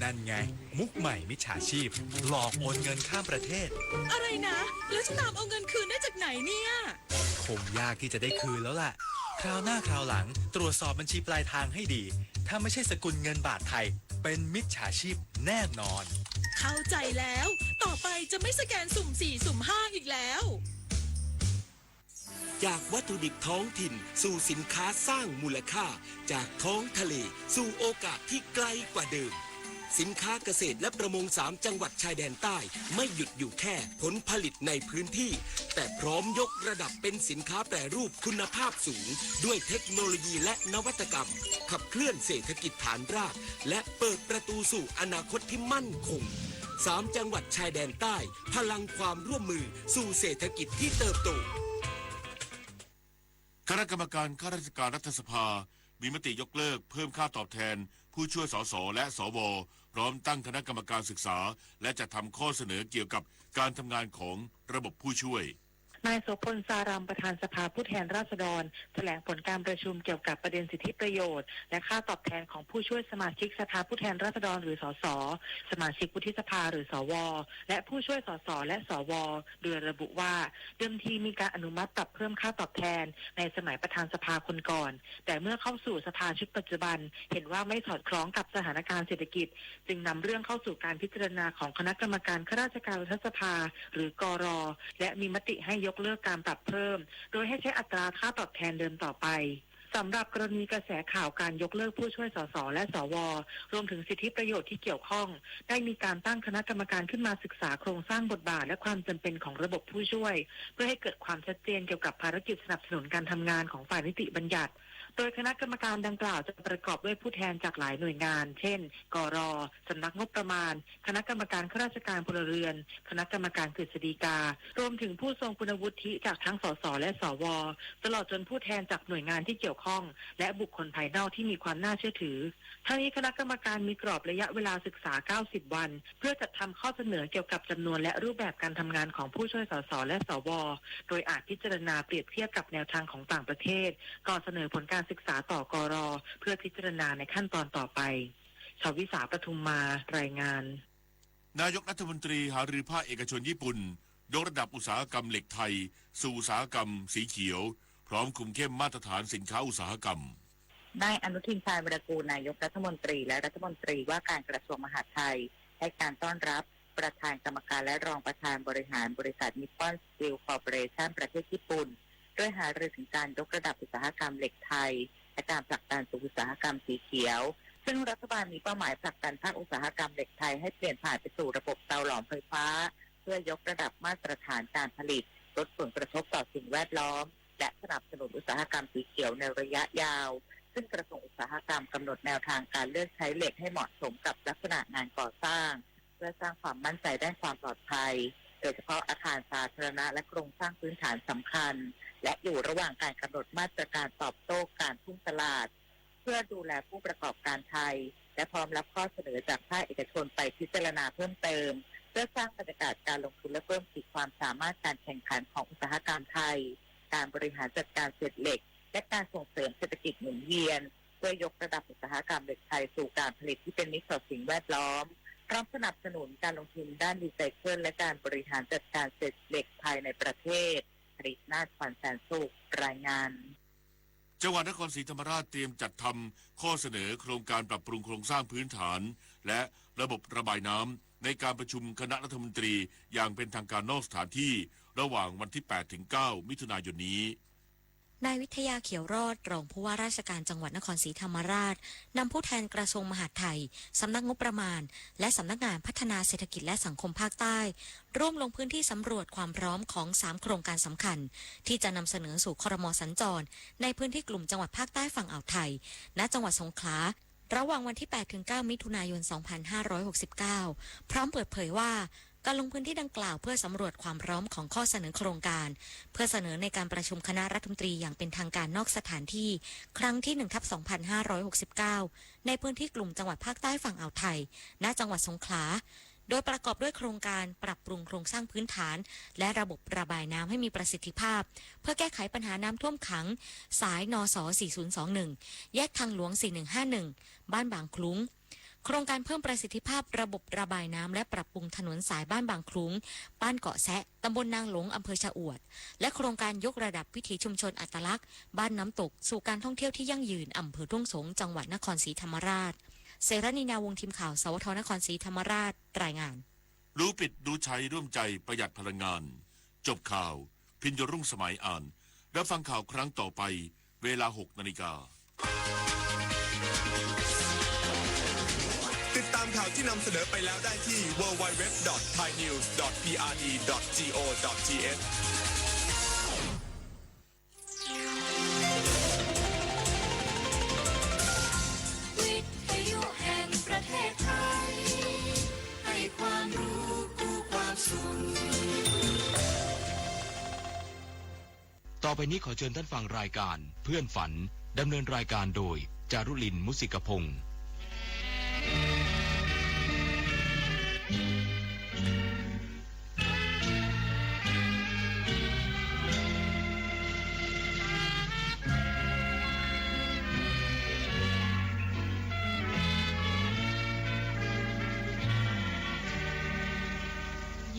นั่นไง มุกใหม่มิจฉาชีพ หลอกโอนเงินข้ามประเทศ อะไรนะ แล้วจะตามเอาเงินคืนได้จากไหนเนี่ย คงยากที่จะได้คืนแล้วล่ะ คราวหน้าคราวหลัง ตรวจสอบบัญชีปลายทางให้ดี ถ้าไม่ใช่สกุลเงินบาทไทย เป็นมิจฉาชีพแน่นอน เข้าใจแล้ว ต่อไปจะไม่สแกนสุ่มสี่ สุ่มห้า อีกแล้ว จากวัตถุดิบท้องถิ่นสู่สินค้าสร้างมูลค่า จากท้องทะเลสู่โอกาสที่ไกลกว่าเดิม สินค้าเกษตรและประมงสามจังหวัดชายแดนใต้ ไม่หยุดอยู่แค่ผลผลิตในพื้นที่ แต่พร้อมยกระดับเป็นสินค้าแปรรูปคุณภาพสูง ด้วยเทคโนโลยีและนวัตกรรม ขับเคลื่อนเศรษฐกิจฐานราก และเปิดประตูสู่อนาคตที่มั่นคง สามจังหวัดชายแดนใต้ พลังความร่วมมือสู่เศรษฐกิจที่เติบโต คณะกรรมการข้าราชการรัฐสภา มีมติยกเลิกเพิ่มค่าตอบแทนผู้ช่วยสส และสว พร้อมตั้งคณะกรรมการศึกษา และจัดทำข้อเสนอเกี่ยวกับการทำงานของระบบผู้ช่วย นายโสพล ซารัม ประธานสภาผู้แทนราษฎร แถลงผลการประชุมเกี่ยวกับประเด็นสิทธิประโยชน์ และค่าตอบแทนของผู้ช่วยสมาชิกสภาผู้แทนราษฎร หรือ สส สมาชิกวุฒิสภา หรือ สว และผู้ช่วยสส และ สว โดยระบุว่า เดิมทีมีการอนุมัติปรับเพิ่มค่าตอบแทนในสมัยประธานสภาคนก่อน แต่เมื่อเข้าสู่สภาชุดปัจจุบัน เห็นว่าไม่สอดคล้องกับสถานการณ์เศรษฐกิจ จึงนำเรื่องเข้าสู่การพิจารณาของคณะกรรมการข้าราชการรัฐสภา หรือ กร และมีมติให้ยกเลิกการปรับเพิ่ม โดยให้ใช้อัตราค่าตอบแทนเดิมต่อไป สำหรับกรณีกระแสข่าวการยกเลิกผู้ช่วยสส และ สว รวมถึงสิทธิประโยชน์ที่เกี่ยวข้อง ได้มีการตั้งคณะกรรมการขึ้นมาศึกษาโครงสร้างบทบาทและความจำเป็นของระบบผู้ช่วย เพื่อให้เกิดความชัดเจนเกี่ยวกับภารกิจสนับสนุนการทำงานของฝ่ายนิติบัญญัติ โดยคณะกรรมการดังกล่าวจะประกอบด้วยผู้แทนจากหลายหน่วยงาน เช่น กร สำนักงบประมาณ คณะกรรมการข้าราชการพลเรือน คณะกรรมการกฤษฎีกา รวมถึงผู้ทรงคุณวุฒิจากทั้ง สส และ สว ตลอดจนผู้แทนจากหน่วยงานที่เกี่ยวข้อง และบุคคลภายนอกที่มีความน่าเชื่อถือ ทั้งนี้คณะกรรมการมีกรอบระยะเวลาศึกษา เก้าสิบ วัน เพื่อจัดทำข้อเสนอเกี่ยวกับจำนวนและรูปแบบการทำงานของผู้ช่วยสส และ สว โดยอาจพิจารณาเปรียบเทียบกับแนวทางของต่างประเทศ ก่อนเสนอผลการศึกษาต่อ กร เพื่อพิจารณาในขั้นตอนต่อไป ชวิสา ปทุมมา รายงาน นายกรัฐมนตรีหารือภาคเอกชนญี่ปุ่น ยกระดับอุตสาหกรรมเหล็กไทย สู่อุตสาหกรรมสีเขียว พร้อมคุมเข้มมาตรฐานสินค้าอุตสาหกรรม นายอนุทิน ชาญวีรกูร นายกรัฐมนตรีและรัฐมนตรีว่าการกระทรวงมหาดไทย ให้การต้อนรับประธานกรรมการและรองประธานบริหารบริษัท Nippon Steel Corporation ประเทศญี่ปุ่น ด้วยหารือถึงการยกระดับอุตสาหกรรมเหล็กไทย และการผลักดันสู่อุตสาหกรรมสีเขียว ซึ่งรัฐบาลมีเป้าหมายผลักดันภาคอุตสาหกรรมเหล็กไทยให้เปลี่ยนผ่านไปสู่ระบบเตาหลอมไฟฟ้า เพื่อยกระดับมาตรฐานการผลิต ลดผลกระทบต่อสิ่งแวดล้อม และสนับสนุนอุตสาหกรรมสีเขียวในระยะยาว ซึ่งกระทรวงอุตสาหกรรมกำหนดแนวทางการเลือกใช้เหล็กให้เหมาะสมกับลักษณะงานก่อสร้าง เพื่อสร้างความมั่นใจด้านความปลอดภัย โดยเฉพาะอาคารสาธารณะและโครงสร้างพื้นฐานสำคัญ และอยู่ระหว่างการกำหนดมาตรการตอบโต้การทุ่มตลาด เพื่อดูแลผู้ประกอบการไทย และพร้อมรับข้อเสนอจากภาคเอกชนไปพิจารณาเพิ่มเติม เพื่อสร้างบรรยากาศการลงทุนและเพิ่มขีดความสามารถการแข่งขันของอุตสาหกรรมไทย การบริหารจัดการเศษเหล็ก และการส่งเสริมเศรษฐกิจหมุนเวียน เพื่อยกระดับอุตสาหกรรมเหล็กไทยสู่การผลิตที่เป็นมิตรต่อสิ่งแวดล้อม พร้อมสนับสนุนการลงทุนด้านรีไซเคิลและการบริหารจัดการเศษเหล็กภายในประเทศ ผลิตนาถ ขวัญแสนสุข รายงาน จังหวัดนครศรีธรรมราชเตรียมจัดทำข้อเสนอโครงการปรับปรุงโครงสร้างพื้นฐาน และระบบระบายน้ำในการประชุมคณะรัฐมนตรีอย่างเป็นทางการนอกสถานที่ระหว่างวันที่แปดถึงเก้ามิถุนายนนี้ นายวิทยา เขียวรอด รองผู้ว่าราชการจังหวัดนครศรีธรรมราช นำผู้แทนกระทรวงมหาดไทย สำนักงบประมาณ และสำนักงานพัฒนาเศรษฐกิจและสังคมภาคใต้ ร่วมลงพื้นที่สำรวจความพร้อมของสามโครงการสำคัญ ที่จะนำเสนอสู่ ครม. สัญจร ในพื้นที่กลุ่มจังหวัดภาคใต้ฝั่งอ่าวไทย ณ จังหวัดสงขลา ระหว่างวันที่แปดถึงเก้ามิถุนายนสองพันห้าร้อยหกสิบเก้า พร้อมเปิดเผยว่า การลงพื้นที่ดังกล่าวเพื่อสำรวจความพร้อมของข้อเสนอโครงการ เพื่อเสนอในการประชุมคณะรัฐมนตรีอย่างเป็นทางการนอกสถานที่ ครั้งที่หนึ่งทับสองพันห้าร้อยหกสิบเก้า ในพื้นที่กลุ่มจังหวัดภาคใต้ฝั่งอ่าวไทย ณ จังหวัดสงขลา โดยประกอบด้วยโครงการปรับปรุงโครงสร้างพื้นฐาน และระบบระบายน้ำให้มีประสิทธิภาพ เพื่อแก้ไขปัญหาน้ำท่วมขัง สาย นส สี่ศูนย์สองหนึ่ง แยกทางหลวง สี่หนึ่งห้าหนึ่ง บ้านบางคลุ้ง โครงการเพิ่มประสิทธิภาพระบบระบายน้ำ และปรับปรุงถนนสายบ้านบางคลุ้ง บ้านเกาะแซะ ตำบลนางหลง อำเภอชะอวด และโครงการยกระดับวิถีชุมชนอัตลักษณ์ บ้านน้ำตก สู่การท่องเที่ยวที่ยั่งยืน อำเภอทุ่งสงศ์ จังหวัดนครศรีธรรมราช เสรณี นาวงศ์ ทีมข่าว สวท นครศรีธรรมราช รายงาน รู้ผิดรู้ใช้ร่วมใจประหยัดพลังงาน จบข่าว พิญโญรุ่งสมัยอ่าน รับฟังข่าวครั้งต่อไป เวลาหกนาฬิกา ติดตามข่าวที่นำเสนอไปแล้วได้ที่ ดับเบิลยู ดับเบิลยู ดับเบิลยู ดอท ไทยนิวส์ ดอท พีอาร์ดี ดอท จี โอ ดอท ที เอช วิทยุแห่งประเทศไทย ให้ความรู้คู่ความสุข ต่อไปนี้ขอเชิญท่านฟังรายการเพื่อนฝัน ดำเนินรายการโดย จารุลิน มุสิกพงษ์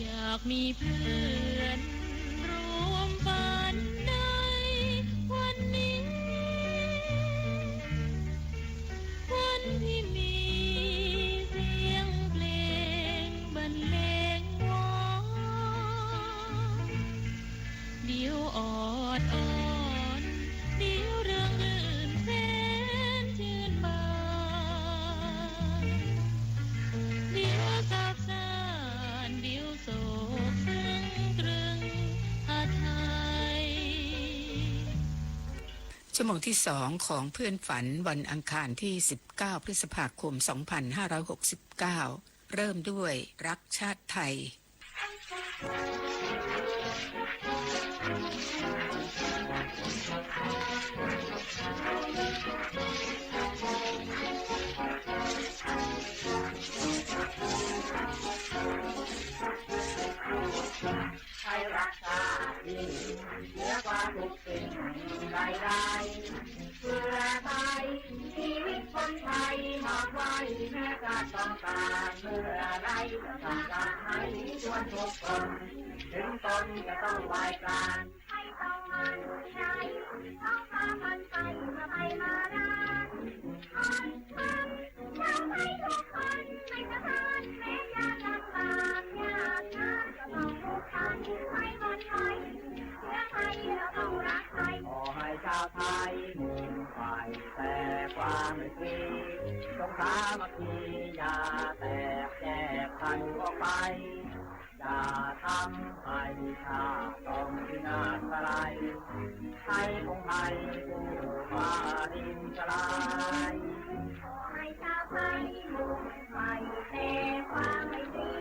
อยากมีเพื่อนร่วมฝันในวันนี้ วันที่มีเสียงเพลงบรรเลงวอน เดี๋ยวออดอ้อน เดี๋ยวเริงรื่นแสนชื่นบาน เดี๋ยวซาบซ่าน เดี๋ยวโศกซึ้งตรึงอไทย ชั่วโมงที่สองของเพื่อนฝันวันอังคารที่สิบเก้าพฤษภาคมสองพันห้าร้อยหกสิบเก้า เริ่มด้วยรักชาติไทย ไทยรักชาติยิ่งเหนือกว่าทุกสิ่งใดๆ เพื่อไทยชีวิตคนไทยมอบไว้แม้ชาติต้องการ เมื่อไรก็ต้องการให้ชวนทุกคน ถึงตนจะต้องไหว้พราน ให้ต้องมั่นใจ ต้องพาพันไปเพื่อไปมาได้ คนไทย ชาวไทยทุกคนไม่สะท้อนแม้ยากลำบากยากจนก็ต้องทุกข์ทนไว้วันไหวเชื้อไทยเราต้องรักไทย ขอให้ชาวไทยมุ่งใฝ่แต่ความไมตรี จงสามัคคีอย่าแตกแยกกันออกไป อย่าทำให้ชาติต้องพินาศสลาย ไทยคงไทยผู้ปารินทราย ขอให้ชาวไทยมุ่งใฝ่แต่ความไมตรี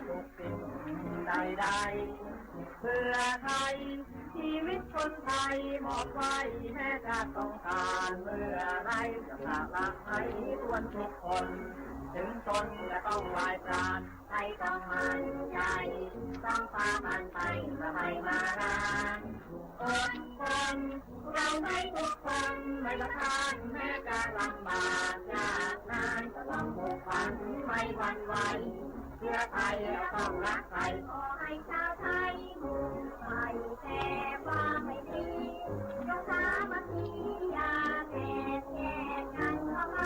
ทุกสิ่งใดๆ เพื่อไทย ชีวิตคนไทยมอบไว้แม้จะต้องการเมื่อไร จะสละให้ทวนทุกคน ถึงตนจะต้องวายปราณ ไทยต้องมั่นใจ ต้องฝ่าฟันไปเพื่อไทยมารา อดทน เราไว้ทุกคนไม่ละพลาดแม้จะลำบากยากนานก็ต้องผูกพันไม่หวั่นไหว เพื่อไทยเราต้องรักใคร ขอให้ชาวไทยมุ่งไปแต่ความไม่ดีจงสามัคคีอย่าแตกแยกกันเข้าไป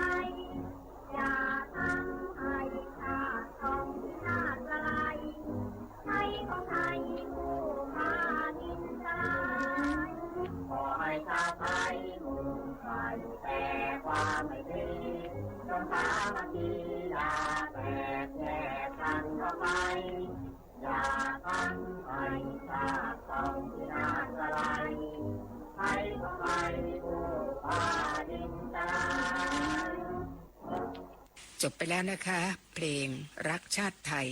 อย่าทำให้ชาติต้องพินาศสลาย ไทยของไทยผู้พาดินสลาย ขอให้ชาวไทยมุ่งไปแต่ความไม่ดี จงสามัคคีอย่าแตกแยกกันเข้าไป อย่าทำให้ชาติต้องพินาศสลาย ไทยของไทยผู้พาดินสลาย จบไปแล้วนะคะ เพลงรักชาติไทย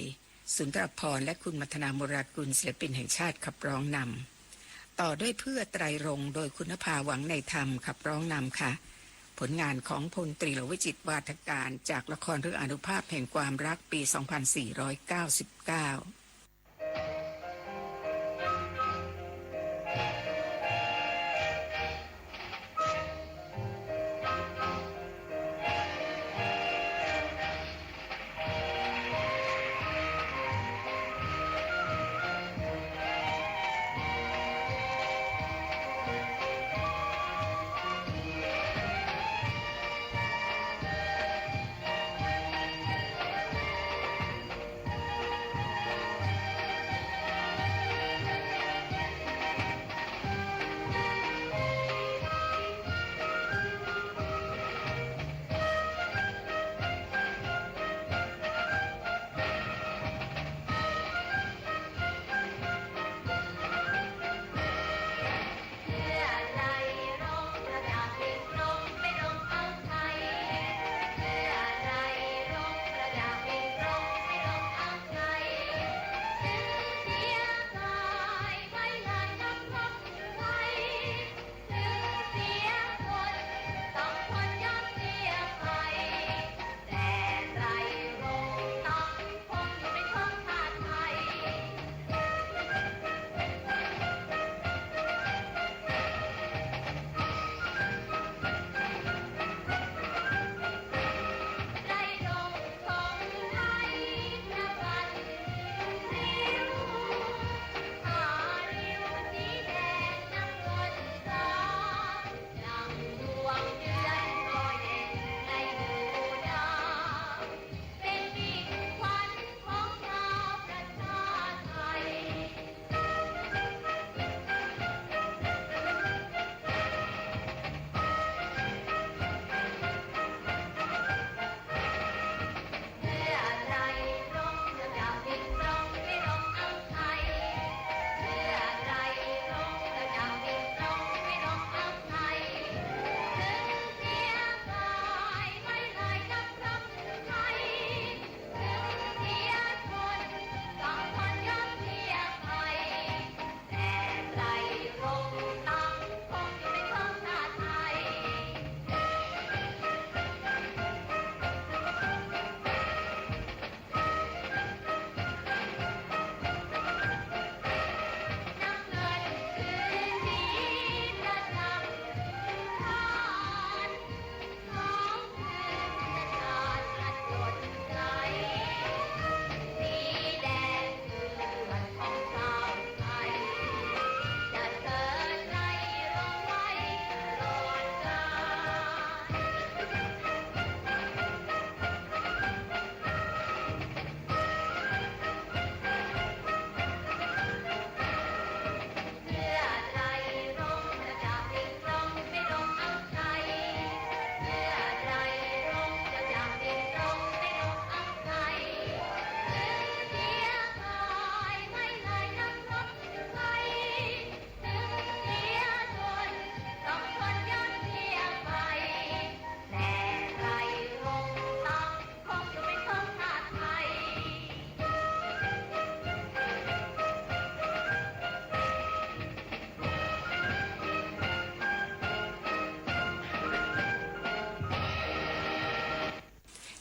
สุนทรภรณ์และคุณมัทนา มุรากุล ศิลปินแห่งชาติขับร้องนำ ต่อด้วยเพื่อไตรรงค์ โดยคุณนภา หวังในธรรม ขับร้องนำค่ะ ผลงานของพลตรีหลวงวิจิตร วาทการ จากละครเรื่องอานุภาพแห่งความรัก ปี สองพันสี่ร้อยเก้าสิบเก้า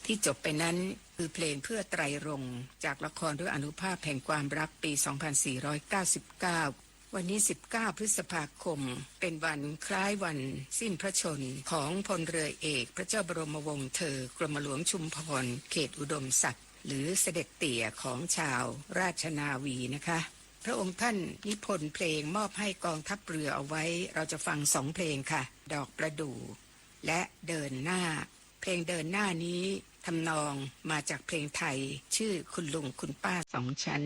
ที่จบไปนั้นคือเพลงเพื่อไตรรงค์ จากละครเรื่องอานุภาพแห่งความรักปี สองพันสี่ร้อยเก้าสิบเก้า วันนี้ สิบเก้า พฤษภาคม เป็นวันคล้ายวันสิ้นพระชนม์ของพลเรือเอกพระเจ้าบรมวงศ์เธอ กรมหลวงชุมพรเขตอุดมศักดิ์ หรือเสด็จเตี่ยของชาวราชนาวีนะคะ พระองค์ท่านนิพนธ์เพลงมอบให้กองทัพเรือเอาไว้ เราจะฟังสองเพลงค่ะ ดอกประดู่ และเดินหน้า เพลงเดินหน้านี้ทำนองมาจากเพลงไทย ชื่อคุณลุงคุณป้าสองชั้น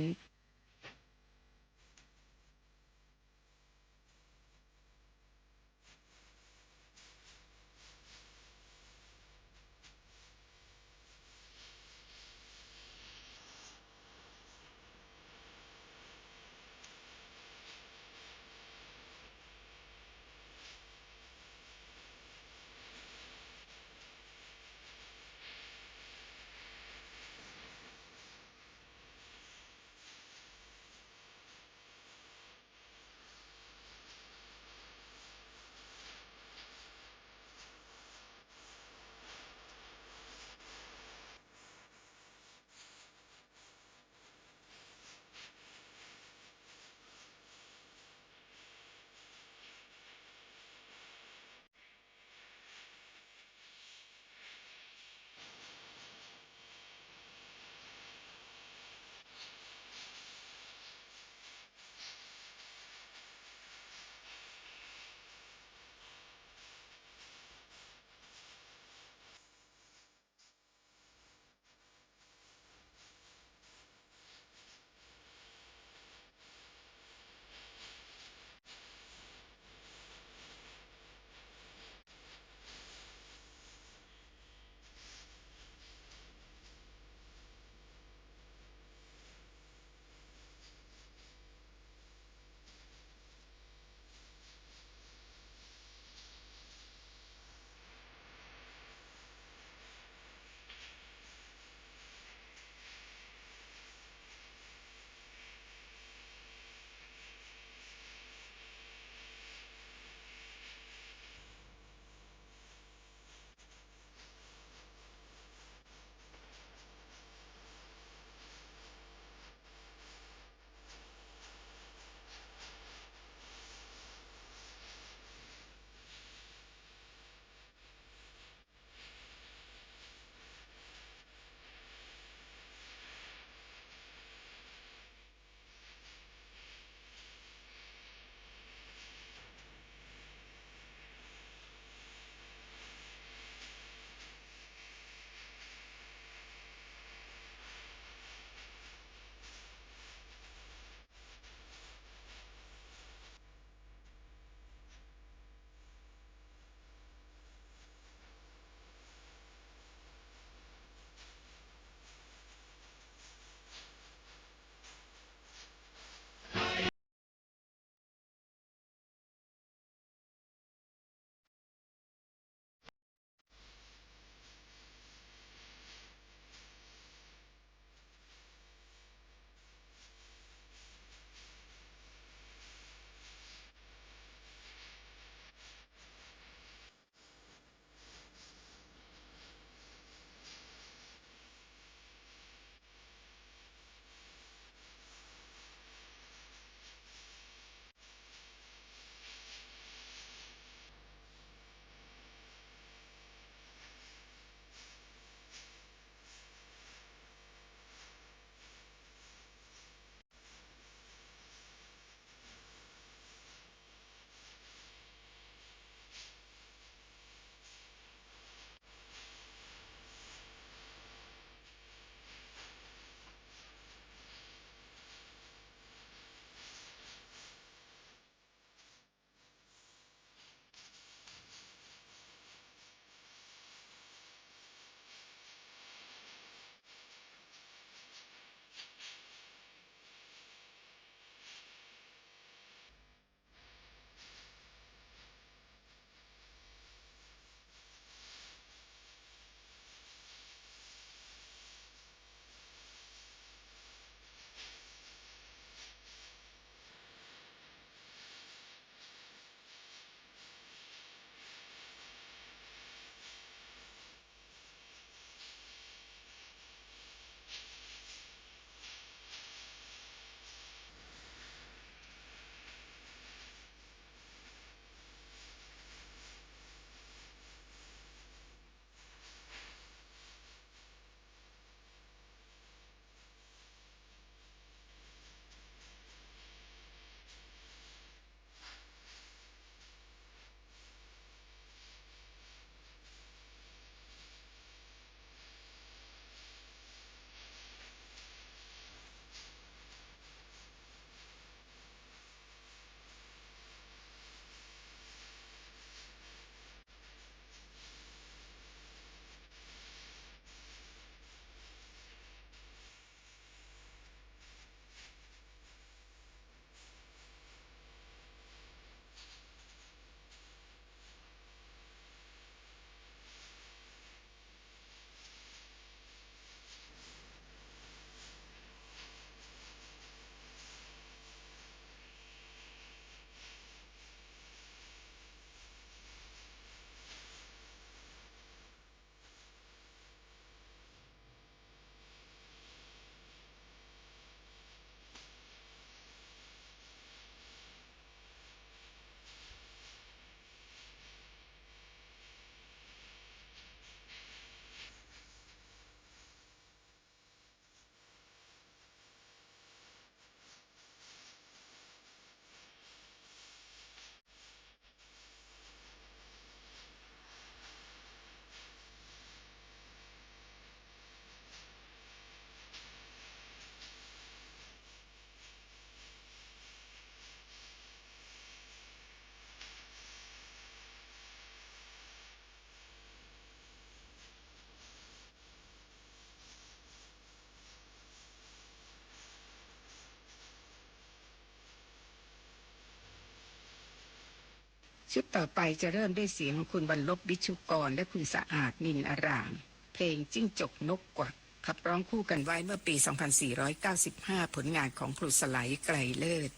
ชุดต่อไปจะเริ่มด้วยเสียงของคุณวรรณลบ วิชุกร และคุณสะอาด นินอาราม เพลงจิ้งจกนกกวัก ขับร้องคู่กันไว้เมื่อปี สองพันสี่ร้อยเก้าสิบห้า ผลงานของครูสไล ไกรเลิศ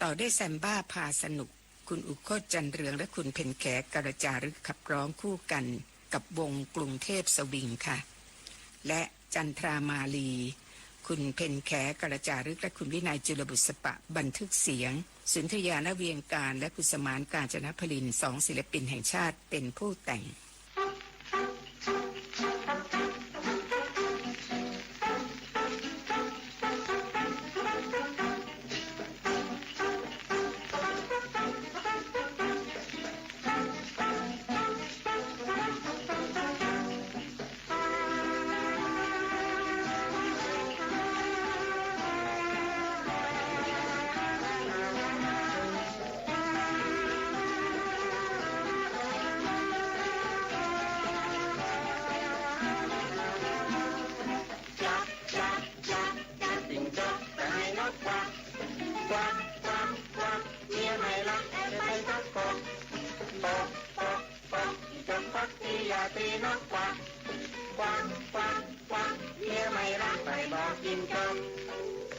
ต่อด้วยแซมบ้าพาสนุก คุณอุโคต จันเรือง และคุณเพ็ญแข กรจารึก ขับร้องคู่กันกับวงกรุงเทพสวิงค่ะ และจันทรามาลี คุณเพ็ญแข กรจารึก และคุณวินัย จุลบุษปะ บันทึกเสียง สุนทยา ณ เวียงการ และคุณสมาน กาญจนพลิน สองศิลปินแห่งชาติเป็นผู้แต่ง จับ จับ จับ จับจิ้งจกไปให้นกกวัก กวัก กวัก กวัก เมียไม่รักแอบไปทักกก กก กก กก จิ้งจกฟักทีอย่าตีนกกวัก กวัก กวัก กวัก เมียไม่รักไปบอกจิ้งจก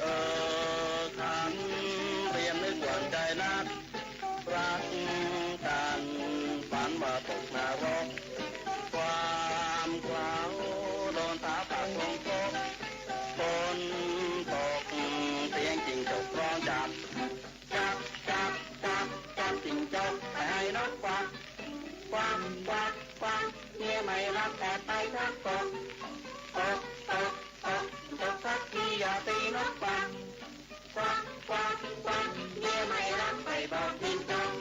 เออ ขันเรียนนึกหวั่นใจนัก รักกัน ฝันว่าตกนรก ความเขลาโดนสาปากลงคก ฝนตก เสียงจิ้งจกร้องจับ จับ จับ จับ จับจิ้งจกไปให้นกกวัก กวัก กวัก กวัก เมียไม่รักแอบไปทักกก กก กก กก กกฟักทีอย่าตีนกกวัก กวัก กวัก กวัก เมียไม่รักไปบอกจิ้งจก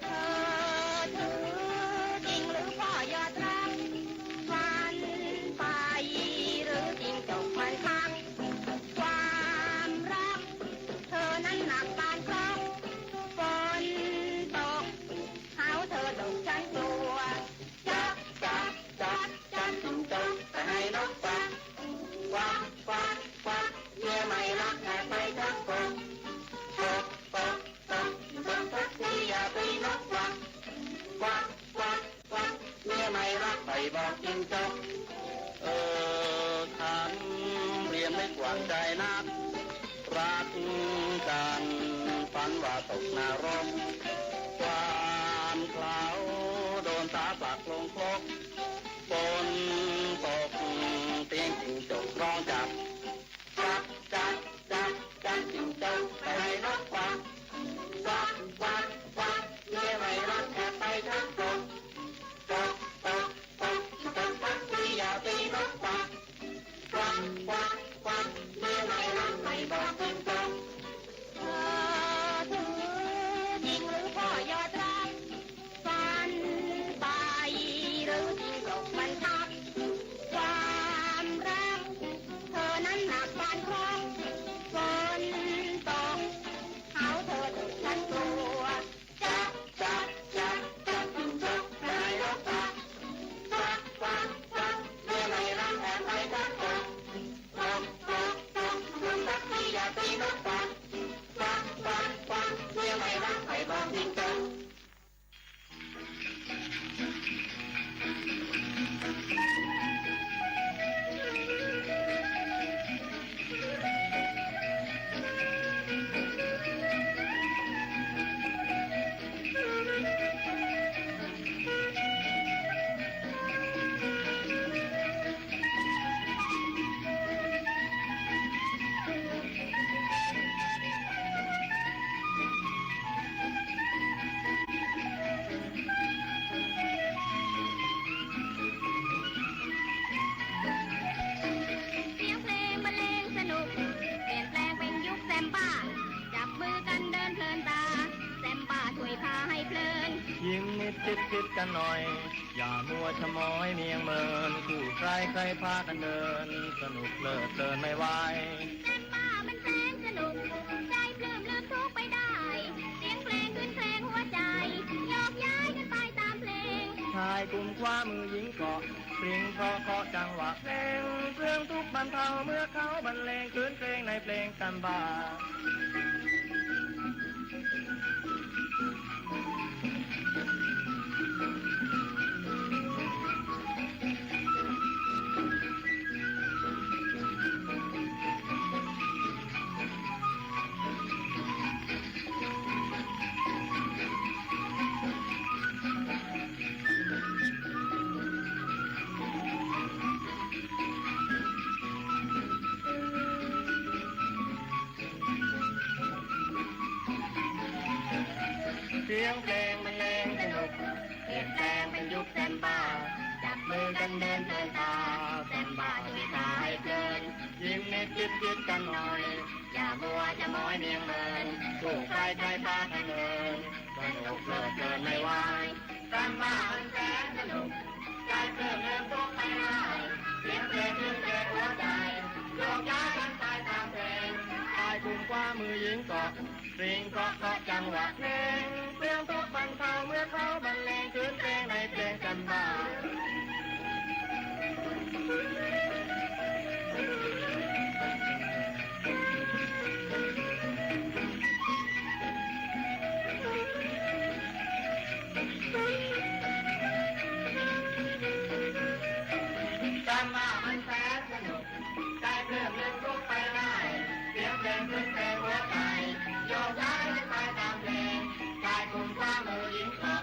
เธอถือจริงหรือพ่อยอดรัก ฝันไปหรือจิ้งจกมันทัก ความรัก เธอนั้นหนักปานครก ฝนตก เฮาเธอตกฉันกลัว จับ จับ จับ จับจิ้งจกไปให้นกกวัก กวัก กวัก กวัก เมียไม่รักแอบไปทักกก กก กก กก กกฟักทีอย่าตีนกกวัก กวัก กวัก กวัก เมียไม่รักไปบอกจิ้งจก เออ ขันเรียนไม่กว้างใจนัก รักกัน ฝันว่าตกนรก ความเขลาโดนสาปากลงคก ฝนตก เสียงจิ้งจกร้องจับ จับ จับ จับ จับจิ้งจกไปให้นกกวัก กวัก กวัก กวัก เมียไม่รักแอบไปทักกก กก กก กก กกฟักทีอย่าตีนกกวัก กวัก กวัก กวัก เมียไม่รักไปบอกจิ้งจก เธอถือจริงหรือพ่อยอดรัก ฝันไปหรือจิ้งจกมันทัก ความรัก เธอนั้นหนักปานครก ฝนตก เฮาเธอตกฉันกลัว จับ จับ จับ จับจิ้งจกไปให้นกกวัก กวัก กวัก กวัก เมียไม่รักแอบไปทักกก กก กก กก กกฟักทีอย่าตีนกกวัก กวัก กวัก กวัก เมียไม่รักไปบอกจิ้งจก เสียงเพลงบรรเลงสนุก เปลี่ยนแปลงเป็นยุคแซมบ้า จับมือกันเดินเพลินตา แซมบ้าช่วยพาให้เพลิน ยิ้มนิดจิบจิบกันหน่อย อย่ามัวชะม้อยเมียงเมิน คู่ใครใครพากันเดิน สนุกเพลิดเพลินไม่ไหว แซมบ้ามันแสนสนุก ใจปลื้มลืมทุกข์ไปได้ เสียงเพลงคืนเพลงหัวใจ โยกย้ายกันไปตามเพลง ชายกุมคว้ามือหญิงเกาะ ปริ้งเพราะเคาะจังหวะเพลง เรื่องทุกข์บรรเทาเมื่อเขาบรรเลงคืนเพลงในเพลงแซมบ้า เสียงเพลงบรรเลงสนุก เปลี่ยนแปลงเป็นยุคแซมบ้า จับมือกันเดินเพลินตา แซมบ้าช่วยพาให้เพลิน ยิ้มนิดคิดคิดกันหน่อย อย่ามัวจะม้อยเมียงเมิน ถูกใครใครพากันเมิน สนุกเพลิดเพลินไม่ไหว แซมบ้ามันแสนสนุก ได้เพลิดเพลินทุกไปได้ เสียงเพลงคลื่นเต็มหัวใจ โยกย้ายกันไปตามเพลง ชายกลุ่มคว้ามือหญิงเกาะ สตริงเคาะเคาะจังหวะเพลง เรื่องทุกข์บรรเทาเมื่อเขาบรรเลงคืนเพลงในเพลงแซมบ้า แซมบ้ามันแสนสนุก ได้เพลิดเพลินทุกไปได้ เสียงเพลงคลื่นเต็มหัวใจ โยกย้ายกันไปตามเพลง ชายกลุ่มคว้ามือหญิงเกาะ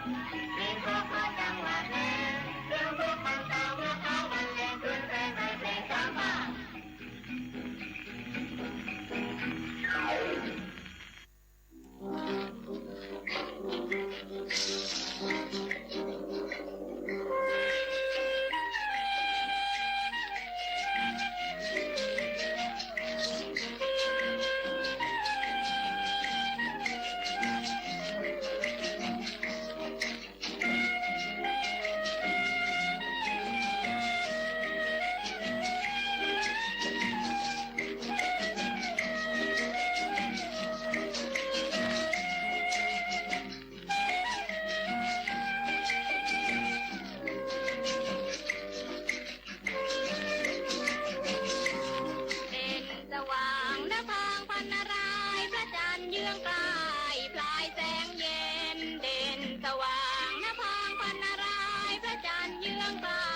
เพลงเคาะเคาะจังหวะเพลง เรื่องทุกข์บรรเทาเมื่อเขาบรรเลงคืนเพลงในเพลงแซมบ้า เด่นสว่างนภาพันนารายณ์ พระจันทร์เยื้องใกล้พลายแสงเย็น เด่นสว่างนภาพันนารายณ์ พระจันทร์เยื้องใกล้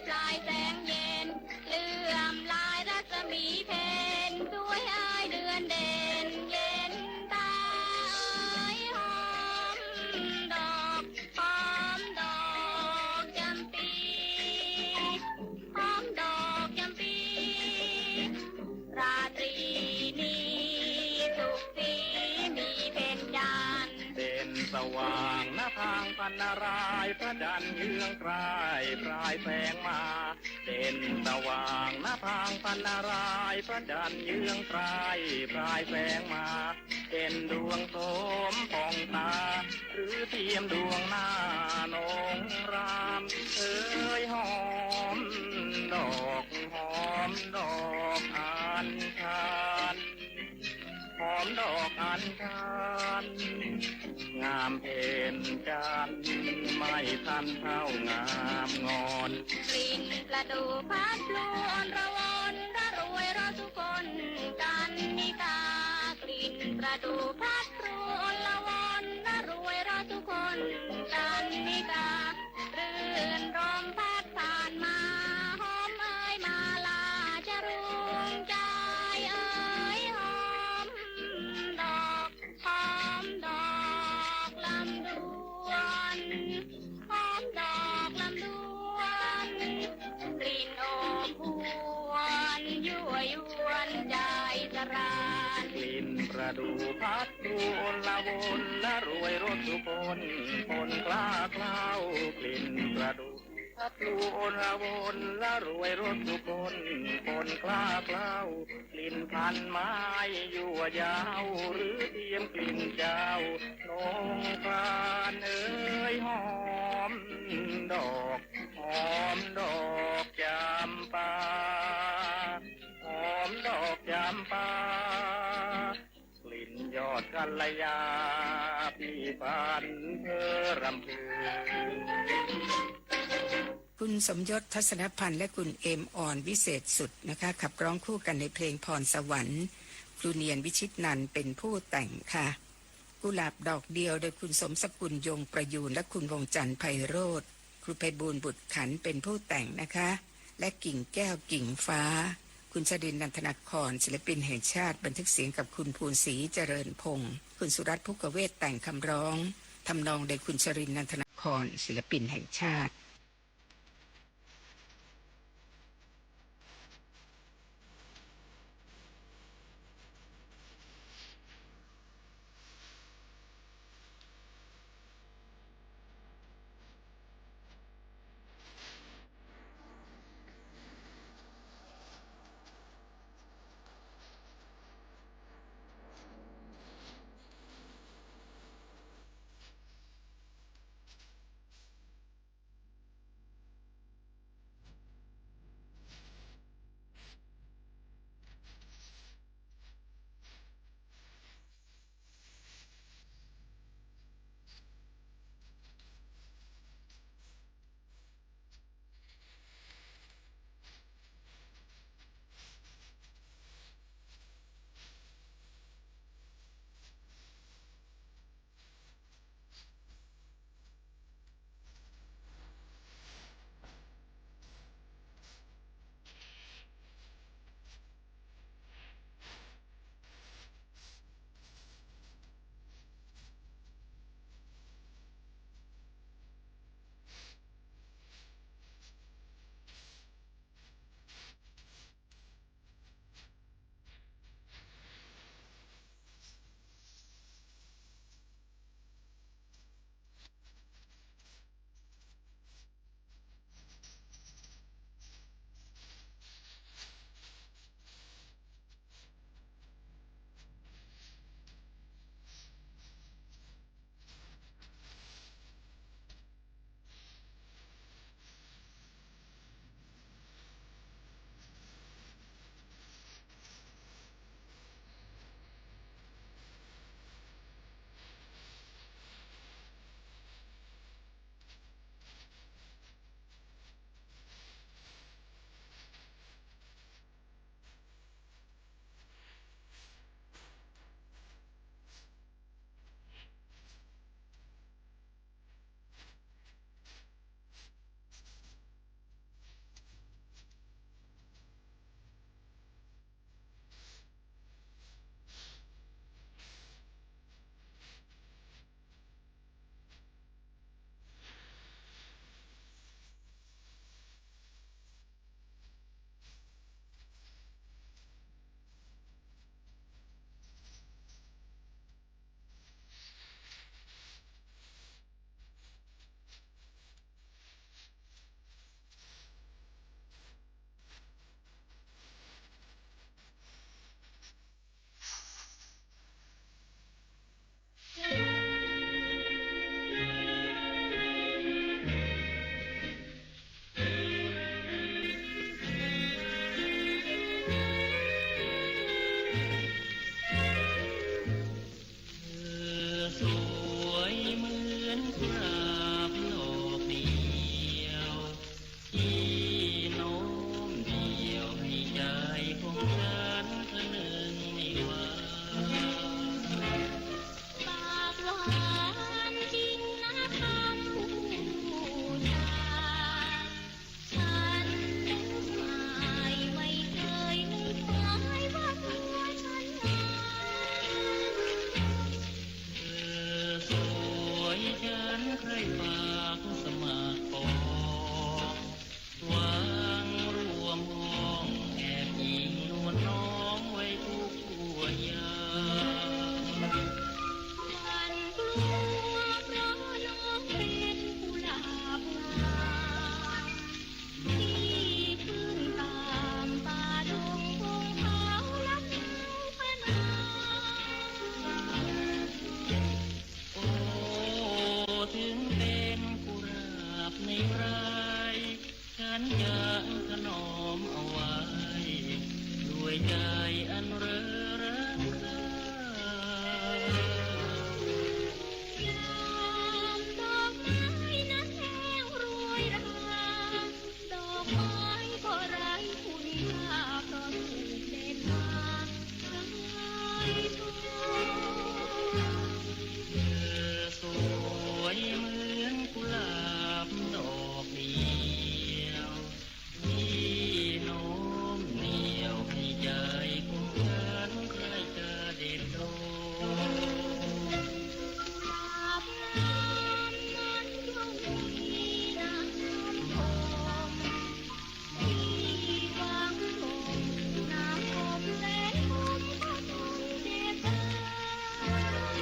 พลายแสงเย็น เลื่อมลายรัศมีเพ็ญ สวยเอ่ยเดือนเด่นเย็นตาเอ่ย หอมดอก หอมดอกจำปี หอมดอกจำปี ราตรีนี้สุขสีมีเพ็ญจันทร์ เด่นสว่างนภาพันนารายณ์ พระจันทร์เยื้องใกล้พลายแสงมา เด่นสว่างนภาพันนารายณ์ พระจันทร์เยื้องใกล้พลายแสงมา เด่นดวงโสมผ่องตา หรือเทียมดวงหน้านงราม เอ่ยหอมดอก หอมดอกอัญชัน หอมดอกอัญชัน งามเพ็ญจันทร์ ไม่ทันเท่างามงอน กลิ่นประดู่พัดพลูอ่อนระวน ระรวยรสสุคนกันนิกา กลิ่นประดู่พัดพลูอ่อนระวน ระรวยรสสุคนกันนิกา รื่นรมพัดผ่านมา หอมเอ่ยมาลาจรุง ใจเอ่ยหอมดอก หอมดอกลำดวน หอมดอกลำดวน กลิ่นอบอวลยั่วยวนใจสราน กลิ่นประดู่พัดพลูอลวน ละรวยรสสุคนปนคล้าเคล้า กลิ่นประดู่ พัดพลูอลวน ละรวยรสสุคนปนคล้าเคล้า กลิ่นพันไม้ยั่วเย้า หรือเทียมกลิ่นเจ้านงคราน เอ่ยหอมดอก หอมดอกจำปา หอมดอกจำปา กลิ่นยอดกัลยา พี่ฝันเพ้อรำพึง คุณสมยศ ทัศนพันธ์ และคุณเอมออน วิเศษสุดนะคะ ขับร้องคู่กันในเพลงพรสวรรค์ ครูเนียน วิชิตนันท์เป็นผู้แต่งค่ะ กุหลาบดอกเดียว โดยคุณสมสกุล ยงประยูร และคุณวงศ์จันทร์ไพโรจน์ ครูไพบูลย์ บุตรขันธ์ เป็นผู้แต่งนะคะ และกิ่งแก้ว กิ่งฟ้า คุณชรินทร์ นันทนาคอน ศิลปินแห่งชาติ บันทึกเสียงกับคุณภูนศรี เจริญพงศ์ คุณสุรัตน์ ภุกเวศ แต่งคำร้อง ทำนองโดยคุณชรินทร์ นันทนาคอน ศิลปินแห่งชาติ ได้ฝากสมัครปอง หวังร่วมห้องแอบอิงนวลน้องไว้ทุกยาม หวั่นกลัวเพราะน้องเป็นกุหลาบงาม ที่ขึ้นตามป่าดงพงเขาลำพนม โอ้ ถึงเป็นกุหลาบในไร ฉันยังถนอมเอาไว้ ด้วยใจอันเร่อรักใคร่ ยามดอกไม้นั้นแห้งโรยรา ดอกไม้ก็ไร้คุณค่า เพราะถูกเด็ดมาขายทอด เธอสวยเหมือนกุหลาบดอกเดียว ที่โน้มเหนี่ยวให้ใจของฉันใคร่จะเด็ดดอก กุหลาบงามนั้นย่อมมีน้ำหอม ที่หวังชม น้ำหอมแสนหอมก็ต้องเด็ดดอก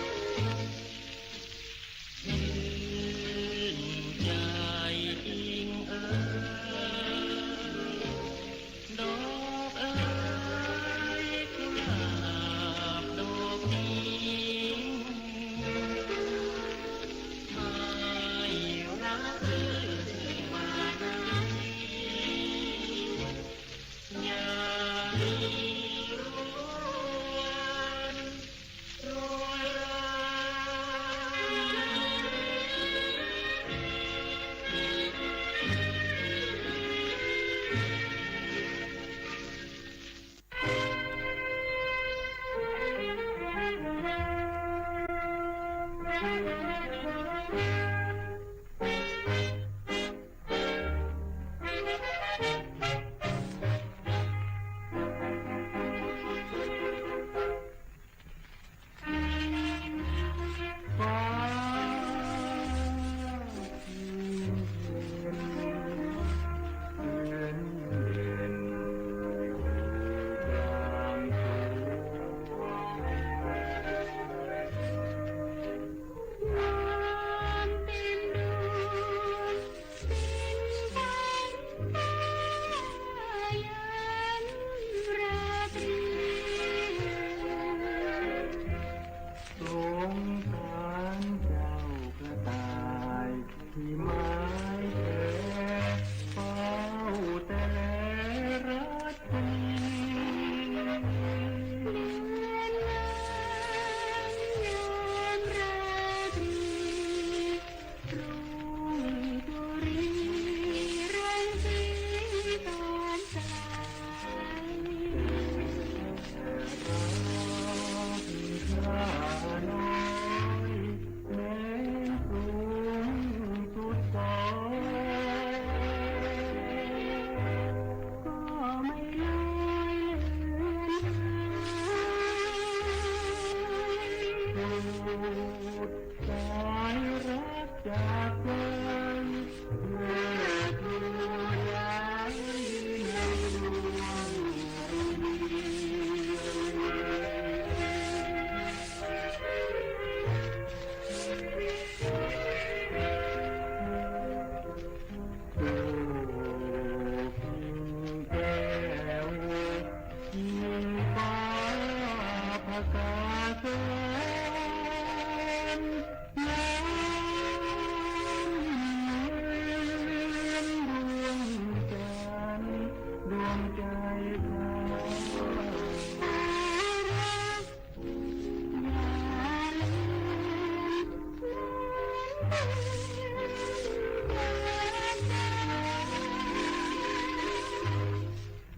ชื่นใจจริงเอ่ย ดอกเอ่ย กุหลาบดอกนี้ ไม่รักเอ่ยมานาที อย่ามีรวน ฟ้าคืนเพ็ญ คืนเด่นกลางคืน ความเต็มดวง เป็นดังฟ้ายันราตรี สงสารเจ้ากระต่ายที่ไม้แก่เฝ้าแต่แลรัตนี เดือนงามยามราตรี รุ่งสุริรังสีตอนสาย ข้าน้อยแม้สูงสุดซอย ก็ไม่ลอยเลือนหาย สายรักจากใจ เลิศหรูหราในดวง แก้ว มีฟ้าผกาแสน น้ำเงินดวงจันทร์ ดวงใจข้า อย่าลืม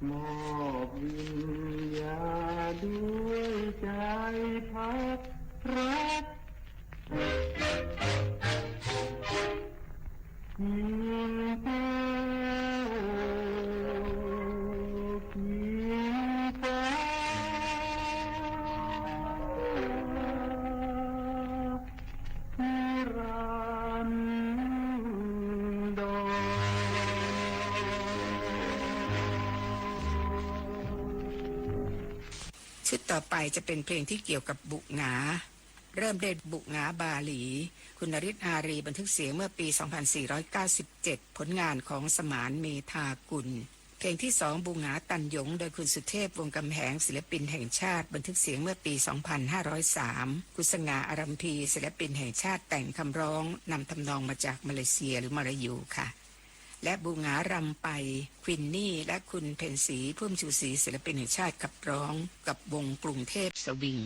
มอบวิญญาณด้วยใจพักรัก กิ่งแก้ว กิ่งฟ้า นิรันดร์ ชุดต่อไปจะเป็นเพลงที่เกี่ยวกับบุหงา เริ่มด้วยบุหงาบาหลี คุณนฤทธิ์ อารี บันทึกเสียงเมื่อปี สองพันสี่ร้อยเก้าสิบเจ็ด ผลงานของสมานเมธากุล เพลงที่สอง บุหงาตันหยง โดยคุณสุเทพ วงศ์กำแหง ศิลปินแห่งชาติ บันทึกเสียงเมื่อปี สองพันห้าร้อยสาม คุณสง่า อารัมภี ศิลปินแห่งชาติ แต่งคำร้อง นำทำนองมาจากมาเลเซียหรือมาลายูค่ะ และบุหงารำไป ควินนี่ และคุณเพ็ญศรี พุ่มชูศรี ศิลปินแห่งชาติ ขับร้องกับวงกรุงเทพสวิง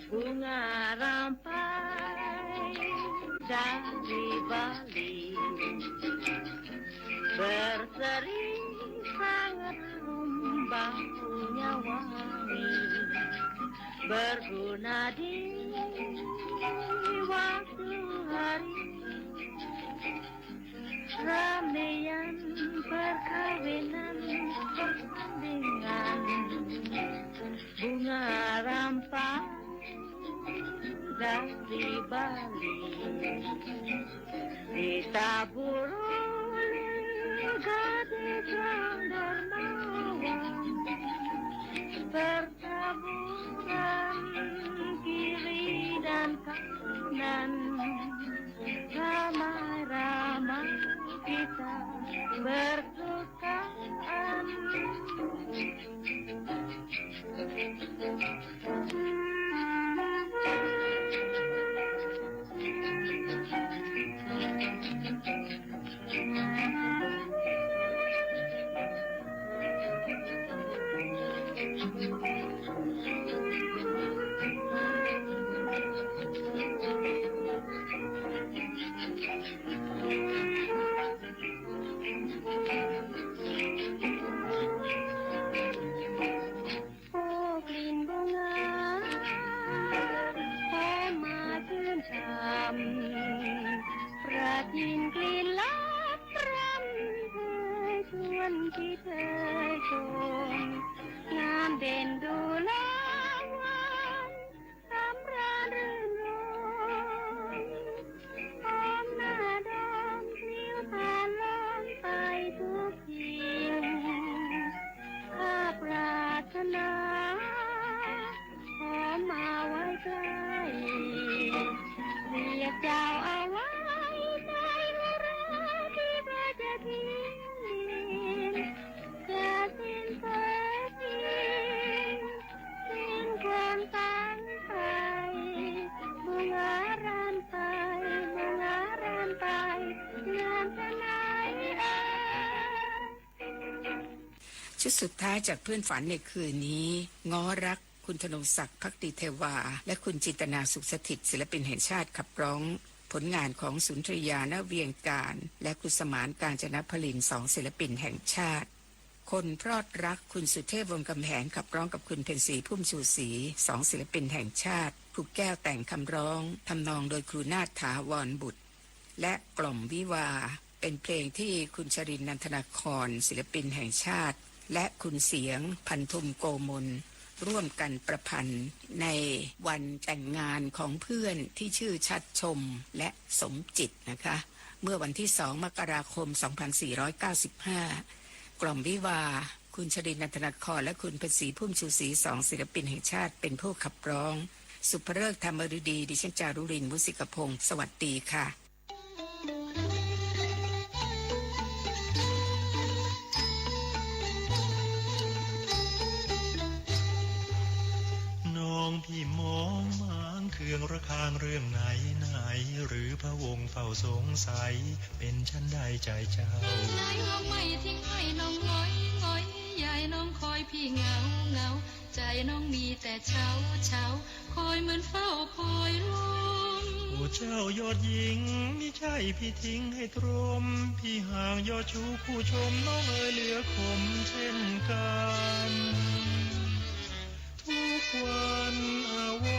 Bunga rampai dari Bali, berseri sangat harum baunya wangi, berguna di waktu hari. Ramaian perkawinan pertandingan bunga rampai dari Bali ditabur oleh gadis yang dermawan. Pertaburan kiri dan kanan, ramai-ramai kita bersukaan. Oˇ k'lin bunga hawˉ maˇ ceuˇ caꞈ, ประทินกลิ่นลับร่ำ ชวนที่เธอชม งามเด่นดูละวัน สำราญรื่นรมย์ หอมหน้าดม ปลิวผ่านลมไปทุกถิ่น ข้าปรารถนา ขอมาไว้ใกล้ เรียกเจ้าเอาไว้ ใจรู้รักที่ว่าจะทิ้งดิน จะสิ้นเสียสิ้นความตั้งใจ bunga rampai, bunga rampai, งามแท้ไหนเอ่ย ชุดสุดท้ายจากเพื่อนฝันในคืนนี้ ง้อรัก คุณธนงศักดิ์ ภักดีเทวา และคุณจินตนา สุขสถิต ศิลปินแห่งชาติขับร้อง ผลงานของสุนทรียา ณ เวียงการ และคุณสมาน กาญจนพลิน สองศิลปินแห่งชาติ คนพลอดรัก คุณสุเทพ วงศ์กำแหง ขับร้องกับคุณเพ็ญศรี พุ่มชูศรี สองศิลปินแห่งชาติ ครูแก้วแต่งคำร้อง ทำนองโดยครูนาถ ถาวรบุตร และกล่อมวิวาห์ เป็นเพลงที่คุณชรินทร์ นันทนาคร ศิลปินแห่งชาติ และคุณเสียง พันธุม โกมล ร่วมกันประพันธ์ในวันแต่งงานของเพื่อนที่ชื่อชัดชม และสมจิตนะคะ เมื่อวันที่สองมกราคมสองพันสี่ร้อยเก้าสิบห้า กล่อมวิวาห์ คุณชรินทร์ นันทนาคร และคุณเพ็ญศรี พุ่มชูศรี สองศิลปินแห่งชาติเป็นผู้ขับร้อง สุภฤกษ์ ธรรมฤดี ดิฉันจารุรินทร์ มุสิกพงศ์ สวัสดีค่ะ น้องพี่มองมางเคืองระคางเรื่องไหนไหน หรือพะวงเฝ้าสงสัย เป็นฉันใดใจเจ้า เรื่องไหนลองไม่ทิ้งให้น้องหงอยหงอย อย่าให้น้องคอยพี่เหงาเหงา ใจน้องมีแต่เช้าเช้า คอยเหมือนเฝ้าคอยลม โอ้เจ้ายอดหญิง มิใช่พี่ทิ้งให้ตรม พี่ห่างยอดชูผู้ชม น้องเอ๋ยเหลือขมเช่นกัน ทุกวันอาวรณ์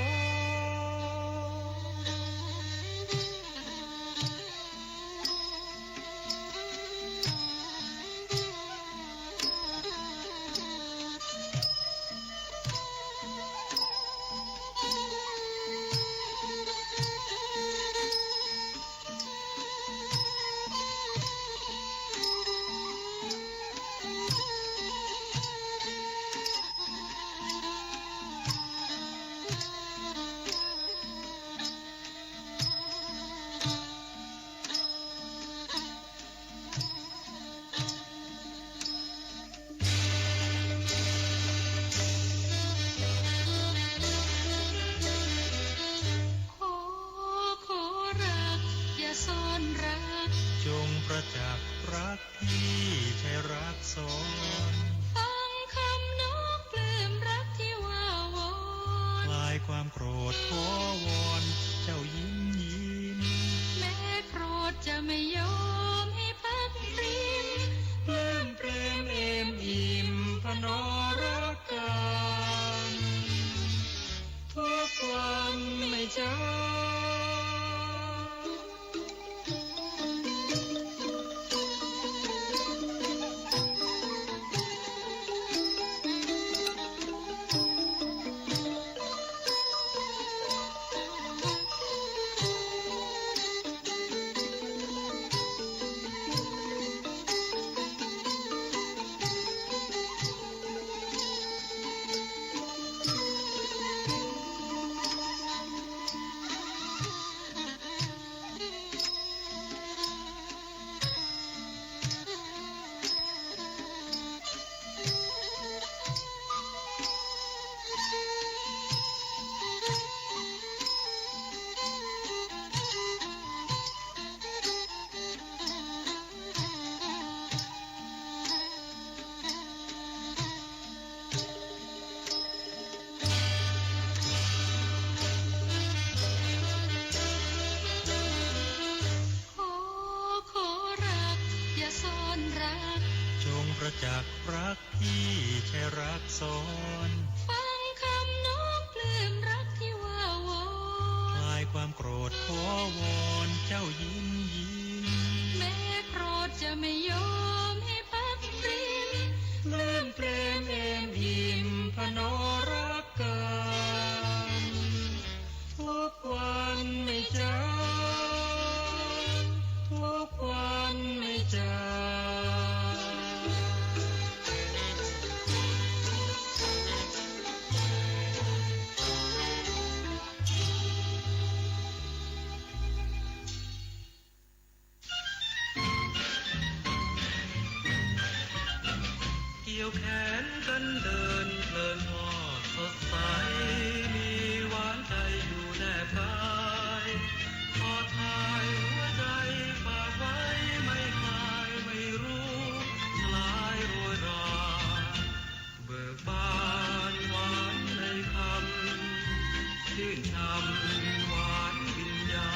จักรักพี่ใช่รักซ้อน ฟังคำนกปลื้มรักที่ว่าวอน คลายความโกรธขอวอนเจ้ายิ้มยิ้ม แม้โกรธจะไม่ยอมให้พักริม ปลื้มเปรมเอมอิ่มพนอรักกัน ทุกวันไม่ช้า ขอ ขอรัก อย่าซ่อนรัก จงประจักษ์รักพี่ใช่รักซ้อน ฟังคำนกปลื้มรักที่ว่าวอน คลายความโกรธขอวอนเจ้ายิ้มยิ้ม แม้โกรธจะไม่ยอมให้พักริม ปลื้มเปรมเอมอิ่มพนอรักกัน ทุกวันไม่ช้า ทุกวันไม่ช้า เกี่ยวแขนกันเดินเพลินทอดสดใส มีหวานใจอยู่แนบกาย ทอดทายหัวใจฝากไว้ไม่คลายไม่รู้ คลายโรยรา เบิกบานหวานในคำ ชื่นช่ำหวานวิญญา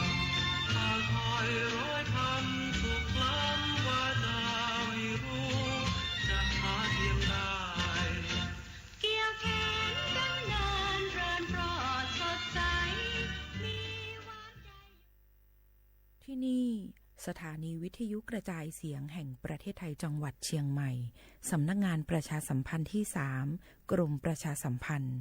ณ หากคอยร้อยคำสุขล้ำวาจา ไม่รู้จะหาเทียมได้ เกี่ยวแขนกันเดินเรินรอดสดใส มีหวานใจ ที่นี่ สถานีวิทยุกระจายเสียงแห่งประเทศไทยจังหวัดเชียงใหม่ สำนักงานประชาสัมพันธ์ที่สาม กรมประชาสัมพันธ์